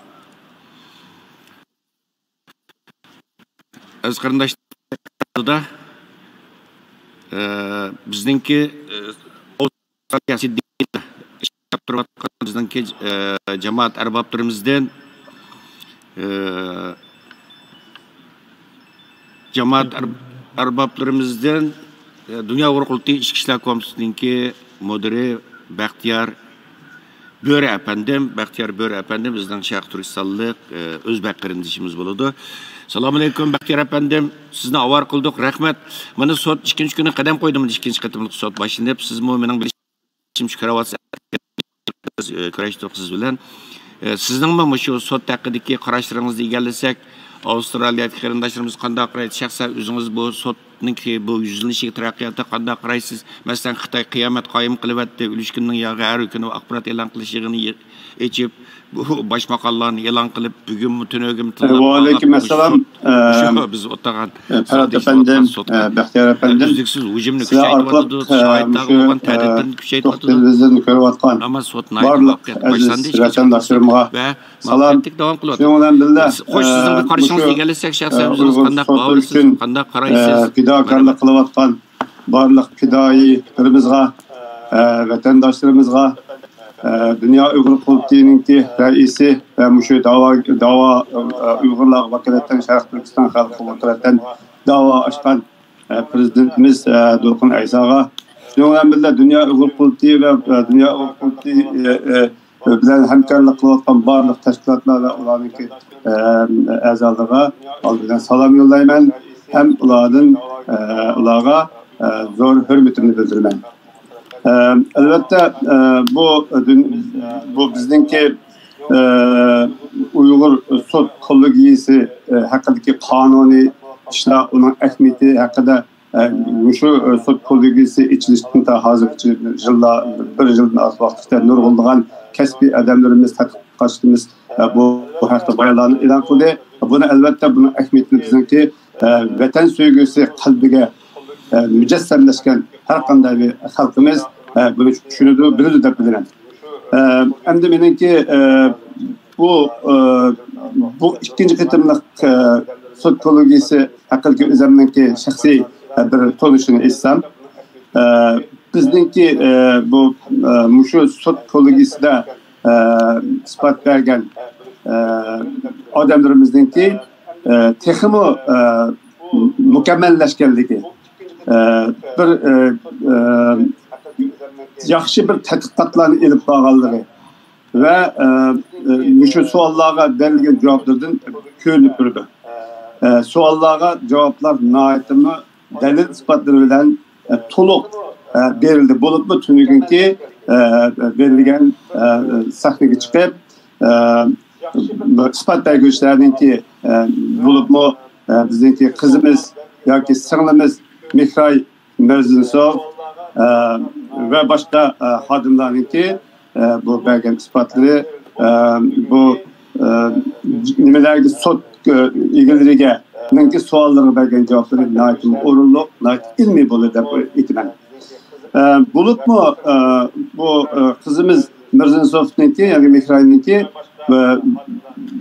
ئەزىز قېرىنداشلار، ئە، بىزنىڭكى، ئە، ئوتتۇرا سىياسىي دىندا ئىشلەپ تۇرۇۋاتقان بىزنىڭكى، ئە، جامائەت ئەربابلىرىمىزدىن، ئە، جامائەت ئەر-، ئەربابلىرىمىزدىن، ئە، دۇنيا ئۇيغۇر قۇرۇلتىيى ئىچكى ئىشلار كومىتېتىنىڭكى مۇدىرى بەختىيار بۆرە ئەپەندىم، بەختىيار بۆرە ئەپەندىم بىزنىڭ شەرقىي تۈركىستانلىق، ئە، ئۆزبەك قېرىندىشىمىز بولىدۇ. سالامۇئەلەيكۇم، بەختىيار ئەپەندىم، سىزنى ئاۋارە قىلدۇق، رەھمەت. مانا سوت ئىككىنچى كۈنى قەدەم قويدى، مانا ئىككىنچى قېتىملىق سوت باشلىنىپ، سىزمۇ مېنىڭ بىلىشىمچە كۆرۈۋاتىسىز، ئە، كۆرۈشتۇق سىز بىلەن. ئە، سىزنىڭمۇ مۇشۇ سوت ھەققىدىكى قاراشلىرىڭىزنى ئىگىلىسەك، ئاۋسترالىيەدىكى قېرىنداشلىرىمىز قانداق قارايدۇ؟ شەخسەن ئۆزىڭىز بۇ سوتنىڭكى بۇ يۈزلىنىشىگە، تەرەققىياتىغا قانداق قارايسىز؟ مەسىلەن، خىتاي قىيامەت قايىم قىلىۋەتتى، ئۈلۈشكۈننىڭ ياغى ھەر كۈنى ئاخبارات ئېلان قىلىش يىغىنى ئېچىپ، بۇ باشماقاللارنى ئېلان قىلىپ، بۈگۈنمۇ تۈنۈگۈمۇ تىللاپ ۋەئەلەيكۇم ئەسسالام. ئە، شۇ بىز ئولتۇرغان، ئە، پەرھات ئەپەندىم، ئە، بەختىيار ئەپەندىم، ئۈزلۈكسىز ھۇجۇمنى كۈچەيتىۋاتىدۇ، شاھىتلارغا بولغان تەھدىتلەرنى كۈچەيتىۋاتىدۇ. تېلېۋىزىيەدىن كۆرۈۋاتقان ئەمما سوت ناھايىتى بارلىق مۇۋەپپەقىيەتلىك ئەزىز باشلاندى، ئىككىنچى ۋەتەنداشلىرىمغا سالام. شۇنىڭ بىلەن بىللە، خوش، سىزنىڭ بۇ قارىشىڭىزنى ئىگىلىسەك، شەخسەن ئۆزىڭىز قانداق باھالىيسىز، قانداق قارايسىز؟ ئە، پىداكارلىق قىلىۋاتقان بارلىق پىدائىيلىرىمىزغا، ئە، ۋەتەنداشلىرىمىزغا، ئە، دۇنيا ئۇيغۇر قۇرۇلتىيىنىڭكى رەئىسى ۋە مۇشۇ داۋا، داۋا، ئە، ئۇيغۇرلارغا ۋاكالىتەن شەرقىي تۈركىستان خەلقىگە ۋاكالىتەن داۋا ئاچقان، ئە، پىرېزىدېنتىمىز، ئە، دولقۇن ئەيساغا، شۇنىڭ بىلەن بىللە دۇنيا ئۇيغۇر قۇرۇلتىيى ۋە، ئە، دۇنيا ئۇيغۇر قۇرۇلتىيى، ئە، ئە، بىلەن ھەمكارلىق قىلىۋاتقان بارلىق تەشكىلاتلار ۋە ئۇلارنىڭكى، ئە، ئەزالىرىغا ئالدى بىلەن سالام يوللايمەن ھەم ئۇلاردىن، ئە، ئۇلارغا، ئە، زور ھۆرمىتىمنى بىلدۈرىمەن. ئە، ئەلۋەتتە، ئە، بۇ، بۇ بىزنىڭكى، ئە، ئۇيغۇر سوت كوللېگىيىسى، ئە، ھەققىدىكى قانۇنىي ئىشلار، ئۇنىڭ ئەھمىيىتى ھەققىدە ئە، مۇشۇ، ئە، سوت كوللېگىيىسى ئېچىلىشتىن تا ھازىرغىچە يىللار، بىر يىلدىن ئارتۇق ۋاقىت ئىچىدە نۇرغۇنلىغان كەسپىي ئادەملىرىمىز، تەتقىقاتچىلىرىمىز، ئە، بۇ، بۇ ھەقتە بايانلارنى ئېلان قىلدى. بۇنى ئەلۋەتتە بۇنىڭ ئەھمىيىتىنى بىزنىڭكى، ئە، ۋەتەن سۆيگۈسى قەلبىگە، ئە، مۇجەسسەملەشكەن ھەر قانداق بىر خەلقىمىز ئە، بۇنى چۈشىنىدۇ، بىلىدۇ دەپ بىلىمەن. ئە، ئەمدى مېنىڭكى، ئە، بۇ، ئە، بۇ ئىككىنچى قېتىملىق، ئە، سوت كوللېگىيىسى ھەققىدىكى ئۆزۈمنىڭكى شەخسىي، ئە، بىر تونۇشىنى ئېيتسام، ئە، بىزنىڭكى، ئە، بۇ، ئە، مۇشۇ سوت كوللېگىيىسىدە، ئە، ئىسپات بەرگەن، ئە، ئادەملىرىمىزنىڭكى، ئە، تېخىمۇ، ئە، مۇكەممەللەشكەنلىكى، ئە، بىر، ئە، ئە، ياخشى بىر تەتقىقاتلارنى ئېلىپ بارغانلىقى ۋە، ئە، ئە، مۇشۇ سوئاللارغا بېرىلگەن جاۋابلاردىن كۆرۈنۈپ تۇرىدۇ. ئە، سوئاللارغا جاۋابلار ناھايىتىمۇ دەلىل ئىسپاتلىرى بىلەن، ئە، تولۇق، ئە، بېرىلدى. بولۇپمۇ تۈنۈگۈنكى، ئە، بېرىلگەن، ئە، سەھنىگە چىقىپ، ئە، ئىسپات بەرگۈچىلەرنىڭكى، ئە، بولۇپمۇ، ئە، بىزنىڭكى قىزىمىز ياكى سىڭلىمىز مېھراي مىرزىنسوف، ئە، ۋە باشقا، ئە، خادىملارنىڭكى، ئە، بۇ بەرگەن ئىسپاتلىرى، ئە، بۇ، ئە، نېمىلەرگە سوت، ئە، ئىگىلىرىگە نىڭكى سوئاللىرىغا بەرگەن جاۋابلىرى ناھايىتى ئورۇنلۇق، ناھايىتى ئىلمىي بولدى دەپ ئېيتىمەن. ئە، بولۇپمۇ، ئە، بۇ، ئە، قىزىمىز مىرزىنسوفنىڭكى، يەنى مېھراينىڭكى، ئە،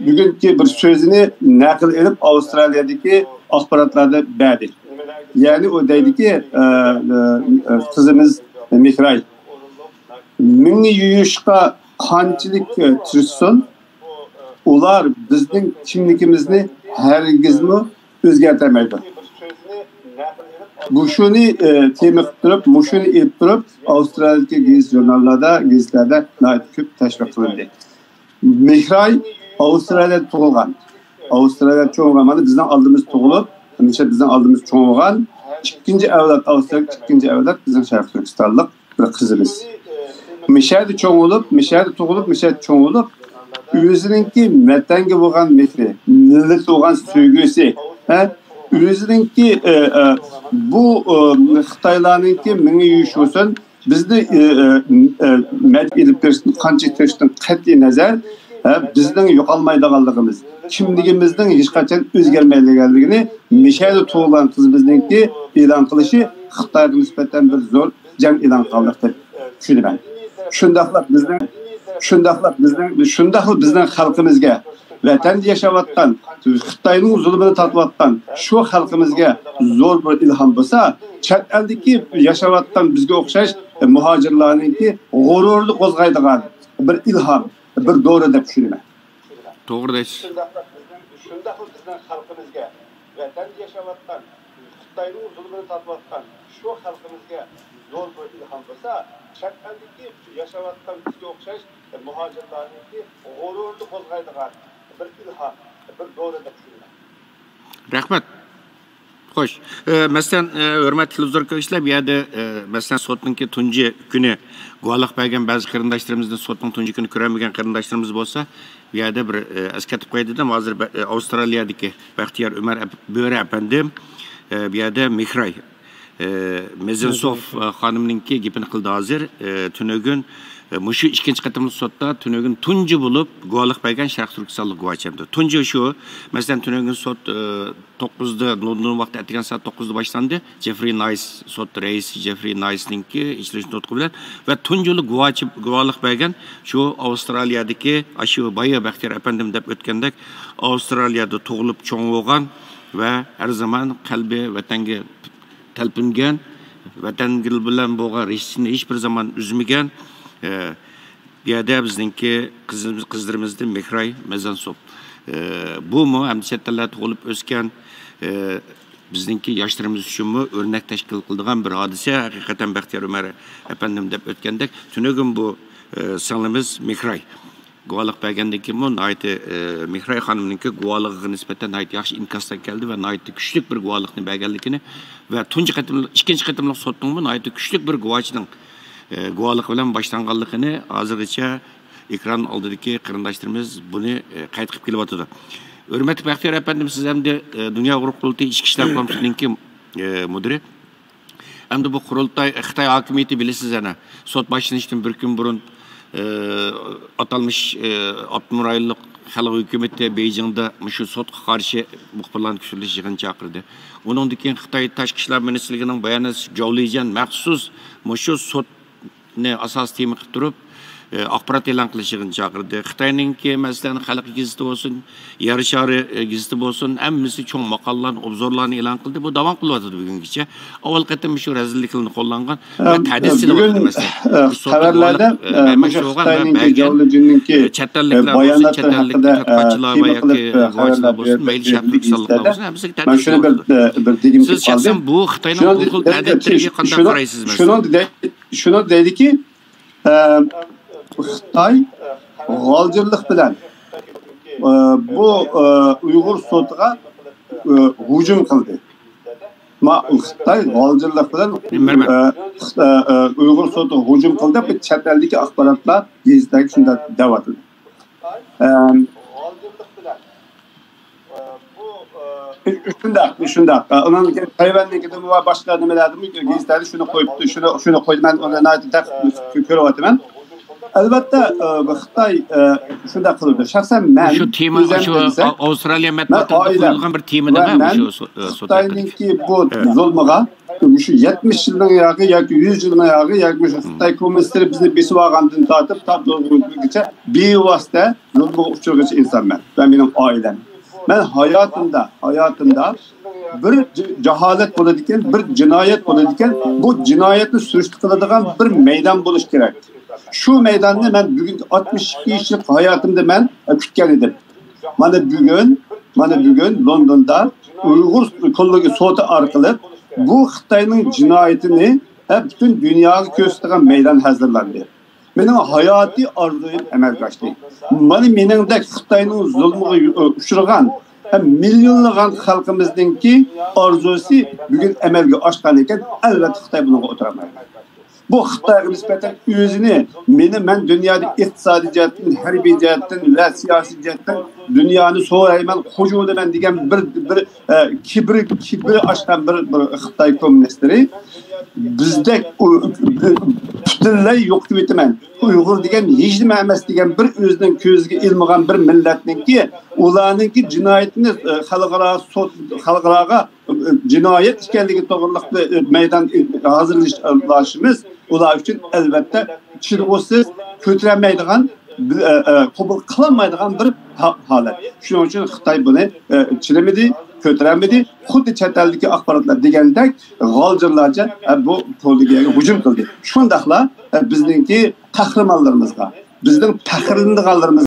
بۈگۈنكى بىر سۆزىنى نەقىل ئېلىپ ئاۋسترالىيەدىكى ئاخباراتلاردا بەردى. يەنى ئۇ دەيدىكى، ئە، ئە، قىزىمىز مېھراي مېڭە يۇيۇشقا قانچىلىك، ئە، تىرىشسۇن، ئۇلار بىزنىڭ كىملىكىمىزنى ھەرگىزمۇ ئۆزگەرتەلمەيدۇ. مۇشۇنى، ئە، تېما قىلىپ تۇرۇپ، مۇشۇنى ئېلىپ تۇرۇپ، ئاۋسترالىيەدىكى گېزىت ژۇرناللاردا، گېزىتلەردە ناھايىتى كۆپ تەشۋىق قىلىندى. مېھراي ئاۋسترالىيەدە تۇغۇلغان. ئاۋسترالىيەدە چوڭ بولغان، مانا بىزنىڭ ئالدىمىزدا تۇغۇلۇپ، ھەمىشە بىزنىڭ ئالدىمىزدا چوڭ بولغان. ئىككىنچى ئەۋلاد، ئاۋسترالىيەدىكى ئىككىنچى ئەۋلاد بىزنىڭ شەرقىي تۈركىستانلىق بىر قىزىمىز. مىشەدە چوڭ بولۇپ، مىشەدە تۇغۇلۇپ، مىشەدە چوڭ بولۇپ، ئۆزىنىڭكى ۋەتەنگە بولغان مېھرى، مىللەتكە بولغان سۆيگۈسى، ھە؟ ئۆزىنىڭكى، ئە، ئە، بۇ، ئە، خىتايلارنىڭكى مېڭە يۇيۇش بولسۇن، بىزنى، ئە، ئە، ئە، مەدەنىيەت ئېلىپ بېرىشتىن قانچە تىرىشتىن قەتئىي نەزەر، ھە، بىزنىڭ يوقالمايدىغانلىقىمىز، كىملىكىمىزنىڭ ھېچقاچان ئۆزگەرمەيدىغانلىقىنى مىشەدە تۇغۇلغان قىزىمىزنىڭكى ئېلان قىلىشى خىتايغا نىسبەتەن بىر زور جەڭ ئېلان قىلغانلىق دەپ چۈشىنىمەن. شۇنداقلا بىزنىڭ، شۇنداقلا بىزنىڭ، شۇنداقلا بىزنىڭ خەلقىمىزگە، ۋەتەندە ياشاۋاتقان، خىتاينىڭ زۇلمىنى تارتىۋاتقان شۇ خەلقىمىزگە زور بىر ئىلھام بولسا، چەت ئەلدىكى ياشاۋاتقان بىزگە ئوخشاش مۇھاجىرلارنىڭكى غۇرۇرىنى قوزغايدىغان بىر ئىلھام، بىر دورا دەپ چۈشىنىمەن. توغرا دەيسىز. شۇنداقلا بىزنىڭ، شۇنداقلا بىزنىڭ خەلقىمىزگە، ۋەتەندە ياشاۋاتقان، خىتاينىڭ زۇلمىنى تارتىۋاتقان شۇ خەلقىمىزگە زور بىر ئىلھام بولسا، چەت ئەلدىكى ياشاۋاتقان بىزگە ئوخشاش مۇھاجىرلارنىڭكى غۇرۇرىنى قوزغايدىغان بىر ئىلھام، بىر دورا دەپ چۈشىنىمەن. رەھمەت. خوش. ئە، مەسىلەن، ئە، ھۆرمەتلىك تېلېۋىزور كۆرگۈچىلەر، بۇ يەردە، ئە، مەسىلەن، سوتنىڭكى تۇنجى كۈنى گۇۋاھلىق بەرگەن بەزى قېرىنداشلىرىمىزنى، سوتنىڭ تۇنجى كۈنى كۆرەلمىگەن قېرىنداشلىرىمىز بولسا، بۇ يەردە بىر، ئە، ئەسكەرتىپ قوياي دېدىم. ھازىر بە-، ئە، ئاۋسترالىيەدىكى بەختىيار ئۆمەر ئەپ-، بۆرە ئەپەندىم، ئە، بۇ يەردە مېھراي، ئە، مېزىنسوف، ئە، خانىمنىڭكى گېپىنى قىلدى ھازىر. ئە، تۈنۈگۈن، ئە، مۇشۇ ئىككىنچى قېتىملىق سوتتا تۈنۈگۈن تۇنجى بولۇپ گۇۋاھلىق بەرگەن شەرقىي تۈركىستانلىق گۇۋاھچى ئەمدى. تۇنجى شۇ، مەسىلەن، تۈنۈگۈن سوت، ئە، توققۇزدا لوندون ۋاقتى ئەتىگەن سائەت توققۇزدا باشلاندى. جېفرى نايس، سوت رەئىسى جېفرى نايسنىڭكى ئېچىلىش نۇتقى بىلەن ۋە تۇنجى يولى گۇۋاچى-، گۇۋاھلىق بەرگەن شۇ ئاۋسترالىيەدىكى ئاشۇ بايا بەختىيار ئەپەندىم دەپ ئۆتكەندەك، ئاۋسترالىيەدە تۇغۇلۇپ چوڭ بولغان ۋە ھەر زامان قەلبى ۋەتەنگە تەلپۈنگەن، ۋەتەن بىلەن بولغان رىشتىسىنى ھېچ بىر زامان ئۈزمىگەن، ئە، بۇ يەردە بىزنىڭكى قىزىمىز، قىزلىرىمىزدىن مېھراي مەزەنسوف. ئە، بۇمۇ ھەمدە چەت ئەللەردە تۇغۇلۇپ ئۆسكەن، ئە، بىزنىڭكى ياشلىرىمىز ئۈچۈنمۇ ئۆرنەك تەشكىل قىلىدىغان بىر ھادىسە. ھەقىقەتەن بەختىيار ئۆمەر ئەپەندىم دەپ ئۆتكەندەك، تۈنۈگۈن بۇ، ئە، سىڭلىمىز مېھراي گۇۋاھلىق بەرگەندىن كېيىنمۇ ناھايىتى، ئە، مېھراي خانىمنىڭكى گۇۋاھلىقىغا نىسبەتەن ناھايىتى ياخشى ئىنكاسلار كەلدى ۋە ناھايىتى كۈچلۈك بىر گۇۋاھلىقنى بەرگەنلىكىنى ۋە تۇنجى قېتىم، ئىككىنچى قېتىملىق سوتنىڭمۇ ناھايىتى كۈچلۈك بىر گۇۋاھچىنىڭ، ئە، گۇۋاھلىقى بىلەن باشلانغانلىقىنى ھازىرغىچە ئېكران ئالدىدىكى قېرىنداشلىرىمىز بۇنى، ئە، قەيت قىلىپ كېلىۋاتىدۇ. ھۆرمەتلىك بەختىيار ئەپەندىم، سىز ئەمدى، ئە، دۇنيا ئۇيغۇر قۇرۇلتىيى ئىچكى ئىشلار كومىتېتىنىڭكى، ئە، مۇدىرى. ئەمدى بۇ قۇرۇلتاي، خىتاي ھاكىمىيىتى بىلىسىز، ئەنە سوت باشلىنىشتىن بىر كۈن بۇرۇن، ئى، ئاتالمىش، ئى، ئاپتونوم رايونلۇق خەلق ھۆكۈمىتى بېيجىڭدا مۇشۇ سوتقا قارشى مۇخبىرلارنى كۈتۈۋېلىش يىغىنى چاقىردى. ئۇنىڭدىن كېيىن خىتاي تاشقى ئىشلار مىنىستىرلىكىنىڭ باياناتچىسى جاۋ لىجيەن مەخسۇس مۇشۇ سوت ئاساسىي تېما قىلىپ تۇرۇپ، ئاخبارات ئېلان قىلىش يىغىنى چاقىردى. خىتاينىڭكى، مەسىلەن، خەلق گېزىتى بولسۇن، يەر شارى گېزىتى بولسۇن، ھەممىسى چوڭ ماقالىلارنى، ئوبزورلارنى ئېلان قىلدى. بۇ داۋام قىلىۋاتىدۇ بۈگۈنگىچە. ئاۋۋال قېتىم شۇ رەزىللىكلەرنى قوللانغان ۋە تەھدىت سېلىۋاتىدۇ، مەسىلەن. بۇ سوتقا خەۋەرلەردە، بولۇپ، ئە، مەن مۇشۇ شۇ خىتاينىڭكى بەرگەن، جاۋلىجىننىڭكى، ئە، چەت ئەللىكلەر بولسۇن، چەت ئەللىك تەتقىقاتچىلار ۋە ياكى گۇۋاھچىلار بولسۇن، مەيلى شەرقىي تۈركىستانلىقلار بولسۇن، ھەممىسىگە تەھدىت سېلىۋاتىدۇ. سىز شەخسەن بۇ خىتاينىڭ بۇ خىل تەھدىتلىرىگە قانداق قارايسىز، مەسىلەن؟ شۇنىڭ دەيدىكى، ئە، خىتاي غالجىرلىق بىلەن، ئە، بۇ، ئە، ئۇيغۇر سوتىغا، ئە، ھۇجۇم قىلدى. ما، خىتاي غالجىرلىق بىلەن، ئە، خىت-، ئە، ئە، ئۇيغۇر سوتىغا ھۇجۇم قىلدى، بۇ چەت ئەلدىكى ئاخباراتلار، گېزىتلەرگە شۇنداق دەۋاتىدۇ. ئە، شۇنداق، شۇنداق. ئۇنىڭ كېيىن تەيۋەننىڭكىدىمۇ ۋە باشقا نېمىلەردىمۇ گېزىتلەردە شۇنى قويۇپتۇ، شۇنى، شۇنى قويدى. مەن ئۇنى ناھايىتى دەقىق كۆرۈۋاتىمەن. ئەلۋەتتە، ئە، خىتاي، ئە، شۇنداق قىلىدۇ. شەخسەن مەن شۇ تېما، ئۆزۈم شۇ دېسەم، ئاۋسترالىيە مەن مەتبۇئاتىدا ئائىلەم قويۇلغان بىر تېما ۋە دېمە، مەن شۇ سو-، ئە، سوت ھەققىدە. خىتاينىڭكى بۇ زۇلمىغا، مۇشۇ يەتمىش يىلنىڭ ياقى ياكى يۈز يىلنىڭ ياقى ياكى مۇشۇ خىتاي كوممۇنىستلىرى بىزنى بېسىۋالغاندىن تارتىپ تا بۈگۈنگىچە بىۋاسىتە زۇلمىغا ئۇچرىغۇچى ئىنسانمەن ۋە مېنىڭ ئائىلەم. مەن ھاياتىمدا، ھاياتىمدا بىر ج-، جاھالەت بولىدىكەن، بىر جىنايەت بولىدىكەن، بۇ جىنايەتنى سۈرۈشتە قىلىدىغان بىر مەيدان بولۇش كېرەك. شۇ مەيداننى مەن بۈگۈنكى ئاتمىش ئىككى يىللىق ھاياتىمدا مەن كۈتكەن ئىدىم. مانا بۈگۈن، مانا بۈگۈن لوندوندا ئۇيغۇر كوللېگى سوتى ئارقىلىق بۇ خىتاينىڭ جىنايىتىنى، ھە، پۈتۈن دۇنياغا كۆرسىتىدىغان مەيدان ھازىرلاندى. مېنىڭ ھاياتىي ئارزۇيۇم ئەمەلگە ئاشتى. مانا مېنىڭدەك خىتاينىڭ زۇلمىغا يۇ-، ئۇچرىغان ھەم مىليونلىغان خەلقىمىزنىڭكى ئارزۇسى بۈگۈن ئەمەلگە ئاشقان ئىكەن، ئەلۋەتتە خىتاي بۇنىڭغا ئولتۇرالمايدۇ. بۇ خىتايغا نىسبەتەن ئۆزىنى، مېنى، مەن دۇنيادا ئىقتىسادىي جەھەتتىن، ھەربىي جەھەتتىن ۋە سىياسىي جەھەتتىن دۇنيانى سورايمەن، خوجا بولىمەن دېگەن بىر، بىر، ئە، كىبىر، كىبىر ئاشقان بىر، بىر خىتاي كوممۇنىستلىرى بىزدەك ئۇ، پۈتۈنلەي يوقىتىۋېتىمەن، ئۇيغۇر دېگەن ھېچنېمە ئەمەس دېگەن بىر ئۆزىنىڭ كۆزىگە ئىلمىغان بىر مىللەتنىڭكى، ئۇلارنىڭكى جىنايىتىنى، ئە، خەلقئارا سوت، خەلقئاراغا جىنايەت ئىكەنلىكى توغرىلىق مەيدان ھازىرلىشىمىز ئۇلار ئۈچۈن ئەلۋەتتە چىدىغۇسىز، كۆتۈرەلمەيدىغان، بىل-، ئە، ئە، قوبۇل قىلالمايدىغان بىر ھا-، ھالەت. شۇنىڭ ئۈچۈن خىتاي بۇنى، ئە، چىدىمىدى، كۆتۈرەلمىدى. خۇددى چەت ئەلدىكى ئاخباراتلار دېگەندەك غالجىرلارچە، ئە، بۇ كوللېگىيەگە ھۇجۇم قىلدى. شۇنداقلا، ئە، بىزنىڭكى قەھرىمانلىرىمىزغا، بىزنىڭ پەخىرلىنىدىغانلىرىمىز